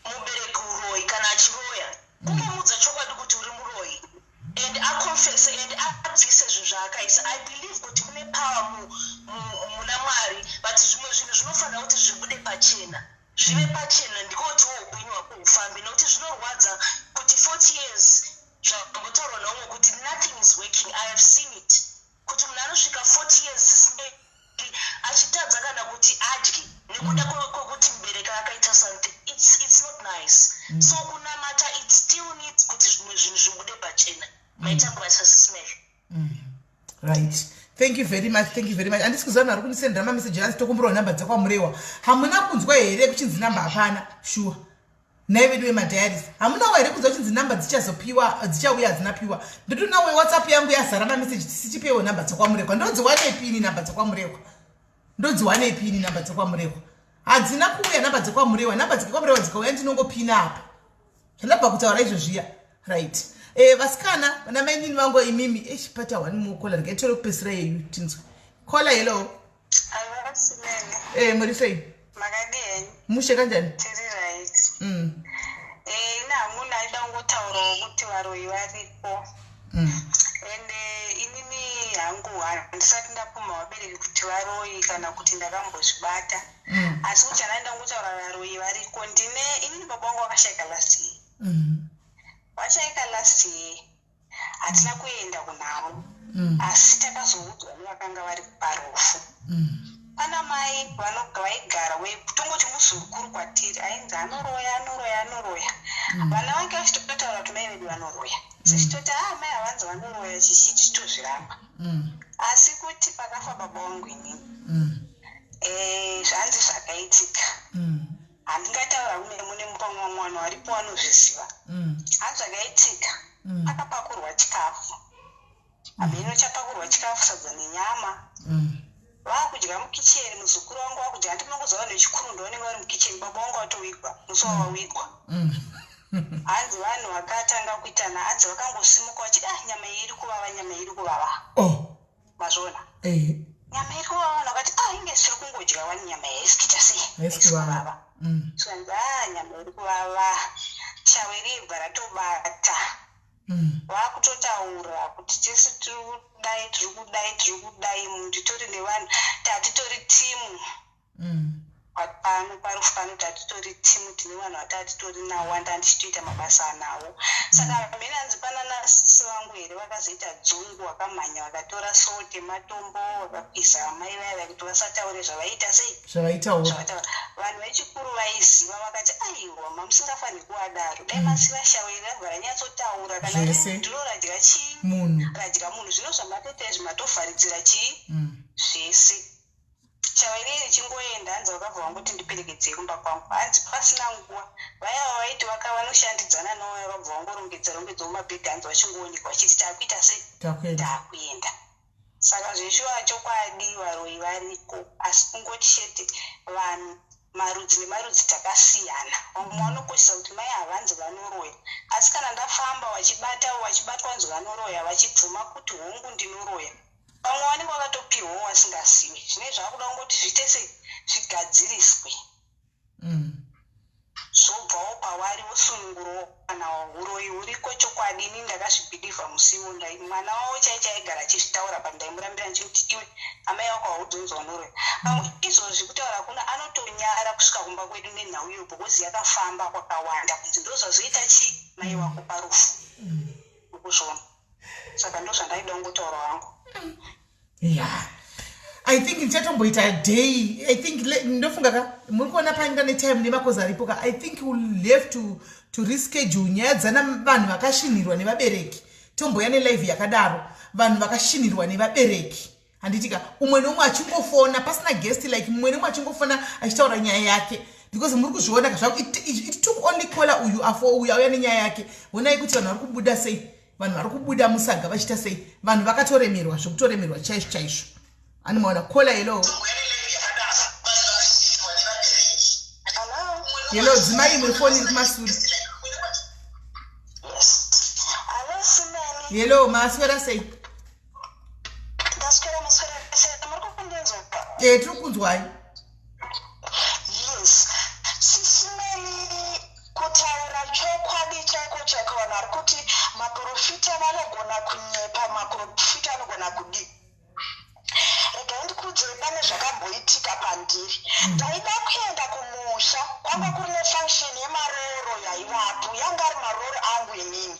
mubereki uroyi kana achiroya, kungomuudza chokwadi kuti uri muroyi and aconfesse and abvise zvinhu zvaakaisa. I believe kuti mune power muna Mwari, but zvimwe zvinhu zvinofanira kuti zvibude pachena, zvive pachena, ndikotiwo upenyu hwako hufambe, nekuti zvinorwadza kuti 40 years, zvambotaurwa naumwe kuti nothing is working. I have seen it kuti munhu anosvika 40 years sisinei achitadza kana kuti adye nekuda kwekuti mubereki akaita something. It's not nice. So kunamata kuti zvimwe zvinhu zvibude pachena. Maita basa, Sis Melly. Right, thank you very much, thank you very much. Handisi kuziva vanhu vari kundisendera mameseji anzi tokumbirawo nhamba dzekwaMurewa. Hamuna kunzwa here kuchinzi namba hapana? Shuwa, nhai vedu vemadiaries, hamunawo here kunzwa kuchinzi namba dzichazopiwa, dzichauya, hadzina piwa? Ndotonawo WhatsApp yangu yazara mameseji, tisichipewo nhamba dzekwaMurekwa. Ndodziwanepi ini nhamba dzekwaMurekwa? Ndodziwanepi ini nhamba dzekwaMurekwa? Hadzina kuuya nhamba dzekwaMurewa. Nhamba dzekwaMurewa dzikauya, ndinongopina apa zvandabva kutaura izvo zviya. Right, vasikana, vana mainini vangu imimi, echipata one more caller. Regai tore kupesera yeyu tinzwe. Caller, hello. Hello, Sis Melly. Muri sei? Makadii henyu? Mushe kanjani? Tiri right. Ina hamuna aida kungotaurawo kuti varoyi variko. Ende inini hangu handisati ndapumha vabereki kuti varoyi kana kuti ndakambozvibata. Asi kuti handaida kungotaura, varoyi variko. Ndine inini baba vangu vakashaika last year. Vashaika last year, hatina kuenda kunhamo, asi takazoudzwa nevakanga vari parufu. Pana mai vaigara tongoti muzukuru kwatiri ainzi anoroya, anoroya, anoroya. Vana vake vachitotaura kuti mai vedu vanoroya, tichitoti a mai havanzi vanoroya, chichi tichitozviramba. Asi kuti pakafa baba vangu inini, zvanzi zvakaitika, handingataura kune mune mupamwe mwana waripo vanozviziva. Hanzi zvakaitika, akapakurwa chikafu, hameno chapakurwa chikafu, sadza nenyama. Vaakudya mukicheni, muzukuru wangu wakudya. Handi munongoziva vanhu vechikuru ndo vanenge vari mukicheni. Baba vangu vatowigwa musi wavawigwa. Hanzi vanhu vakatanga kuitana, hanzi vakangosimuka vachiti, "Ah, nyama iyi iri kuvava, nyama iyi iri kuvava." Mazviona? Nyama iri kuvava. Vanhu vakati, "Ah, inge siri kungodya wani, nyama iyi haisi kuita sei?" Haisi kuvava. Zvikanzi, "Ah, nyama iri kuvava." Shawe ribva ratobata. Vakutotaura kuti tisi tiri kudai, tiri kudai, tiri kudai, nditori nevanhu, tatitori timu pano parufu pano, tatitori timu, tine vanhu vatatitori nawo, anda ndichitoita mabasa nawo. Saka mhene hanzi pana nasisi vangu here vakazoita dzungu, vakamhanya, vakatora sote, matombo, vakakwisa mai vaya kuti vasataure zvavaiita sei. Zvavaitaura. Zvavataura. Vanhu vechikuru vaiziva vakati, "Aiwa, mamusingafaniri kuvadaro, dai masiva shawe rabva ranyatsotaura kana Zvese. riri ndiro radya chii." Munhu. Radya munhu. Zvino zvamatoita izvi, matovharidzira chii zvese. Shawe riye richingoenda, hanzi vakabva vangoti, "Ndiperekedzei kumba kwangu." Hanzi pasina nguva vaya vaiti vanoshandidzana navo vakabva vangorongedza rongedzawo mabhegi, hanzi vachingoonekwa vachiti, "Taakuita sei?" Takuenda. "Taakuenda." Saka zveshuwa, chokwadi varoyi variko, asi kungoti chete vanhu marudzi nemarudzi takasiyana. Vamwe vanokoshesa kuti mai havanzi vanoroya, asi kana ndafamba vachibata, vachibatwa vanzi vanoroya, vachibvuma kuti hongu, ndinoroya, vamwe vanenge vakatopiwawo vasingazivi. Zvinenge zvakuda kungoti zviite sei, zvigadziriswe, zvobvawo pavari, vosunungurawo. Kana uroyi huriko chokwadi, ini ndakazvibhilivha musiwo. Mwana wavo chai chaigara achizvitaura, but ndaimurambira ndichikuti, "Iwe, amai vako haudzonzi vanoroya." Pamwe izvozvi kutaura kuna anotonyara kusvika kumba kwedu nenhau iyo, because yakafamba kwakawanda kunzi ndo zvazoita chii mai wako parufu. Ukuzviona? Saka ndo zvandaida kungotaura wangu. Yeah, I think ndichatomboita day. I think ndofunga ka muri kuona painga netime nemakozi aripo ka, I think we'll have to reschedule nyaya dzana vanhu vakashinhirwa nevabereki. Tomboya nelive yakadaro, vanhu vakashinhirwa nevabereki, handiti ka? Umwe neumwe achingofona pasina guest, like mumwe neumwe achingofona achitaura nyaya yake, because muri kuzviona ka it took only caller uyu afo uyu auya nenyaya yake. Honai kuti vanhu vari kubuda sei, vanhu vari kubuda musaga vachiita sei. Vanhu vakatoremerwa zvokutoremerwa chaizvo chaizvo. Ani maona caller? Hello, hello, dzimai imwe foni iri kumasure. Hello, Sis Melly. Hello, maswera sei? Ndaswera, maswera sei? Muri kundinzwa? E, tiri kunzwai. Yes. Sis Melly, kutaura chokwadi chaiko chaiko, vanhu vari kuti maprofita vanogona kunyepa, maprofita anogona kudii. Regai ndikuudzei, pane zvakamboitika pandiri. Ndaida kuenda kumusha, kwanga kuri nefunction yemaroro yaivapo, yanga ari maroro angu inini.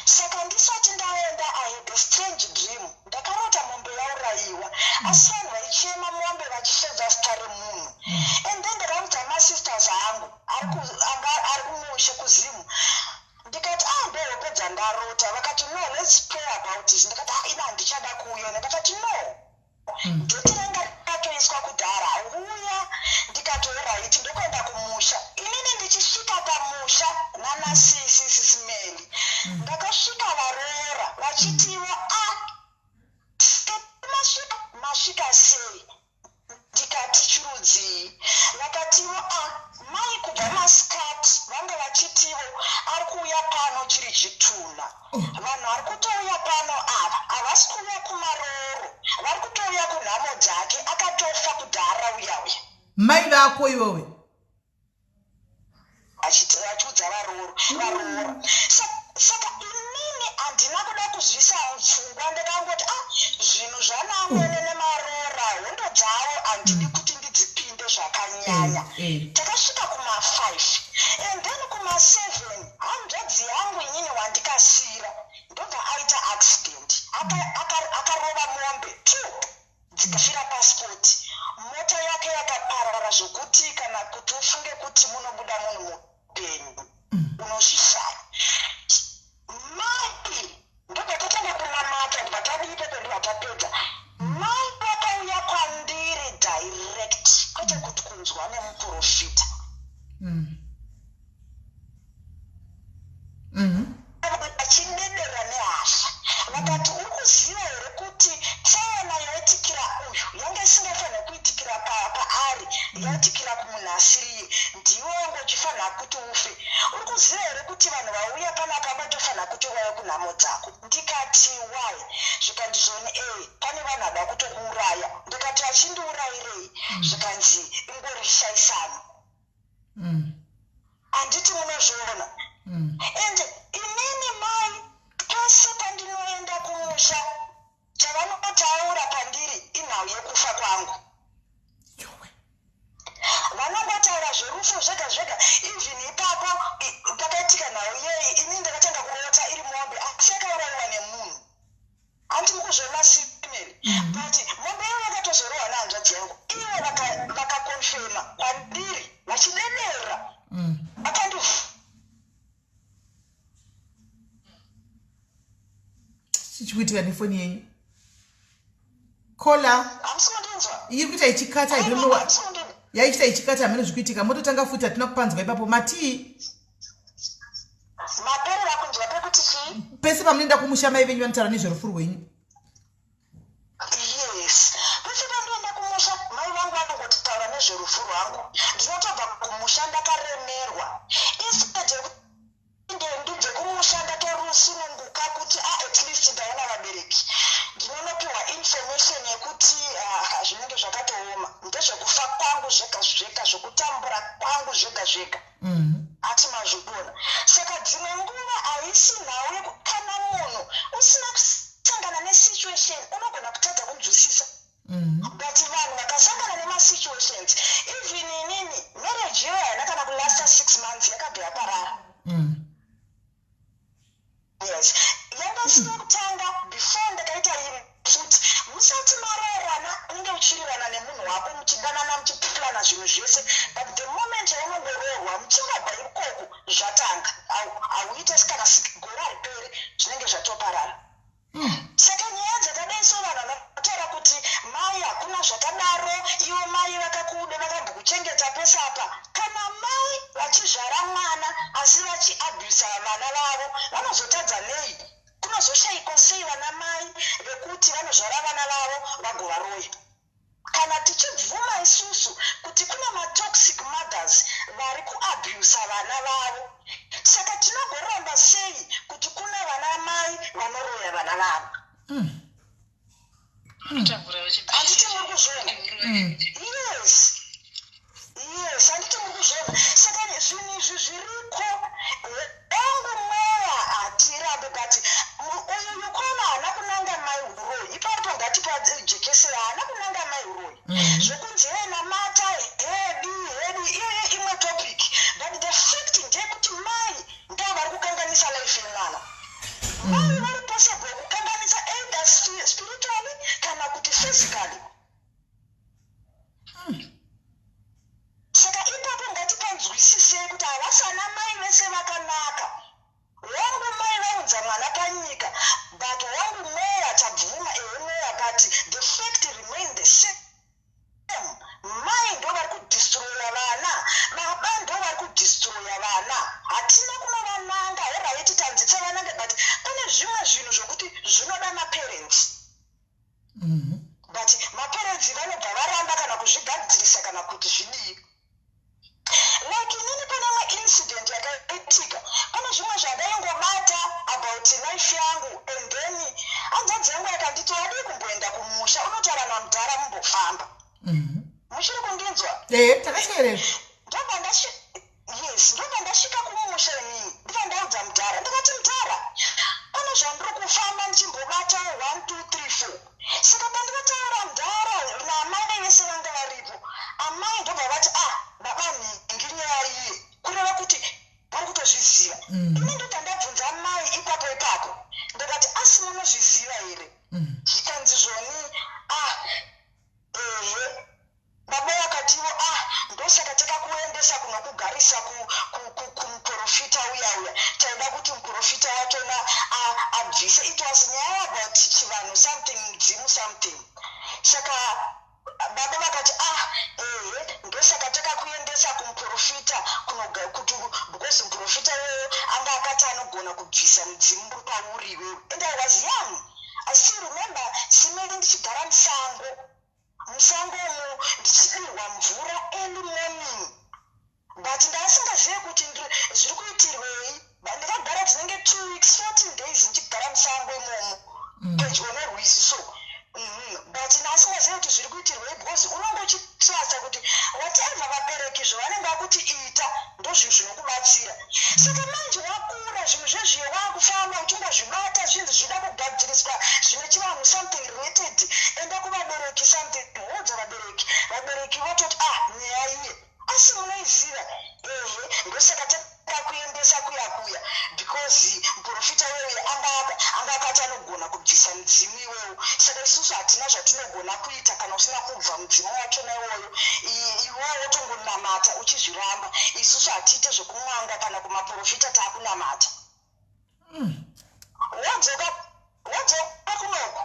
Saka ndisati ndaenda, I had a strange dream. Ndakarota mombe yaurayiwa, asi vanhu vaichema mombe vachisvedza zita remunhu. And then ndakaudza masisters angu anga ari kumusha kuZimu, ndikati, "Ah, ndohope." Varota vakati, "No, let's pray about it." Ndakati, "Ah, ina handichada kuuya." Ndakati, "No, date ranga ratoiswa kudhara, uya." Ndikati, "Alright." Ndokuenda kumusha. Inini ndichisvika pamusha nanasisi Sis Melly, ndakasvika varoora vachitivo, "A, masvika, masvika sei?" Ndikati, "Chirudzii?" Vakativo, "A, mai kubva masikati vanga vachitivo ari kuuya pano chiri chitunha. Vanhu vari kutouya pano ava havasi kuuya kumarooro, vari kutouya kunhamo dzake. Akatofa kudhara uya uya." Mai vako iwewe? Achiudza varoora. Saka inini handina kuda kuzvisa mupfungwa. Ndakangoti, "A, zvinhu zvanamwene nemaroora, hondo dzavo handidi kuti ndidzipinde zvakanyanya." Takasvika kuma5 and then kuma7 hanzvadzi yangu inini wandikasira ndobva aita accident. Akarova mombe two dzikafira paspot. Mota yake yakaparara zvokuti kana kuti ufunge kuti munobuda munhu mupenyu unozvishaya. Mai ndobva tatanga kunamata, ndibva tadii ipapo, ndibva tapedza. Mai vakauya kwandiri direct, kwete kuti kunzwa nemuprofita. Vachidedera nehasha vakati, "Uri kuziva here kuti tsaona yaitikira uyu yanga isingafaniri kuitikira paari, yaitikira kumunhu asiriye? Ndiwe wanga uchifanira kuti ufe. Uri kuziva here kuti vanhu vauya panapa vatofanira kuti wauye kunhamo dzako?" Ndikati, "Why?" Zvikanzi, "Zvoni e pane vanhu vada kutokuuraya." Ndikati, "Vachindiurayirei?" Zvikanzi, "Ingori shaisano." Handiti munozviona? And inini mai pese pandinoenda kumusha, chavanotaura pandiri inhau yekufa kwangu. Yowe. Vanongotaura zverufu zvega zvega. Even ipapo pakaitika nhau yei, inini ndakatanga kurota iri mombe, asi yakaurayiwa nemunhu. Handi mukuzviona, Sis Melly? But mombe iyoyo yakatozorohwa nehanzvadzi yangu. Ivo vakaconfirma kwandiri vachidedera, vakandi Chichikuitika nefoni yenyu, caller? Hamusi kundinzwa? Iri kuita ichikata. I don't know Hamusi kundinzwa? Yaichita ichikata, hamene zvikuitika. Mototanga futi, hatina kupanzwa ipapo. Matii? Maperera kunzwa pekuti chii? Pese pamunoenda kumusha, mai venyu vanotaura nezverufu rwenyu. Yes, pese pandoenda kumusha mai vangu vanongotaura nezverufu rwangu. Ndinotobva kumusha ndakaremerwa. Instead yekuti ndibve kumusha ndatorusununguka kuti a at least ndaona vabereki, ndinonopiwa information yekuti, ah, zvinenge zvakatooma, ndezvekufa kwangu zvega zvega, zvekutambura kwangu zvega zvega. Ati mazviona? Saka dzimwe nguva haisi nhau kana munhu usina kusangana nesituation unogona kutadza kunzwisisa. But vanhu vakasangana nemasituations, even inini marriage iyoyo haina kana kulasta 6 months, yakabva yaparara. Yes, yanga isina kutanga before ndakaita imwe futi. Musati maroorana unenge uchirirana nemunhu wako, muchidanana, muchiplana zvinhu zvese, but the moment yaunongoroorwa, muchingabva ikoko zvatanga. Hauite kana gore hariperi, zvinenge zvatoparara. Saka nyaya dzakadai so, vanhu vanotaura kuti mai hakuna zvakadaro, ivo mai vakakuda, vakambokuchengeta pese apa. Kana mai vachizvara mwana asi vachiabhusa vana vavo, vanozotadza nei? Kunozoshayikwa sei vana mai vekuti vanozvara vana vavo vagovaroya? Kana tichibvuma isusu kuti kuna matoxic mothers vari kuabhusa vana vavo, saka tinogoramba sei kuti kuna vana mai vanoroya vana vavo? Handiti muri kuzviona? Yes, handiti muri kuzviona? Saka zvinhu izvi zviriko. Hongu, mweya hatirambe, but uyu yukona haana kunanga mai uroyi ipapo. Ngatipajekesera, haana kunanga mai uroyi. Zvokunzi he namata hedi hedi, iyoyo imwe topic, but the fact ndeyekuti mai ndo vari kukanganisa life yemwana. Mai vari possible kukanganisa either spiritually kana kuti physically. Saka ipapo ngatipanzwisisei kuti havasi ana mai vese vakanaka. Hongu, mai vaunza mwana. Ndikazoti life yangu, and then hanzvadzi yangu yakanditi, "Wadii kumboenda kumusha unotaura namudhara mumbofamba?" Muchiri kundinzwa? Ee, takateerera. Ndobva yes, ndobva ndasvika kumusha inini, ndibva ndaudza mudhara, ndikati, "Mudhara, pane zvandiri kufamba ndichimbobatawo 1 2 3 4." Saka pandinotaura mudhara naamai vese vanga varipo, amai ndobva vati, "Ah, baba nhingi, nyaya iye," kureva kuti vari kutozviziva. Ini ndobva ndabvunza mai ipapo ipapo, ndikati, "Asi munozviziva here?" Zvikanzi zvoni, "Ah, ehe." Baba vakatiwo, "Ah, ndosaka takakuendesa kunokugarisa kumuprofita uya uya, taida kuti muprofita wachona abvise." It was nyaya about chivanhu something, mudzimu something. Saka baba vakati, "Ah, ehe, ndosaka takakuendesa kumuprofita kuti because muprofita iyoyo anga akati anogona kubvisa mudzimu uri pauri iwewe." And I was young, I still remember simene ndichigara musango, musango umu ndichidirwa mvura early morning, but ndaasingazive kuti zviri kuitirwei. Ndakagara dzinenge 2 weeks, 14 days ndichigara musango imomo pedyo nerwizi so. But ndaasingazive kuti zviri kuitirwei, because unonge uchitrusta kuti whatever vabereki zvavanenge vakuti ita ndozvinhu zvinokubatsira. Saka manje wakura, zvinhu zvezviye wakufamba uchingozvibata, zvinhu zvida kugadziriswa zvine chivanhu something related, enda kuvabereki something, woudza vabereki, vabereki vototi, "Ah, nyaya iye, asi munoiziva? Ehe, ndosaka takakuendesa kuya kuya, because muprofita wewe anga akati anogona kubvisa mudzimu iwewo. Saka isusu hatina zvatinogona kuita kana usina kubva mudzimu wachona iwoyo. Iwewo wotongonamata uchizviramba. Isusu hatiite zvekun'anga kana kumaprofita, taakunamata." Wodzoka, wodzoka kunoku,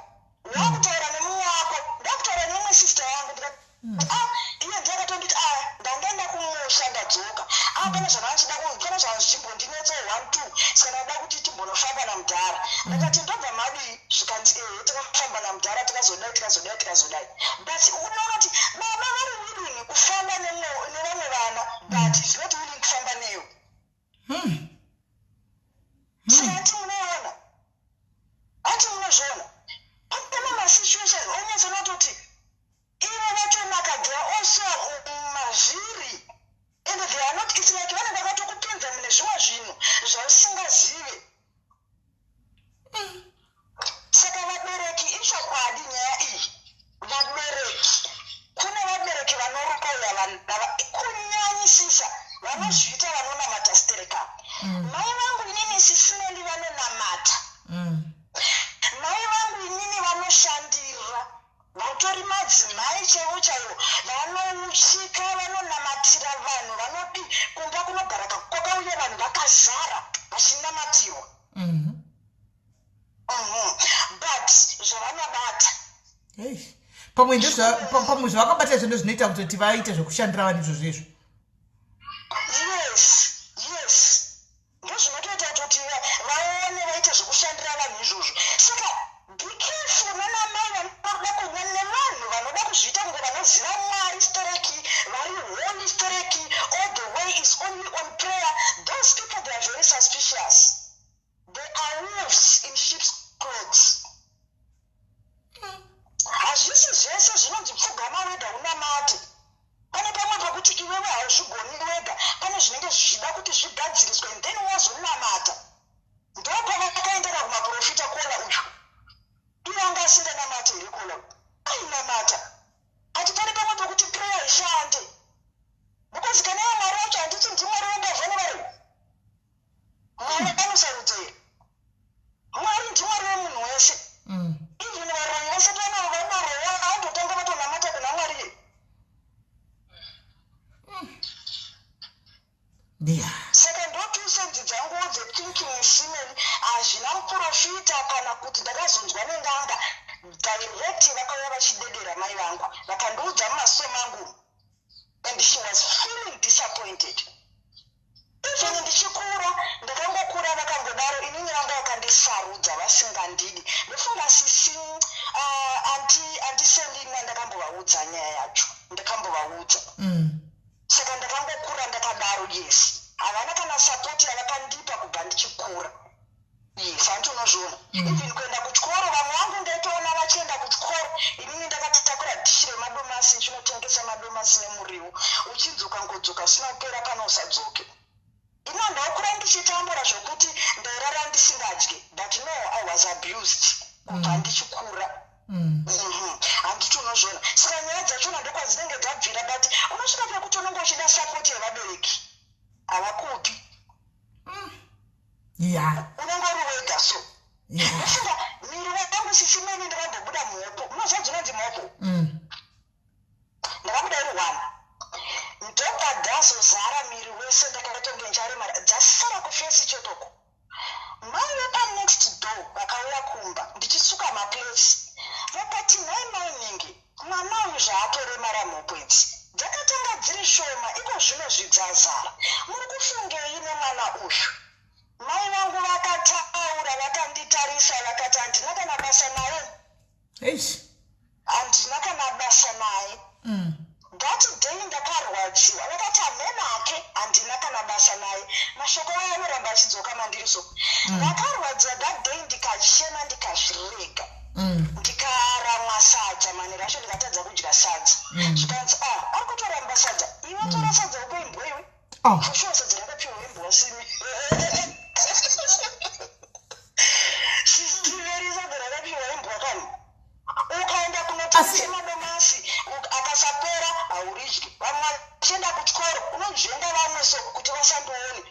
wakutaura nemumwe wako, ndakutaura neimwe sister yangu, ndikati, "Ah," iye ndiye akatonditi, "Ah, ndandaenda kumusha, ndadzoka. Ah, pane zvandachida, pane zvachimbondinetsa one two, saka ndada kuti timbonofamba namudhara." Ndakati, "Ndobva madii?" Zvikanzi, "Ehe, takafamba namudhara, tikazodai, tikazodai, tikazodai." But unoona kuti baba vari willing kufamba nevamwe vana, but is not willing kufamba newe. Saka ati munoona, ati munozviona, pane masituation onyatsonatoti ivo vatonaka, they are also mazviri and they are not, it's like vanenge vakatokupinza mune zvimwe zvinhu zvausingazive. Saka vabereki, ichokwadi nyaya iyi, vabereki, kune vabereki vanoroya vana, kunyanyisisa vanozviita vanonamata stereka. Mai vangu inini, Sis Melly, vanonamata. Mai vangu inini vanoshandira, vatori madzimai chaivo chaivo, vanouchika, vanonamatira vanhu, vanodi kumba kunogara kwakauya vanhu vakazara vachinamatiwa. But zvavanobata Ei, pamwe zvavakabata izvo ndozvinoita kutoti vaite zvekushandira vanhu izvozvo izvo. Yes, ndozvinotoita kuti vaone vaite zvekushandira vanhu izvozvo. Saka be careful nanamai vanoda kuva nevanhu vanoda kuzviita kunge vanoziva Mwari stereki, vari holy stereki, all the way is only on prayer. Those people, they are very suspicious. They are wolves in sheep's clothes. Hazvisi zvese zvinonzi pfugama wega unamate. Pane pamwe pekuti iwewe hauzvigoni wega, pane zvinenge zvichida kuti zvigadziriswe and then wozonamata. Ndopavakaendera kumaprofita. Kola uyu, iye anga asinganamati here kola? Ainamata. Ati pane pamwe pekuti prayer ishande, because kana iye Mwari wacho, handiti ndimwari wembavha nevari? Mwari anosarudza here? Mwari ndimwari wemunhu wese. Even varoyi vese vanorowa, andotanga vatonamata kuna Mwari here? Saka ndo 2 cents dzanguwo dzethinking simeni. Hazvina muprofita kana kuti ndakazonzwa nenganga direct. Vakauya vachidedera mai vangu, vakandiudza mumaso mangu, and she was feeling disappointed. Even ndichikura, ndakangokura vakangodaro. Inini vanga vakandisarudza vasingandidi. Ndofunga sisi auntie Selina, ndakambovaudza nyaya yacho, ndakambovaudza. Saka ndakangokura ndakadaro. Yes, havana kana support yavakandipa kubva ndichikura. Yes, hanti unozviona. Even kuenda kuchikoro, vamwe vangu ndaitoona vachienda kuchikoro, inini ndakatitakura dhishi remadomasi ndichinotengesa madomasi nemuriwo, uchinzi ukangodzoka usina kupera pano usadzoke. Ini handakura ndichitambura zvokuti ndairara ndisingadyi, but no, I was abused kubva ndichikura. Handiti unozviona? Saka nyaya dzachona ndokwadzinenge dzabvira, but unosvika pekuti unenge uchida support yevabereki, havakupi. Unenge uri wega, so ndofunga miri wangu, Sisi Melly, ndakambobuda mhopo. Munoziva dzinonzi mhopo? Ndakabuda iri one, ndobva dzazozara miri wese, ndakatonge ndicharemara, dzasara kuface chetoko. Mai vepanext door vakauya kumba ndichisuka maplates, vakati, "Nhai mainingi, mwana uyu zvaatoremara, mhopo idzi dzakatanga dziri shoma, iko zvino zvidzazara, muri kufungei nemwana uyu?" Mai vangu vakataura, vakanditarisa, vakati, "Handina kana basa naye." Eish. "Handina kana basa naye." That day ndakarwadziwa. Vakati, "Hamena ake, handina kana basa naye." Mashoko aya anoramba achidzoka mandiri, so ndakarwadziwa that day, ndikachema, ndikazvirega. Ndikaramwa sadza manheru acho, ndikatadza kudya sadza. Zvikanzi, "A, ari kutoramba sadza, iwe tora sadza upe imbwa iwe." Oh. For sure sadza rakapiwa imbwa simi. Sisi Melly, sadza rakapiwa imbwa kani. Ukaenda kunotengesa madomasi, akasapera hauridyi. Vamwe vachienda kuchikoro, unonzvenga vamwe so kuti vasandione.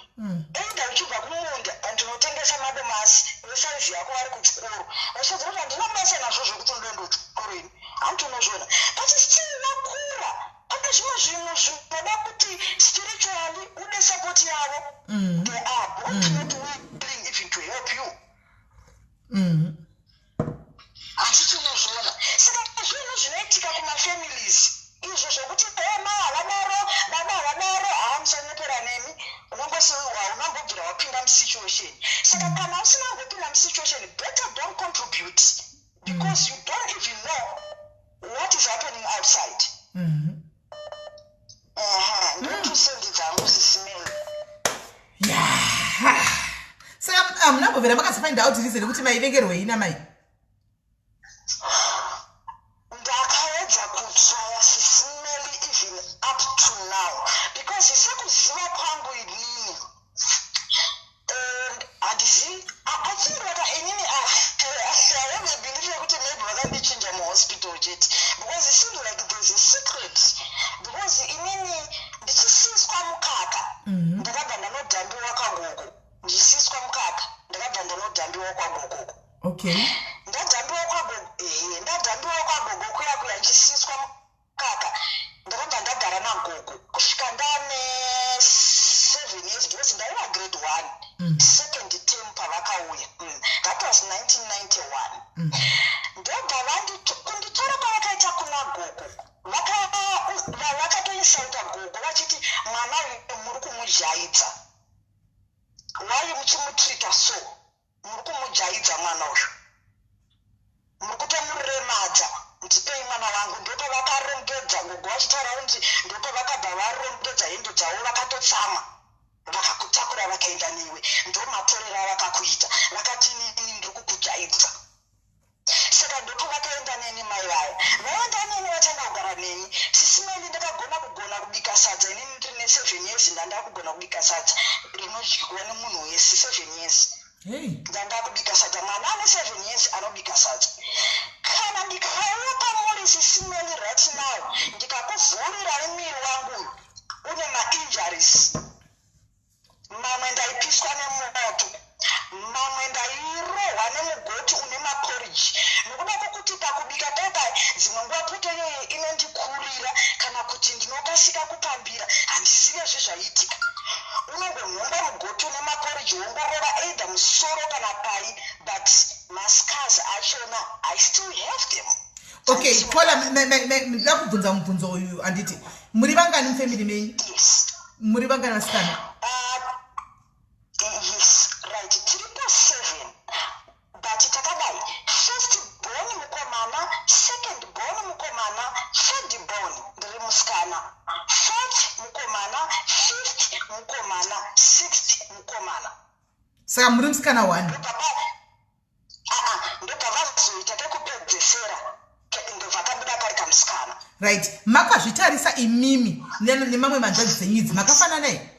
Enda uchibva kumunda, ndinotengesa madomasi, vesaizi yako vari kuchikoro, vachidza kuti handina basa nazvo zvokuti unoenda kuchikoro ini. Hanti unozviona? But still vakura, pane zvimwe zvinhu zvinoda kuti spiritually ude support yavo. They are both not willing even to help you. Handiti unozviona? Saka zvinhu zvinoitika kumafamilies izvo zvokuti mai havadaro, baba havadaro, haa, musanyepera nemi. Unongobvira wapinda musituation. Saka kana usina kumbopinda musituation, better don't contribute, because you don't even know what is happening outside. Ndo2 cents dzangu, Sisi Melly. Yeah. Saka hamuna mbobvera makazofind out reason yekuti maivengerwei namai? Ndakaedza kutsvaya, Sisi Melly, even up to now, because sekuziva kwangu inini, handizivi, I think vaka inini I have a belief yekuti maybe vakandichinja muhospital chete, because it seems like there's a secret, because inini ndichisiswa mukaka, ndakabva ndanodhambiwa kwagogo. Ndichisiswa mukaka, ndakabva ndanodhambiwa kwagogoko. Ndadhambiwa kwagogo, ehe, ndadhambiwa kwagogo kuya kuya, ndichisiswa mukaka, ndakabva ndagara nagogo kusvika ndane 7 years, because ndaiva grade 1, second term pavakauya. That was 1991. Ndobva kunditora kwavakaita kuna gogo, vakatoinsulta gogo vachiti, "Mwana uyu muri kumujaidza, why muchimutreata so? Muri kumujaidza mwana uyu, muri kutomuremadza, ndipei mwana wangu." Ndopavakarongedza, gogo vachitaura kuti ndopavakabva varongedza hembe dzavo, vakatotsamwa, vakakutakura, vakaenda newe. Ndomatorero avakakuita. Vakati, "Inini ndiri kukujaidza." Saka ndopavakaenda neni mai vaya. Vaenda neni, vatanga kugara neni. Sisi Melly, ndakagona kugona kubika sadza inini ndiri ne7 years. Ndanda kugona kubika sadza rinodyiwa nemunhu wese, 7 years. Hey. Ndanda kubika sadza. Mwana ane 7 years anobika sadza. Kana ndikauya pamuri, Sisi Melly, right now, ndikakuvhurirai muviri wangu uyu, une mainjuries. Mamwe ndaipiswa nemoto, mamwe ndairohwa nemugoti une maporiji, nokuda kwokuti pakubika paipai dzimwe nguva poto iyoyo inondikurira, kana kuti ndinokasika kupambira, handizive zvezvaiitika. Unongonhonga mugoti une maporiji, wongorova either musoro kana pai, but mascars achona, I still have them. Okay, Paula, ndida kubvunza mubvunzo uyu. Handiti muri vangani mufamily menyu? Yes. Muri vangani vasikana? Yes, right, tiripo seven, but takadai: first born mukomana, second born mukomana, third born ndiri musikana, fourth mukomana, fifth mukomana, sixth mukomana. Saka muri musikana one? Papa. Right, makazvitarisa imimi nemamwe manzvadzi dzenyu idzi, makafanana here?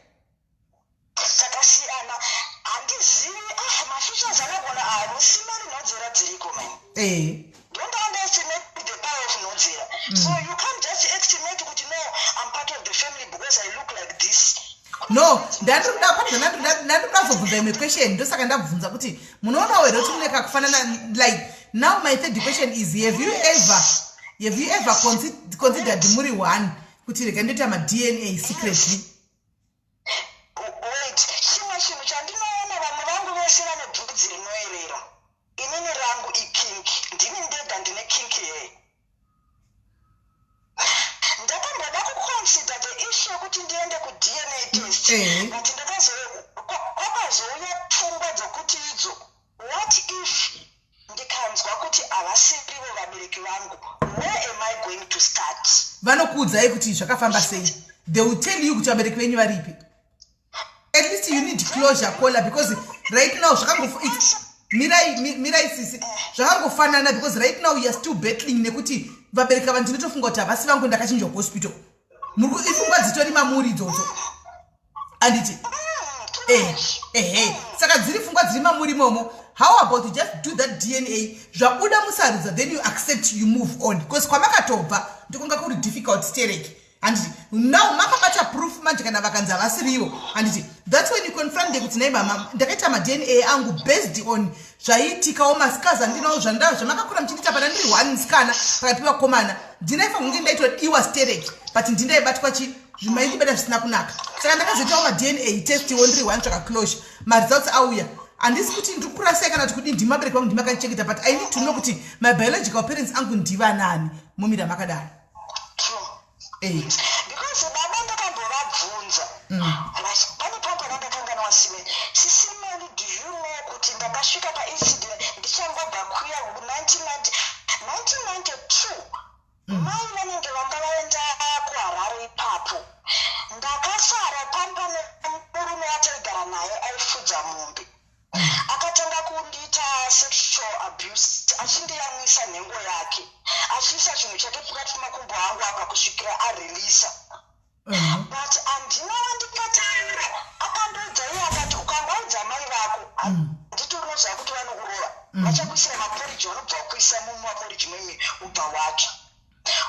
Takasiyana, handizivi. Ah, mafeatures anogona, ah, musimani nhodzera dziriko, man. Don't underestimate the power of nhodzera. So you can't just estimate kuti, "No, I'm part of the family because I look like this." No, ndandiri kuda ndandiri kuda kuzobvunza imwe question. Ndosaka ndabvunza kuti munoonawo here kuti mune kakufanana. Like now, my third question is, have you ever considered muri one kuti rega ndoita maDNA secretly? Wait, chimwe chinhu chandinoona, vamwe vangu vese vane bvudzi rinoerera, inini rangu ikinky. Ndini ndega ndine kinky hair. Ndakamboda kuconsider the issue yekuti ndiende kuDNA test, but kwakazouya pfungwa dzokuti idzo, what if ndikanzwa kuti havasirivo vabereki vangu? Where am I going to start? Vanokuudzai kuti zvakafamba sei. They will tell you kuti vabereki venyu varipi. At least you need closure, caller, because right now mirai sisi, zvakangofanana, because right now you are still battling nekuti vabereki ava ndinotofunga kuti havasi vangu, ndakachinjwa kuhospital. Ifungwa dzitori mamuri idzodzo, anditi? Ehe, saka dziri pfungwa dziri mamuri imomo. How about you just do that DNA, zvabuda musarudza, then you accept, you move on, because kwamakatobva ndikunga kuri difficult sterek, handiti? Now makabata proof manje. Kana vakanzi havasirivo, handiti, that's when you confront them kuti, "Nai mama, ndakaita maDNA angu based on zvaiitikawo, mascars andinawo, zvamakakura muchindiita pana ndiri one musikana pakati pevakomana. Ndinaifanira kunge ndaitodiwa sterek, but ndindaibatwa chi zvimaindibata zvisina kunaka. Saka ndakazoitawo maDNA testiwo ndiri one, tsvaka closure. Maresults auya. Handisi kuti ndiri kurasai kana kuti kudii, ndimabereki vangu, ndimakandichengeta, but I need to know kuti my biological parents angu ndivanani." Mumira makadaro. Because baba ndakambovabvunza. Right, pane pambona ndakanganwa sime. Sisimeli, do you know kuti ndakasvika paincident ndichangobva kuya 1990 1992? Mai vanenge vanga vaenda kuHarare ipapo. Ndakasara pamba nemurume wataigara naye aifudza mombe. Akatanga kundiita sexual abuse, achindiyamwisa nhengo yake, achiisa chinhu chake pakati pemakumbo angu apa kusvikira areleasa. But handina wandikataura. Akandoudza iye, akati, "Ukangaudza mai vako, handiti unoziva kuti vanokurova? Vachakuisira maporiji, vanobva vakuisa mumaporiji memi, ubva watsva,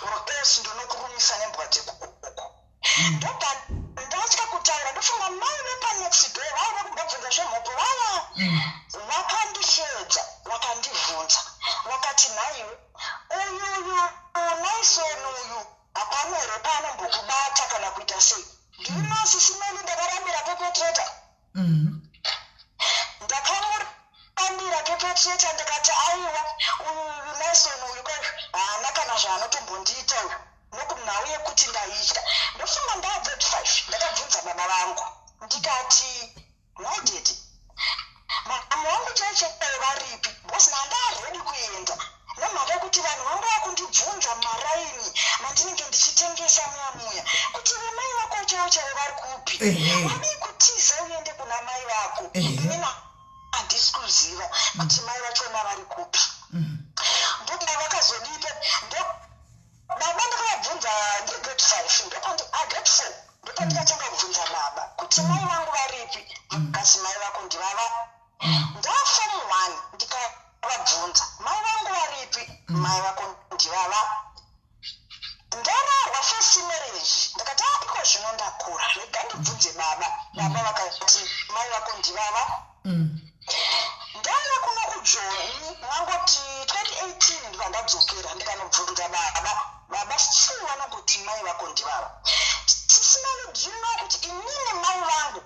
or else ndonokurumisa nembwa dzekuuku." Ndobva ndatya kutaura. Ndofunga mai vepanext door vaiva kumbobvunza zvemhopo vaya. Vakandishedza, vakandibvunza, vakati, "Nhaiwe, uyuyu Naison uyu hapana here paanombokubata kana kuita sei?" Ndinosisimeni, ndakarambira perpetrator. Ndakamurambira perpetrator, ndikati, "Aiwa, uyu Naison uyu haana kana zvaanotombondiita uyu," nokunhau yekuti ndaitya. Ndofunga ndaa 35, ndakabvunza baba vangu, ndikati, "Nhai daddy, mama wangu chaichaiyo varipi? Because nandaready kuenda nemhaka yekuti vanhu vanga vakundibvunza mumaraini mandinenge ndichitengesa muya muya kuti vamai vako chaivo chaivo vari kupi? Wadii kutiza uende kuna mai vako?" Inini handisi kuziva kuti mai vachona vari kupi. Ndoda vakazodipa baba, ndakavabvunza ndiri grade 5, ndopandi, ah, grade 4, ndopandikatanga kubvunza baba kuti mai vangu varipi. Kasi mai vako ndivava. Ndaform 1, ndikavabvunza, "Mai vangu varipi?" "Mai vako ndivava." Ndararwa first marriage, ndakati, "A, iko zvino ndakura, rega ndibvunze baba." Baba vakati, "Mai vako ndivava." Ndauya kuno kuJoni mangoti 2018, ndibva ndadzokera, ndikanobvunza baba. Baba still vanongoti, "Mai vako ndivava." Sisimani, do you know kuti inini mai vangu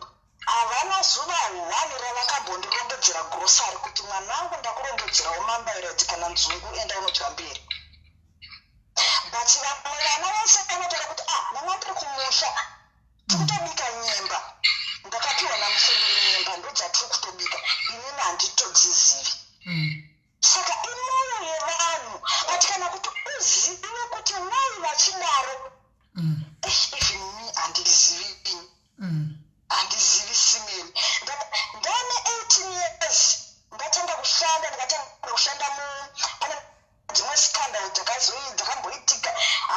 havana zuva one ravakambondirongedzera grocery kuti, "Mwanangu, ndakurongedzerawo mambaireti kana nzungu, enda unodya mberi"? But vamwe vana vese vanotaura kuti, "Ah, mama, ndiri kumusha, tikutobika nyemba, ndakapiwa namufemberi nyemba, ndodzatiri kutobika." Inini handitodzizivi. Saka imwoyo yevanhu, but kana kuti uzive kuti wai vachidaro, even me handizivi. Handizivi simeni. Ndane 18 years ndatanga kushanda, ndikatanga kushanda mu pane dzimwe scandal dzakamboitika.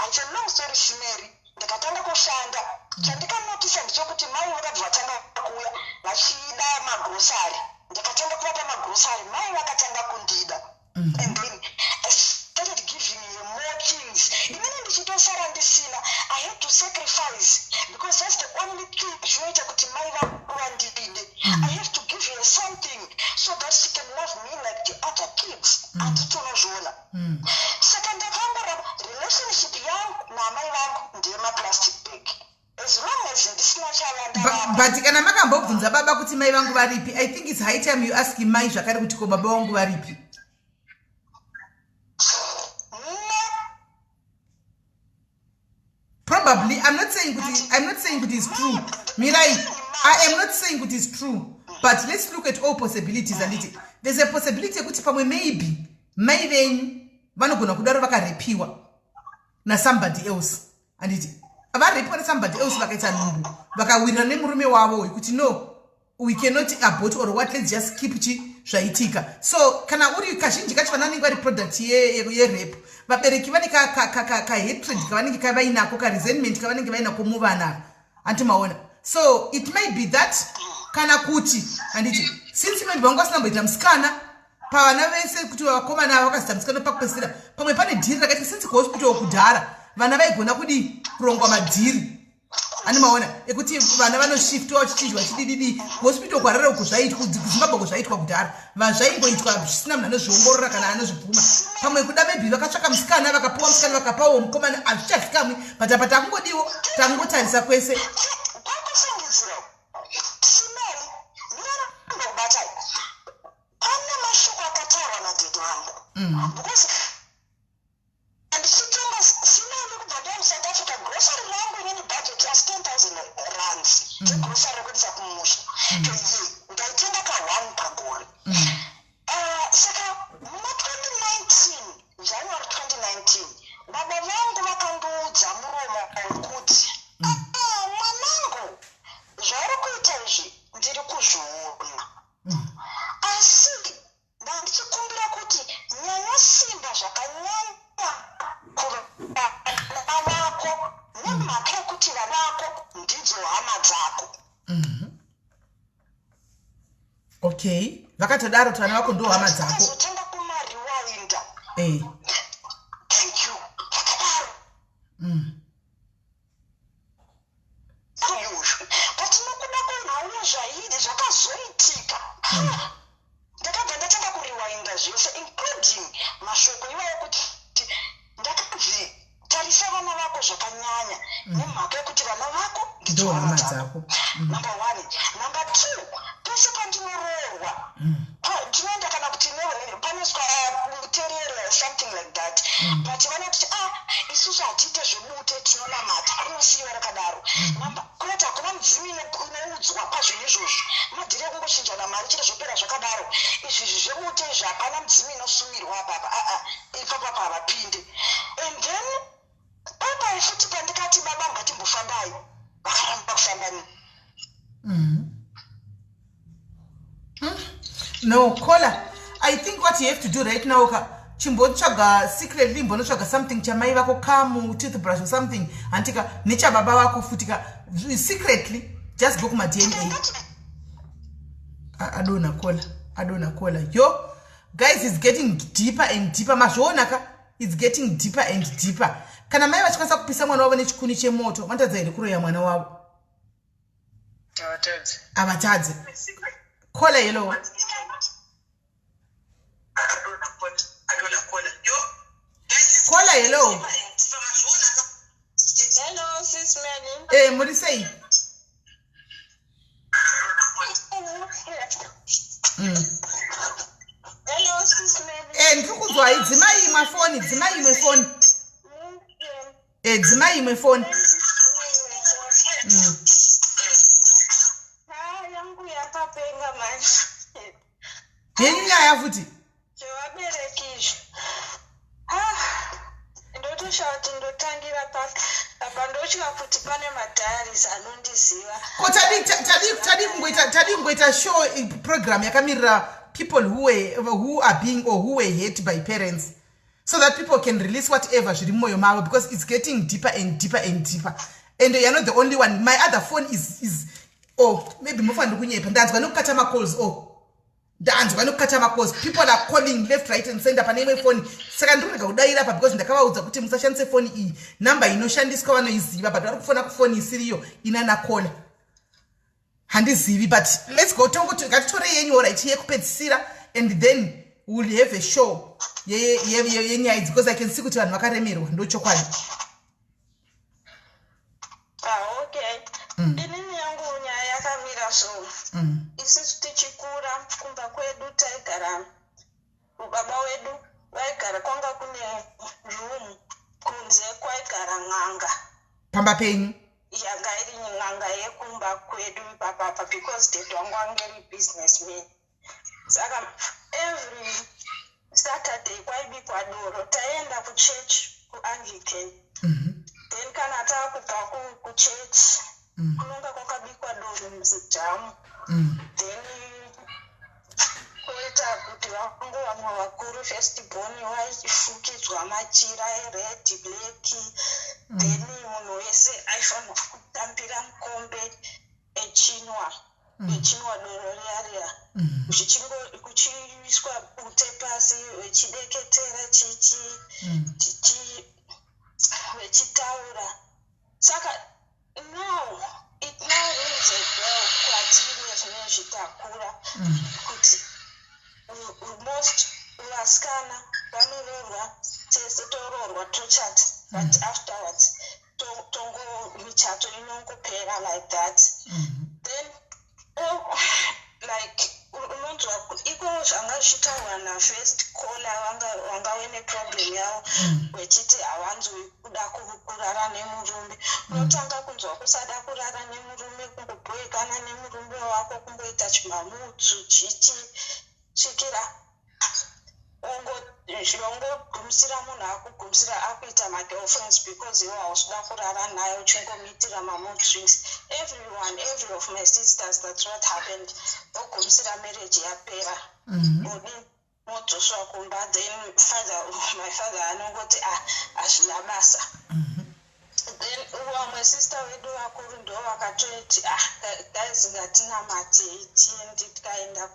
It's a long grocery, mai vakatanga kundida. And then I started giving her more things. Inini ndichitosara ndisina. I had to sacrifice because that's the only thing zvinoita kuti mai vangu vandide. I have to give her something so that she can love me like the other kids. Handiti unozviona? Saka ndakangoramba. Relationship yangu naamai vangu ndeyemaplastic bag as long as ndisina chavandavapa. But kana makambobvunza baba kuti mai vangu varipi, I think it's high time you ask mai zvakare kuti ko baba vangu varipi. No. Probably, I'm not saying kuti it's true. Mirai, I am not saying kuti it's true, but let's look at all possibilities, anditi there's a possibility yekuti pamwe maybe mai venyu vanogona kudaro vakarepiwa nasomebody else, handiti varepiwa nesomebody else, vakaita nhumbu, vakawirira nemurume wavo wekuti no, we cannot abort or what, let's just keep chi zvaitika. So kana uri kazhinji kacho vana vanenge vari product yerape, vabereki vane kahatred kavanenge kavainako, karesentment kavanenge vainako muvana, handiti maona? So it may be that kana kuti, handiti, since maybe vanga vasina kumboita musikana pavana vese, kuti vakomana ava vakazita musikana pakupedzisira, pamwe pane dhiri rakaita since kuhospital kudhara vana vaigona kudii, kurongwa madhiri ani maona ekuti vana vanoshiftwa vachichinjwa chidididi. Kuhospital kwarara uko zvaitwa, kuZimbabwe ko zvaitwa kudhara, vazvaingoitwa zvisina munhu anozviongorora kana anozvibvuma. Pamwe kuda maybe vakatsvaka musikana, vakapiwa musikana, vakapawo mukomana, hazvichazikamwi, but apa takungodiwo takungotarisa kwese. Kwakufungidzira simeri miraramba pane mashoko akataurwa nadhedhi vangu because ndichitenga simeri kubva ndaya muSouth Africa, grocery rangu inini budget asi 10 000 rands dzegrocery rekuendesa kumusha per year, ndaitenga ka1 pagore. Saka muna 2019, January 2019, baba vangu vakandiudza muromo wekuti, "Ah, mwanangu, zvauri kuita izvi ndiri kuzviona, asi ndandichikumbira kuti nyanyosimba zvakanyanya kuvana vako nemhaka yekuti vana vako ndidzo hama dzako." Okay, vakatodaro kuti vana vako ndo hama dzako. Ndakazotanga kumariwinda. Thank you, vakadaro. Uyuzvu, but nokuda kwenhau zvaidi zvakazoitika, ndakabva ndatanga kuriwinda zvese, including mashoko iwayo kuti ndakanzi tarisa vana vako zvakanyanya nemhaka yekuti vana vako ndidzo ndo hama hama dzako. Dzako. Number one. Number two, pese pandinoroorwa tinoenda kana kuti panoiswa buterere, something like that, but vanoti, "Ah, isusu hatiite zvebute, tinonamata." Rinosiyiwa rakadaro. Kunoti hakuna mudzimu inoudzwa pazvinhu izvozvo, madhiri ekungochinjana mari chete, zvopera zvakadaro. Izvi izvi zvebute izvi hapana mudzimu inosumirwa apapa, aa, ipapapa havapinde. And then papai futi pandikati, "Baba, ngatimbofambai," vakaramba kufamba neni. No, caller, I think what you have to do right now ka, chimbotsvaga secretly, imbonotsvaga something chamai vako, kamu toothbrush or something, hantika, nechababa vako futi ka, secretly just go kuma-DNA. Adona caller, adona caller. Yo guys, it's getting deeper and deeper. Mazviona ka, it's getting deeper and deeper. Kana mai vachikwanisa kupisa mwana wavo nechikuni chemoto, vanotadza here kuroya mwana wavo? Havatadzi. Havatadzi. Caller, hello. Caller, hello. Hello, Sis Melly. Muri sei? Hello, Sis Melly. Ndiri kunzwai. Dzimai imwe foni, dzimai imwe foni. Dzimai imwe foni. Ah, yangu yakapenga manje. Yenyu nyaya futi. Zvevabereki izvi. Ah, ndotoshaya kuti ndotangira papi. Apa ndotya kuti pane madiaries anondiziva. Ko tadi kungoita show, program yakamirira people who are being or who were hurt by parents, so that people can release whatever zviri mumwoyo mavo, because it's getting deeper and deeper and deeper, and you're not the only one. My other phone is, oh, maybe mofanira kunyepa, ndanzwa nekukata macalls. Oh, Ndanzwa nekukata macalls. People are calling left, right and center pane imwe foni, saka ndiri kurega kudayira pa because ndakavaudza kuti musashandise foni iyi. Namba inoshandiswa vanoiziva, but vari kufona kufoni isiriyo inana caller. Handizivi, but let's go. Tongoti ngatitorei yenyu, alright, yekupedzisira, and then we'll have a show yenyaya idzi, because I can see kuti vanhu vakaremerwa, ndochokwadi. Ah, okay. Inini yangu nyaya yakamira so. Isusu tichikura kumba kwedu taigara, baba wedu vaigara, kwanga kune room kunze kwaigara n'anga. Pamba penyu? Yanga iri n'anga yekumba kwedu ipapapa, because dad wangu ange ri businessman. Saka every Saturday kwaibikwa doro, taienda kuchurch, kuAnglican. Then kana taakubva kuchurch, kunonga kwakabikwa doro muzidhamu. Then koita kuti vangu vamwe vakuru, first born, vaifukidzwa machira ered, black. Then munhu wese aifanirwa kutambira mukombe echinwa, echinwa doro riya riya. Kuchiiswa bute pasi, vechideketera chichi, vechitaura. Saka now it now rings a bell kwatiri zvinezvi takura kuti most vasikana vanoroorwa, tese toroorwa, tochata, but afterwards tongo michato inongopera like that. Then, oh, like unonzwa iko zvanga zvichitaurwa nafirst caller, vanga vene problem yavo, vechiti havanzwi kuda kurara nemurume. Unotanga kunzwa kusada kurara nemurume, kungobhoekana nemurume wako, kungoita chimamudzu chichi, svikira ongogumisira munhu akugumisira akuita magirlfriends, because iwe hausida kurara naye, uchingomuitira mamood swings. Everyone, every of my sisters, that's what happened. Ogumisira marriage yapera. Odi modzoswa kumba, then father, my father anongoti, "Ah, hazvina basa." Then vamwe sister vedu vakuru ndo vakatoti, "Ah guys, ngatinamatei tiende." Tikaenda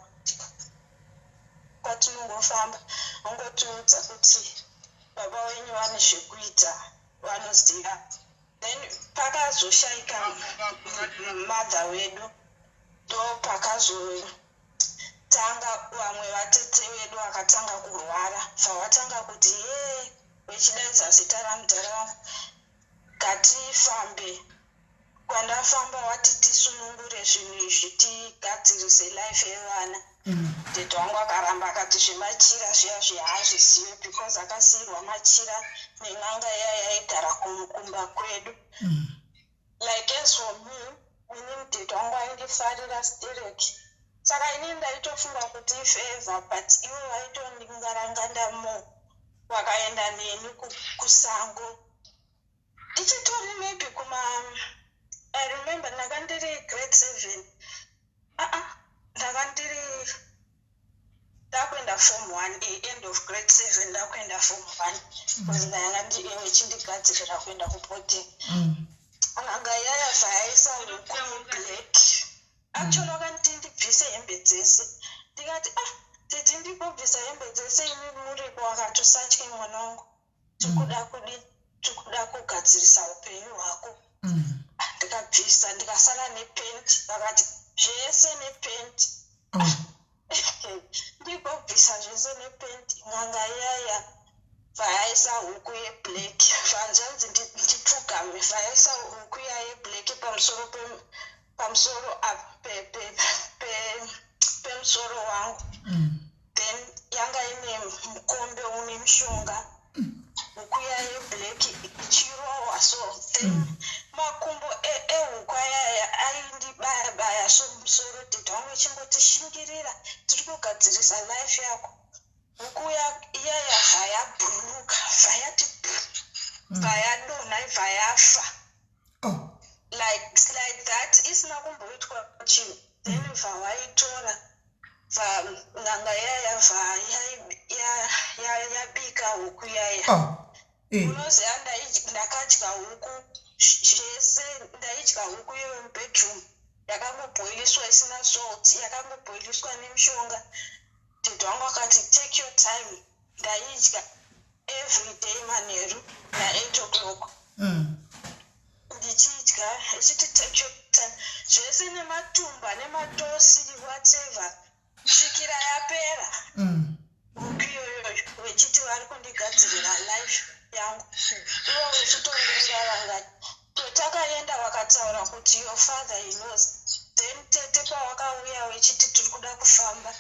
kwatinongofamba, ongotiudza kuti baba wenyu vane zvekuita, vanoziva. Then pakazoshayika mother wedu, ndo pakazotanga vamwe vatete vedu vakatanga kurwara, bvavatanga kuti ye vechidaidza zita ramudhara wangu, "Ngatifambe." Kwandafamba wati tisunungure zvinhu izvi, tigadzirise life yevana. Tete wangu akaramba, akati zvemachira zviya zviya haazvizivi, because akasiyirwa machira nen'anga iya yaigara kumba kwedu. Like, as for me, inini tete wangu aindifarira stereki, saka inini ndaitofunga kuti ifavor, but ivo vaitondingaranganda mo. Vakaenda neni kusango ndichitori maybe kuma, I remember ndanga ndiri grade 7, aa, ndanga ndiri ndakuenda form one, end of grade 7, ndakuenda form 1, because ndanga vechindigadzirira kuenda kuboarding. N'anga iyaya bvayaisa huku yeblack. Actually vakanditi ndibvise hembe dzese. Ndikati, "Ah tete, ndikubvisa hembe dzese imi muripo?" Wakati, "Usatye mwana wangu, tikuda kudi, tikuda kugadzirisa upenyu hwako." Ndikabvisa, ndikasara nepenti. Vakati zvese nepenti. Ndigobvisa zvese nepenti. N'anga iyaya vayaisa huku yeblack, vanzvanzi ndipfugame, vayaisa huku iya yeblack pamusoro pamusoro pemusoro wangu. Then yanga ine mukombe une mushonga, huku iya yeblack ichirohwa so. Then makumbo ehuku ayaya aindibaya baya so musoro. Tete wangu ichingoti, "Shingirira, tiri kugadzirisa life yako." Huku iyaya bvayabhururuka, bvayati bvayadonha, bvayafa. Oh. Like that, isina kumboitwa chinhu. Then bvawaitora, n'anga iyaya bva yabika huku yaya. Oh. Eh. Unoziva, ndakadya huku zvese, ndaidya huku iyoyo mubedroom. Yakangobhoiliswa isina salt, yakangobhoiliswa nemishonga. Tete wangu akati, "Take your time." Ndaidya every day manheru na8 o'clock. Ndichidya ichiti, "Take your time," zvese nematumba nematosi, whatever, kusvikira yapera. Huku iyoyo vechiti vari kundigadzirira life yangu, ivo vechitondiraranga. Takaenda, vakataura kuti, "Your father, he knows." Then tete pawakauya vechiti tiri kuda kufamba,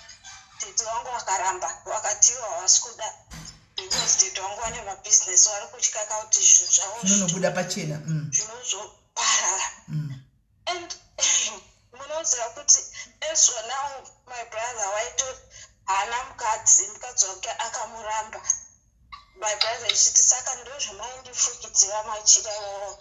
tete wangu vakaramba, vakati ivo havasi kuda because tete wangu vane mabhizinesi, vari kutya kuti zvinhu zvavo zvinonobuda pachena. Zvinozoparara. And munoziva kuti as for now my brother waito haana mukadzi, mukadzi wake akamuramba. My brother ichiti, "Saka ndo zvamaindifukidzira machira iwowo,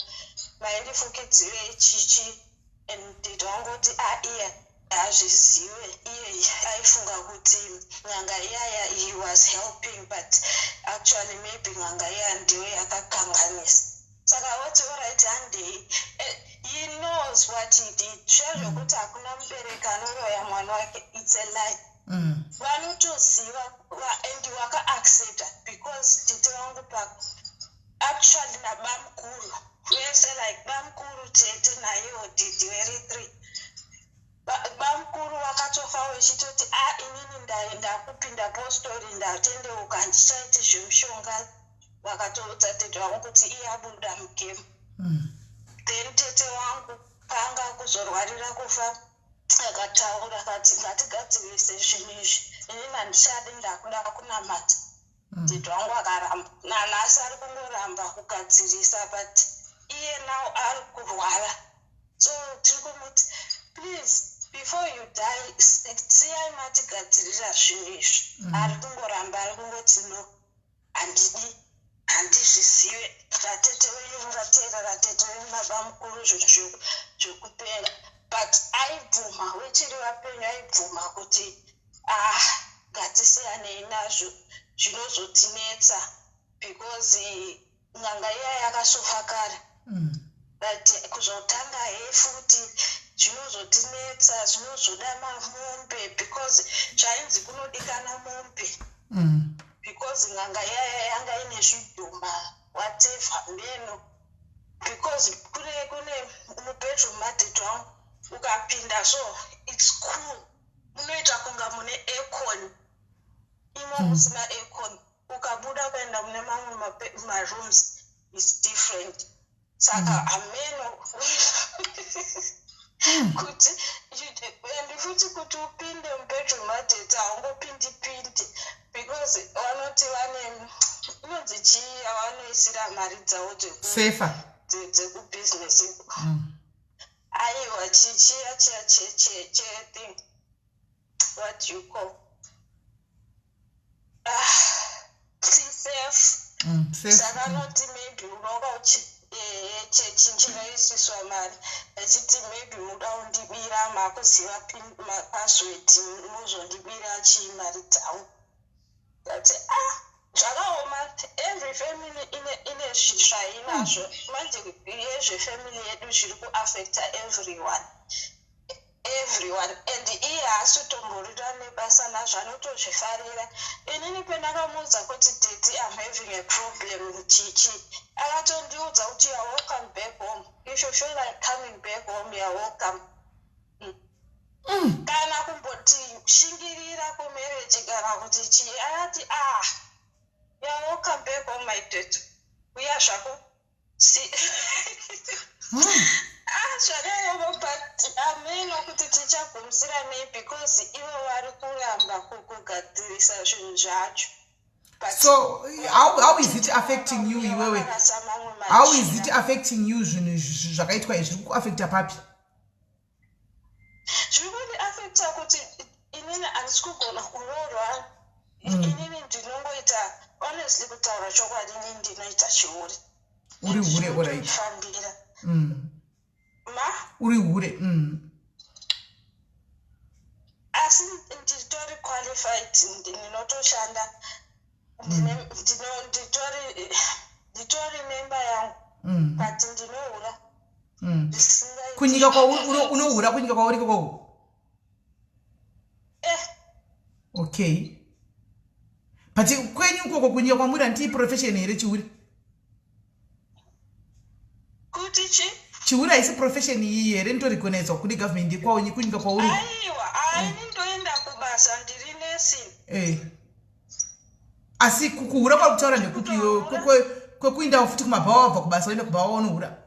maindifukidzire chichi?" And tete wangoti, "A, iye hazvizive, iye aifunga kuti n'anga iyaya, he was helping, but actually maybe n'anga iya ndiyo yakakanganisa." Saka wati, "Alright, handei." He knows what he did. Zviya zvokuti hakuna mubereki anoroya mwana wake, it's a lie. Vanotoziva and vakaaccepta because tete vangu pa actually nabamukuru vese, like bamukuru, tete naiwo didi, very three. Bamukuru vakatofa vechitoti, "A, inini ndakupinda postori, ndatendeuka, handichaiti zvemushonga." Vakatoudza tete vangu kuti iye abuda mugame. Then tete wangu paanga kuzorwarira kufa, akataura akati, "Ngatigadzirise zvinhu izvi, inini handichadi, ndakuda kunamata." Tete wangu akaramba, nanhasi ari kungoramba kugadzirisa, but iye now ari kurwara. So tiri kumuti, "Please, before you die, siyai matigadzirira zvinhu izvi." Ari kungoramba, ari kungoti, "No, handidi, handizvizive, ratete wenyu mungateera, ratete wenyu nabamukuru, zvinhu zvekupera." But aibvuma wechiri vapenyu, aibvuma kuti, "Ah, ngatisiyanei nazvo, zvinozotinetsa," because n'anga iya yakasofa kare. But kuzotanga he futi zvinozotinetsa, zvinozoda mamombe because zvainzi kunodikana mombe because n'anga iyaya yanga ine zvidhoma, whatever, meno, because kune mubedroom matete wangu, ukapinda so it's cool, munoita kunga mune aircon, imo musina aircon. Ukabuda kuenda mune mamwe marooms is different. Saka hameno kuti and futi kuti upinde mubedroom matete haungopindi pindi because vanoti vane inonzi chii yavanoisira mari dzavo sefa dzekubhizinesi. Aiwa, chichiya chiya chething, what do you call, ah, safe. Safe. Saka noti maybe unonga chinoisiswa mari, echiti maybe muda kundibira, makuziva password, muzondibira chii mari dzangu. Ndati, ah, zvakaoma. Every family ine zvainazvo. Manje yezvefamily yedu zviri kuaffecta everyone, everyone, and iye haasi kutomborira nebasa nazvo, anotozvifarira. Inini pendakamuudza kuti, "Daddy, I'm having a problem," chichi, akatondiudza kuti, "You are welcome back home. If you feel like coming back home, you are welcome." Kana kumboti shingirira kumarriage kana kuti chii, akati, "Ah, you are welcome back home, my daughter, uya zvako." Ah, zvakaoma, but hameno kuti tichagumisira nei because ivo vari kuramba kugadzirisa zvinhu zvacho. But So how is it affecting you iwewe? Vakarasa mamwe How is it machira. affecting you, zvinhu izvi zvakaitwa izvi, zviri kuaffecta papi? Zviri kundiaffecta kuti inini handisi kugona kuroorwa. Inini ndinongoita, honestly, kutaura chokwadi, inini ndinoita chihure. Uri hure, alright. Fambira ma Uri hure. Asi nditori qualified, ndinotoshanda. Nditori nemba yangu, but ndinohura. Kunyika kwaunohura, kunyika kwauri ikoko? Eh. Okay, but kwenyu ukoko, kunyika kwamuri, handii profession here chihure? Kuti chi? Chihure haisi profession iyi here inotorecognizwa kune government yekwaunyi, kunyika kwauri? Aiwa, aini ndoenda kubasa, ndiri nesi. Eh. Asi kuhura kwari kutaura ndekupi? Kwekuindawo futi kumabhawa, wabva kubasa uenda kubhawa unohura?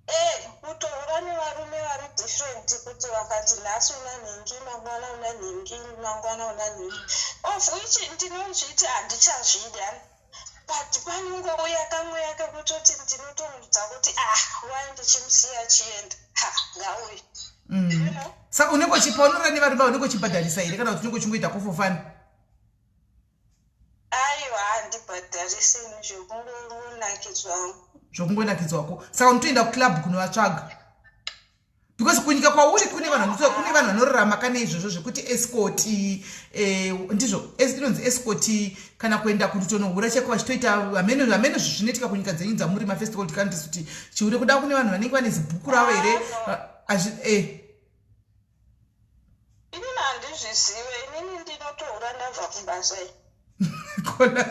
Eh, kutohura nevarume vari different, kuti vakati nhasi una nhingi, mangwana una nhingi, mangwana una nhingi, of which ndinozviti handichazvidi, but panongouya kamweya kekutoti ndinotomudza kuti, "Ah, wai ndichimusiya achienda? Ha, ngauye." Saka unenge uchipa, unorara nevarume, unenge uchibhadharisa here kana kuti unenge uchingoita for fun? Aiwa, handibhadharisi, zvekungonakidzwa. Zvokungonakidzwako. Saka unotoenda kuclub kunovatsvaga? Because kunyika kwauri kune vanhu vanorarama kane izvozvo zvekuti escort, ndizvo inonzi escort, kana kuenda kutonohura chaiko vachitoita vamene vamene. Zvinoitika kunyika dzenyu dzamuri, mafirst world countries, kuti chihure kuda kune vanhu vanenge vane zibhuku ravo here? Inini handizvizive, inini ndinotohura ndabva kubasa. Kona,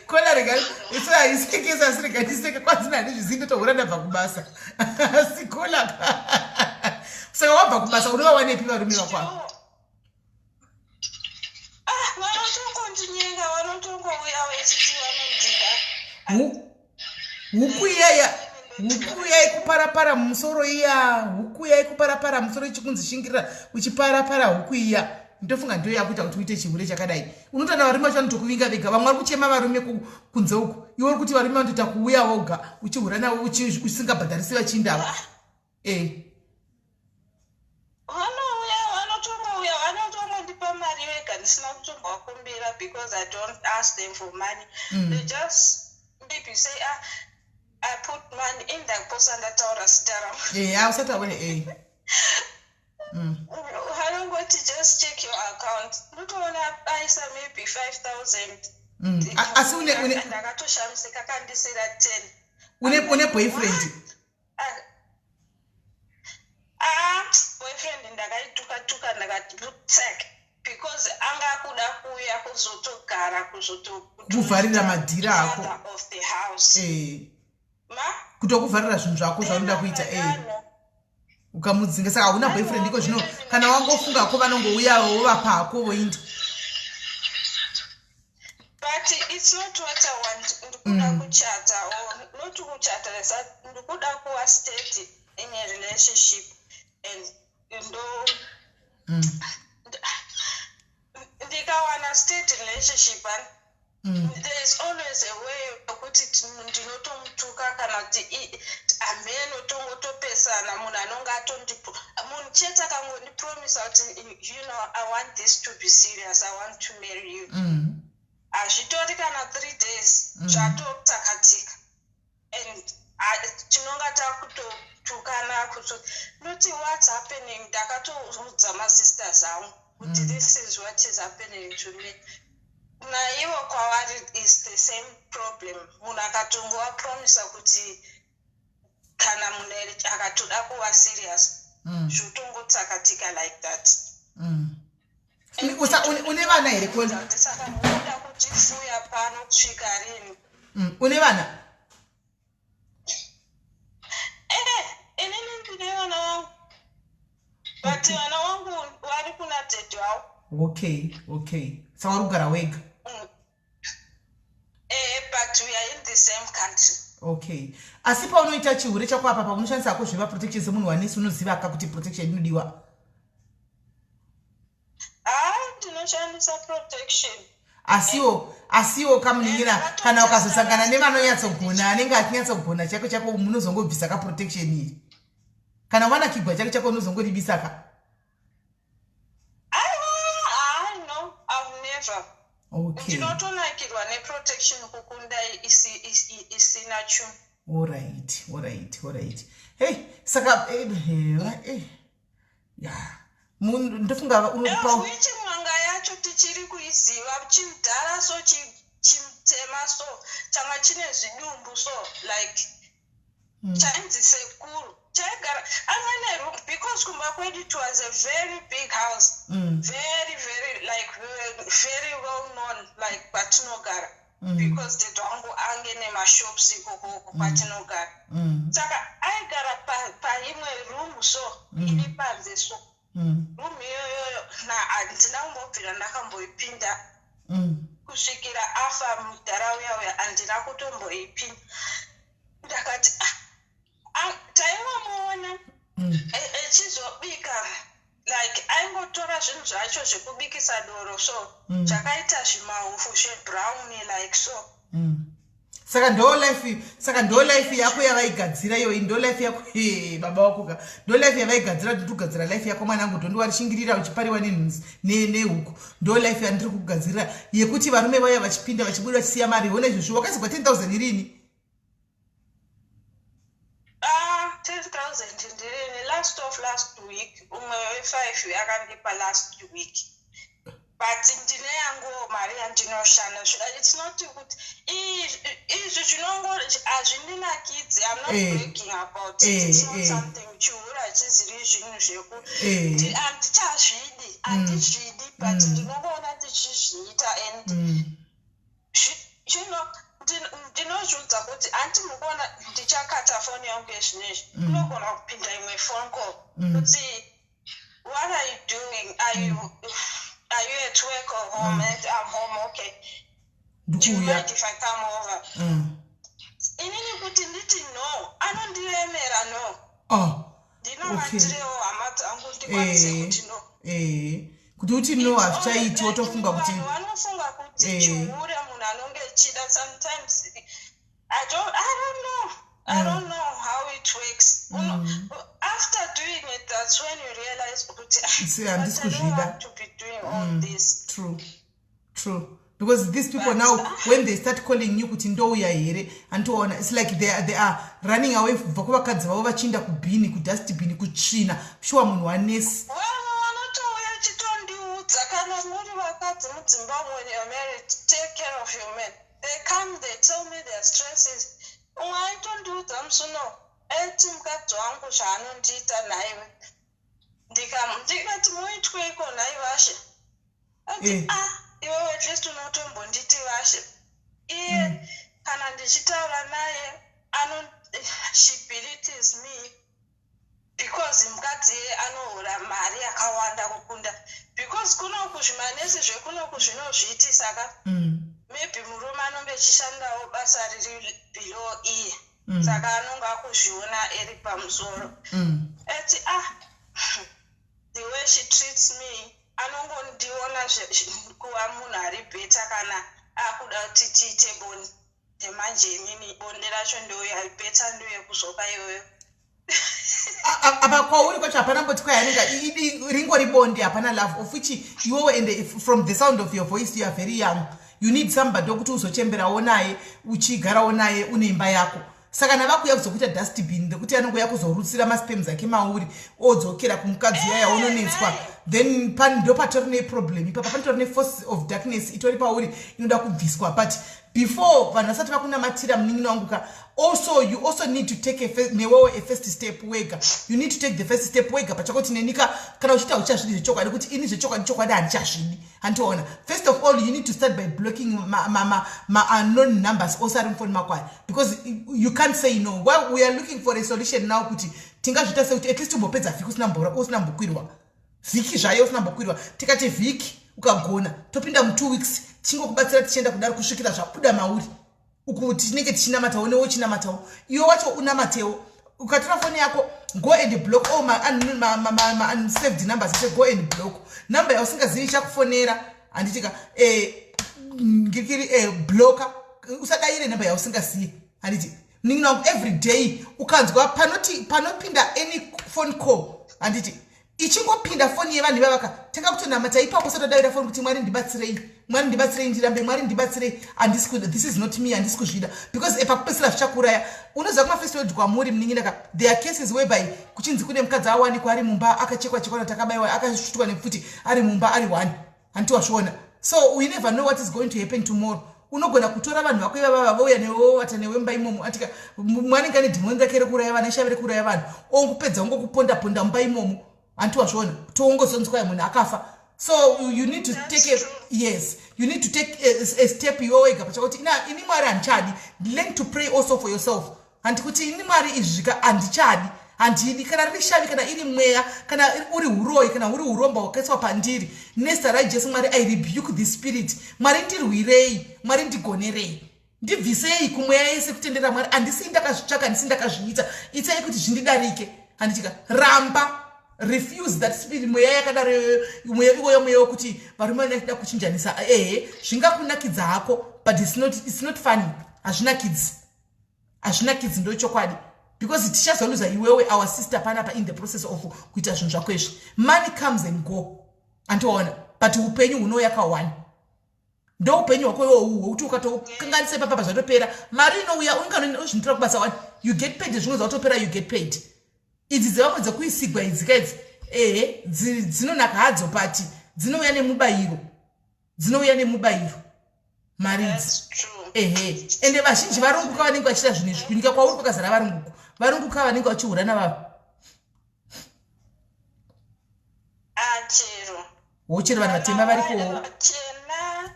kona, rega isu haisekesa, asi rega ndiseke. Kwanzi handizvizivi, ndotohura ndabva kubasa. Asi kola, saka wabva kubasa unovawanepi varume vakwavo? Ah, vanotongondinyenga, vanotongouya vechiti vanondida. Huku iyaya, huku iya ikuparapara mumusoro iya, huku iya ikuparapara musoro ichikunzi shingirira uchiparapara, huku iya ndofunga ndiyo yakuita kuti uite chihure chakadai. Unotoona varume vacho vanotokuvinga vega. Vamwe vari kuchema varume kunze uku, iwe uri kuti varume vanotoita kuuya voga, uchihura navo usingabhadharisi vachindava e. Vanouya, vanotongouya, vanotongondipa mari vega ndisina kutombovakumbira, because I don't ask them for money. They just maybe say, "Ah, I put money in." Ndakuposa ndataura zita rangu. Eya, usataure e. Vanongoti, "Just check your account." Ndotoona aisa maybe 5000. Asi une Ndakatoshamisika, kandisira 10. Une boyfriend? Ah, boyfriend ndakaituka tuka, ndakati sak, because anga akuda kuuya kuzotogara kuzoto Kuvharira madhira ako. Father of the house. Ma. Kutokuvharira zvinhu zvako zvaunoda kuita e, ukamudzinga. Saka hauna boyfriend iko zvino? Kana wangofungako, vanongouyawo vovapako voinda. But it's not what I want. Ndikuda kuchata or not kuchata, ndikuda kuva steady in a relationship and ndo ndikawana steady relationship and there is always a way yokuti ndinotomutuka kana kuti hameno, tongotopesana. Munhu anonge atondipo, munhu chete akangondipromisa kuti, "I want this to be serious, I want to marry you," hazvitori kana 3 days, zvatotsakatika and tinonga takutotukana kuto noti, "What's happening?" Ndakatoudza masisters angu kuti this is what is happening to me. Naivo kwavari is the same problem. Munhu akatongovapromisa kuti kana munhu akatoda kuva serious, zvotongotsakatika like that. Une vana here, Kona? Saka munoda kutifuya pano kusvika rini? Une vana? Eh, inini ndine vana vangu, but vana vangu vari kuna dhedhi vavo. Okay, saka uri kugara wega? Eh, but we are in the same country. Okay, asi paunoita chihure chako apa, paunoshandisa hako zveva protection, semunhu wanesi unoziva ka kuti protection inodiwa? Ah, ndinoshandisa protection. Asiwo kamunin'ina, kana ukazosangana nevanonyatsogona, anenge achinyatsogona chako chako, munozongobvisa kaprotection iri. Kana wanakigwa chako chako, unozongoribisa ka. Aiwa, ah, no, I've never. Ndinotonakirwa neprotection kukunda isina chinhu. Alright. Hey, saka ya, ndofunga unopa. Which mwanga yacho tichiri kuiziva, chimudhara so. Chitema so, changa chine zvidumbu so, like chainzi sekuru. Chaigara anga neroom because kumba kwedu it was a very big house, very very, like, we were very well known, like, kwatinogara, because tete wangu ange nemashops ikokoko kwatinogara. Saka aigara paimwe room so, iri panze so. Room iyoyoyo na handina kumbobvira ndakamboipinda kusvikira afa mudhara uya uya. Handina kutomboipinda. Ndakati, "Ah, ah," taivamuona echizobika, like aingotora zvinhu zvacho zvekubikisa doro so, zvakaita zvimaufu zvebrown, like so. Saka ndo life yako yavaigadzira iyoyi? Ndo life yako? He, baba wako ka, ndo life yavaigadzira kuti ndikugadzira life yako, mwanangu. Ndondiwarishingirira uchipariwa nehuku. Ndo life yandiri kugadzirira, yekuti varume vauya vachipinda, vachibuda, vachisiya mari. Hona izvozvo wakazigwa 10 000 irini? Ah, 10 000 ndirini? Last of last week, umwe we5 akandipa last week, but ndine yanguwo mari yandinoshanda. It's not kuti izvi zvinongo hazvindinakidzi. I'm not bragging about it. It's not something chiura, hachiziri zvinhu zveku handichazvidi, handizvidi, but ndinongoona ndichizviita and ndinozviudza kuti hanti mukuona ndichakata foni yangu yezvinezvi, unogona kupinda imwe phone call kuti, "What are you doing? Are you at work or home?" And I'm home. "Okay, do you Ndikuuya. mind if I come over?" Inini kuti nditi no, anondiremera no. Ndinamatirewo hama dzangu ndikwanise kuti no. Kuti uti no hazvichaiti, wotofunga kuti Vanhu vanofunga kuti chihure, munhu anonge echida. Sometimes I don't know, I don't know how it works. After doing it, that's when you realize kuti, "Ah, See, handisi but I don't kuzvida." want to be doing all this. True, because these people But- now, when they start calling you kuti ndouya here, antoona it's like they are running away kubva kuvakadzi vavo vachiinda kubhini, kudustbin, kutsvina. Shuwa, munhu wanesi. Vamwe vanotouya chitondiudza, kana muri vakadzi mudzimba, when you're married, take care of your man. They come, they tell me their stresses. Umwe aitondiudza musuno aiti, "Mukadzi wangu zvaanondiita nhaiwe." Ndikati, "Muitweiko nhai vashe?" Ati, "Ah, iwewe at least unotombonditi vashe. Iye kana ndichitaura naye ano, she belittles me because mukadzi iye anohora mari yakawanda kukunda, because kunoku zvimanesi zvekunoku zvinozviitisa ka. Maybe murume anonge achishandawo basa riri below iye, saka anonge akuzviona eri pamusoro. Ati, ah, the way she treats me, anongondiona kuva munhu ari better kana akuda kuti tiite bonde. Manje inini bonde racho ndoya better, ndoyekuzopa iyoyo." Apa kwauri kwacho hapana mboti kwayanenge ringori bonde, hapana love, of which iwewe, and if, from the sound of your voice, you are very young. You need somebody wekuti uzochemberawo naye, uchigarawo naye, une imba yako. Saka kana vakuya kuzokuita dustbin rekuti anongoya kuzorutsira masperms ake mauri, odzokera kumukadzi yaya, unonetswa. Then ndo patori neproblem ipapa, panotori neforce of darkness itori pauri inoda kubviswa. But before vanhu vasati vakunamatira, munin'ina wangu ka, also you also need to take newewo a first step wega. You need to take the first step wega pachako kuti nenika kana uchiita uchazvidi zvechokwadi, kuti ini zvechokwadi chokwadi handichazvidi, handiona. First of all, you need to start by blocking ma-unknown numbers ose ari mufoni mako aya, because you can't say no. Well, we are looking for a solution now kuti tingazviita sekuti at least umbopedza vhiki usina mbokwirwa, vhiki zvayo usina mbokwirwa. Tikati vhiki, ukagona topinda mu2 weeks, tichingokubatsira tichienda kudaro kusvikira zvabuda mauri. Uku tinenge tichinamatawo, newe uchinamatawo, iwe wacho unamatewo. Ukatora foni yako, go and block all ma-unsaved numbers ese. Go and block number yausingazivi ichakufonera, handitika? Ngirikiri blocka, usadayire namba yausingazivi, handiti, munin'ina wangu? Every day ukanzwa panoti panopinda any phone call, handiti, ichingopinda foni yevanhu ivavaka, tanga kutonamata ipapo usatodavira foni kuti, "Mwari ndibatsirei, Mwari ndibatsirei, ndirambe, Mwari ndibatsirei, handisi, this is not me, handisi kuzvida," because pakupedzisira zvichakuuraya. Unoziva kumafirst world kwamuri, munin'ina ka, there are cases whereby kuchinzi kune mukadzi awanikwa ari mumba akachekwa chekwa, takabaiwa, akashutwa nepfuti ari mumba ari one, handiti? Wazviona? So we never know what is going to happen tomorrow. Unogona kutora vanhu vako ivava vauya newe wovata newe mumba imomo atika mwanenge ane dhimoni rake rekuuraya vanhu eshavi rekuuraya vanhu ongopedza ongokuponda ponda mumba imomo hanti wazviona toongozonzwa munhu akafa. So you need to take a, yes, you need to take a step iwe wega pachako kuti ini Mwari handichadi. Learn to pray also for yourself. Handi kuti ini Mwari izvi zvika handichadi, handidi. Kana riri shavi, kana iri mweya, kana uri uroyi, kana uri uromba hwakaiswa pandiri, nezita raJesu Mwari, I rebuke the spirit. Mwari ndirwirei, Mwari ndigonerei, ndibvisei kumweya yese kutendera. Mwari, handisii ndakazvitsvaka, handisii ndakazviita, itai kuti zvindidarike. Handitika ramba, refuse that spirit, mweya yakadaro, mweya iwoyo, mweya wekuti varume vanoda kuchinjanisa. Ehe, zvingakunakidza hako, but it's not funny. Hazvinakidzi, hazvinakidzi, ndo chokwadi, because tichazoluza iwewe, our sister, panapa in the process of kuita zvinhu zvako izvi. Money comes and go, andiwaona, but upenyu hunouya kawani. Ndo upenyu hwako iwohu hwekuti ukatokanganisa ipapa zvatopera. Mari inouya, unozvinotora kubasa wani, you get paid, zvimwe zvatopera, you get paid. Idzi dzevamwe dzekuisigwa idzi kaidzi, ehe, dzinonaka hadzo, but dzinouya nemubayiro, dzinouya nemubayiro mari idzi. Ehe, ende vazhinji varunguka vanenge vachiita zvinhu izvi. Kunyika kwauri kwakazara varunguku, varunguka vanenge vachihura navavo. Achero. Wochero vanhu vatema varikowo. Chena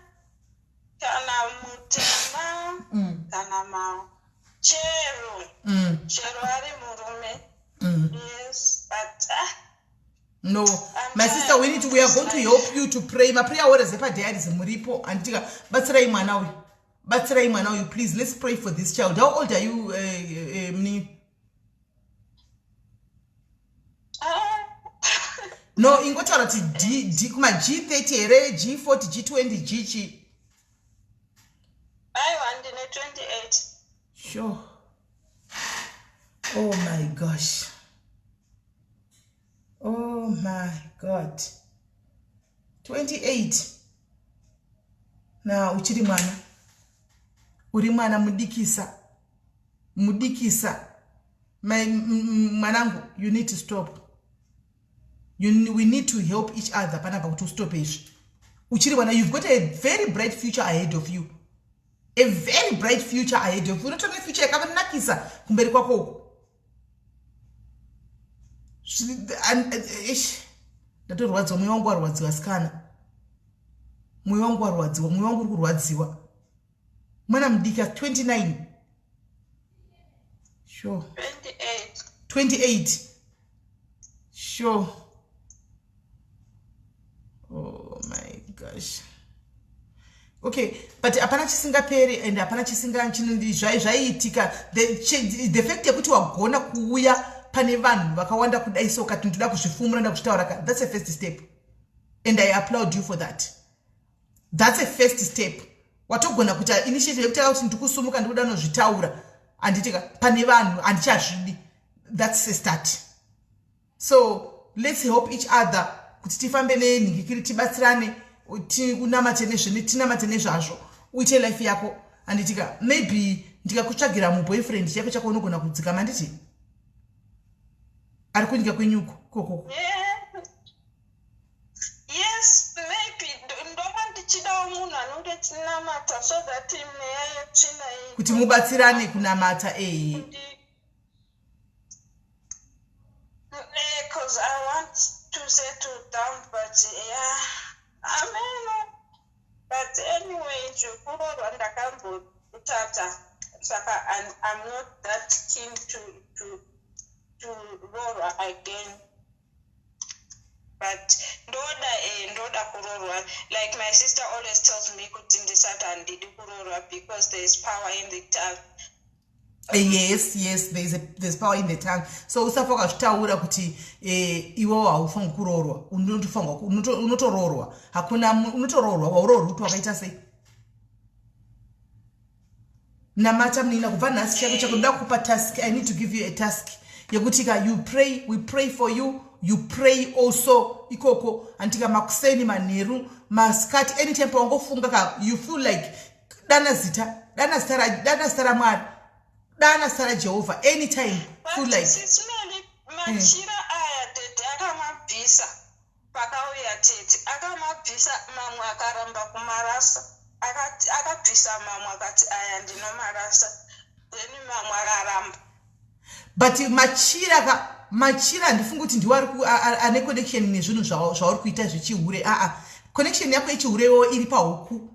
kana mutema kana ma chero chero ari murume. Yes, but ah, No, my sister, we are going to help you to pray. Maprayer warriors epadiaries muripo, handitika? Batsirai mwana uyu, batsirai mwana uyu, please. Let's pray for this child. How old are you, mni? Ah. No, ingotaura kuti D, D, kuma G30 here, G40, G20, G chi? Aiwa, ndine 28. Sure. Oh my gosh, oh my God, 28 na uchiri mwana, uri mwana mudikisa, mudikisa. Mwanangu, you need to stop. We need to help each other panapa kuti ustope izvi. Uchiri mwana, you've got a very bright future ahead of you, a very bright future ahead of you. Unotora nefuture yakanakisa kumberi kwako uko. Eish, ndatorwadziwa, mwoyo wangu warwadziwa, sikana, mwoyo wangu warwadziwa, mwoyo wangu uri kurwadziwa. Mwana mudiki, 29, sure. 28. 28, sure. Oh my gosh. Okay, but hapana chisingaperi and hapana chisinga zvaiitika. The fact yekuti wagona kuuya pane vanhu vakawanda kudai so kati ndoda kuzvifumura, nda kuzvitaura ka, that's a first step and I applaud you for that. That's a first step. Watogona kuita initiative yekutanga kuti ndikusumuka, ndikuda nozvitaura, handitika, pane vanhu, handichazvidi. That's a start. So let's help each other kuti tifambe nenhingikiri, tibatsirane, tikunamate nezvene, tinamate nezvazvo, uite life yako, handitika? Maybe ndikakutsvagira muboyfriend chako chako, unogona kudzikama, handiti? Ari kunyika kwenyuko kokoko. Yes, maybe ndova ndichidawo munhu anonge chinamata so that mweya yetsvina iyi kuti mubatsirane kunamata, ehe. Because I want to settle down, but yeah, amen. But anyway, zvekuroorwa ndakambotata, saka I'm not that keen to roorwa again. But ndoda ndoda kuroorwa. Like my sister always tells me kuti ndisati handidi kuroorwa because there is power in the tongue. Yes, there's power in the tongue. So usafa ukazvitaura kuti iwewo haufangi kuroorwa. Unotoroorwa, hakuna unotoroorwa, wauroorwa kuti wakaita sei. Namata, munina, kubva nhasi chako chako ndoda kukupa task. I need to give you a task yekuti ka you pray, we pray for you, you pray also ikoko, handitika? Makuseni, manheru, masikati, anytime pawangofunga ka you feel like, dana zita, dana zita dana zita raMwari, dana zita raJehovha anytime feel But like. Sis Melly, machira aya tete akamabvisa pakauya tete, akamabvisa mamwe akaramba kumarasa. Akabvisa mamwe akati aya ndinomarasa, then mamwe akaramba. But machira ka, machira handifungi kuti ndiwo ane connection nezvinhu zvauri kuita zvechihure. Aa, connection yako yechihure iwowo iri pahuku,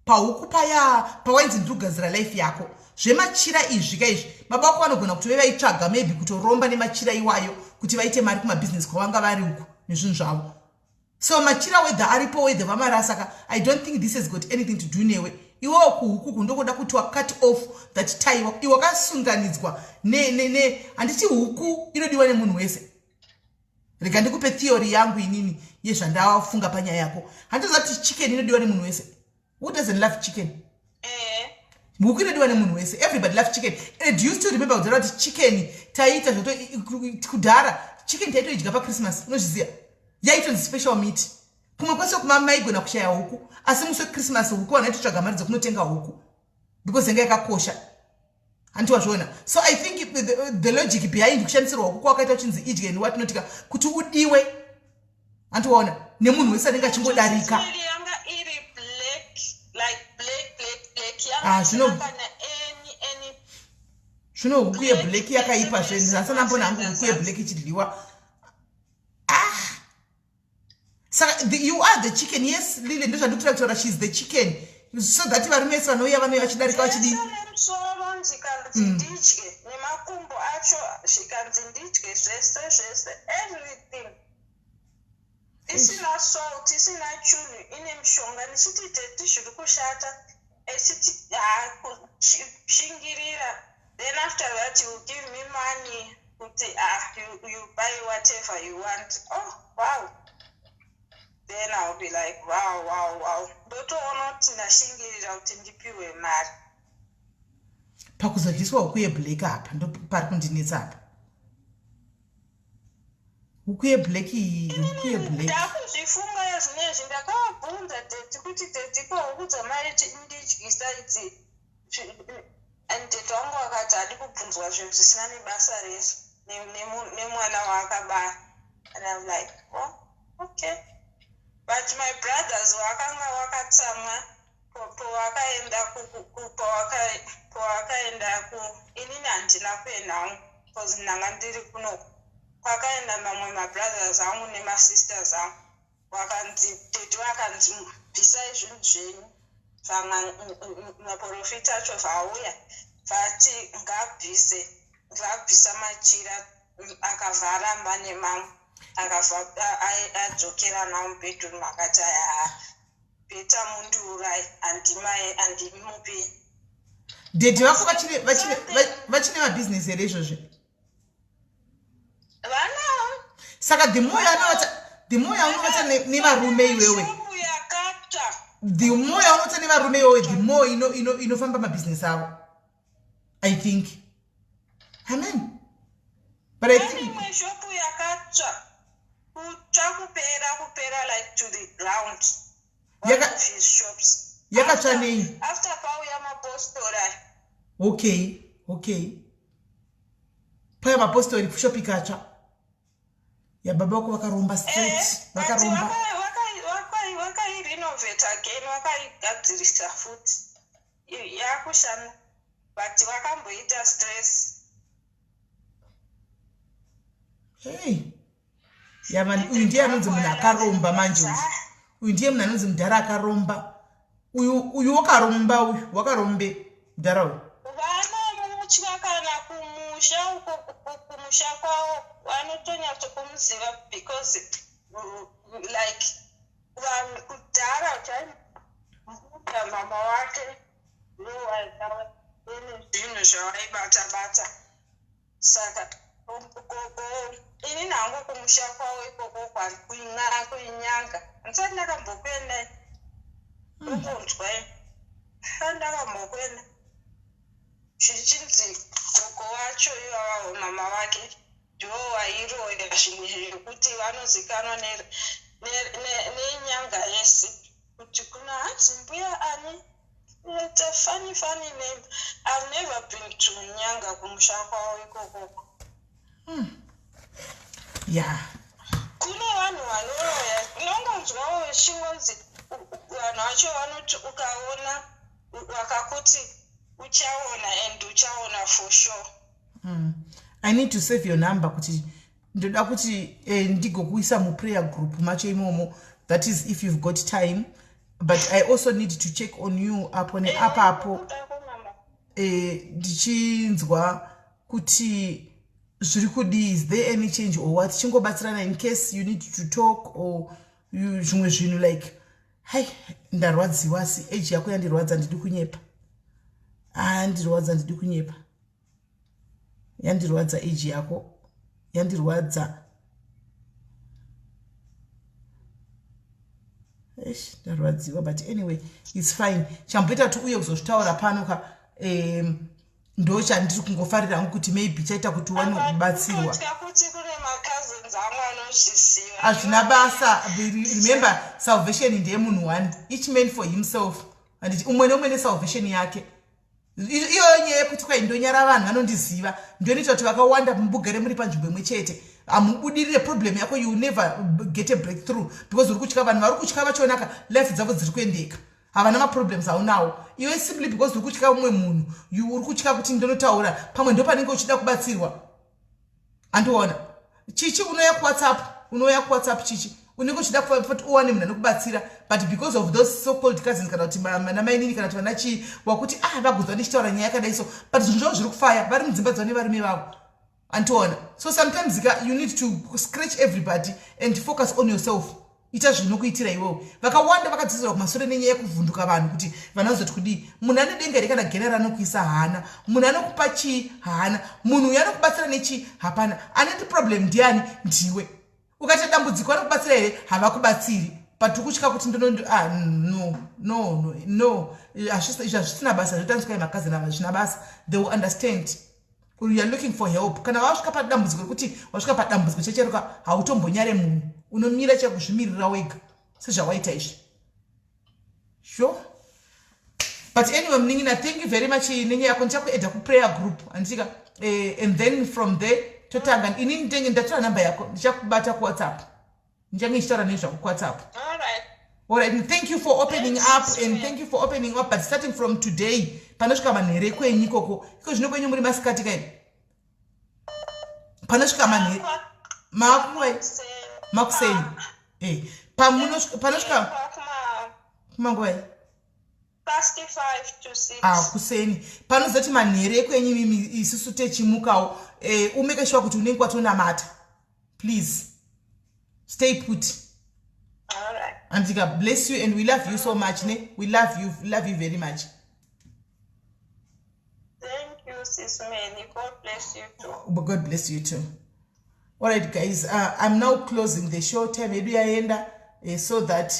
pahuku paya pawainzi ndiri kugadzira life yako. Zvemachira izvi ka izvi, baba vako vanogona kuti ve vaitsvaga maybe kutoromba nemachira iwayo kuti vaite mari kumabhizinesi kwavanga vari uku nezvinhu zvavo. So machira, whether aripo, whether vamarasa ka, I don't think this has got anything to do newe. Iwewo kuhukuku ndokuda kuti wacut off that tie, iwe wakasunganidzwa ne handiti huku inodiwa nemunhu wese. Rega ndikupe theory yangu inini yezvandafunga panyaya yako. Handiziva kuti chicken inodiwa nemunhu wese. Who doesn't love chicken? Huku inodiwa nemunhu wese. Everybody love chicken. And do you still remember kudhara kuti chicken taiita zvoto kudhara? Chicken taitoidya paChristmas, unozviziva, yaitonzi special meat. Kumwe kwese kumamaigona kushaya huku, asi musi weChristmas huku vanhu vaitotsvaga mari dzekunotenga huku because yanga yakakosha, hanti wazviona? So I think the logic behind kushandisirwa huku kwawakaita uchinzi idye and what not ka, kuti udiwe, hanti waona, nemunhu wese anenge achingodarika. Sisili yanga iri black, like black, black, black. Yanga Ah, isina kana any Zvino huku yeblack yakaipa zvenhu. Asana mbona hangu huku yeblack ichidyiwa. Ah, saka you are the chicken. Yes, Lily, ndozvandikutoda kutaura. She is the chicken, so that varume vese vanouya, vanouya vachidarika vachidii. Zvese nemusoro zvikanzi ndidye, nemakumbo acho zvikanzi ndidye, zvese zvese, everything, isina salt, isina chunhu, ine mishonga. Ndichiti teti zviri kushata, echiti shingirira, then after that you give me money kuti ah, you buy whatever you want. Oh wow, then I'll be like, Wow." Ndotoona kuti ndashingirira kuti ndipiwe mari. Pakuzodyiswa huku yeblack apa ndo pari kundinetsa apa. Huku yeblack iyi, huku yeblack. Ndakuzvifunga zvinezvi. Ndakavabvunza teti kuti, "Teti, ko huku dzamaindidyisa idzi?" And tete wangu akati hadi kubvunzwa zvinhu zvisina nebasa rese nemwana waakabara. And I'm like, "Oh, okay." But my brothers vakanga vakatsamwa pawakaenda ku inini handina kuendawo because ndanga ndiri kunoku. Kwakaenda mamwe mabrothers angu nemasisters angu, vakanzi, tete vakanzi, "Bvisai zvinhu zvenyu." Vamwe maprofita acho vauya vati ngabvise, vabvisa machira, akavharamba nemamwe, akabva adzokera nawo mubedroom, akati, "Aya, better mundiurai, handimai, handimupi." Dhedhi vako vachine mabhizinesi here izvozvi? Vanawo. Saka the more yanovata, the more yaunovata nevarume iwewe, Shopu yakatsva. the more yaunovata nevarume iwewe, the more inofamba mabhizinesi avo, I think. Amen, but I Pane think imwe shopu yakatsva, kutsva kupera kupera, like to the ground. One of his shops. Yakatsva nei? After pauya mapostori. Okay, paya mapostori, shop ikatsva yababa vako. Vakaromba straight. Vakaromba. Vakairenovate again, vakaigadzirisa futi, yakushanda, but vakamboita stress. Hey, yamani, uyu ndiye anonzi munhu akaromba manje. Uyu ndiye munhu anonzi mudhara akaromba uyu. Uyu wakaromba uyu, wakarombe mudhara uyu. Vanomutya kana kumusha uko, kumusha kwavo vanotonyatso-kumuziva because like vanhu kudhara chaimuda mama wake ine zvinhu zvavaibata bata. Saka gogo, ini nangu kumusha kwavo ikoko kuinyanga handisati ndakambokuendai, ukunzwai, handakambokuenda. Zvichinzi gogo wacho ivavawo, mama vake ndivo vairoya zvimwe zvekuti vanozikanwa nenyanga yese kuti kuna hanzi mbuya ani. It's a funny, funny name. I've never been to Nyanga, kumusha kwavo ikokoko. Kune vanhu vanoroya, unongonzwawo vechingonzi Vanhu vacho vanoti ukaona vakakuti uchaona and uchaona for sure. I need to save your number kuti ndoda kuti eh, ndigokuisa muprayer group macho imomo. That is if you've got time, but I also need to check on you apo neapapo. Eh, ndichinzwa kuti zviri kudii, is there any change or what, chingobatsirana in case you need to talk or zvimwe zvinhu like. Hai, ndarwadziwa, asi age yako yandirwadza, ndidi kunyepa. Andirwadza, ndidi kunyepa, yandirwadza age yako, yandirwadza. Eish, ndarwadziwa, but anyway, it's fine. Chamboita kuti uye kuzozvitaura pano ka, ndo chandiri kungofarira hangu kuti maybe chaita kuti uwane kubatsirwa. Kutya kuti kune macousins amwe anozviziva. Hazvina basa. Remember, salvation ndeyemunhu one, each man for himself, handiti? Umwe neumwe nesalvation yake. Iyoyo nyaya yekuti kwai ndonyara vanhu vanondiziva, ndoinoita kuti vakawanda mubugare muri panzvimbo imwe chete, hamubudirire. Problem yako, you never get a breakthrough because uri kutya vanhu. Vari kutya vachionaka life dzavo dziri kuendeka, havana maproblems aunawo iwe, simply because uri kutya umwe munhu. Uri kutya kuti ndonotaura pamwe ndo panenge uchida kubatsirwa. Andiona chichi, unouya kuWhatsApp, unouya kuWhatsApp chichi, unenge uchida kuti uwane munhu anokubatsira, but because of those so called cousins kana kuti namainini kana kuti vana chii, wakuti ah, vagunzwa ndichitaura nyaya yakadai so, but zvinhu zvavo zviri kufaya, vari mudzimba dzavo nevarume vavo. Andiona? So sometimes ka, you need to scratch everybody and focus on yourself. Ita zvinokuitira iwewe. Vakawanda vakadzidzirwa kumasure nenyaya yekuvhunduka vanhu kuti vanhu vazoti kudii. Munhu ane denga here kana gena ranokuisa? Haana. Munhu anokupa chii? Haana. Munhu uyu anokubatsira nechii? Hapana. Aneti problem ndiani? Ndiwe. Ukaita dambudziko, vanokubatsira here? Havakubatsiri. But ukutya kuti ndono, ah, no, no, no, no, izvi hazvisina basa. Zvotanzwai makazini ava, zvina basa. They will understand you are looking for help. Kana wasvika padambudziko rekuti wasvika padambudziko checheruka, hautombonyare munhu, unomira chekuzvimirira wega sezvawaita izvi. Sure, but anyway, munin'ina, thank you very much nenyaya yako. Ndichakuedha kuprayer group, handitika? And then from there totanga. Inini ndenge ndatora namba yako, ndichakubata kuWhatsApp, ndichange ndichitaura nezvako kuWhatsApp. Alright, thank you for opening up and thank you for opening up. But starting from today, panosvika manhere kwenyu ikoko, iko zvino kwenyu muri masikati kai, panosvika manhere maakuwai makuseni, panosvika kumanguvai? Ah, kuseni. Panozoti manhere ekwenyu imimi, isusu techimukawo, umeke sure kuti unenge watonamata. Please stay put. Andika, bless you and we love you so much, ne? We love you, love you very much. Thank you, Sis Melly. God bless you too. God bless you too. All right, guys, I'm now closing the show. Time yedu yaenda, so that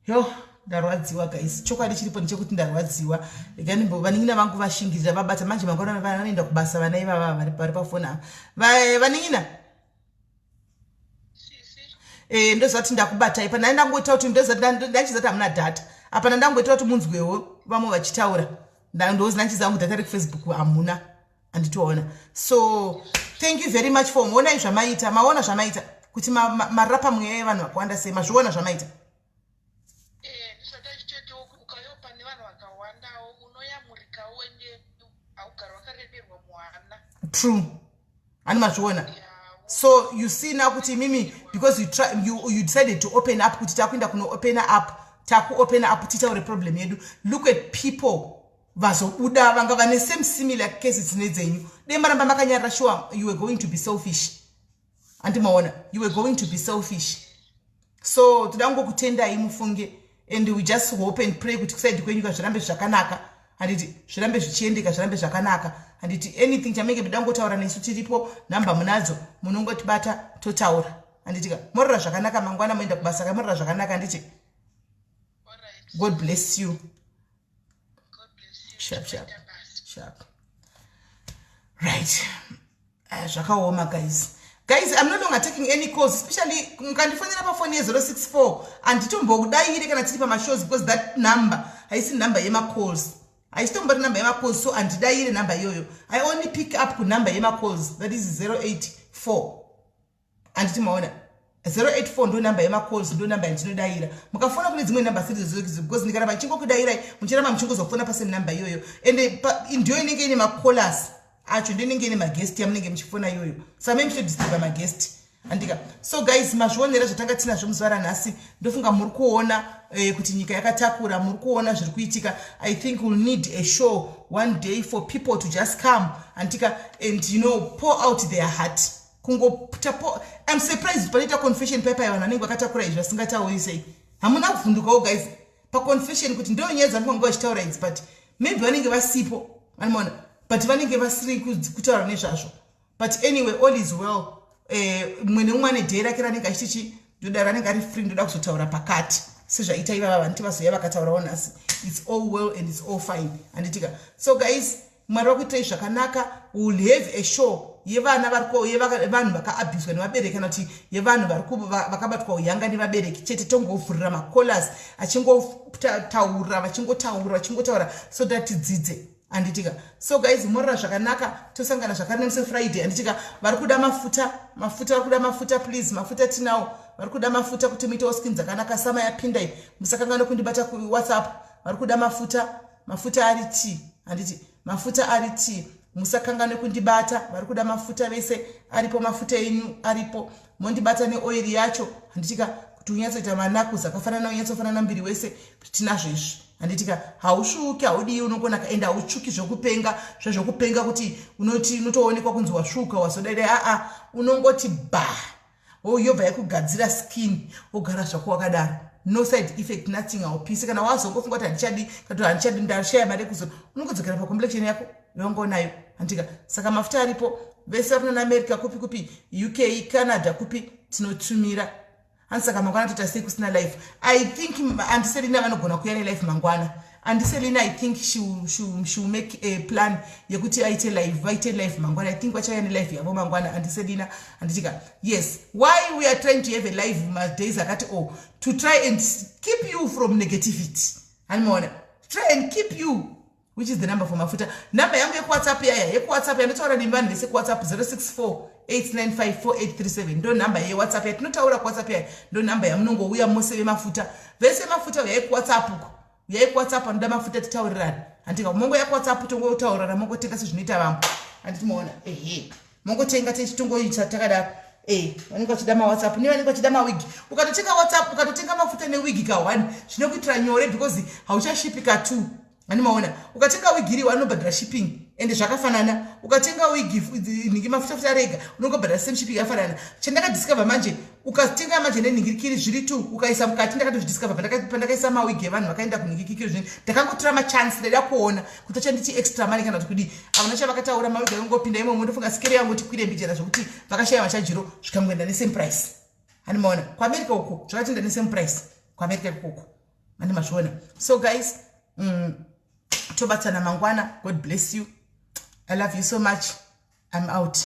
yo, ndarwadziwa guys. Chokwadi chiripo ndechekuti ndarwadziwa. Reganimbo vanin'ina vangu vashingirira, vabata manje. Mangwana vanoenda kubasa vana ivava vari pafoni ava. Vanin'ina, ndoziva kuti ndakubatai pana. Ndangoita kuti ndachiziva kuti hamuna data apana. Ndangoita kuti munzwewo vamwe vachitaura. Ndozi ndachiziva hangu data rekuFacebook hamuna, handitoona. So thank you very much for onai zvamaita. Maona zvamaita kuti marapa mweya yevanhu vakawanda sei? Mazviona zvamaita? Ndisati achitoti ukauyawo pane vanhu vakawandawo, unoyamurikawo ende haugari wakaremerwa muhana. True, hani? Mazviona? So you see now kuti imimi, because you decided to open up, kuti takuenda kunoopena up, takuopena up titaure problem yedu. Look at people vazobuda vanga vane same similar cases nedzenyu. Dai maramba makanyarira, sure you were going to be selfish. Handimaona? You were going to be selfish. So toda kungokutendai mufunge, and we just hope and pray kuti kuside kwenyu ka zvirambe zvakanaka, handiti? Zvirambe zvichiendeka, zvirambe zvakanaka, handiti? Anything chamunenge muda kungotaura nesu, tiripo. Nhamba munadzo, munongotibata totaura, handitika? Morora zvakanaka. Mangwana moenda kubasa ka, morora zvakanaka, handiti? God bless you. Sharp, sharp, sharp. Right, zvakaoma guys. Guys, I'm no longer taking any calls, especially mukandifonera pafoni ye064, handitombokudaire kana tiri pamashows, because that number haisi number yemacalls, haisitombori number yemacalls, so handidaire number iyoyo. I only pick up kunumber yemacalls, that is 084, handiti? Maona? 084 ndo namba yemacalls, ndo namba yandinodaira. Mukafona kune dzimwe namba siridzo, because ndikaramba ndichingokudairai, muchiramba muchingozofona pasame namba iyoyo, ende ndiyo inenge ine macallers acho, ndo inenge ine maguest yamunenge muchifona iyoyo. Saka mai muchitodisturba maguest, andika? So guys, mazvionera zvatanga tinazvo muzuva ranhasi. Ndofunga muri kuona kuti nyika yakatakura, muri kuona zviri kuitika. I think we'll need a show one day for people to just come, andika, and pour out their heart. Kungotapo, I'm surprised panoita confession paipai, vanhu vanenge vakatakura izvi vasingatauri sei. Hamuna kuvhundukawo, guys, paconfession kuti ndo nyaya dzanofange vachitaura idzi? But maybe vanenge vasipo, anomaona, but vanenge vasiri kutaura nezvazvo. But anyway, all is well. Mumwe nemumwe ane day rake ranenge achiti chi ndoda ranenge ari free, ndoda kuzotaura pakati, sezvaita ivava vanoti vazoya vakataurawo nhasi. It's all well and it's all fine, handitika? So guys, Mwari vakuitirai zvakanaka. Will have a show yevana yevanhu vakaabhuswa nevabereki, kana kuti yevanhu vakabatwa uyanga nevabereki chete. Tongovhurira macallers achingotaura, vachingotaura, vachingotaura, so that tidzidze, handitika? So guys, morora zvakanaka, tosangana zvakare nemusi Friday, handitika? Vari kuda mafuta, mafuta, vari kuda mafuta, please, mafuta tinawo. Vari kuda mafuta kuti muitewo skin dzakanaka. Sama yapindai, musakanganwe kundibata kuWhatsApp. Vari kuda mafuta, mafuta ari t, handiti? Mafuta ari t, musakanganwe kundibata. Vari kuda mafuta vese, aripo mafuta enyu, aripo. Mondibata neoiri yacho, handitika, kuti unyatsoita manakus akafanana, unyatsofanana muviri wese. Tinazvo izvi, handitika? Hausvuki, haudii, unongonaka, ende hautsvuki zvokupenga, zvezvokupenga kuti unoti unotoonekwa kunzi wasvuka, wazodaidai. Aa, unongoti ba, yobva yakugadzira skin, wogara zvako wakadaro. No side effect, nothing, haupisi. Kana wazongofunga kuti handichadi, kana handichadi, ndashaya mari yekuzora, unongodzokera pacomplexion yako yongonayo, handika? Saka mafuta aripo vese vari kuna America, kupi kupi, UK, Canada, kupi, tinotumira. Hanzi saka mangwana toita sei kusina live? I think Auntie Selina vanogona kuuya nelive mangwana. Auntie Selina, I think she will make a plan yekuti aite live, vaite live mangwana. I think vachauya nelive yavo mangwana, Auntie Selina, handitika? Yes. Why we are trying to have a live madays akati o oh, to try and keep you from negativity, hanimaona? Try and keep you. Which is the number for mafuta? Namba yangu yekuWhatsApp yaya, yekuWhatsApp yandotaura nevanhu vese kuWhatsApp, 064 895 4837, ndo nhamba yeWhatsApp yatinotaura kuWhatsApp yaya. Ndo nhamba yamunongouya mose vemafuta vese. Mafuta, uyai kuWhatsApp uko, uyai kuWhatsApp. Anoda mafuta, titaurirani, handika? Mongoya kuWhatsApp, tongotaurana, mongotenga sezvinoita vamwe, handiti? Maona? Ehe, mongotenga, tichitongoita takadaro. E, vanenge vachida maWhatsApp nevanenge vachida mawigi. Ukatotenga WhatsApp, ukatotenga mafuta newigi ka1, zvinokuitira nyore because hauchashipika 2, ani maona? Ukatenga wigi iri, unobhadhara shipping, ende zvakafanana. Ukatenga wigi nhingi, mafuta futa rega, unongobhadhara same shipping, yafanana. Chandakadiscover manje, ukatenga manje nenhingirikiri zviri t ukaisa mukati, ndakatozvidiscover pandakaisa mawigi evanhu vakaenda kunhingirikiri zvini. Ndakangotora machance, ndaida kuona kuti achanditi extra money kana kuti kudii. Havana chavakataura, mawigi akangopinda imomo. Ndofunga sikero yangu tikwire mbijana zvokuti vakashaya machajiro, zvikangoenda nesame price, hani maona? KuAmerica uko zvakatoenda nesame price, kuAmerica ikoko, mandi mazviona? So guys, tobatana mangwana. God bless you. I love you so much. I'm out.